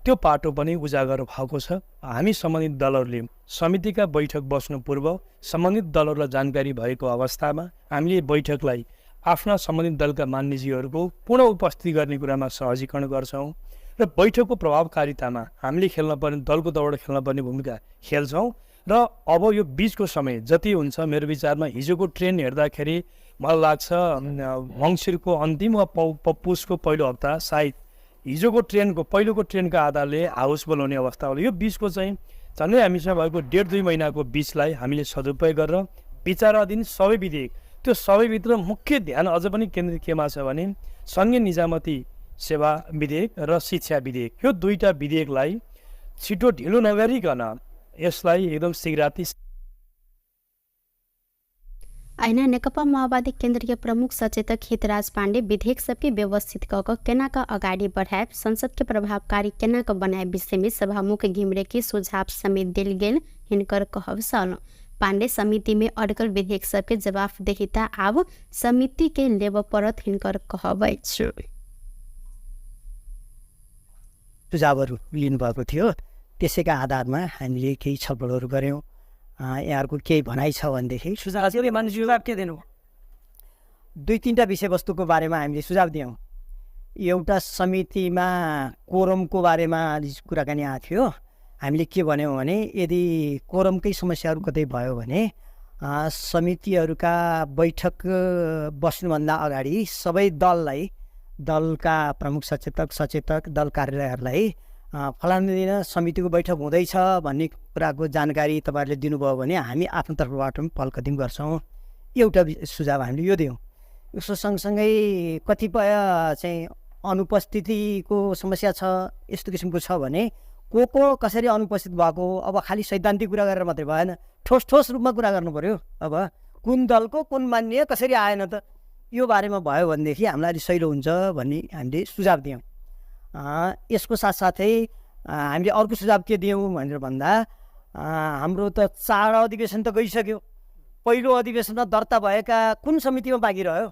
त्यो पाटो पनि उजागर भएको छ। हामी सम्बन्धित दलहरूले समितिका बैठक बस्नु पूर्व सम्बन्धित दलहरूलाई जानकारी भएको अवस्थामा हामीले बैठकलाई आफ्ना सम्बन्धित दलका मान्यजीहरूको पूर्ण उपस्थिति गर्ने कुरामा सहजीकरण गर्छौँ र बैठकको प्रभावकारितामा हामीले खेल्न पर्ने, दलको तर्फबाट खेल्न पर्ने भूमिका खेल्छौँ। र अब यो बिचको समय जति हुन्छ, मेरो विचारमा हिजोको ट्रेन हेर्दाखेरि मलाई लाग्छ मङ्सिरको अन्तिम वा पुसको पहिलो हप्ता सायद हिजोको ट्रेनको पहिलोको ट्रेनको आधारले हाउस बोलाउने अवस्था होला। यो बिचको चाहिँ झन्डै हामीसँग भएको 1.5-2 महिनाको बिचलाई हामीले सदुपयोग गरेर विचाराधीन सबै विधेयक, त्यो सबैभित्र मुख्य ध्यान अझ पनि केन्द्रित केमा छ भने सङ्घीय निजामती सेवा विधेयक र शिक्षा विधेयक, यो दुईवटा विधेयकलाई छिटो ढिलो नगरिकन यसलाई एकदम शीघ्राति। अहिना नेकपा माओवादी केन्द्रीय प्रमुख सचेतक हितराज पाण्डे विधेयक सबके व्यवस्थित क क केना क अगाडि बढ़ाएब, संसद के प्रभावकारी केना क बनाए विषय में सभामुख घिमिरे के सुझाव समेत देल गेल हिनकर कहब छल। पाण्डे समिति में अड्कल विधेयक सबके जवाफदेहिता आब समिति के लेब पड़त हिनकर कहब अछि। सुझावहरू लिनुभएको थियो, त्यसैका आधारमा हामीले केही छलफलहरू गऱ्यौँ। यहाँहरूको केही भनाइ छ भनेदेखि सुझाव के दिनु? दुई तिनवटा विषयवस्तुको बारेमा हामीले सुझाव दियौँ। एउटा समितिमा कोरमको बारेमा कुराकानी आएको थियो। हामीले के भन्यौँ भने यदि कोरमकै समस्याहरू कतै भयो भने समितिहरूका बैठक बस्नुभन्दा अगाडि सबै दललाई, दलका प्रमुख सचेतक, सचेतक, दल कार्यालयहरूलाई फलानु दिन समितिको बैठक हुँदैछ भन्ने कुराको जानकारी तपाईँहरूले दिनुभयो भने हामी आफ्नो तर्फबाट पनि पहल कदमी गर्छौँ। एउटा सुझाव हामीले यो दियौँ। यसको सँगसँगै कतिपय चाहिँ अनुपस्थितिको समस्या छ, यस्तो किसिमको छ भने को को कसरी अनुपस्थित भएको, अब खालि सैद्धान्तिक कुरा गरेर मात्रै भएन, ठोस ठोस रूपमा कुरा गर्नु पऱ्यो। अब कुन दलको कुन मान्य कसरी आएन त, यो बारेमा भयो भनेदेखि हामीलाई अलिक सहिलो हुन्छ भन्ने हामीले सुझाव दियौँ। यसको साथसाथै हामीले अर्को सुझाव के दियौँ भनेर भन्दा हाम्रो त 4 अधिवेशन त गइसक्यो। पहिलो अधिवेशनमा दर्ता भएका कुन समितिमा बाँकी रह्यो,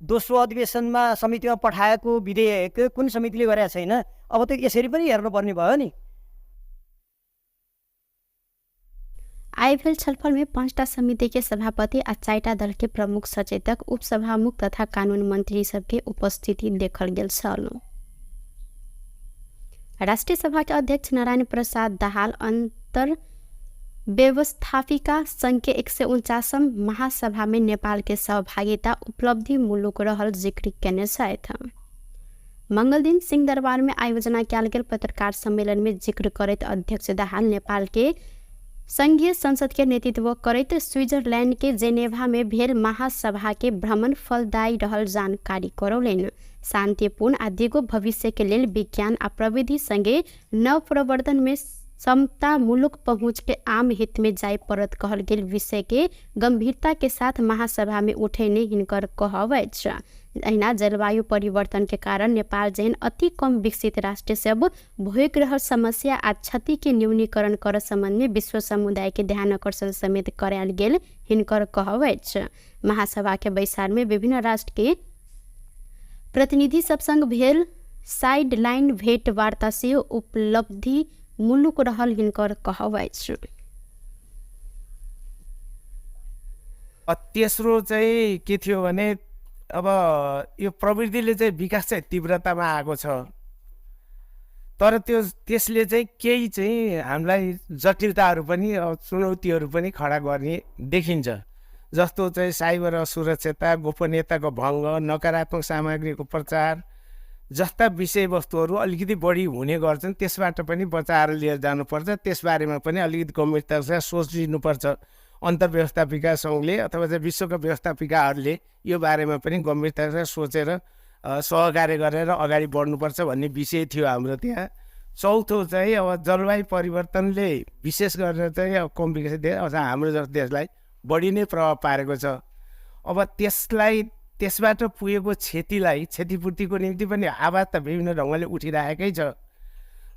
दोस्रो अधिवेशनमा समितिमा पठाएको विधेयक कुन समितिले गरेका छैन, अब त यसरी पनि हेर्नुपर्ने भयो नि। आइभेल छलफल में 5टा समिति के सभापति आ 4टा दल के प्रमुख सचेतक, उपसभामुख तथा कानून मंत्री सबके उपस्थिति देखल गेल छल। राष्ट्रिय सभा के अध्यक्ष नारायण प्रसाद दाहाल अंतर व्यवस्थापिका संघ के 149 महासभा में नेपाल के सहभागिता उपलब्धि मुलुक रहल जिक्र केने छथि। मंगलदिन सिंहदरबार में आयोजना कयल गेल पत्रकार सम्मेलन में जिक्र करैत अध्यक्ष दाहाल नेपाल के संघीय संसद के नेतृत्व करैत स्विट्जरलैंड के जेनेवा में भेल महासभा के भ्रमण फलदायी रहल जानकारी करौलनि। शांतिपूर्ण आ दिगो भविष्य के लेल विज्ञान आ प्रविधि संगे नव प्रवर्तन में समतामूलक पहुँच के आम हित में जाय पड़त कहल गेल विषय के गंभीरता के साथ महासभा में उठेने हिनकर कहब अछि। अहिना जलवायु परिवर्तन के कारण नेपाल जेहन अति कम विकसित राष्ट्र सब भोगि रहल समस्या आ क्षति के न्यूनीकरण कर संबंध में विश्व समुदाय के ध्यान आकर्षण समेत करायल गेल हिनकर कहब अछि। महासभा के बैसार में विभिन्न राष्ट्र के प्रतिनिधि सब संग भेल साइड लाइन भेट वार्ता से उपलब्धि मुलुक रहल हिनकर कहब अछि। तेस्रो चाहिँ के थियो भने अब यो प्रवृत्तिले चाहिँ विकास चाहिँ तीव्रतामा आएको छ, तर त्यो त्यसले चाहिँ केही चाहिँ हामीलाई जटिलताहरू पनि चुनौतीहरू पनि खडा गर्ने देखिन्छ। जस्तो चाहिँ साइबर असुरक्षता, गोपनीयताको भङ्ग, नकारात्मक सामग्रीको प्रचार जस्ता विषयवस्तुहरू अलिकति बढी हुने गर्छन्। त्यसबाट पनि बचाएर लिएर जानुपर्छ, त्यसबारेमा पनि अलिकति गम्भीरतासँग सोचिनुपर्छ। अन्तर्व्यवस्थापिका सङ्घले अथवा चाहिँ विश्वका व्यवस्थापिकाहरूले यो बारेमा पनि गम्भीरतासँग सोचेर सहकार्य गरेर अगाडि बढ्नुपर्छ भन्ने विषय थियो हाम्रो त्यहाँ। चौथो चाहिँ अब जलवायु परिवर्तनले विशेष गरेर चाहिँ अब कम विकसित देश अथवा हाम्रो जस्तो देशलाई बढी नै प्रभाव पारेको छ। अब त्यसलाई त्यसबाट पुगेको क्षतिलाई क्षतिपूर्तिको निम्ति पनि आवाज त विभिन्न ढङ्गले उठिरहेकै छ।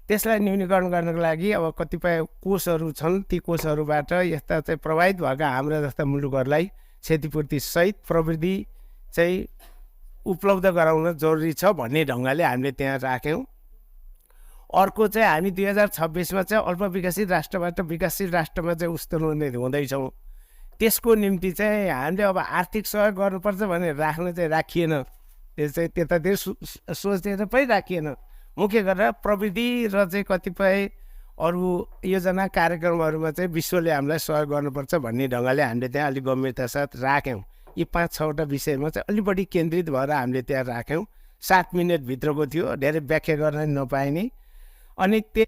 त्यसलाई न्यूनीकरण गर्नको लागि अब कतिपय कोषहरू छन्, ती कोषहरूबाट यस्ता चाहिँ प्रभावित भएका हाम्रा जस्ता मुलुकहरूलाई क्षतिपूर्ति सहित प्रविधि चाहिँ उपलब्ध गराउन जरुरी छ भन्ने ढङ्गले हामीले त्यहाँ राख्यौँ। अर्को चाहिँ हामी 2026 चाहिँ अल्पविकसित राष्ट्रबाट विकासशील राष्ट्रमा चाहिँ उस्तुर्ने हुँदैछौँ। त्यसको निम्ति चाहिँ हामीले अब आर्थिक सहयोग गर्नुपर्छ भनेर राख्न चाहिँ राखिएन, त्यो चाहिँ त्यतातिर सोचेर पनि राखिएन। मुख्य गरेर प्रविधि र चाहिँ कतिपय अरू योजना कार्यक्रमहरूमा चाहिँ विश्वले हामीलाई सहयोग गर्नुपर्छ भन्ने ढङ्गले हामीले त्यहाँ अलिक गम्भीरता साथ राख्यौँ। यी 5-6वटा विषयमा चाहिँ अलिक बढी केन्द्रित भएर हामीले त्यहाँ राख्यौँ। 7 मिनटभित्रको थियो, धेरै व्याख्या गर्न नपाइने। अनि त्यो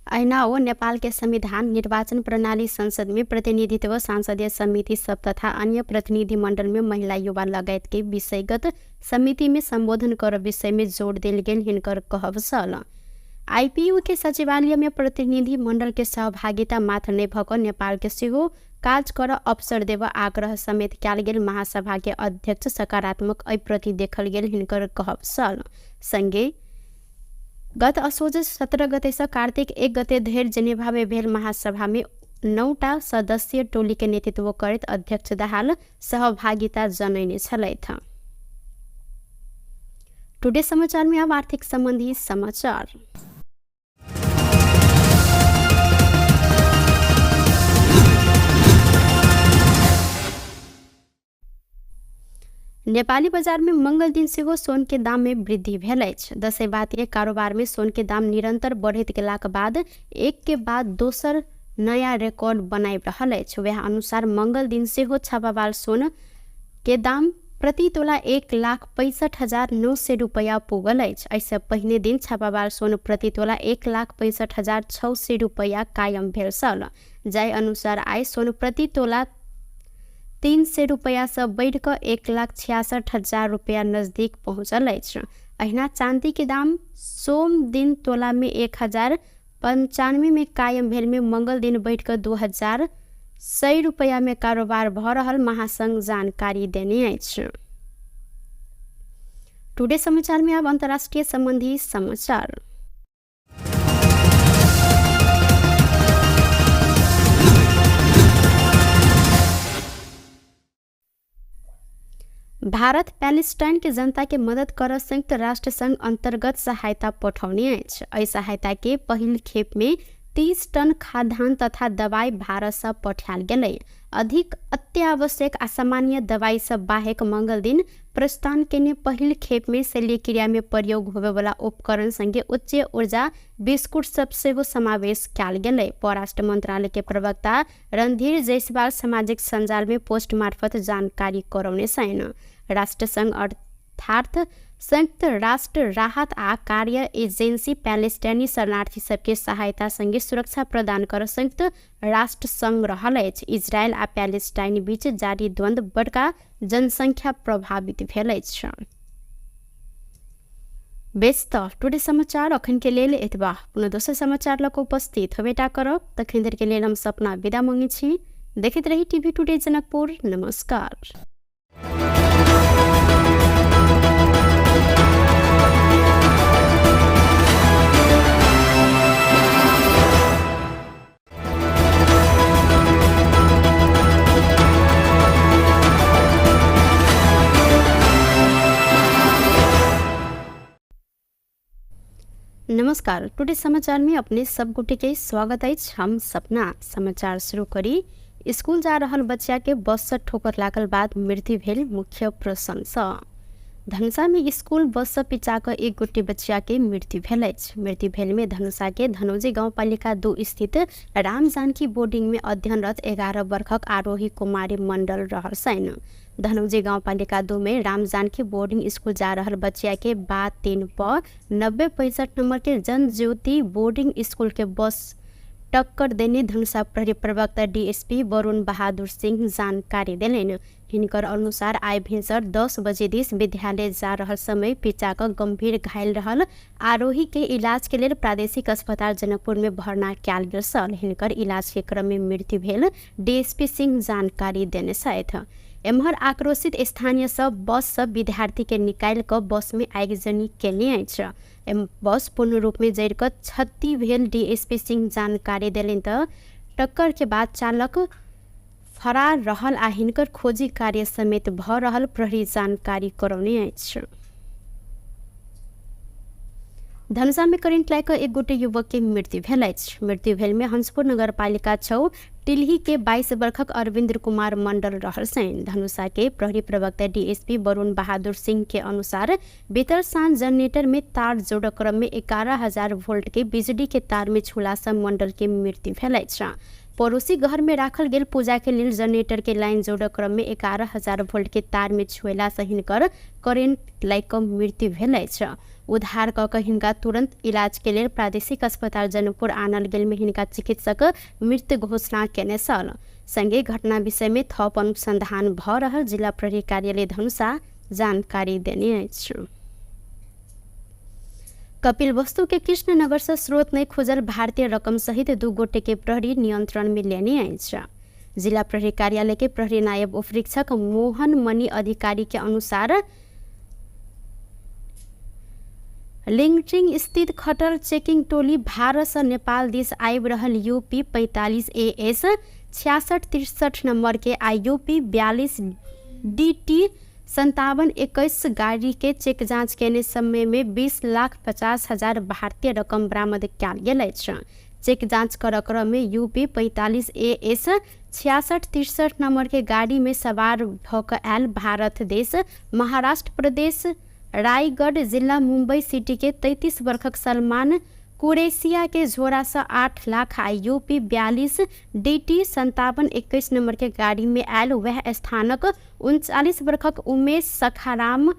ऐना हो नेपाल के संविधान, निर्वाचन प्रणाली, संसद में प्रतिनिधित्व, संसदीय समिति सब तथा अन्य प्रतिनिधि मंडल में महिला युवा लगायत के विषयगत समिति में संबोधन कर विषय में जोड़ देल गेल हिनकर कहब छल। आईपीयू के सचिवालय में प्रतिनिधि मंडल के सहभागिता मात्र नहि भऽ कऽ नेपाल के सेहो काज कर अवसर देब आग्रह समेत कयल गेल महासभा के अध्यक्ष सकारात्मक एहि प्रति देखल गेल हिनकर कहब छल। संगे गत असोज 17 गते से कार्तिक 1 गते धरि जेनेवा में भेल महासभा में 9टा सदस्यीय टोली के नेतृत्व करैत अध्यक्ष दाहाल सहभागिता जनैने छलथि। टुडे समाचार में अब आर्थिक संबंधी समाचार। नेपाली बजार में मंगल दिन सेहो सोन के दाम में वृद्धि भेल अछि। दसैँ कारोबार में सोन के दाम निरंतर बढ़ैत गेलाक बाद एक के बाद दोसर नया रिकॉर्ड बनाबि रहल अछि। वएह अनुसार मंगल दिन सेहो छापावाल सोन के दाम प्रति तोला 1,65,900 रुपैया पुगल अछि। एहिसँ पहिने दिन छापावाल सोन प्रति तोला 1,65,600 रुपैया कायम भेल छल। जाहि अनुसार आइ सोन प्रति तोला 300 रुपैयासँ बढ़ि कऽ 1,66,000 रुपैया नजदीक पहुँचल अछि। अहिना चांदी के दाम सोम दिन तोला में 1,095 में कायम भेल में मंगल दिन बढ़ि कऽ 2,100 रुपैया में कारोबार भऽ रहल महासंघ जानकारी देने अछि। टुडे समाचार में अब अंतर्राष्ट्रीय संबंधी समाचार। भारत पैलेस्टाइन के जनता के मदद कर संयुक्त राष्ट्र संघ अंतर्गत सहायता पठौने अछि। एहि सहायता के पहिल खेप में 30 टन खाद्यान्न तथा दवाई भारत से पठायल गेलै। अधिक अत्यावश्यक आ सामान्य दवाई सब बाहेक मंगल दिन प्रस्थान केने पहिल खेप में शल्यक्रिया में प्रयोग होबेवाला उपकरण संगे उच्च ऊर्जा बिस्कुट सब सेहो समावेश कयल गेलै। परराष्ट्र मंत्रालय के प्रवक्ता रणधीर जायसवाल सामाजिक सञ्जाल में पोस्ट मार्फत जानकारी करौने छनि। राष्ट्रसंघ अर्थात संयुक्त राष्ट्र राहत आ कार्य एजेंसी पैलेस्टाइनी शरणार्थी सबके सहायता संगे सुरक्षा प्रदान कर संयुक्त राष्ट्र संघ रहल अछि। इजरायल आ पैलेस्टाइन बीच जारी द्वंद्व बड़का जनसंख्या प्रभावित भेल अछि। बेस त टुडे समाचार अखन के लेल एतबा। पुनः दोसर समाचार लऽ कऽ उपस्थित होबेटा करब। तखन धरि के लेल हम सपना विदा मांगै छी। देखैत रही टीवी टुडे जनकपुर। नमस्कार। नमस्कार, टुडे समाचार में अपने सब गोटे के स्वागत अछि। हम सपना समाचार शुरू करी। स्कूल जा रहल बच्चा के बस से ठोकर लागल बाद मृत्यु भेल मुख्य प्रसंग। धनुषा में स्कूल बस से पिचा कऽ एक गोटे बच्चा के मृत्यु भेल अछि। मृत्यु भेल में धनुषा के धनौजी गाउँपालिका 2 स्थित राम जानकी बोर्डिंग में अध्ययनरत 11 वर्षक आरोही कुमारी मंडल रहल छनि। धनौजी गाउँपालिका 2 में राम जानकी बोर्डिंग स्कूल जा रहल बच्चा के बा 3 प 9065 नंबर के जनज्योति बोर्डिंग स्कूल के बस टक्कर देने धनुषा प्रहरी प्रवक्ता डीएसपी वरुण बहादुर सिंह जानकारी देलनि। हिनकर अनुसार आइ भिनसर 10 बजे दिस विद्यालय जा रहल समय पिचा कऽ गंभीर घायल रहल आरोही के इलाज के लेल प्रादेशिक अस्पताल जनकपुर में भर्ना कयल गेल छल। हिनकर इलाज के क्रम में मृत्यु भेल डीएसपी सिंह जानकारी देने छथि। एम्हर आक्रोशित स्थानीय सब बस सब विद्यार्थी के निकालि कऽ बस में आगिजनी केने अछि। बस पूर्ण रूप में जरि कऽ क्षति भेल डीएसपी सिंह जानकारी देलनि तऽ टक्कर के बाद चालक फरार रहल आ हिनकर खोजी कार्य समेत भऽ रहल प्रहरी जानकारी करौने अछि। धनुषा में करेंट लागि कऽ एक गोटे युवक के मृत्यु भेल अछि। मृत्यु भेल में हंसपुर नगरपालिका 6 टिल्ही के 22 वर्षक अरविंद्र कुमार मंडल रहल छनि। धनुषा के प्रहरी प्रवक्ता डीएसपी वरुण बहादुर सिंह के अनुसार बीतल साँझ जनरेटर में तार जोड़ क्रम में 11,000 वोल्ट के बिजली के तार में छुला से मंडल के मृत्यु भेल अछि। पड़ोसी घर में राखल गेल पूजा के लेल जनरेटर के लाइन जोड़ क्रम में 11,000 वोल्ट के तार में छुएला से हिनकर करेंट लागि कऽ मृत्यु भेल अछि। उद्धार कऽ कऽ हिनका तुरंत इलाज के लेल प्रादेशिक अस्पताल जनकपुर आनल गेल में हिनका चिकित्सक मृत घोषणा केने छल। संगे घटना विषय में थप अनुसंधान भऽ रहल जिला प्रहरी कार्यालय धनुषा जानकारी देने अछि। कपिलवस्तु के कृष्णनगर से स्रोत नहि खोजल भारतीय रकम सहित 2 गोटे के प्रहरी नियंत्रण में लेने अछि। जिला प्रहरी कार्यालय के प्रहरी नायब उपरीक्षक मोहन मणि अधिकारी के अनुसार लिंगटिंग स्थित खटर चेकिंग टोली भारत से नेपाल दिस आबि रहल यूपी 45 AS 6663 number के आ यूपी 42 DT 5721 गाड़ी के चेक जांच केने समय में 20,50,000 भारतीय रकम बरामद कयल गेल अछि। चेक जांच कर क्रम में यूपी 45 AS 6663 number के गाड़ी में सवार भऽ कऽ आयल भारत देश महाराष्ट्र प्रदेश रायगढ़ जिला मुंबई सिटी के 33 वर्षक सलमान कुरेशिया के झोरा से 8 लाख आ यूपी 42 DT 5721 number के गाड़ी में आयल वह स्थानक 39 वर्षक उमेश सखाराम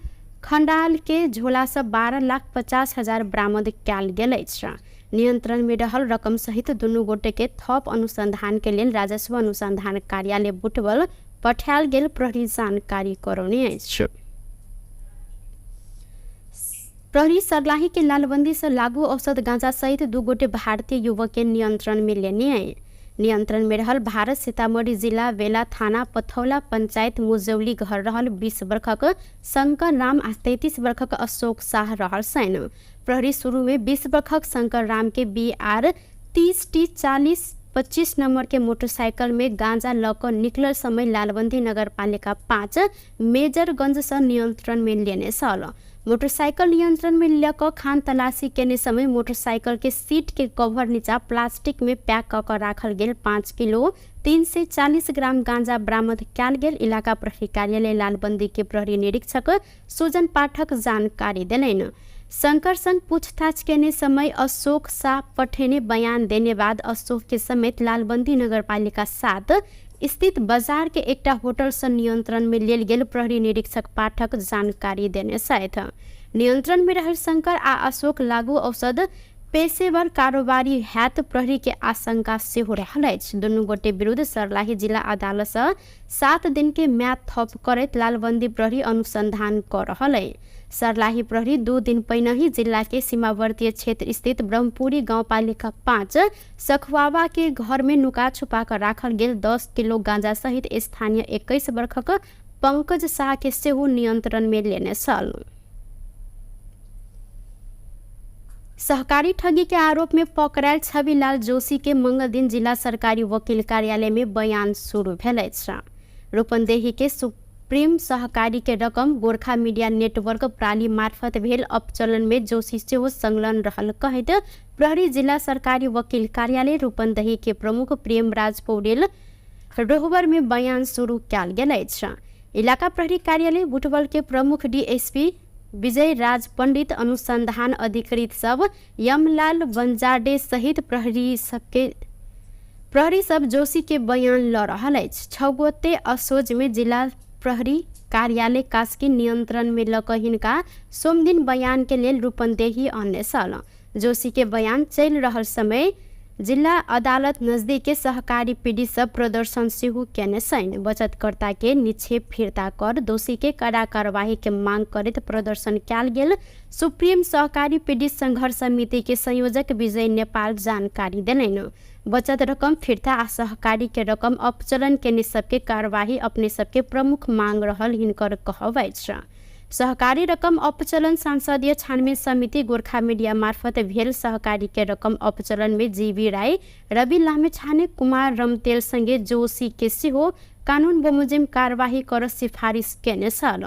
खंडाल के झोला से 12,50,000 बरामद कयल गेल अछि। नियंत्रण में रहल रकम सहित दुनू गोटे के थप अनुसंधान के लेल राजस्व अनुसंधान कार्यालय बुटवल पठायल गेल प्रहरी जानकारी करौने अछि। प्रहरी सर्लाही के लालबंदी से लागू औषध गांजा सहित 2 गोटे भारतीय युवक के नियंत्रण में लेने आए। नियंत्रण में रहल भारत सीतामढ़ी जिला बेला थाना पथौला पंचायत मुजौली घर रहल 20 वर्षक शंकर राम आ 33 वर्षक अशोक शाह रहल छनि। प्रहरी शुरू में 20 वर्षक शंकर राम के BR 30 T 4025 number के मोटरसाइकिल में गांजा लऽ कऽ निकलल समय लालबंदी नगरपालिका 5 मेजरगंज से नियंत्रण में लेने छल। मोटरसाइकिल नियंत्रण में लऽ कऽ खान तलाशी केने समय मोटरसाइकिल के सीट के कवर नीचा प्लास्टिक में पैक कऽ कऽ राखल गेल 5 किलो 340 ग्राम गांजा बरामद कयल गेल इलाका प्रहरी कार्यालय लालबंदी के प्रहरी निरीक्षक सुजन पाठक जानकारी देलनि। शंकर संग पूछताछ केने समय अशोक शाह पठेने बयान देने बाद अशोक के समेत लालबंदी नगरपालिका 7 स्थित बाजार के एकटा होटल से नियंत्रण में लेल गेल प्रहरी निरीक्षक पाठक जानकारी देने छथि। नियंत्रण में रहल शंकर आ अशोक लागू औषध पेशेवर कारोबारी हैत प्रहरी के आशंका सेहो रहल अछि। दुनू गोटे विरुद्ध सर्लाही जिला अदालत से 7 दिन के म्याद थप करैत लालबंदी प्रहरी अनुसंधान कऽ रहल अछि। सर्लाही प्रहरी 2 दिन पहिनहि जिला के सीमावर्ती क्षेत्र स्थित ब्रह्मपुरी गाउँपालिका 5 सखुआवा के घर में नुका छुपा कर राखल गेल 10 किलो गांजा सहित स्थानीय 21 वर्षक पंकज शाह के सेहो नियंत्रण में लेने छल। सहकारी ठगी के आरोप में पकड़ायल छविलाल जोशी के मंगल दिन जिला सरकारी वकील कार्यालय में बयान शुरू भेल अछि। रूपन्देही के सुप्रीम सहकारी के रकम गोरखा मीडिया नेटवर्क प्राली मार्फत भेल अपचलन में जोशी सेहो संलग्न रहल कहैत प्रहरी जिला सरकारी वकील कार्यालय रूपन्देही के प्रमुख प्रेमराज पौडेल रोहबर में बयान शुरू कयल गेल अछि। इलाका प्रहरी कार्यालय बुटवल के प्रमुख डीएसपी विजय राज पंडित अनुसंधान अधिकृत सब यमलाल बंजाडे सहित प्रहरी सब जोशी के बयान ल रहल अछि। 6 गोटे असोज में जिला प्रहरी कार्यालय कास्की नियंत्रण में लऽ कऽ हिनका सोमदिन बयान के लेल रूपन्देही अनने छल। जोशी के बयान चलि रहल समय जिल्ला अदालत नजदीक सहकारी पीड़ित सब प्रदर्शन सेहो केने छनि। बचतकर्ता के निक्षेप फिर्ता कर दोषी के कड़ा कार्यवाही के मांग करैत प्रदर्शन कयल गेल सुप्रीम सहकारी पीड़ित संघर्ष समिति के संयोजक विजय नेपाल जानकारी देलनि। बचत रकम फिर्ता आ सहकारी के रकम अपचलन केने सबके कार्यवाही अपने सबके प्रमुख मांग रहल हिनकर कहब अछि। सहकारी रकम अपचलन संसदीय छानबिन समिति गोरखा मीडिया मार्फत भेल सहकारी के रकम अपचलन में जीवी राई, रवि लामिछाने, कुमार रमतेल संगे जोशी के सेहो कानून बमोजिम कार्यवाही कर सिफारिस केने छल।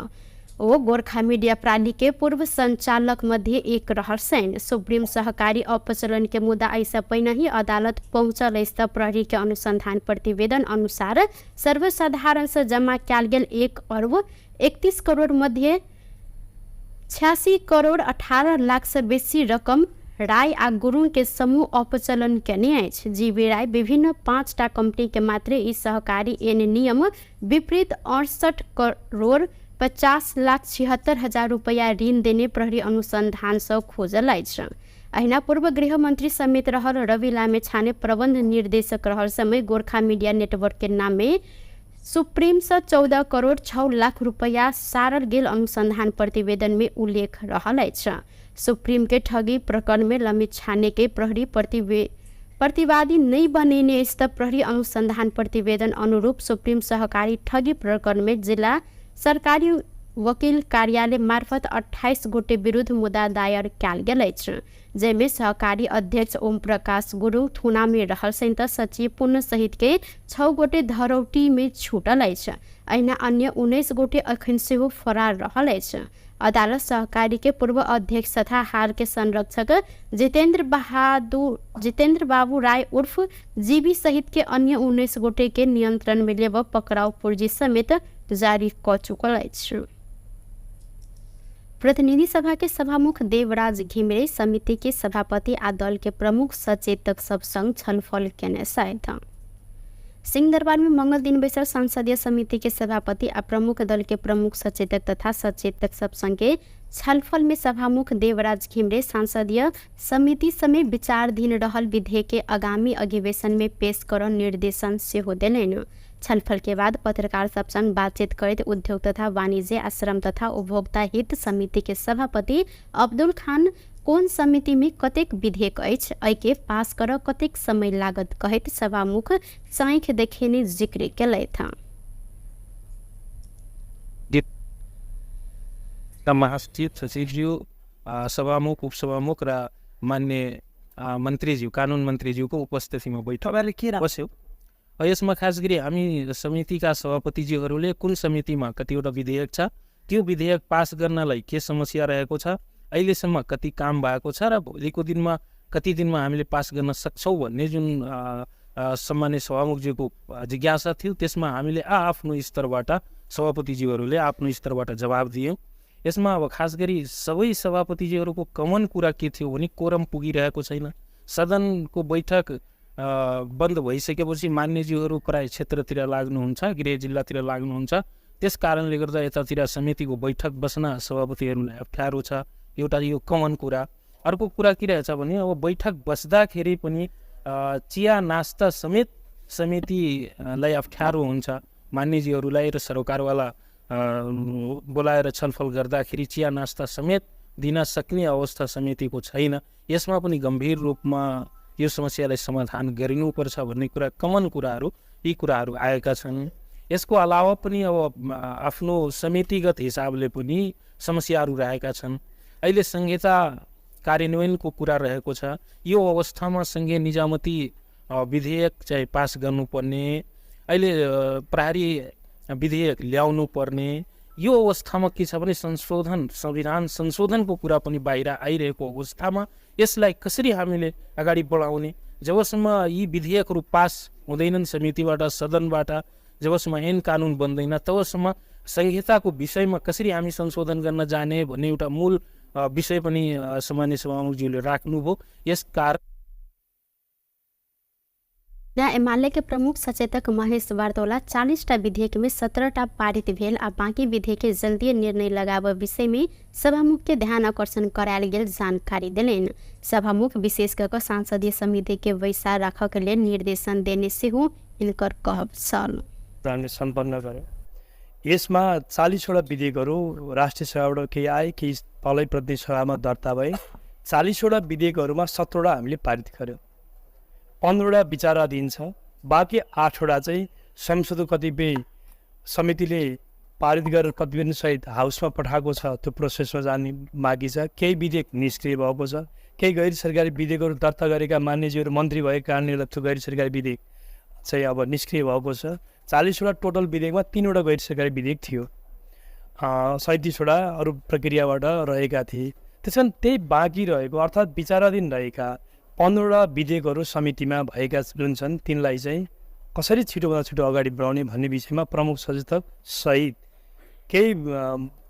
ओ गोरखा मीडिया प्रणाली के पूर्व संचालक मध्ये एक रहल छनि। सुप्रीम सहकारी अपचलन के मुद्दा एहिसँ पहिने ही अदालत पहुँचल अछि त प्रहरी के अनुसंधान प्रतिवेदन अनुसार सर्वसाधारण से जमा कयल गेल 1 अर्ब 31 करोड़ मध्ये 86 करोड़ 18 लाख से बेसी रकम राय आ गुरुङ के समूह अपचलन केने अछि। जीवी राय विभिन्न 5टा कंपनी के मात्रे ई सहकारी एन नियम विपरीत 68 करोड़ 50 लाख 76 हजार रुपैयाँ ऋण देने प्रहरी अनुसंधान सँ खोजल अछि। अहिना पूर्व गृहमन्त्री समेत रहल रवि लामिछाने प्रबन्ध निर्देशक रहल समय गोरखा मीडिया नेटवर्क के नाममे सुप्रीम से 14 करोड़ 6 लाख रुपैयाँ सारल गेल अनुसंधान प्रतिवेदन में उल्लेख रहल अछि। सुप्रीम के ठगी प्रकरण में लामिछाने के प्रहरी प्रतिवादी नहीं बनेने अछि त प्रहरी अनुसंधान प्रतिवेदन अनुरूप सुप्रीम सहकारी ठगी प्रकरण में जिल्ला सरकारी वकील कार्यालय मार्फत 28 गोटे विरुद्ध मुद्दा दायर कयल गेल अछि, जाहिमे सहकारी अध्यक्ष ओम प्रकाश गुरुङ थुना में रहल छनि त सचिव पुण्य सहित के 6 गोटे धरौटी में छूटल अछि। अहिना अन्य 19 गोटे अखन सेहो फरार रहल अछि। अदालत सहकारी के पूर्व अध्यक्ष तथा हाल के संरक्षक जितेंद्र बाबू राय उर्फ जीवी सहित के अन्य 19 गोटे के नियंत्रण में लेब पकड़ाउ पुर्जी समेत जारी क चुकल अछि। प्रतिनिधि सभा के सभामुख देवराज घिमिरे समिति के सभापति आ दल के प्रमुख सचेतक सब संग छलफल केने छथि। सिंहदरबार में मंगल दिन बैसल संसदीय समिति के सभापति आ प्रमुख दल के प्रमुख सचेतक तथा सचेतक सब संगे छलफल में सभामुख देवराज घिमिरे संसदीय समिति समेत विचाराधीन रहल विधेयक के आगामी अधिवेशन में पेश कर निर्देशन सेहो देलनि। छलफल के बाद पत्रकार सब संग बातचीत करैत उद्योग तथा वाणिज्य आ श्रम तथा उपभोक्ता हित समिति के सभापति अब्दुल खान कोन समिति में कतेक विधेयक अछि, एहिके पास कर कतेक समय लागत कहैत सभामुख चाँखि देखेने जिक्र केलथि। महासचिव सचिवज्यू, सभामुख, उपसभामुख र मान्य मन्त्रीज्यू, कानुन मन्त्रीज्यूको उपस्थितिमा बैठक के बस्यो। यसमा खास गरी हामी समितिका सभापतिज्यूहरूले कुन समितिमा कतिवटा विधेयक छ, त्यो विधेयक पास गर्नलाई के समस्या रहेको छ, अहिलेसम्म कति काम भएको छ र भोलिको दिनमा कति दिनमा हामीले पास गर्न सक्छौँ भन्ने जुन सम्मान्य सभामुखज्यूको जिज्ञासा थियो, त्यसमा हामीले आफ्नो स्तरबाट सभापतिज्यूहरूले आफ्नो स्तरबाट जवाब दियौँ। यसमा अब खास गरी सबै सभापतिज्यूहरूको कमन कुरा के थियो भने कोरम पुगिरहेको छैन। सदनको बैठक बन्द भइसकेपछि मान्यज्यूहरू प्राय क्षेत्रतिर लाग्नुहुन्छ, गृह जिल्लातिर लाग्नुहुन्छ, त्यस कारणले गर्दा यतातिर समितिको बैठक बस्न सभापतिहरूलाई अप्ठ्यारो छ। एउटा यो कमन कुरा। अर्को कुरा के रहेछ भने अब बैठक बस्दाखेरि पनि चिया नास्ता समेत समितिलाई अप्ठ्यारो हुन्छ। मान्यज्यूहरूलाई र सरकारवाला बोलाएर छलफल गर्दाखेरि चिया नास्ता समेत दिन सक्ने अवस्था समितिको छैन। यसमा पनि गम्भीर रूपमा यो समस्यालाई समाधान गरिनुपर्छ भन्ने कुरा कमन कुराहरू यी कुराहरू आएका छन्। यसको अलावा पनि अब आफ्नो समितिगत हिसाबले पनि समस्याहरू रहेका छन्। अहिले संहिता कार्यान्वयनको कुरा रहेको छ। यो अवस्थामा सङ्घीय निजामती विधेयक चाहिँ पास गर्नुपर्ने, अहिले प्रहरी विधेयक ल्याउनु पर्ने, यो अवस्थामा के छ भने संशोधन, संविधान संशोधनको कुरा पनि बाहिर आइरहेको अवस्थामा यसलाई कसरी हामीले अगाडि बढाउने, जबसम्म यी विधेयकहरू पास हुँदैनन् समितिबाट, सदनबाट, जबसम्म ऐन कानुन बन्दैन तबसम्म संहिताको विषयमा कसरी हामी संशोधन गर्न जाने भन्ने एउटा मूल विषय पनि सामान्य सभामुखज्यूले राख्नुभयो। यस कारण जहाँ एमाले के प्रमुख सचेतक महेश वार्तौला 40टा विधेयक में 17टा पारित भेल आ बाँकी विधेयक के जल्दी निर्णय लगाव विषय में सभामुख के ध्यान आकर्षण करायल गेल जानकारी देलनि। सभामुख विशेष कऽ संसदीय समिति के बैसार राखऽ के लेल निर्देशन देने सेहो हिनकर कहब छल। हामीले सम्पन्न गऱ्यौँ। यसमा 40वटा विधेयकहरू राष्ट्रिय सभाबाट केही आए, केही तलै प्रतिनिधि सभामा दर्ता भए। 40वटा विधेयकहरूमा 17वटा हामीले पारित गऱ्यौँ, 15वटा विचाराधीन छ, बाँकी 8वटा चाहिँ संसदको कतिपय समितिले पारित गरेर प्रतिवेदनसहित हाउसमा पठाएको छ, त्यो प्रोसेसमा जाने बाँकी छ। केही विधेयक निष्क्रिय भएको छ, केही गैर सरकारी विधेयकहरू दर्ता गरेका मान्यज्यूहरू मन्त्री भएको कारणले गर्दा त्यो गैर सरकारी विधेयक चाहिँ अब निष्क्रिय भएको छ। 40वटा टोटल विधेयकमा 3वटा गैर सरकारी विधेयक थियो, 37वटा अरू प्रक्रियाबाट रहेका थिए। त्यस कारण त्यही बाँकी रहेको अर्थात् विचाराधीन रहेका 15वटा विधेयकहरू समितिमा भएका जुन छन् तिनलाई चाहिँ कसरी छिटोभन्दा छिटो अगाडि बढाउने भन्ने विषयमा प्रमुख सचेतक सहित केही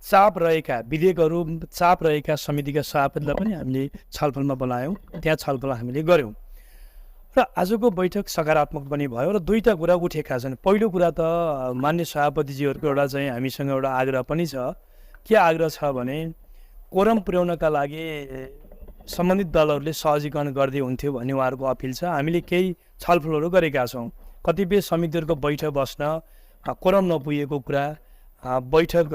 चाप रहेका विधेयकहरू चाप रहेका समितिका सभापतिलाई पनि हामीले छलफलमा बोलायौँ, त्यहाँ छलफल हामीले गऱ्यौँ र आजको बैठक सकारात्मक पनि भयो र दुईवटा कुरा उठेका छन्। पहिलो कुरा त मान्य सभापतिजीहरूको एउटा चाहिँ हामीसँग एउटा आग्रह पनि छ। के आग्रह छ भने कोरम पुर्याउनका लागि सम्बन्धित दलहरूले सहजीकरण गर्दै हुन्थ्यो भन्ने उहाँहरूको अपिल छ। हामीले केही छलफलहरू गरेका छौँ। कतिपय समितिहरूको बैठक बस्न कोरम नपुगेको कुरा, बैठक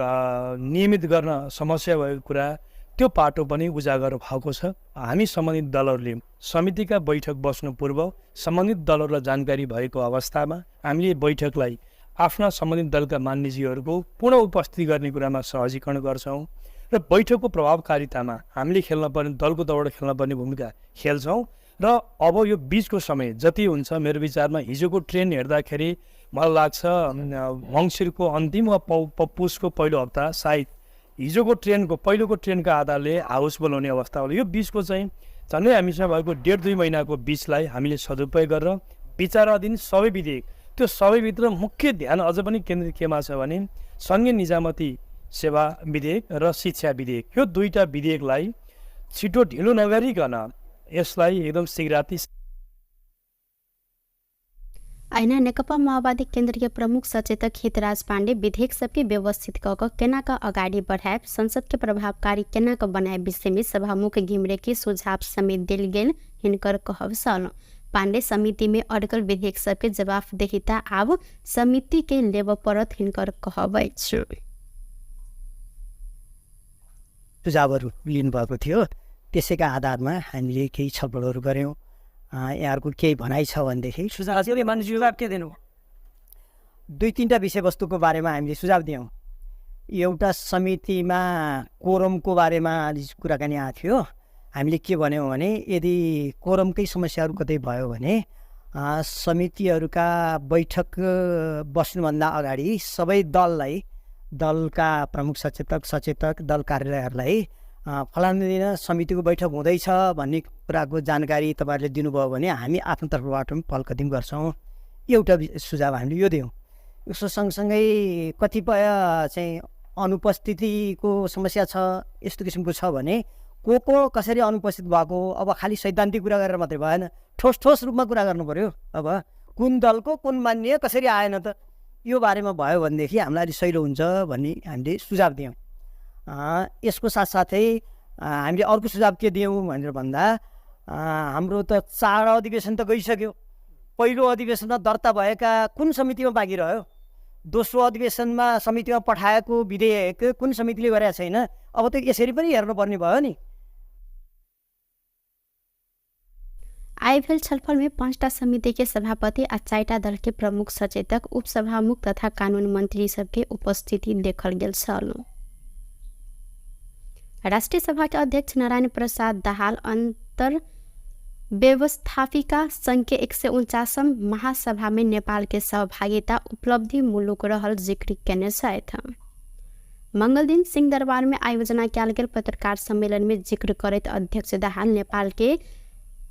नियमित गर्न समस्या भएको कुरा, त्यो पाटो पनि उजागर भएको छ। हामी सम्बन्धित दलहरूले समितिका बैठक बस्नु पूर्व सम्बन्धित दलहरूलाई जानकारी भएको अवस्थामा हामीले बैठकलाई आफ्ना सम्बन्धित दलका मान्यजीहरूको पूर्ण उपस्थिति गर्ने कुरामा सहजीकरण गर्छौँ र बैठकको प्रभावकारितामा हामीले खेल्न पर्ने दलको तर्फबाट खेल्न पर्ने भूमिका खेल्छौँ। र अब यो बिचको समय जति हुन्छ मेरो विचारमा हिजोको ट्रेन हेर्दाखेरि मलाई लाग्छ मङ्सिरको अन्तिम वा पुसको पहिलो हप्ता सायद हिजोको ट्रेनको पहिलोको ट्रेनको आधारले हाउस बोलाउने अवस्था होला। यो बिचको चाहिँ झन्डै हामीसँग भएको 1.5-2 महिनाको बिचलाई हामीले सदुपयोग गरेर विचाराधीन सबै विधेयक, त्यो सबैभित्र मुख्य ध्यान अझ पनि केन्द्रित केमा छ भने सङ्घीय निजामती सेवा विधेयक र शिक्षा विधेयक, यो दुईवटा विधेयकलाई छिटो ढिलो नगरिकन यसलाई एकदम शीघ्राति। ऐना नेकपा माओवादी केन्द्रीय प्रमुख सचेतक हितराज पाण्डे विधेयक सबके व्यवस्थित कऽ कऽ केना कऽ अगाडि बढ़ायब, संसद के प्रभावकारी केना कऽ बनायब विषय में सभामुख घिमिरे के सुझाव समेत देल गेल हिनकर कहब छल। पाण्डे समिति में अड्कल विधेयक सबके जवाफदेहिता आब समिति के लेबऽ पड़त हिनकर कहब अछि। सुझावहरू लिनुभएको थियो, त्यसैका आधारमा हामीले केही छलफलहरू गऱ्यौँ। यहाँहरूको केही भनाइ छ भनेदेखि सुझाव के दिनु? 2-3टा विषयवस्तुको बारेमा हामीले सुझाव दियौँ। एउटा समितिमा कोरमको बारेमा कुराकानी आएको थियो। हामीले के भन्यौँ भने यदि कोरमकै समस्याहरू कतै भयो भने समितिहरूका बैठक बस्नुभन्दा अगाडि सबै दललाई, दलका प्रमुख सचेतक सचेतक दल कार्यालयहरूलाई फलानु दिन समितिको बैठक हुँदैछ भन्ने कुराको जानकारी तपाईँहरूले दिनुभयो भने हामी आफ्नो तर्फबाट पनि पहल कदमी गर्छौँ। एउटा सुझाव हामीले यो दियौँ। यसो सँगसँगै कतिपय चाहिँ अनुपस्थितिको समस्या छ, यस्तो किसिमको छ भने को को कसरी अनुपस्थित भएको, अब खालि सैद्धान्तिक कुरा गरेर मात्रै भएन, ठोस ठोस रूपमा कुरा गर्नु पऱ्यो। अब कुन दलको कुन मान्य कसरी आएन त, यो बारेमा भयो भनेदेखि हामीलाई अलिक सहिलो हुन्छ भन्ने हामीले सुझाव दियौँ। यसको साथसाथै हामीले अर्को सुझाव के दियौँ भनेर भन्दा हाम्रो त 4 अधिवेशन त गइसक्यो। पहिलो अधिवेशनमा दर्ता भएका कुन समितिमा बाँकी रह्यो, दोस्रो अधिवेशनमा समितिमा पठाएको विधेयक कुन समितिले गरेका छैन, अब त यसरी पनि हेर्नुपर्ने भयो नि। आइभेल छलफल में 5टा समिति के सभापति आ 4टा दल के प्रमुख सचेतक, उपसभामुख तथा कानून मंत्री सबके उपस्थिति देखल गेल छल। राष्ट्रिय सभा के अध्यक्ष नारायण प्रसाद दाहाल अंतर व्यवस्थापिका संघ के 149 महासभा में नेपाल के सहभागिता उपलब्धि मुलुक रहल जिक्र केने छथि। मंगलदिन सिंहदरबार में आयोजना कयल गेल पत्रकार सम्मेलन में जिक्र करैत अध्यक्ष दाहाल नेपाल के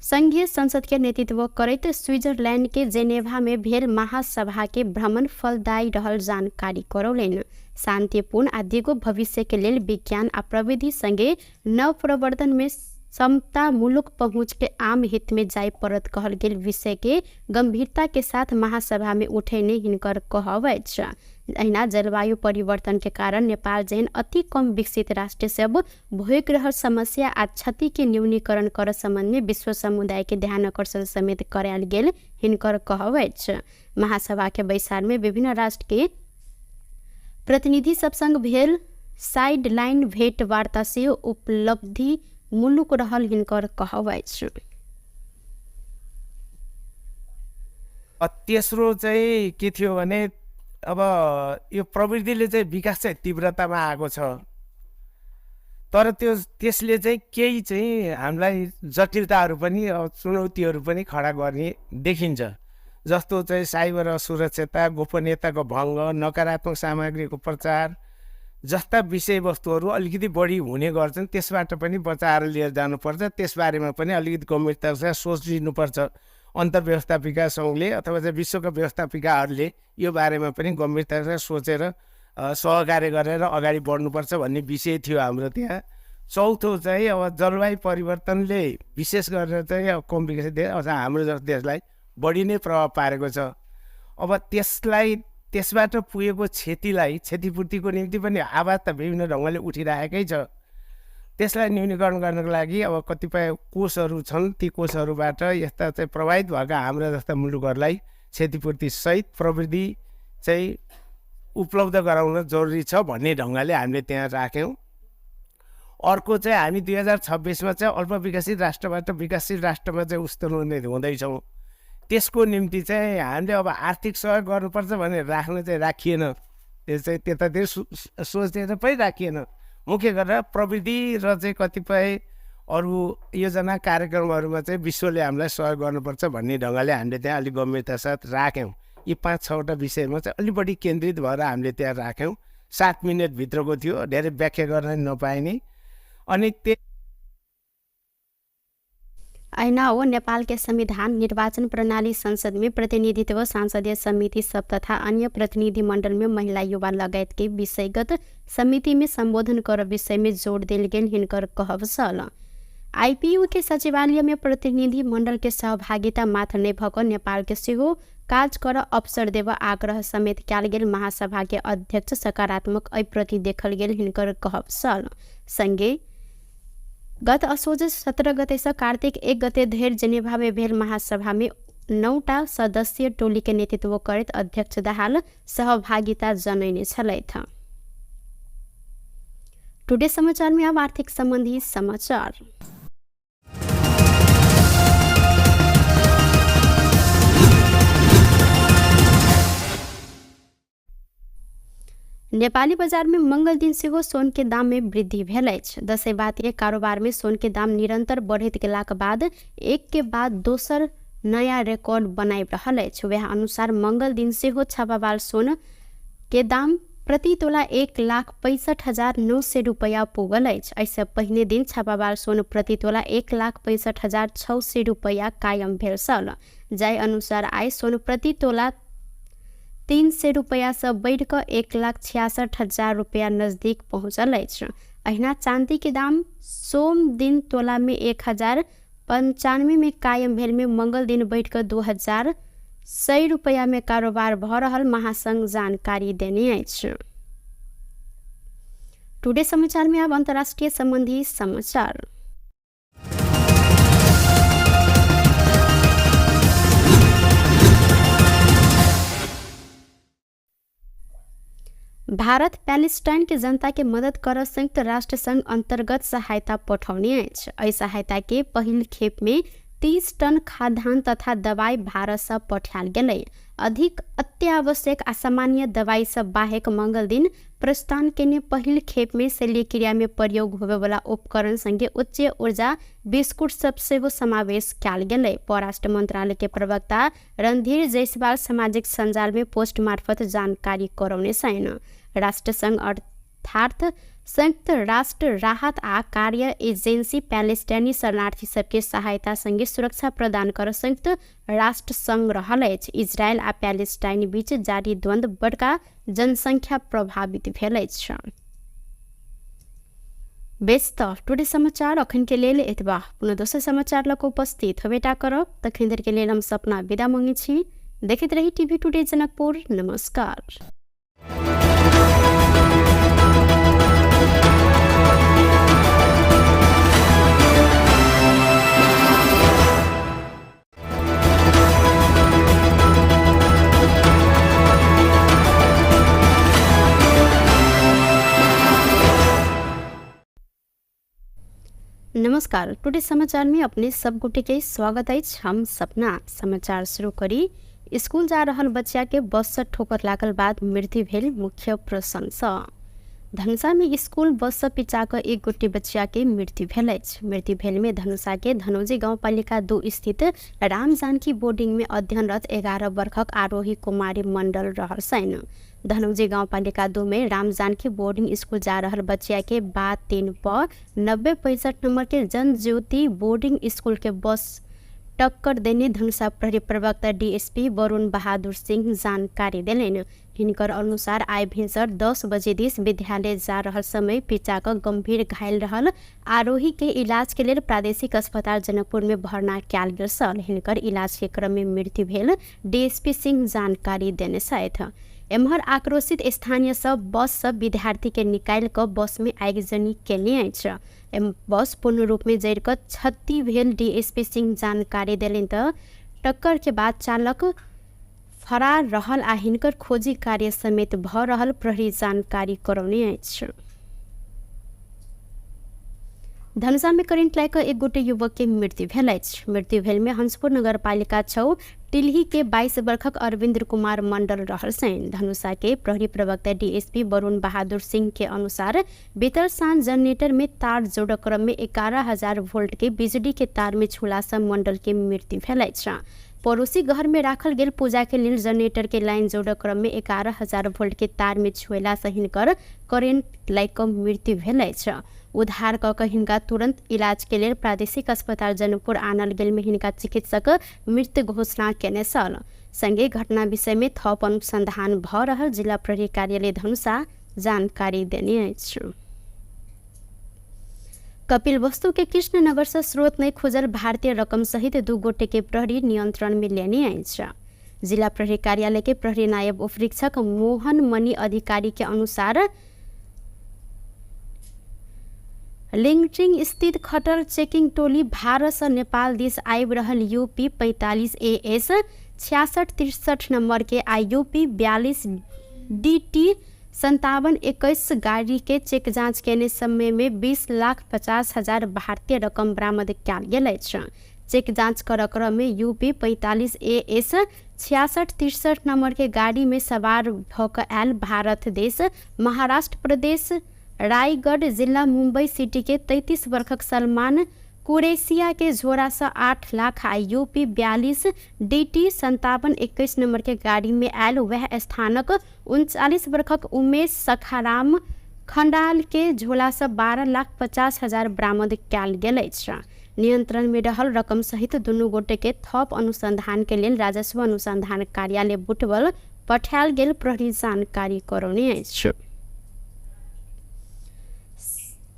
संघीय संसद के नेतृत्व करैत स्विट्जरलैंड के जेनेवा में भेल महासभा के भ्रमण फलदायी रहल जानकारी करौलनि। शान्तिपूर्ण आ दिगो भविष्य के लेल विज्ञान आ प्रविधि संगे नव प्रवर्तन में समतामूलक पहुँच के आम हित में जाय पड़त कहल गेल विषय के गंभीरता के साथ महासभा में उठेने हिनकर कहब अछि। अहिना जलवायु परिवर्तन के कारण नेपाल जेहन अति कम विकसित राष्ट्र सब भोगि रहल समस्या आ क्षति के न्यूनीकरण कर संबंध में विश्व समुदाय के ध्यान आकर्षण समेत करायल गेल हिनकर कहब अछि। महासभा के बैसार में विभिन्न राष्ट्र के प्रतिनिधि सब संग भेल साइड लाइन भेंट वार्ता से उपलब्धि मुलुक रहल हिनकर कहब अछि। तेस्रो चाहिँ के थियो भने अब यो प्रवृत्तिले चाहिँ विकास चाहिँ तीव्रतामा आएको छ, तर त्यो त्यसले चाहिँ केही चाहिँ हामीलाई जटिलताहरू पनि चुनौतीहरू पनि खडा गर्ने देखिन्छ। जस्तो चाहिँ साइबर असुरक्षता, गोपनीयताको भङ्ग, नकारात्मक सामग्रीको प्रचार जस्ता विषयवस्तुहरू अलिकति बढी हुने गर्छन्। त्यसबाट पनि बचाएर लिएर जानुपर्छ। त्यसबारेमा पनि अलिकति गम्भीरतासँग सोचिनुपर्छ। अन्तर्व्यवस्थापिका सङ्घले अथवा चाहिँ विश्वका व्यवस्थापिकाहरूले यो बारेमा पनि गम्भीरतासँग सोचेर सहकार्य गरेर अगाडि बढ्नुपर्छ भन्ने विषय थियो हाम्रो त्यहाँ। चौथो चाहिँ अब जलवायु परिवर्तनले विशेष गरेर चाहिँ अब कम विकसित देश अथवा हाम्रो जस्तो देशलाई बढी नै प्रभाव पारेको छ। अब त्यसलाई त्यसबाट पुगेको क्षतिलाई क्षतिपूर्तिको निम्ति पनि आवाज त विभिन्न ढङ्गले उठिरहेकै छ। त्यसलाई न्यूनीकरण गर्नको लागि अब कतिपय कोषहरू छन्, ती कोषहरूबाट यस्ता चाहिँ प्रभावित भएका हाम्रा जस्ता मुलुकहरूलाई क्षतिपूर्तिसहित प्रविधि चाहिँ उपलब्ध गराउन जरुरी छ भन्ने ढङ्गले हामीले त्यहाँ राख्यौँ। अर्को चाहिँ हामी 2026 चाहिँ अल्प विकसित राष्ट्रबाट विकासशील राष्ट्रमा चाहिँ उस्तुर्ने हुँदैछौँ। त्यसको निम्ति चाहिँ हामीले अब आर्थिक सहयोग गर्नुपर्छ भनेर राख्न चाहिँ राखिएन। त्यो चाहिँ त्यतातिर सोचेर पनि राखिएन। मुख्य गरेर प्रविधि र चाहिँ कतिपय अरू योजना कार्यक्रमहरूमा चाहिँ विश्वले हामीलाई सहयोग गर्नुपर्छ भन्ने ढङ्गले हामीले त्यहाँ अलिक गम्भीरता साथ राख्यौँ। यी 5-6वटा विषयमा चाहिँ अलिक बढी केन्द्रित भएर हामीले त्यहाँ राख्यौँ। 7 मिनटभित्रको थियो, धेरै व्याख्या गर्न नपाइने। अनि त्यो ऐना हो नेपाल के संविधान, निर्वाचन प्रणाली, संसद में प्रतिनिधित्व, संसदीय समिति सब तथा अन्य प्रतिनिधि मंडल में महिला, युवा लगायत के विषयगत समिति में संबोधन कर विषय में जोड़ देल गेल हिनकर कहब छल। आईपीयू के सचिवालय में प्रतिनिधि मंडल के सहभागिता मात्र नहि भऽ कऽ नेपाल के सेहो काज कर अवसर देब आग्रह समेत कयल गेल महासभा के अध्यक्ष सकारात्मक एहि प्रति देखल गेल हिनकर कहब छल। संगे गत असोज 17 गते से कार्तिक 1 गते धरि जेनेवा में भेल महासभा में 9टा सदस्यीय टोली के नेतृत्व करैत अध्यक्ष दाहाल सहभागिता जनैने छलथि। टुडे समाचार में अब आर्थिक संबंधी समाचार। नेपाली बजार में मंगल दिन सेहो सोन के दाम में वृद्धि भेल अछि। दसैँ के कारोबार में सोन के दाम निरंतर बढ़ैत गेलाक बाद एक के बाद दोसर नया रिकॉर्ड बनाबि रहल अछि। वएह अनुसार मंगल दिन सेहो छापावाल सोन के दाम प्रति तोला 1,65,900 रुपैया पुगल अछि। एहिसँ पहिने दिन छापावाल सोन प्रति तोला 1,65,600 रुपैया कायम भेल छल। जाहि अनुसार आइ सोन प्रति तोला 300 रुपैयासँ बढ़ि कऽ 1,66,000 रुपैया नजदीक पहुँचल अछि। अहिना चाँदी के दाम सोम दिन तोला में 1,095 में कायम भेल में मंगल दिन बढ़ि कऽ 2,100 रुपैया में कारोबार भऽ रहल महासंघ जानकारी देने अछि। टुडे समाचार में अब अंतर्राष्ट्रीय संबंधी समाचार। भारत पैलेस्टाइन के जनता के मदद कर संयुक्त राष्ट्र संघ अंतर्गत सहायता पठौने अछि। एहि सहायता के पहिल खेप में 30 टन खाद्यान्न तथा दवाई भारत से पठायल गेलै। अधिक अत्यावश्यक आ सामान्य दवाई सब बाहेक मंगल दिन प्रस्थान केने पहिल खेप में शल्यक्रिया में प्रयोग होबेवाला उपकरण संगे उच्च ऊर्जा बिस्कुट सब सेहो समावेश कयल गेलै। परराष्ट्र मंत्रालय के प्रवक्ता रणधीर जायसवाल सामाजिक सञ्जाल में पोस्ट मार्फत जानकारी करौने छनि। राष्ट्रसंघ अर्थात संयुक्त राष्ट्र राहत आ कार्य एजेंसी पैलेस्टाइनी शरणार्थी सबके सहायता संगे सुरक्षा प्रदान कर संयुक्त राष्ट्र संघ रहल अछि। इजरायल आ पैलेस्टाइन बीच जारी द्वंद्व बड़का जनसंख्या प्रभावित भेल अछि। बेस त टुडे समाचार अखन के लेल एतबा। पुनः दोसर समाचार लऽ कऽ उपस्थित हेबेटा करब। तखन धरि के लेल हम सपना विदा मांगै छी। देखैत रही टीवी टुडे जनकपुर। नमस्कार। नमस्कार, टुडे समाचार में अपने सब गोटे के स्वागत अछि। हम सपना समाचार शुरू करी। स्कूल जा रहल बच्चा के बस से ठोकर लागल बाद मृत्यु भेल मुख्य प्रसंग सँ। धनुषा में स्कूल बस से पिचा कऽ एक गोटे बच्चा के मृत्यु भेल अछि। मृत्यु भेल में धनुषा के धनौजी गाउँपालिका 2 स्थित राम जानकी बोर्डिंग में अध्ययनरत 11 वर्षक आरोही कुमारी मंडल रहल छनि। धनौजी गाउँपालिका 2 में राम जानकी बोर्डिंग स्कूल जा रहल बच्चा के बा 3 प 9065 नंबर के जनज्योति बोर्डिंग स्कूल के बस टक्कर देने धनुषा प्रहरी प्रवक्ता डीएसपी वरुण बहादुर सिंह जानकारी देलनि। हिनकर अनुसार आइ भिनसर 10 बजे दिस विद्यालय जा रहल समय पिचा कऽ गंभीर घायल रहल आरोही के इलाज के लेल प्रादेशिक अस्पताल जनकपुर में भर्ना कयल गेल छल। हिनकर इलाज के क्रम में मृत्यु भेल डीएसपी सिंह जानकारी देने छथि। एम्हर आक्रोशित स्थानीय सब बस सब विद्यार्थी के निकालि कऽ बस में आगिजनी केने अछि। बस पूर्ण रूप में जरि कऽ क्षति भेल डीएसपी सिंह जानकारी देलनि तऽ टक्कर के बाद चालक फरार रहल आ हिनकर खोजी कार्य समेत भऽ रहल प्रहरी जानकारी करौने अछि। धनुषा में करेंट लागि कऽ एक गोटे युवक के मृत्यु भेल अछि। मृत्यु भेल में हंसपुर नगरपालिका 6 टिल्ही के 22 वर्षक अरविंद्र कुमार मंडल रहल छनि। धनुषा के प्रहरी प्रवक्ता डीएसपी वरुण बहादुर सिंह के अनुसार बीतल साँझ जनरेटर में तार जोड़क क्रम में 11,000 वोल्ट के बिजली के तार में छूला सँ मंडल के मृत्यु भेल अछि। पड़ोसी घर में राखल गेल पूजा के लेल जनरेटर के लाइन जोड़क क्रम में 11,000 वोल्ट के तार में छुएला सँ हिनकर करेंट लागि कऽ मृत्यु भेल अछि। उद्धार कऽ कऽ हिनका तुरंत इलाज के लेल प्रादेशिक अस्पताल जनकपुर आनल गेल में हिनका चिकित्सक मृत घोषणा केने छल। संगे घटना विषय में थप अनुसंधान भऽ रहल जिला प्रहरी कार्यालय धनुषा जानकारी देने अछि। कपिल वस्तु के कृष्णनगर से स्रोत नहीं खोजल भारतीय रकम सहित 2 गोटे के प्रहरी नियंत्रण में लेने अछि। जिला प्रहरी कार्यालय के प्रहरी नायब उपरीक्षक मोहन मणि अधिकारी के अनुसार लिंगटिंग स्थित खटल चेकिंग टोली भारत से नेपाल दिस आबि रहल यूपी 45 AS 6663 number के आ यूपी 42 DT 5721 गाड़ी के चेक जांच केने समय में 20,50,000 भारतीय रकम बरामद कयल गेल अछि। चेक जांच कर क्रम में यूपी 45 AS 6663 number के गाड़ी में सवार भऽ कऽ आयल भारत देश महाराष्ट्र प्रदेश रायगढ़ जिला मुंबई सिटी के 33 वर्षक सलमान कुरेशिया के झोरा से 8 लाख आ यूपी 42 DT 5721 number के गाड़ी में आयल वह स्थानक 39 वर्षक उमेश सखाराम खंडाल के झोला से 12,50,000 बरामद कयल गेल अछि। नियंत्रण में रहल रकम सहित दुनू गोटे के थप अनुसंधान के लेल राजस्व अनुसंधान कार्यालय बुटवल पठायल गेल प्रहरी जानकारी करौने अछि।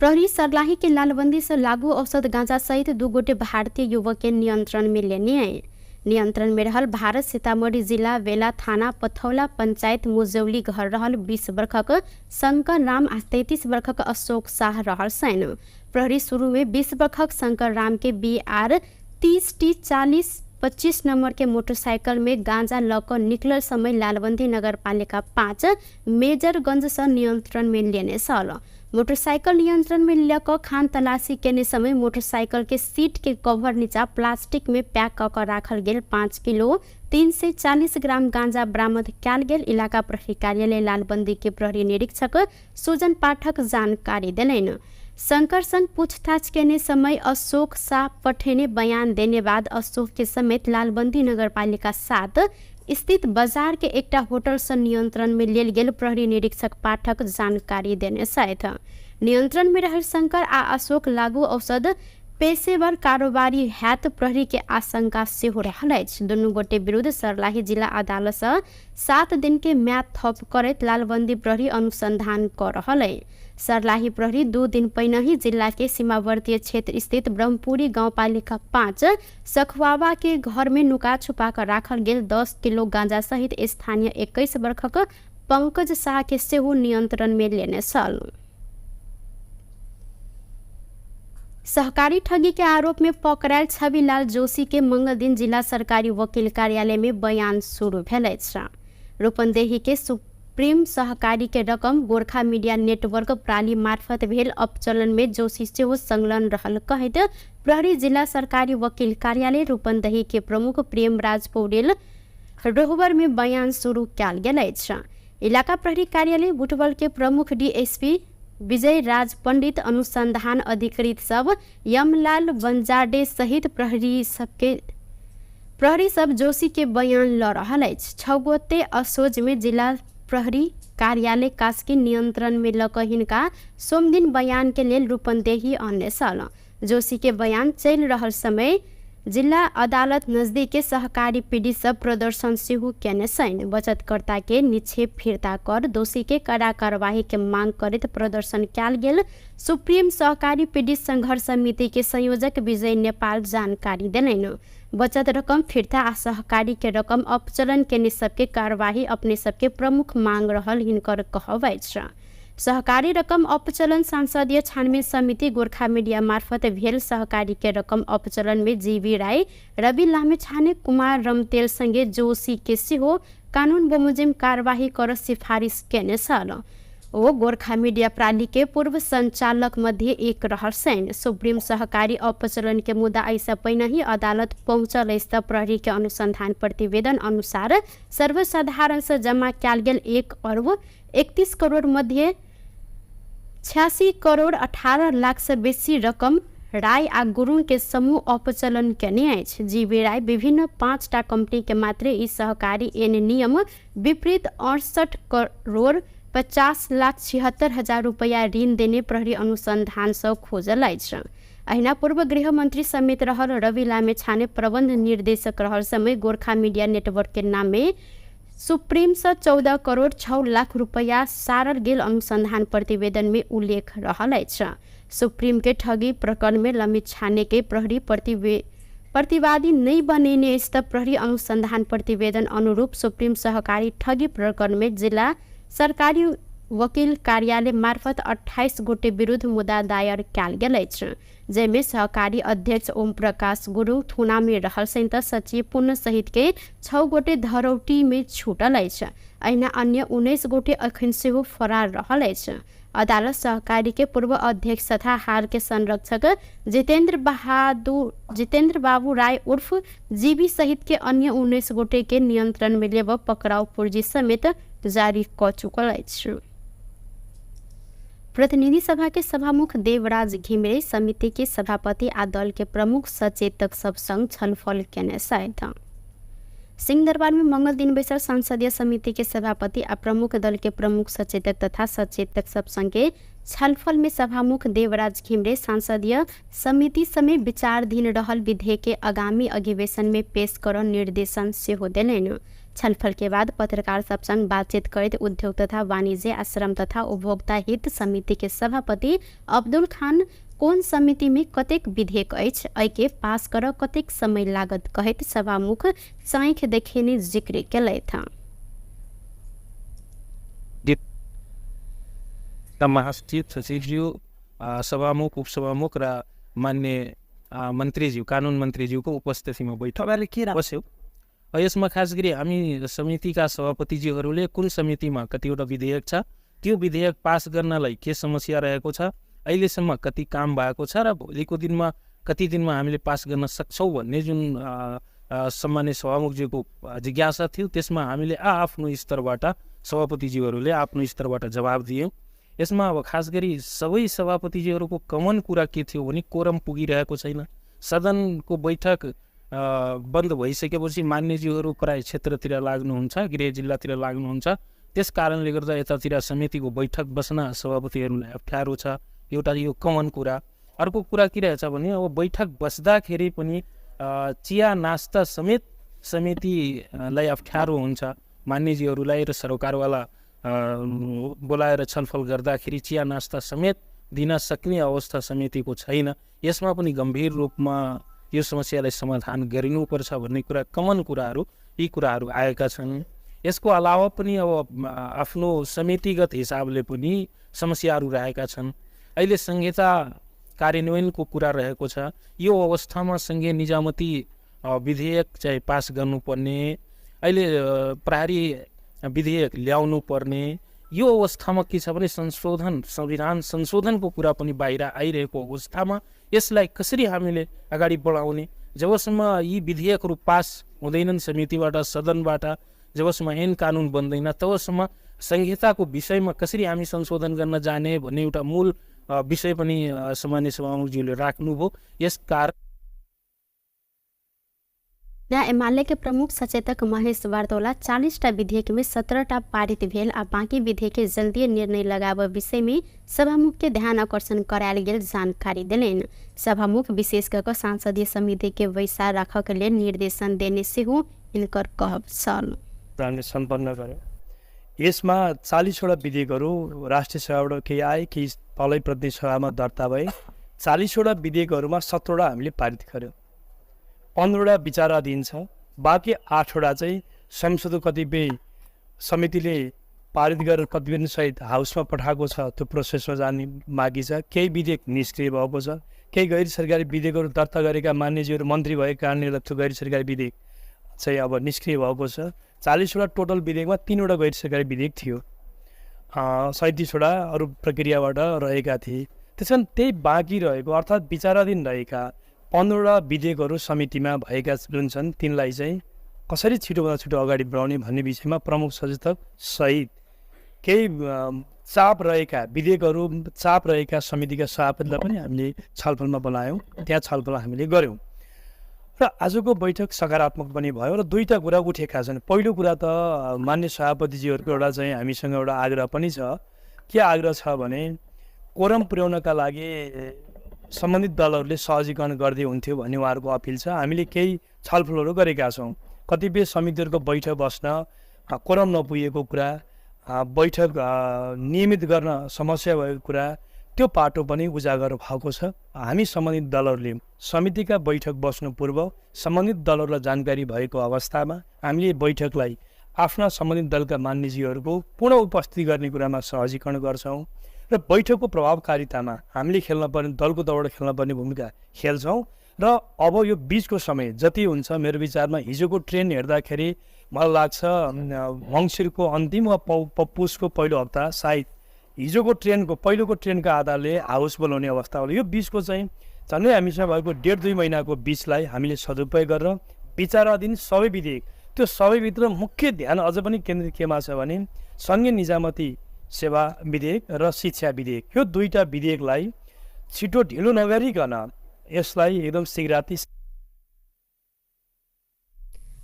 प्रहरी सर्लाही के लालबंदी से लागू औषध गांजा सहित 2 गोटे भारतीय युवक के नियंत्रण में लेने आए। नियंत्रण में रहल भारत सीतामढ़ी जिला वेला थाना पथौला पंचायत मुजौली घर रहल 20 वर्षक शंकर राम आ 33 वर्षक अशोक शाह रहल छनि। प्रहरी शुरू में 20 वर्षक शंकर राम के BR 30 T 4025 number के मोटरसाइकिल में गांजा लऽ कऽ निकलल समय लालबंदी नगरपालिका 5 मेजरगंज से नियंत्रण में लेने छल। मोटरसाइकिल नियंत्रण में लऽ कऽ खान तलाशी केने समय मोटरसाइकिल के सीट के कवर नीचा प्लास्टिक में पैक कऽ कऽ राखल गेल 5 किलो 340 ग्राम गांजा बरामद कयल गेल इलाका प्रहरी कार्यालय लालबंदी के प्रहरी निरीक्षक सुजन पाठक जानकारी देलनि। शंकर संग पूछताछ केने समय अशोक शाह पठेने बयान देने बाद अशोक के समेत लालबंदी नगरपालिका 7 स्थित बाजार के एकटा होटल से नियंत्रण में लेल गेल प्रहरी निरीक्षक पाठक जानकारी देने छथि। नियंत्रण में रहल शंकर आ अशोक लागू औषध पेशेवर कारोबारी हैत प्रहरी के आशंका सेहो रहल अछि। दुनू गोटे विरुद्ध सर्लाही जिला अदालत सँ 7 दिन के म्याद थप करैत लालबन्दी प्रहरी अनुसंधान क रहल अछि। सर्लाही प्रहरी 2 दिन पहिने ही जिला के सीमावर्ती क्षेत्र स्थित ब्रह्मपुरी गाउँपालिका 5 सखवावा के घर में नुका छुपा कर राखल गेल 10 किलो गांजा सहित स्थानीय 21 वर्षक पंकज शाह के सेहो नियंत्रण में लेने छल। सहकारी ठगी के आरोप में पकड़ायल छविलाल जोशी के मंगल दिन जिला सरकारी वकील कार्यालय में बयान शुरू भेल अछि। रूपन्देही के सुप्रीम सहकारी के रकम गोरखा मीडिया नेटवर्क प्राली मार्फत भेल अपचलन में जोशी सेहो संलग्न रहल कहैत प्रहरी जिला सरकारी वकील कार्यालय रूपन्देही के प्रमुख प्रेमराज पौडेल रोहबर में बयान शुरू कयल गेल अछि। इलाका प्रहरी कार्यालय बुटवल के प्रमुख डीएसपी विजय राज पंडित अनुसंधान अधिकृत सब यमलाल बंजाडे सहित प्रहरी सब जोशी के बयान ल रहल अछि। 6 गोटे असोज में जिला प्रहरी कार्यालय कास्की नियंत्रण में लऽ कऽ हिनका सोमदिन बयान के लेल रूपन्देही अनने छल। जोशी के बयान चलि रहल समय जिला अदालत नजदीक के सहकारी पीड़ित सब प्रदर्शन सेहो केने छनि। बचतकर्ता के निक्षेप फिर्ता कर दोषी के कड़ा कार्यवाही के मांग करैत प्रदर्शन कयल गेल सुप्रीम सहकारी पीड़ित संघर्ष समिति के संयोजक विजय नेपाल जानकारी देलनि। बचत रकम फिर्ता आ सहकारी के रकम अपचलन केने सबके कार्यवाही अपने सबके प्रमुख मांग रहल हिनकर कहब अछि। सहकारी रकम अपचलन संसदीय छानबीन समिति गोरखा मीडिया मार्फत भेल सहकारी के रकम अपचलन में जीवी राय, रवि लामिछाने, कुमार रमतेल संगे जोशी के सेहो कानून बमोजिम कार्यवाही कर सिफारिस केने छल। ओ गोरखा मीडिया प्राली के पूर्व संचालक मध्ये एक रहल छनि। सुप्रीम सहकारी अपचलन के मुद्दा एहिसँ पहिने ही अदालत पहुँचल अछि त प्रहरी के अनुसंधान प्रतिवेदन अनुसार सर्वसाधारण से जमा कयल गेल 1 अरब 31 करोड़ मध्ये 86 करोड़ 18 लाख से बेसी रकम राय आ गुरुङ के समूह अपचलन केने अछि। जीवी राय विभिन्न 5टा कंपनी के मात्रे ई सहकारी एन नियम विपरीत 68 करोड़ 50 लाख 76 हजार रुपैया ऋण देने प्रहरी अनुसंधान सँ खोजल अछि। अहिना पूर्व गृहमन्त्री समेत रहल रवि लामिछाने प्रबन्ध निर्देशक रहल समय गोरखा मीडिया नेटवर्क के नाम में सुप्रीम से 14 करोड़ 6 लाख रुपैया सारल गेल अनुसंधान प्रतिवेदन में उल्लेख रहल अछि। सुप्रीम के ठगी प्रकरण में लामिछाने के प्रहरी प्रतिवादी नहीं बनेने अछि त प्रहरी अनुसंधान प्रतिवेदन अनुरूप सुप्रीम सहकारी ठगी प्रकरण में जिला सरकारी वकील कार्यालय मार्फत 28 गोटे विरुद्ध मुद्दा दायर कयल गेल अछि, जाहिमे सहकारी अध्यक्ष ओम प्रकाश गुरुङ थुना में रहल संयुक्त सचिव पुण्य सहित के 6 गोटे धरौटी में छूटल अछि। अहिना अन्य 19 गोटे अखन सेहो फरार रहल अछि। अदालत सहकारी के पूर्व अध्यक्ष तथा हाल के संरक्षक जितेंद्र बाबू राय उर्फ जीबी सहित के अन्य 19 गोटे के नियंत्रण में लेब पकड़ाव पुर्जी समेत जारी क चुकल अछि। प्रतिनिधि सभा के सभामुख देवराज घिमिरे समिति के सभापति आ दल के प्रमुख सचेतक सब संग छलफल केने छथि। सिंहदरबार में मंगल दिन बैसल संसदीय समिति के सभापति आ प्रमुख दल के प्रमुख सचेतक तथा सचेतक सब संगे छलफल में सभामुख देवराज घिमिरे संसदीय समिति समेत विचाराधीन रहल विधेयक के आगामी अधिवेशन में पेश कर निर्देशन सेहो देलनि। छलफल के बाद पत्रकार सब संग बातचीत करैत उद्योग तथा वाणिज्य आ श्रम तथा उपभोक्ता हित समिति के सभापति अब्दुल खान कोन समिति में कतेक विधेयक अछि, एहिके पास कर कतेक समय लागत कहैत सभामुख चाँख देखेने जिक्र केलथि। महासचिव सचिवज्यू, सभामुख, उपसभामुख र मान्य मन्त्रीज्यू, कानुन मन्त्रीज्यूको उपस्थितिमा बैठक के बस्यो। यसमा खास गरी हामी समितिका सभापतिज्यूहरूले कुन समितिमा कतिवटा विधेयक छ, त्यो विधेयक पास गर्नलाई के समस्या रहेको छ, अहिलेसम्म कति काम भएको छ र भोलिको दिनमा कति दिनमा हामीले पास गर्न सक्छौँ भन्ने जुन सम्मान्य सभामुखज्यूको जिज्ञासा थियो, त्यसमा हामीले आफ्नो स्तरबाट सभापतिज्यूहरूले आफ्नो स्तरबाट जवाब दियौँ। यसमा अब खास गरी सबै सभापतिज्यूहरूको कमन कुरा के थियो भने कोरम पुगिरहेको छैन। सदनको बैठक बन्द भइसकेपछि मान्यज्यूहरू प्राय क्षेत्रतिर लाग्नुहुन्छ, गृह जिल्लातिर लाग्नुहुन्छ, त्यस कारणले गर्दा यतातिर समितिको बैठक बस्न सभापतिहरूलाई अप्ठ्यारो छ। एउटा यो कमन कुरा। अर्को कुरा के रहेछ भने अब बैठक बस्दाखेरि पनि चिया नास्ता समेत समितिलाई अप्ठ्यारो हुन्छ। मान्यजीहरूलाई र सरकारवाला बोलाएर छलफल गर्दाखेरि चिया नास्ता समेत दिन सक्ने अवस्था समितिको छैन। यसमा पनि गम्भीर रूपमा यो समस्यालाई समाधान गरिनुपर्छ भन्ने कुरा, कमन कुराहरू यी कुराहरू आएका छन्। यसको अलावा पनि अब आफ्नो समितिगत हिसाबले पनि समस्याहरू रहेका छन्। अहिले संहिता कार्यान्वयनको कुरा रहेको छ। यो अवस्थामा सङ्घीय निजामती विधेयक चाहिँ पास गर्नुपर्ने, अहिले प्रहरी विधेयक ल्याउनु पर्ने, यो अवस्थामा के छ भने संशोधन, संविधान संशोधनको कुरा पनि बाहिर आइरहेको अवस्थामा यसलाई कसरी हामीले अगाडि बढाउने? जबसम्म यी विधेयकहरू पास हुँदैनन् समितिबाट, सदनबाट, जबसम्म ऐन कानुन बन्दैन तबसम्म संहिताको विषयमा कसरी हामी संशोधन गर्न जाने भन्ने एउटा मूल विषय पनि सामान्य सभामुखज्यूले राख्नुभयो। यस कारण एमाले के प्रमुख सचेतक महेश वार्तोला 40टा विधेयक में 17टा पारित भेल आ बाँकी विधेयक के जल्दी निर्णय लगाव विषय में सभामुख के ध्यान आकर्षण करायल गेल जानकारी देलनि। सभामुख विशेष कऽ संसदीय समिति के बैसार राखऽ के लेल निर्देशन देने सेहो हिनकर कहब छल। हामीले सम्पन्न गर्यौँ। यसमा 40वटा विधेयकहरू राष्ट्रिय सभाबाट केही आए, केही तलै प्रतिनिधि सभामा दर्ता भए। 40वटा विधेयकहरूमा 17वटा हामीले पारित गर्यौँ, 15वटा विचाराधीन छ, बाँकी 8वटा चाहिँ संसदको कतिपय समितिले पारित गरेर प्रतिवेदनसहित हाउसमा पठाएको छ, त्यो प्रोसेसमा जाने बाँकी छ। केही विधेयक निष्क्रिय भएको छ, केही गैर सरकारी विधेयकहरू दर्ता गरेका मान्यजीहरू मन्त्री भएको कारणले गर्दा त्यो गैर सरकारी विधेयक चाहिँ अब निष्क्रिय भएको छ। 40वटा टोटल विधेयकमा 3वटा गैर सरकारी विधेयक थियो, 37वटा अरू प्रक्रियाबाट रहेका थिए। त्यस कारण त्यही बाँकी रहेको अर्थात् विचाराधीन रहेका 15वटा विधेयकहरू समितिमा भएका जुन छन् तिनलाई चाहिँ कसरी छिटोभन्दा छिटो अगाडि बढाउने भन्ने विषयमा प्रमुख सचेतक सहित केही चाप रहेका विधेयकहरू, चाप रहेका समितिका सभापतिलाई पनि हामीले छलफलमा बोलायौँ, त्यहाँ छलफल हामीले गऱ्यौँ र आजको बैठक सकारात्मक पनि भयो र दुईवटा कुरा उठेका छन्। पहिलो कुरा त मान्य सभापतिजीहरूको एउटा चाहिँ हामीसँग एउटा आग्रह पनि छ। के आग्रह छ भने कोरम पुर्याउनका लागि सम्बन्धित दलहरूले सहजीकरण गर्दै हुन्थ्यो भन्ने उहाँहरूको अपिल छ। हामीले केही छलफलहरू गरेका छौँ। कतिपय समितिहरूको बैठक बस्न कोरम नपुगेको कुरा, बैठक नियमित गर्न समस्या भएको कुरा, त्यो पाटो पनि उजागर भएको छ। हामी सम्बन्धित दलहरूले समितिका बैठक बस्नु पूर्व सम्बन्धित दलहरूलाई जानकारी भएको अवस्थामा हामीले बैठकलाई आफ्ना सम्बन्धित दलका मान्यजीहरूको पूर्ण उपस्थिति गर्ने कुरामा सहजीकरण गर्छौँ र बैठकको प्रभावकारितामा हामीले खेल्न पर्ने, दलको तर्फबाट खेल्न पर्ने भूमिका खेल्छौँ। र अब यो बिचको समय जति हुन्छ, मेरो विचारमा हिजोको ट्रेन्ड हेर्दाखेरि मलाई लाग्छ मङ्सिरको अन्तिम वा पुसको पहिलो हप्ता सायद हिजोको ट्रेनको पहिलोको ट्रेनको आधारले हाउस बोलाउने अवस्था होला। यो बिचको चाहिँ झन्डै हामीसँग भएको 1.5-2 महिनाको बिचलाई हामीले सदुपयोग गरेर विचाराधीन सबै विधेयक, त्यो सबैभित्र मुख्य ध्यान अझ पनि केन्द्रित केमा छ भने सङ्घीय निजामती सेवा विधेयक र शिक्षा विधेयक, यो दुईवटा विधेयकलाई छिटो ढिलो नगरिकन यसलाई एकदम शीघ्राति।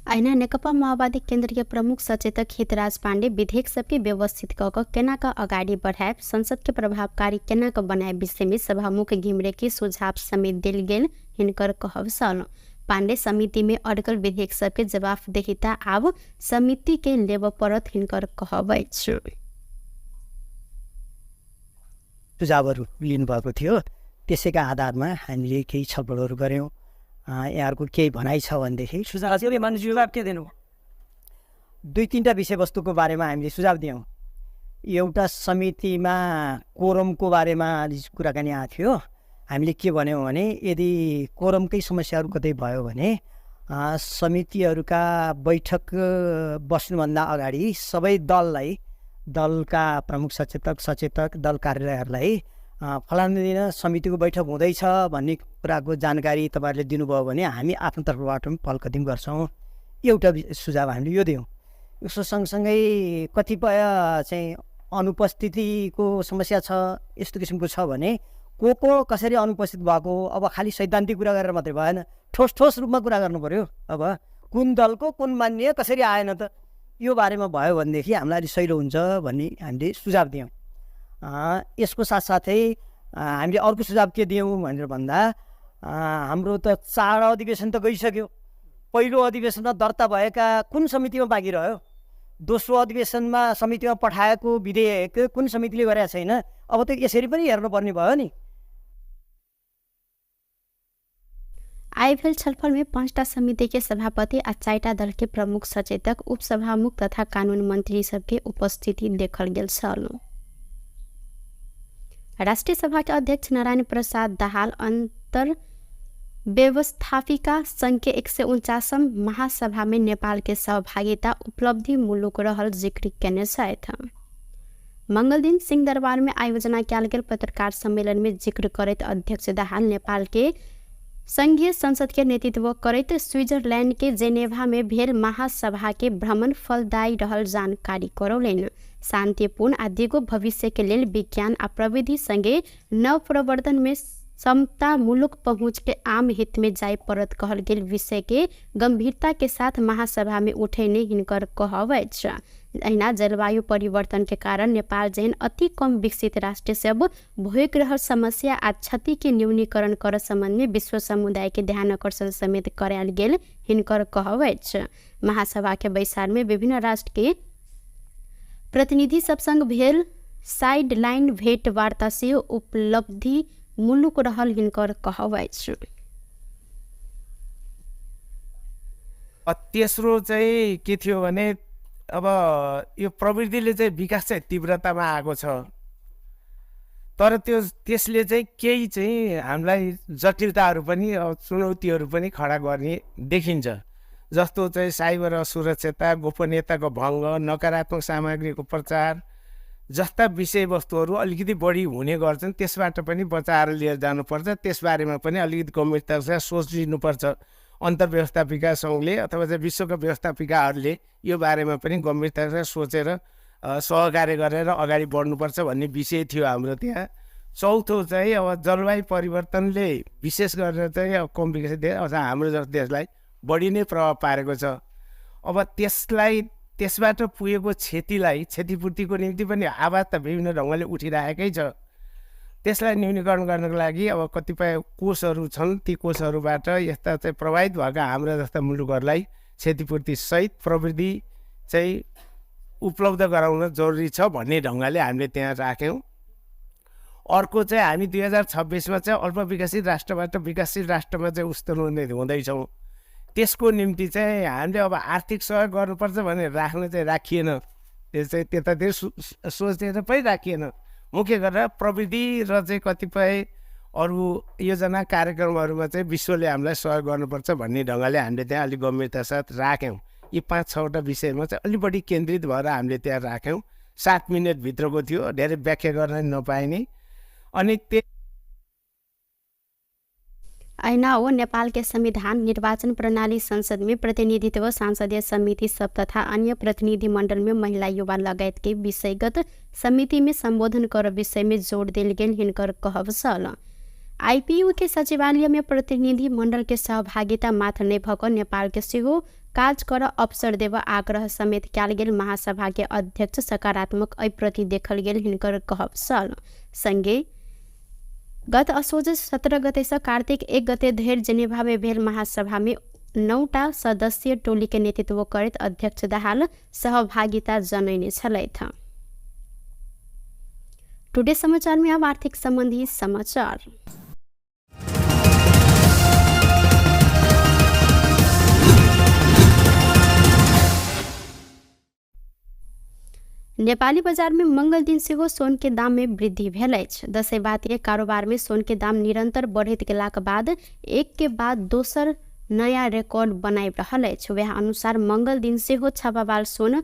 अहिना नेकपा माओवादी केन्द्रीय प्रमुख सचेतक हितराज पाण्डे विधेयक सबके व्यवस्थित कऽ कऽ केना कऽ अगाडि बढ़ायब, संसद के प्रभावकारी केना कऽ बनायब विषय में सभामुख घिमिरे के सुझाव समेत देल गेल हिनकर कहब छल। पाण्डे समिति में अड्कल विधेयक सबके जवाफदेहिता आब समिति के लेबऽ पड़त हिनकर कहब अछि। सुझावहरू लिनुभएको थियो, त्यसैका आधारमा हामीले केही छलफलहरू गऱ्यौँ। यहाँहरूको केही भनाइ छ भनेदेखि सुझाव के दिनु? दुई तिनवटा विषयवस्तुको बारेमा हामीले सुझाव दियौँ। एउटा समितिमा कोरमको बारेमा कुराकानी आएको थियो। हामीले के भन्यौँ भने यदि कोरमकै समस्याहरू कतै भयो भने समितिहरूका बैठक बस्नुभन्दा अगाडि सबै दललाई, दलका प्रमुख सचेतक, सचेतक, दल कार्यालयहरूलाई फलानु दिन समितिको बैठक हुँदैछ भन्ने कुराको जानकारी तपाईँहरूले दिनुभयो भने हामी आफ्नो तर्फबाट पनि पहल कदम गर्छौँ। एउटा सुझाव हामीले यो दियौँ। यसको सँगसँगै कतिपय चाहिँ अनुपस्थितिको समस्या छ, यस्तो किसिमको छ भने को को कसरी अनुपस्थित भएको, अब खालि सैद्धान्तिक कुरा गरेर मात्रै भएन, ठोस ठोस रूपमा कुरा गर्नु पऱ्यो। अब कुन दलको कुन मान्य कसरी आएन त, यो बारेमा भयो भनेदेखि हामीलाई अलिक सहिलो हुन्छ भन्ने हामीले सुझाव दियौँ। यसको साथसाथै हामीले अर्को सुझाव के दियौँ भनेर भन्दा हाम्रो त 4 अधिवेशन त गइसक्यो। पहिलो अधिवेशनमा दर्ता भएका कुन समितिमा बाँकी रह्यो, दोस्रो अधिवेशनमा समितिमा पठाएको विधेयक कुन समितिले गरेका छैन, अब त यसरी पनि हेर्नुपर्ने भयो नि। आइ भेल छलफल में 5टा समिति के सभापति आ 4टा दल के प्रमुख सचेतक, उपसभामुख तथा कानून मंत्री सबके उपस्थिति देखल गेल छल। राष्ट्रिय सभा के अध्यक्ष नारायण प्रसाद दाहाल अंतर व्यवस्थापिका संघ के 149 महासभा में नेपाल के सहभागिता उपलब्धि मुलुक रहल जिक्र केने छथि। मंगल दिन सिंहदरबार में आयोजना कयल गेल पत्रकार सम्मेलन में जिक्र करैत अध्यक्ष दाहाल नेपाल के संघीय संसद के नेतृत्व करैत स्विट्जरलैंड के जेनेवा में भेल महासभा के भ्रमण फलदायी रहल जानकारी करौलनि। शांतिपूर्ण आ दिगो भविष्य के लेल विज्ञान आ प्रविधि संगे नव प्रवर्तन में समतामूलक पहुँच के आम हित में जाय पड़त कहल गेल विषय के गंभीरता के साथ महासभा में उठेने हिनकर कहब अछि। अहिना जलवायु परिवर्तन के कारण नेपाल जेहन अति कम विकसित राष्ट्र सब भोगि रहल समस्या आ क्षति के न्यूनीकरण कर संबंध में विश्व समुदाय के ध्यान आकर्षण समेत करायल गेल हिनकर कहब अछि। महासभा के बैसार में विभिन्न राष्ट्र के प्रतिनिधि सब संग भेल साइड लाइन भेंट वार्ता से उपलब्धि मुलुक रहल हिनकर कहब अछि। तेस्रो चाहिँ के थियो भने अब यो प्रवृत्तिले चाहिँ विकास चाहिँ तीव्रतामा आएको छ, तर त्यो त्यसले चाहिँ केही चाहिँ हामीलाई जटिलताहरू पनि चुनौतीहरू पनि खडा गर्ने देखिन्छ। जस्तो चाहिँ साइबर असुरक्षता, गोपनीयताको भङ्ग, नकारात्मक सामग्रीको प्रचार जस्ता विषयवस्तुहरू अलिकति बढी हुने गर्छन्। त्यसबाट पनि बचाएर लिएर जानुपर्छ। त्यसबारेमा पनि अलिकति गम्भीरतासँग सोचिनुपर्छ। अन्तर्व्यवस्थापिका सङ्घले अथवा चाहिँ विश्वका व्यवस्थापिकाहरूले यो बारेमा पनि गम्भीरतासँग सोचेर सहकार्य गरेर अगाडि बढ्नुपर्छ भन्ने विषय थियो हाम्रो त्यहाँ। चौथो चाहिँ अब जलवायु परिवर्तनले विशेष गरेर चाहिँ अब कम विकसित देश अथवा हाम्रो जस्तो देशलाई बढी नै प्रभाव पारेको छ। अब त्यसलाई त्यसबाट पुगेको क्षतिलाई क्षतिपूर्तिको निम्ति पनि आवाज त विभिन्न ढङ्गले उठिरहेकै छ। त्यसलाई न्यूनीकरण गर्नको लागि अब कतिपय कोषहरू छन्, ती कोषहरूबाट यस्ता चाहिँ प्रभावित भएका हाम्रा जस्ता मुलुकहरूलाई क्षतिपूर्तिसहित प्रविधि चाहिँ उपलब्ध गराउन जरुरी छ भन्ने ढङ्गले हामीले त्यहाँ राख्यौँ। अर्को चाहिँ हामी 2026 चाहिँ अल्पविकसित राष्ट्रबाट विकासशील राष्ट्रमा चाहिँ उस्तोन्नति हुँदैछौँ। त्यसको निम्ति चाहिँ हामीले अब आर्थिक सहयोग गर्नुपर्छ भनेर राख्न चाहिँ राखिएन। त्यो चाहिँ त्यतातिर सोचेर पनि राखिएन। मुख्य गरेर प्रविधि र चाहिँ कतिपय अरू योजना कार्यक्रमहरूमा चाहिँ विश्वले हामीलाई सहयोग गर्नुपर्छ भन्ने ढङ्गले हामीले त्यहाँ अलिक गम्भीरता साथ राख्यौँ। यी 5-6वटा विषयमा चाहिँ अलिक बढी केन्द्रित भएर हामीले त्यहाँ राख्यौँ। 7 मिनटभित्रको थियो, धेरै व्याख्या गर्न नपाइने। अनि त्यो ऐना हो नेपाल के संविधान, निर्वाचन प्रणाली, संसद में प्रतिनिधित्व, संसदीय समिति सब तथा अन्य प्रतिनिधि मंडल में महिला, युवा लगायत के विषयगत समिति में संबोधन कर विषय में जोड़ देल गेल हिनकर कहब छल। आईपीयू के सचिवालय में प्रतिनिधि मंडल के सहभागिता मात्र नहि भऽ कऽ नेपाल के सेहो काज कर अवसर देब आग्रह समेत कयल गेल महासभा के अध्यक्ष सकारात्मक एहि प्रति देखल गेल हिनकर कहब छल। संगे गत असोज 17 गते से कार्तिक 1 गते धरि जेनेवा में भेल महासभा में 9टा सदस्यीय टोली के नेतृत्व करैत अध्यक्ष दाहाल सहभागिता जनैने छलथि। टुडे समाचार में अब आर्थिक संबंधी समाचार। नेपाली बाजार में मंगल दिन सेहो सोन के दाम में वृद्धि भेल अछि। दसैँ के कारोबार में सोन के दाम निरंतर बढ़ैत गेलाक बाद एक के बाद दोसर नया रिकॉर्ड बनाबि रहल अछि। वएह अनुसार मंगल दिन सेहो छापावाल सोन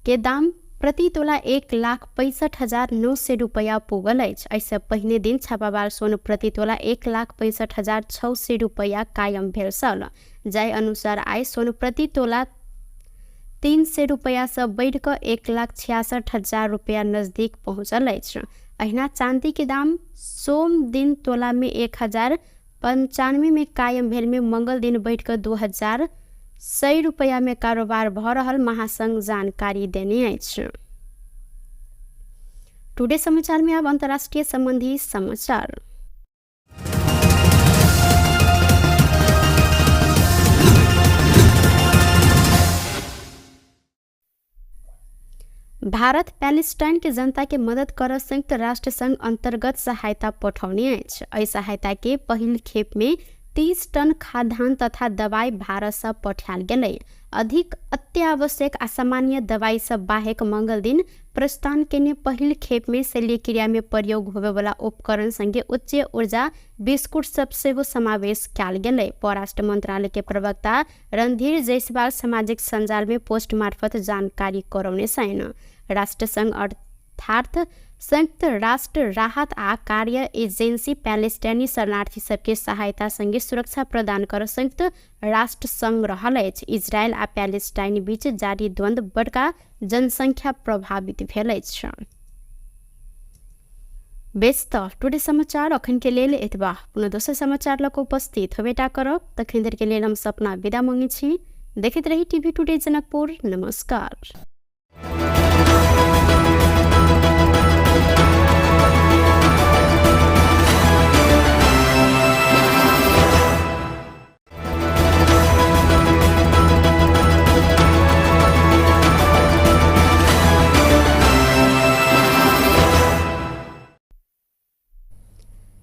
के दाम प्रति तोला 1,65,900 रुपैया पुगल अछि। एहिसँ पहिने दिन छापावाल सोन प्रति तोला 1,65,600 रुपैया कायम भेल छल। जाहि अनुसार आइ सोन प्रति तोला 300 रुपैयासँ बढ़ि कऽ 1,66,000 रुपैया नजदीक पहुँचल अछि। अहिना चांदी के दाम सोम दिन तोला में 1,095 में कायम भेल में मंगल दिन बढ़ि कऽ 2,100 रुपैया में कारोबार भऽ रहल महासंघ जानकारी देने अछि। टुडे समाचार में अब अंतर्राष्ट्रीय संबंधी समाचार। भारत पैलेस्टाइन के जनता के मदद कर संयुक्त राष्ट्र संघ अंतर्गत सहायता पठौने अछि। एहि सहायता के पहिल खेप में 30 टन खाद्यान्न तथा दवाई भारत से पठायल गेलै। अधिक अत्यावश्यक आ सामान्य दवाई सब बाहेक मंगल दिन प्रस्थान केने पहिल खेप में शल्यक्रिया में प्रयोग होबेवाला उपकरण संगे उच्च ऊर्जा बिस्कुट सब सेहो समावेश कयल गेलै। परराष्ट्र मंत्रालय के प्रवक्ता रणधीर जायसवाल सामाजिक सञ्जाल में पोस्ट मार्फत जानकारी करौने छन्। राष्ट्रसंघ अर्थात संयुक्त राष्ट्र राहत आ कार्य एजेंसी पैलेस्टाइनी शरणार्थी सबके सहायता संगे सुरक्षा प्रदान कर संयुक्त राष्ट्र संघ रहल अछि। इजरायल आ पैलेस्टाइन बीच जारी द्वंद्व बड़का जनसंख्या प्रभावित भेल अछि। बेस त टुडे समाचार अखन के लेल एतबा। पुनः दोसर समाचार लऽ कऽ उपस्थित होबेटा करब। तखन देर के लेल हम सपना विदा मांगै छी। देखैत रही टीवी टुडे जनकपुर। नमस्कार।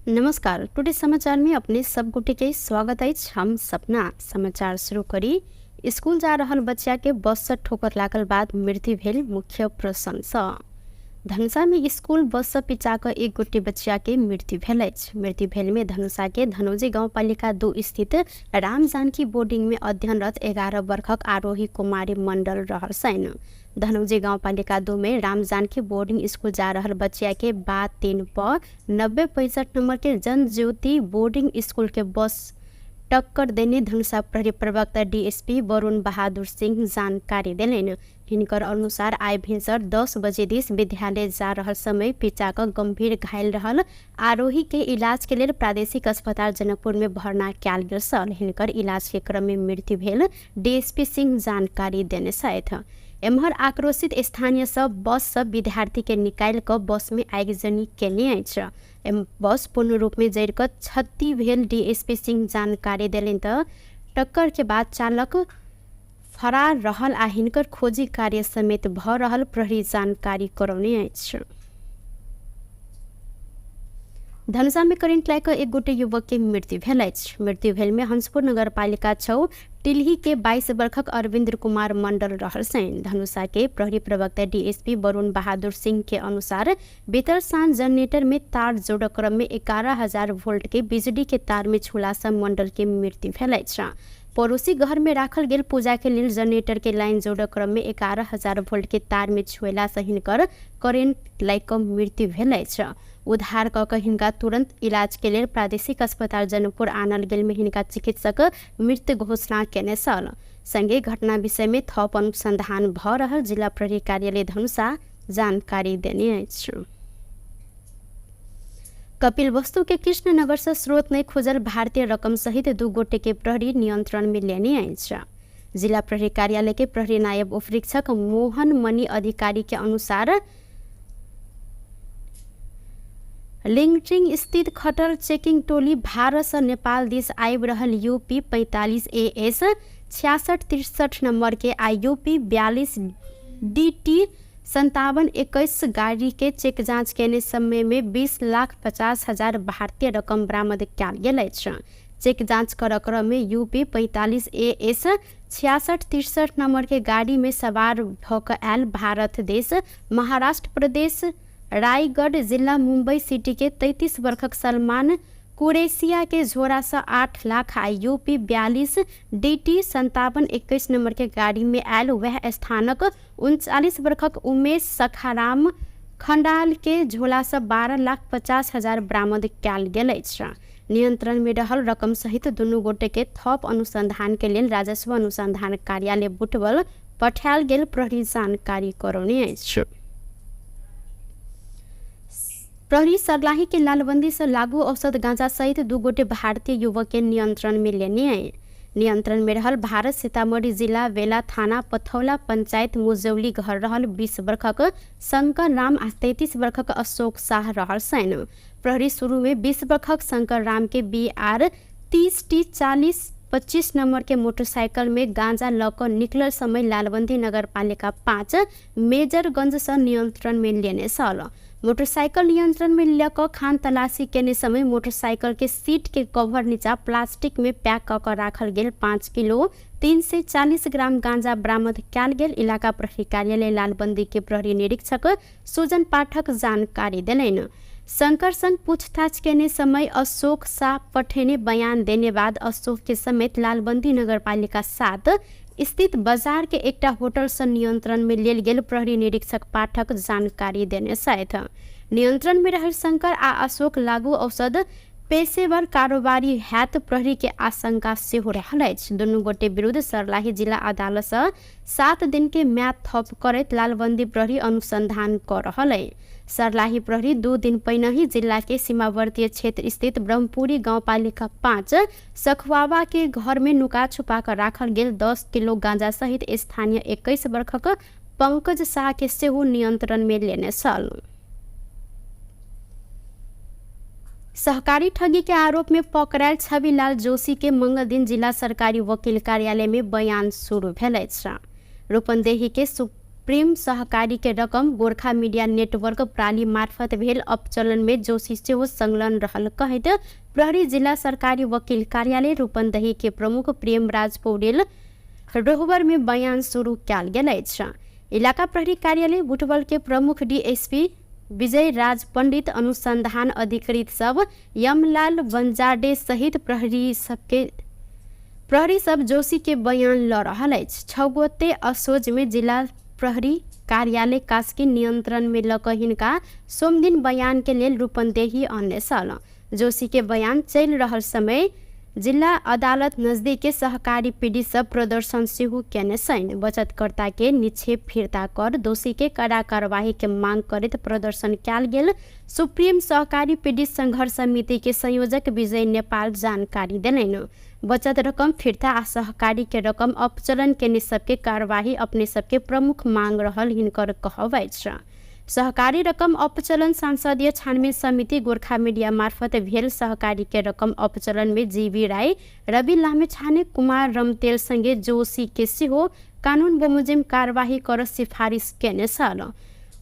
नमस्कार, टुडे समाचार में अपने सब गोटे के स्वागत अछि। हम सपना समाचार शुरू करी। स्कूल जा रहल बच्चा के बस से ठोकर लागल बाद मृत्यु भेल मुख्य प्रसंग सँ। धनुषा में स्कूल बस से पिचा कऽ एक गोटे बच्चा के मृत्यु भेल अछि। मृत्यु भेल में धनुषा के धनौजी गाउँपालिका 2 स्थित राम जानकी बोर्डिंग में अध्ययनरत 11 वर्षक आरोही कुमारी मंडल रहल छनि। धनौजी गाउँपालिका 2 में राम जानकी बोर्डिंग स्कूल जा रहल बच्चा के बा 3 प 9065 नंबर के जनज्योति बोर्डिंग स्कूल के बस टक्कर देने धनुषा प्रहरी प्रवक्ता डीएसपी वरुण बहादुर सिंह जानकारी देलनि। हिनकर अनुसार आइ भिनसर 10 बजे दिस विद्यालय जा रहल समय पिचा कऽ गंभीर घायल रहल आरोही के इलाज के लेल प्रादेशिक अस्पताल जनकपुर में भर्ना कयल गेल छल। हिनकर इलाज के क्रम में मृत्यु भेल डीएसपी सिंह जानकारी देने छथि। एम्हर आक्रोशित स्थानीय सब बस सब विद्यार्थी के निकालि कऽ बस में आगिजनी केने अछि। बस पूर्ण रूप में जरि कऽ क्षति भेल डीएसपी सिंह जानकारी देलनि तऽ टक्कर के बाद चालक फरार रहल आ हिनकर खोजी कार्य समेत भऽ रहल प्रहरी जानकारी करौने अछि। धनुषा में करेंट लागि कऽ एक गोटे युवक के मृत्यु भेल अछि। मृत्यु भेल में हंसपुर नगरपालिका 6 टिल्ही के 22 वर्षक अरविंद्र कुमार मंडल रहल छनि। धनुषा के प्रहरी प्रवक्ता डीएसपी वरुण बहादुर सिंह के अनुसार बीतल साँझ जनरेटर में तार जोड़ क्रम में 11,000 वोल्ट के बिजली के तार में छुला सँ मंडल के मृत्यु भेल अछि। पड़ोसी घर में राखल गेल पूजा के लेल जनरेटर के लाइन जोड़ क्रम में 11,000 वोल्ट के तार में छुएला सँ हिनकर करेंट लागि कऽ मृत्यु भेल अछि। उद्धार कऽ कऽ हिनका तुरंत इलाज के लेल प्रादेशिक अस्पताल जनकपुर आनल गेल में हिनका चिकित्सक मृत घोषणा केने छल। संगे घटना विषय में थप अनुसंधान भऽ रहल जिला प्रहरी कार्यालय धनुषा जानकारी देने अछि। कपिलवस्तु के कृष्णनगर से स्रोत नहि खोजल भारतीय रकम सहित 2 गोटे के प्रहरी नियंत्रण में लेने अछि। जिला प्रहरी कार्यालय के प्रहरी नायब उपरीक्षक मोहन मणि अधिकारी के अनुसार लिंगटिंग स्थित खटर चेकिंग टोली भारत से नेपाल दिस आबि रहल यूपी 45 AS 6663 number के आ यूपी 42 DT 5721 गाड़ी के चेक जांच केने समय में 20,50,000 भारतीय रकम बरामद कयल गेल अछि। चेक जांच कर क्रम में यूपी 45 AS 6663 number के गाड़ी में सवार भऽ कऽ आयल भारत देश महाराष्ट्र प्रदेश रायगढ़ जिला मुंबई सिटी के 33 वर्षक सलमान कुरेशिया के झोरा से 8 लाख आ यूपी 42 DT 5721 number के गाड़ी में आयल वह स्थानक 39 वर्षक उमेश सखाराम खंडाल के झोला से 12,50,000 बरामद कयल गेल अछि। नियंत्रण में रहल रकम सहित दुनू गोटे के थप अनुसंधान के लेल राजस्व अनुसंधान कार्यालय बुटवल पठायल गेल प्रहरी जानकारी करौने अछि। प्रहरी सर्लाही के लालबंदी से लागू औषध गांजा सहित 2 गोटे भारतीय युवक के नियंत्रण में लेने। नियंत्रण में रहल भारत सीतामढ़ी जिला वेला थाना पथौला पंचायत मुजौली घर रहल 20 वर्षक शंकर राम आ 33 वर्षक अशोक शाह रहल सैन। प्रहरी शुरू में 20 वर्षक शंकर राम के BR 30 T 4025 number के मोटरसाइकिल में गांजा लऽ कऽ निकलल समय लालबंदी नगरपालिका 5 मेजरगंज से नियंत्रण में लेने छल। मोटरसाइकिल नियंत्रण में लऽ कऽ खान तलाशी केने समय मोटरसाइकिल के सीट के कवर नीचा प्लास्टिक में पैक कऽ कऽ राखल गेल 5 किलो 340 ग्राम गांजा बरामद कयल गेल इलाका प्रहरी कार्यालय लालबंदी के प्रहरी निरीक्षक सुजन पाठक जानकारी देलनि। शंकर संग पूछताछ केने समय अशोक शाह पठेने बयान देने बाद अशोक के समेत लालबंदी नगरपालिका 7 स्थित बाजार के एकटा होटल से नियंत्रण में लेल गेल प्रहरी निरीक्षक पाठक जानकारी देने छथि। नियंत्रण में रहल शंकर आ अशोक लागू औषध पेशेवर कारोबारी हैत प्रहरी के आशंका सेहो रहल अछि। दुनू गोटे विरुद्ध सर्लाही जिला अदालत से 7 दिन के म्याद थप करैत लालबंदी प्रहरी अनुसंधान कर रहल अछि। सर्लाही प्रहरी 2 दिन पहिने ही जिला के सीमावर्ती क्षेत्र स्थित ब्रह्मपुरी गाउँपालिका 5 सखुआवा के घर में नुका छुपा कर राखल गेल 10 किलो गांजा सहित स्थानीय 21 वर्षक पंकज शाह के सेहो नियंत्रण में लेने छल। सहकारी ठगी के आरोप में पकड़ायल छविलाल जोशी के मंगल दिन जिला सरकारी वकील कार्यालय में बयान शुरू भेल अछि। रूपन्देही के सुप्रीम सहकारी के रकम गोरखा मीडिया नेटवर्क प्राली मार्फत भेल अपचलन में जोशी सेहो संलग्न रहल कहैत प्रहरी जिला सरकारी वकील कार्यालय रूपन्देही के प्रमुख प्रेमराज पौडेल रोहबर में बयान शुरू कयल गेल अछि। इलाका प्रहरी कार्यालय बुटवल के प्रमुख डीएसपी विजय राज पंडित अनुसंधान अधिकृत सब यमलाल बंजाडे सहित प्रहरी सब जोशी के बयान ल रहल अछि। 6 गोटे असोज में जिला प्रहरी कार्यालय कास्की नियंत्रण में लऽ कऽ हिनका सोमदिन बयान के लेल रूपन्देही अनने छल। जोशी के बयान चलि रहल समय जिला अदालत नजदीक के सहकारी पीड़ित सब प्रदर्शन सेहो केने छनि। बचतकर्ता के निक्षेप फिर्ता कर दोषी के कड़ा कार्यवाही के मांग करैत प्रदर्शन कयल गेल सुप्रीम सहकारी पीड़ित संघर्ष समिति के संयोजक विजय नेपाल जानकारी देलनि। बचत रकम फिर्ता आ सहकारी के रकम अपचलन केने सबके कार्यवाही अपने सबके प्रमुख मांग रहल हिनकर कहब अछि। सहकारी रकम अपचलन संसदीय छानबीन समिति गोरखा मीडिया मार्फत भेल सहकारी के रकम अपचलन में जीवी राय, रवि लामिछाने, कुमार रमतेल संगे जोशी के सेहो कानून बमोजिम कार्यवाही कर सिफारिस केने छल।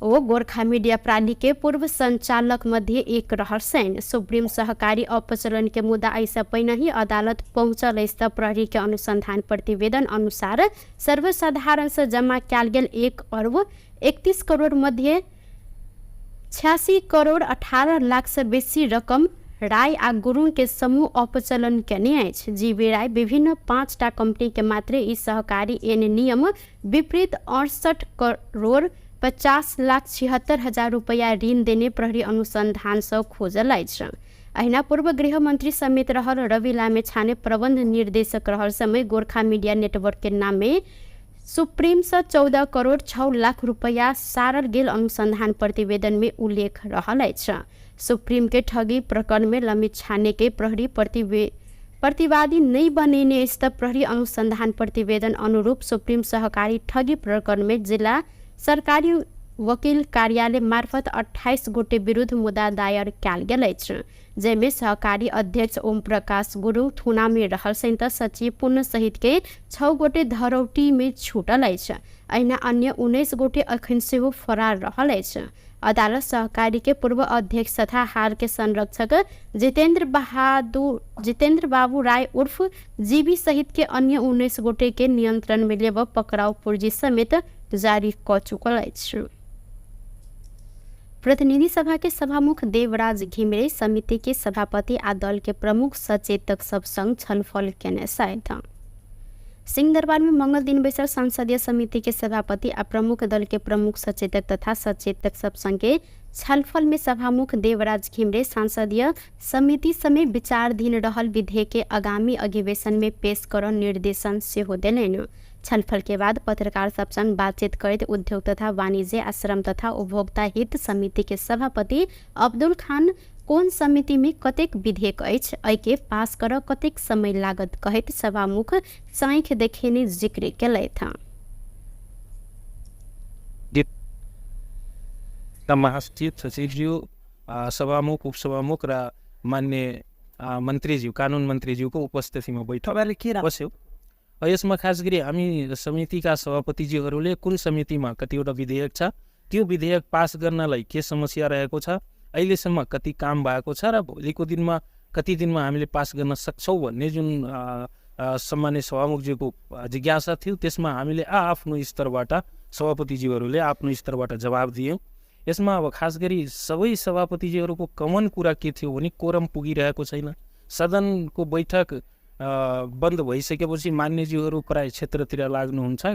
ओ गोरखा मीडिया प्राली के पूर्व संचालक मध्ये एक रहल छनि। सुप्रीम सहकारी अपचलन के मुद्दा एहिसँ पहिने ही अदालत पहुँचल अछि त प्रहरी के अनुसंधान प्रतिवेदन अनुसार सर्वसाधारण से जमा कयल गेल 1 अरब 31 करोड़ मध्ये 86 करोड़ 18 लाख से बेसी रकम राय आ गुरुङ के समूह अपचलन केने अछि। जीवी राय विभिन्न 5टा कंपनी के मात्रे ई सहकारी एन नियम विपरीत 68 करोड़ 50 लाख 76 हजार रुपैया ऋण देने प्रहरी अनुसंधान सँ खोजल अछि। अहिना पूर्व गृहमन्त्री समेत रहल रवि लामिछाने प्रबन्ध निर्देशक रहल समय गोरखा मीडिया नेटवर्क के नाममे सुप्रीम सँ 14 करोड़ 6 लाख रुपैया सारल गेल अनुसंधान प्रतिवेदन में उल्लेख रहल अछि। सुप्रीम के ठगी प्रकरण में लामिछाने के प्रहरी प्रतिवादी नहीं बनेने अछि त प्रहरी अनुसंधान प्रतिवेदन अनुरूप सुप्रीम सहकारी ठगी प्रकरण में जिला सरकारी वकील कार्यालय मार्फत 28 गोटे विरुद्ध मुद्दा दायर कयल गेल अछि, जाहिमे सहकारी अध्यक्ष ओम प्रकाश गुरुङ थुना में रहल छनि त सचिव पुण्य सहित के 6 गोटे धरौटी में छूटल अछि। अहिना अन्य 19 गोटे अखन सेहो फरार रहल अछि। अदालत सहकारी के पूर्व अध्यक्ष तथा हाल के संरक्षक जितेंद्र बाबू राय उर्फ जीवी सहित के अन्य 19 गोटे के नियंत्रण में लेब पकड़ाव पुर्जी समेत जारी क चुकल अछि। प्रतिनिधि सभा के सभामुख देवराज घिमिरे समिति के सभापति आ दल के प्रमुख सचेतक सब संग छलफल केने छथि। सिंहदरबार में मंगल दिन बैसल संसदीय समिति के सभापति आ प्रमुख दल के प्रमुख सचेतक तथा सचेतक सब संग के छलफल में सभामुख देवराज घिमिरे संसदीय समिति समेत विचाराधीन रहल विधेयक के आगामी अधिवेशन में पेश कर निर्देशन सेहो देलनि। छलफल के बाद पत्रकार सब संग बातचीत करैत उद्योग तथा वाणिज्य आ श्रम तथा उपभोक्ता हित समिति के सभापति अब्दुल खान कोन समिति में कतेक विधेयक अछि, एहिके पास कर कतेक समय लागत कहैत सभामुख चाँखि देखेने जिक्र केलथि। महासचिव सचिवज्यू, सभामुख, उपसभामुख र मान्य मन्त्रीज्यू, कानुन मन्त्रीज्यूको उपस्थितिमा बैठक तपाईँहरूले के बस्यो। यसमा खास गरी हामी समितिका सभापतिज्यूहरूले कुन समितिमा कतिवटा विधेयक छ, त्यो विधेयक पास गर्नलाई के समस्या रहेको छ, अहिलेसम्म कति काम भएको छ र भोलिको दिनमा कति दिनमा हामीले पास गर्न सक्छौँ भन्ने जुन सम्मान्य सभामुखज्यूको जिज्ञासा थियो, त्यसमा हामीले आफ्नो स्तरबाट सभापतिज्यूहरूले आफ्नो स्तरबाट जवाब दियौँ। यसमा अब खास गरी सबै सभापतिज्यूहरूको कमन कुरा के थियो भने कोरम पुगिरहेको छैन। सदनको बैठक बन्द भइसकेपछि मान्यज्यूहरू प्राय क्षेत्रतिर लाग्नुहुन्छ।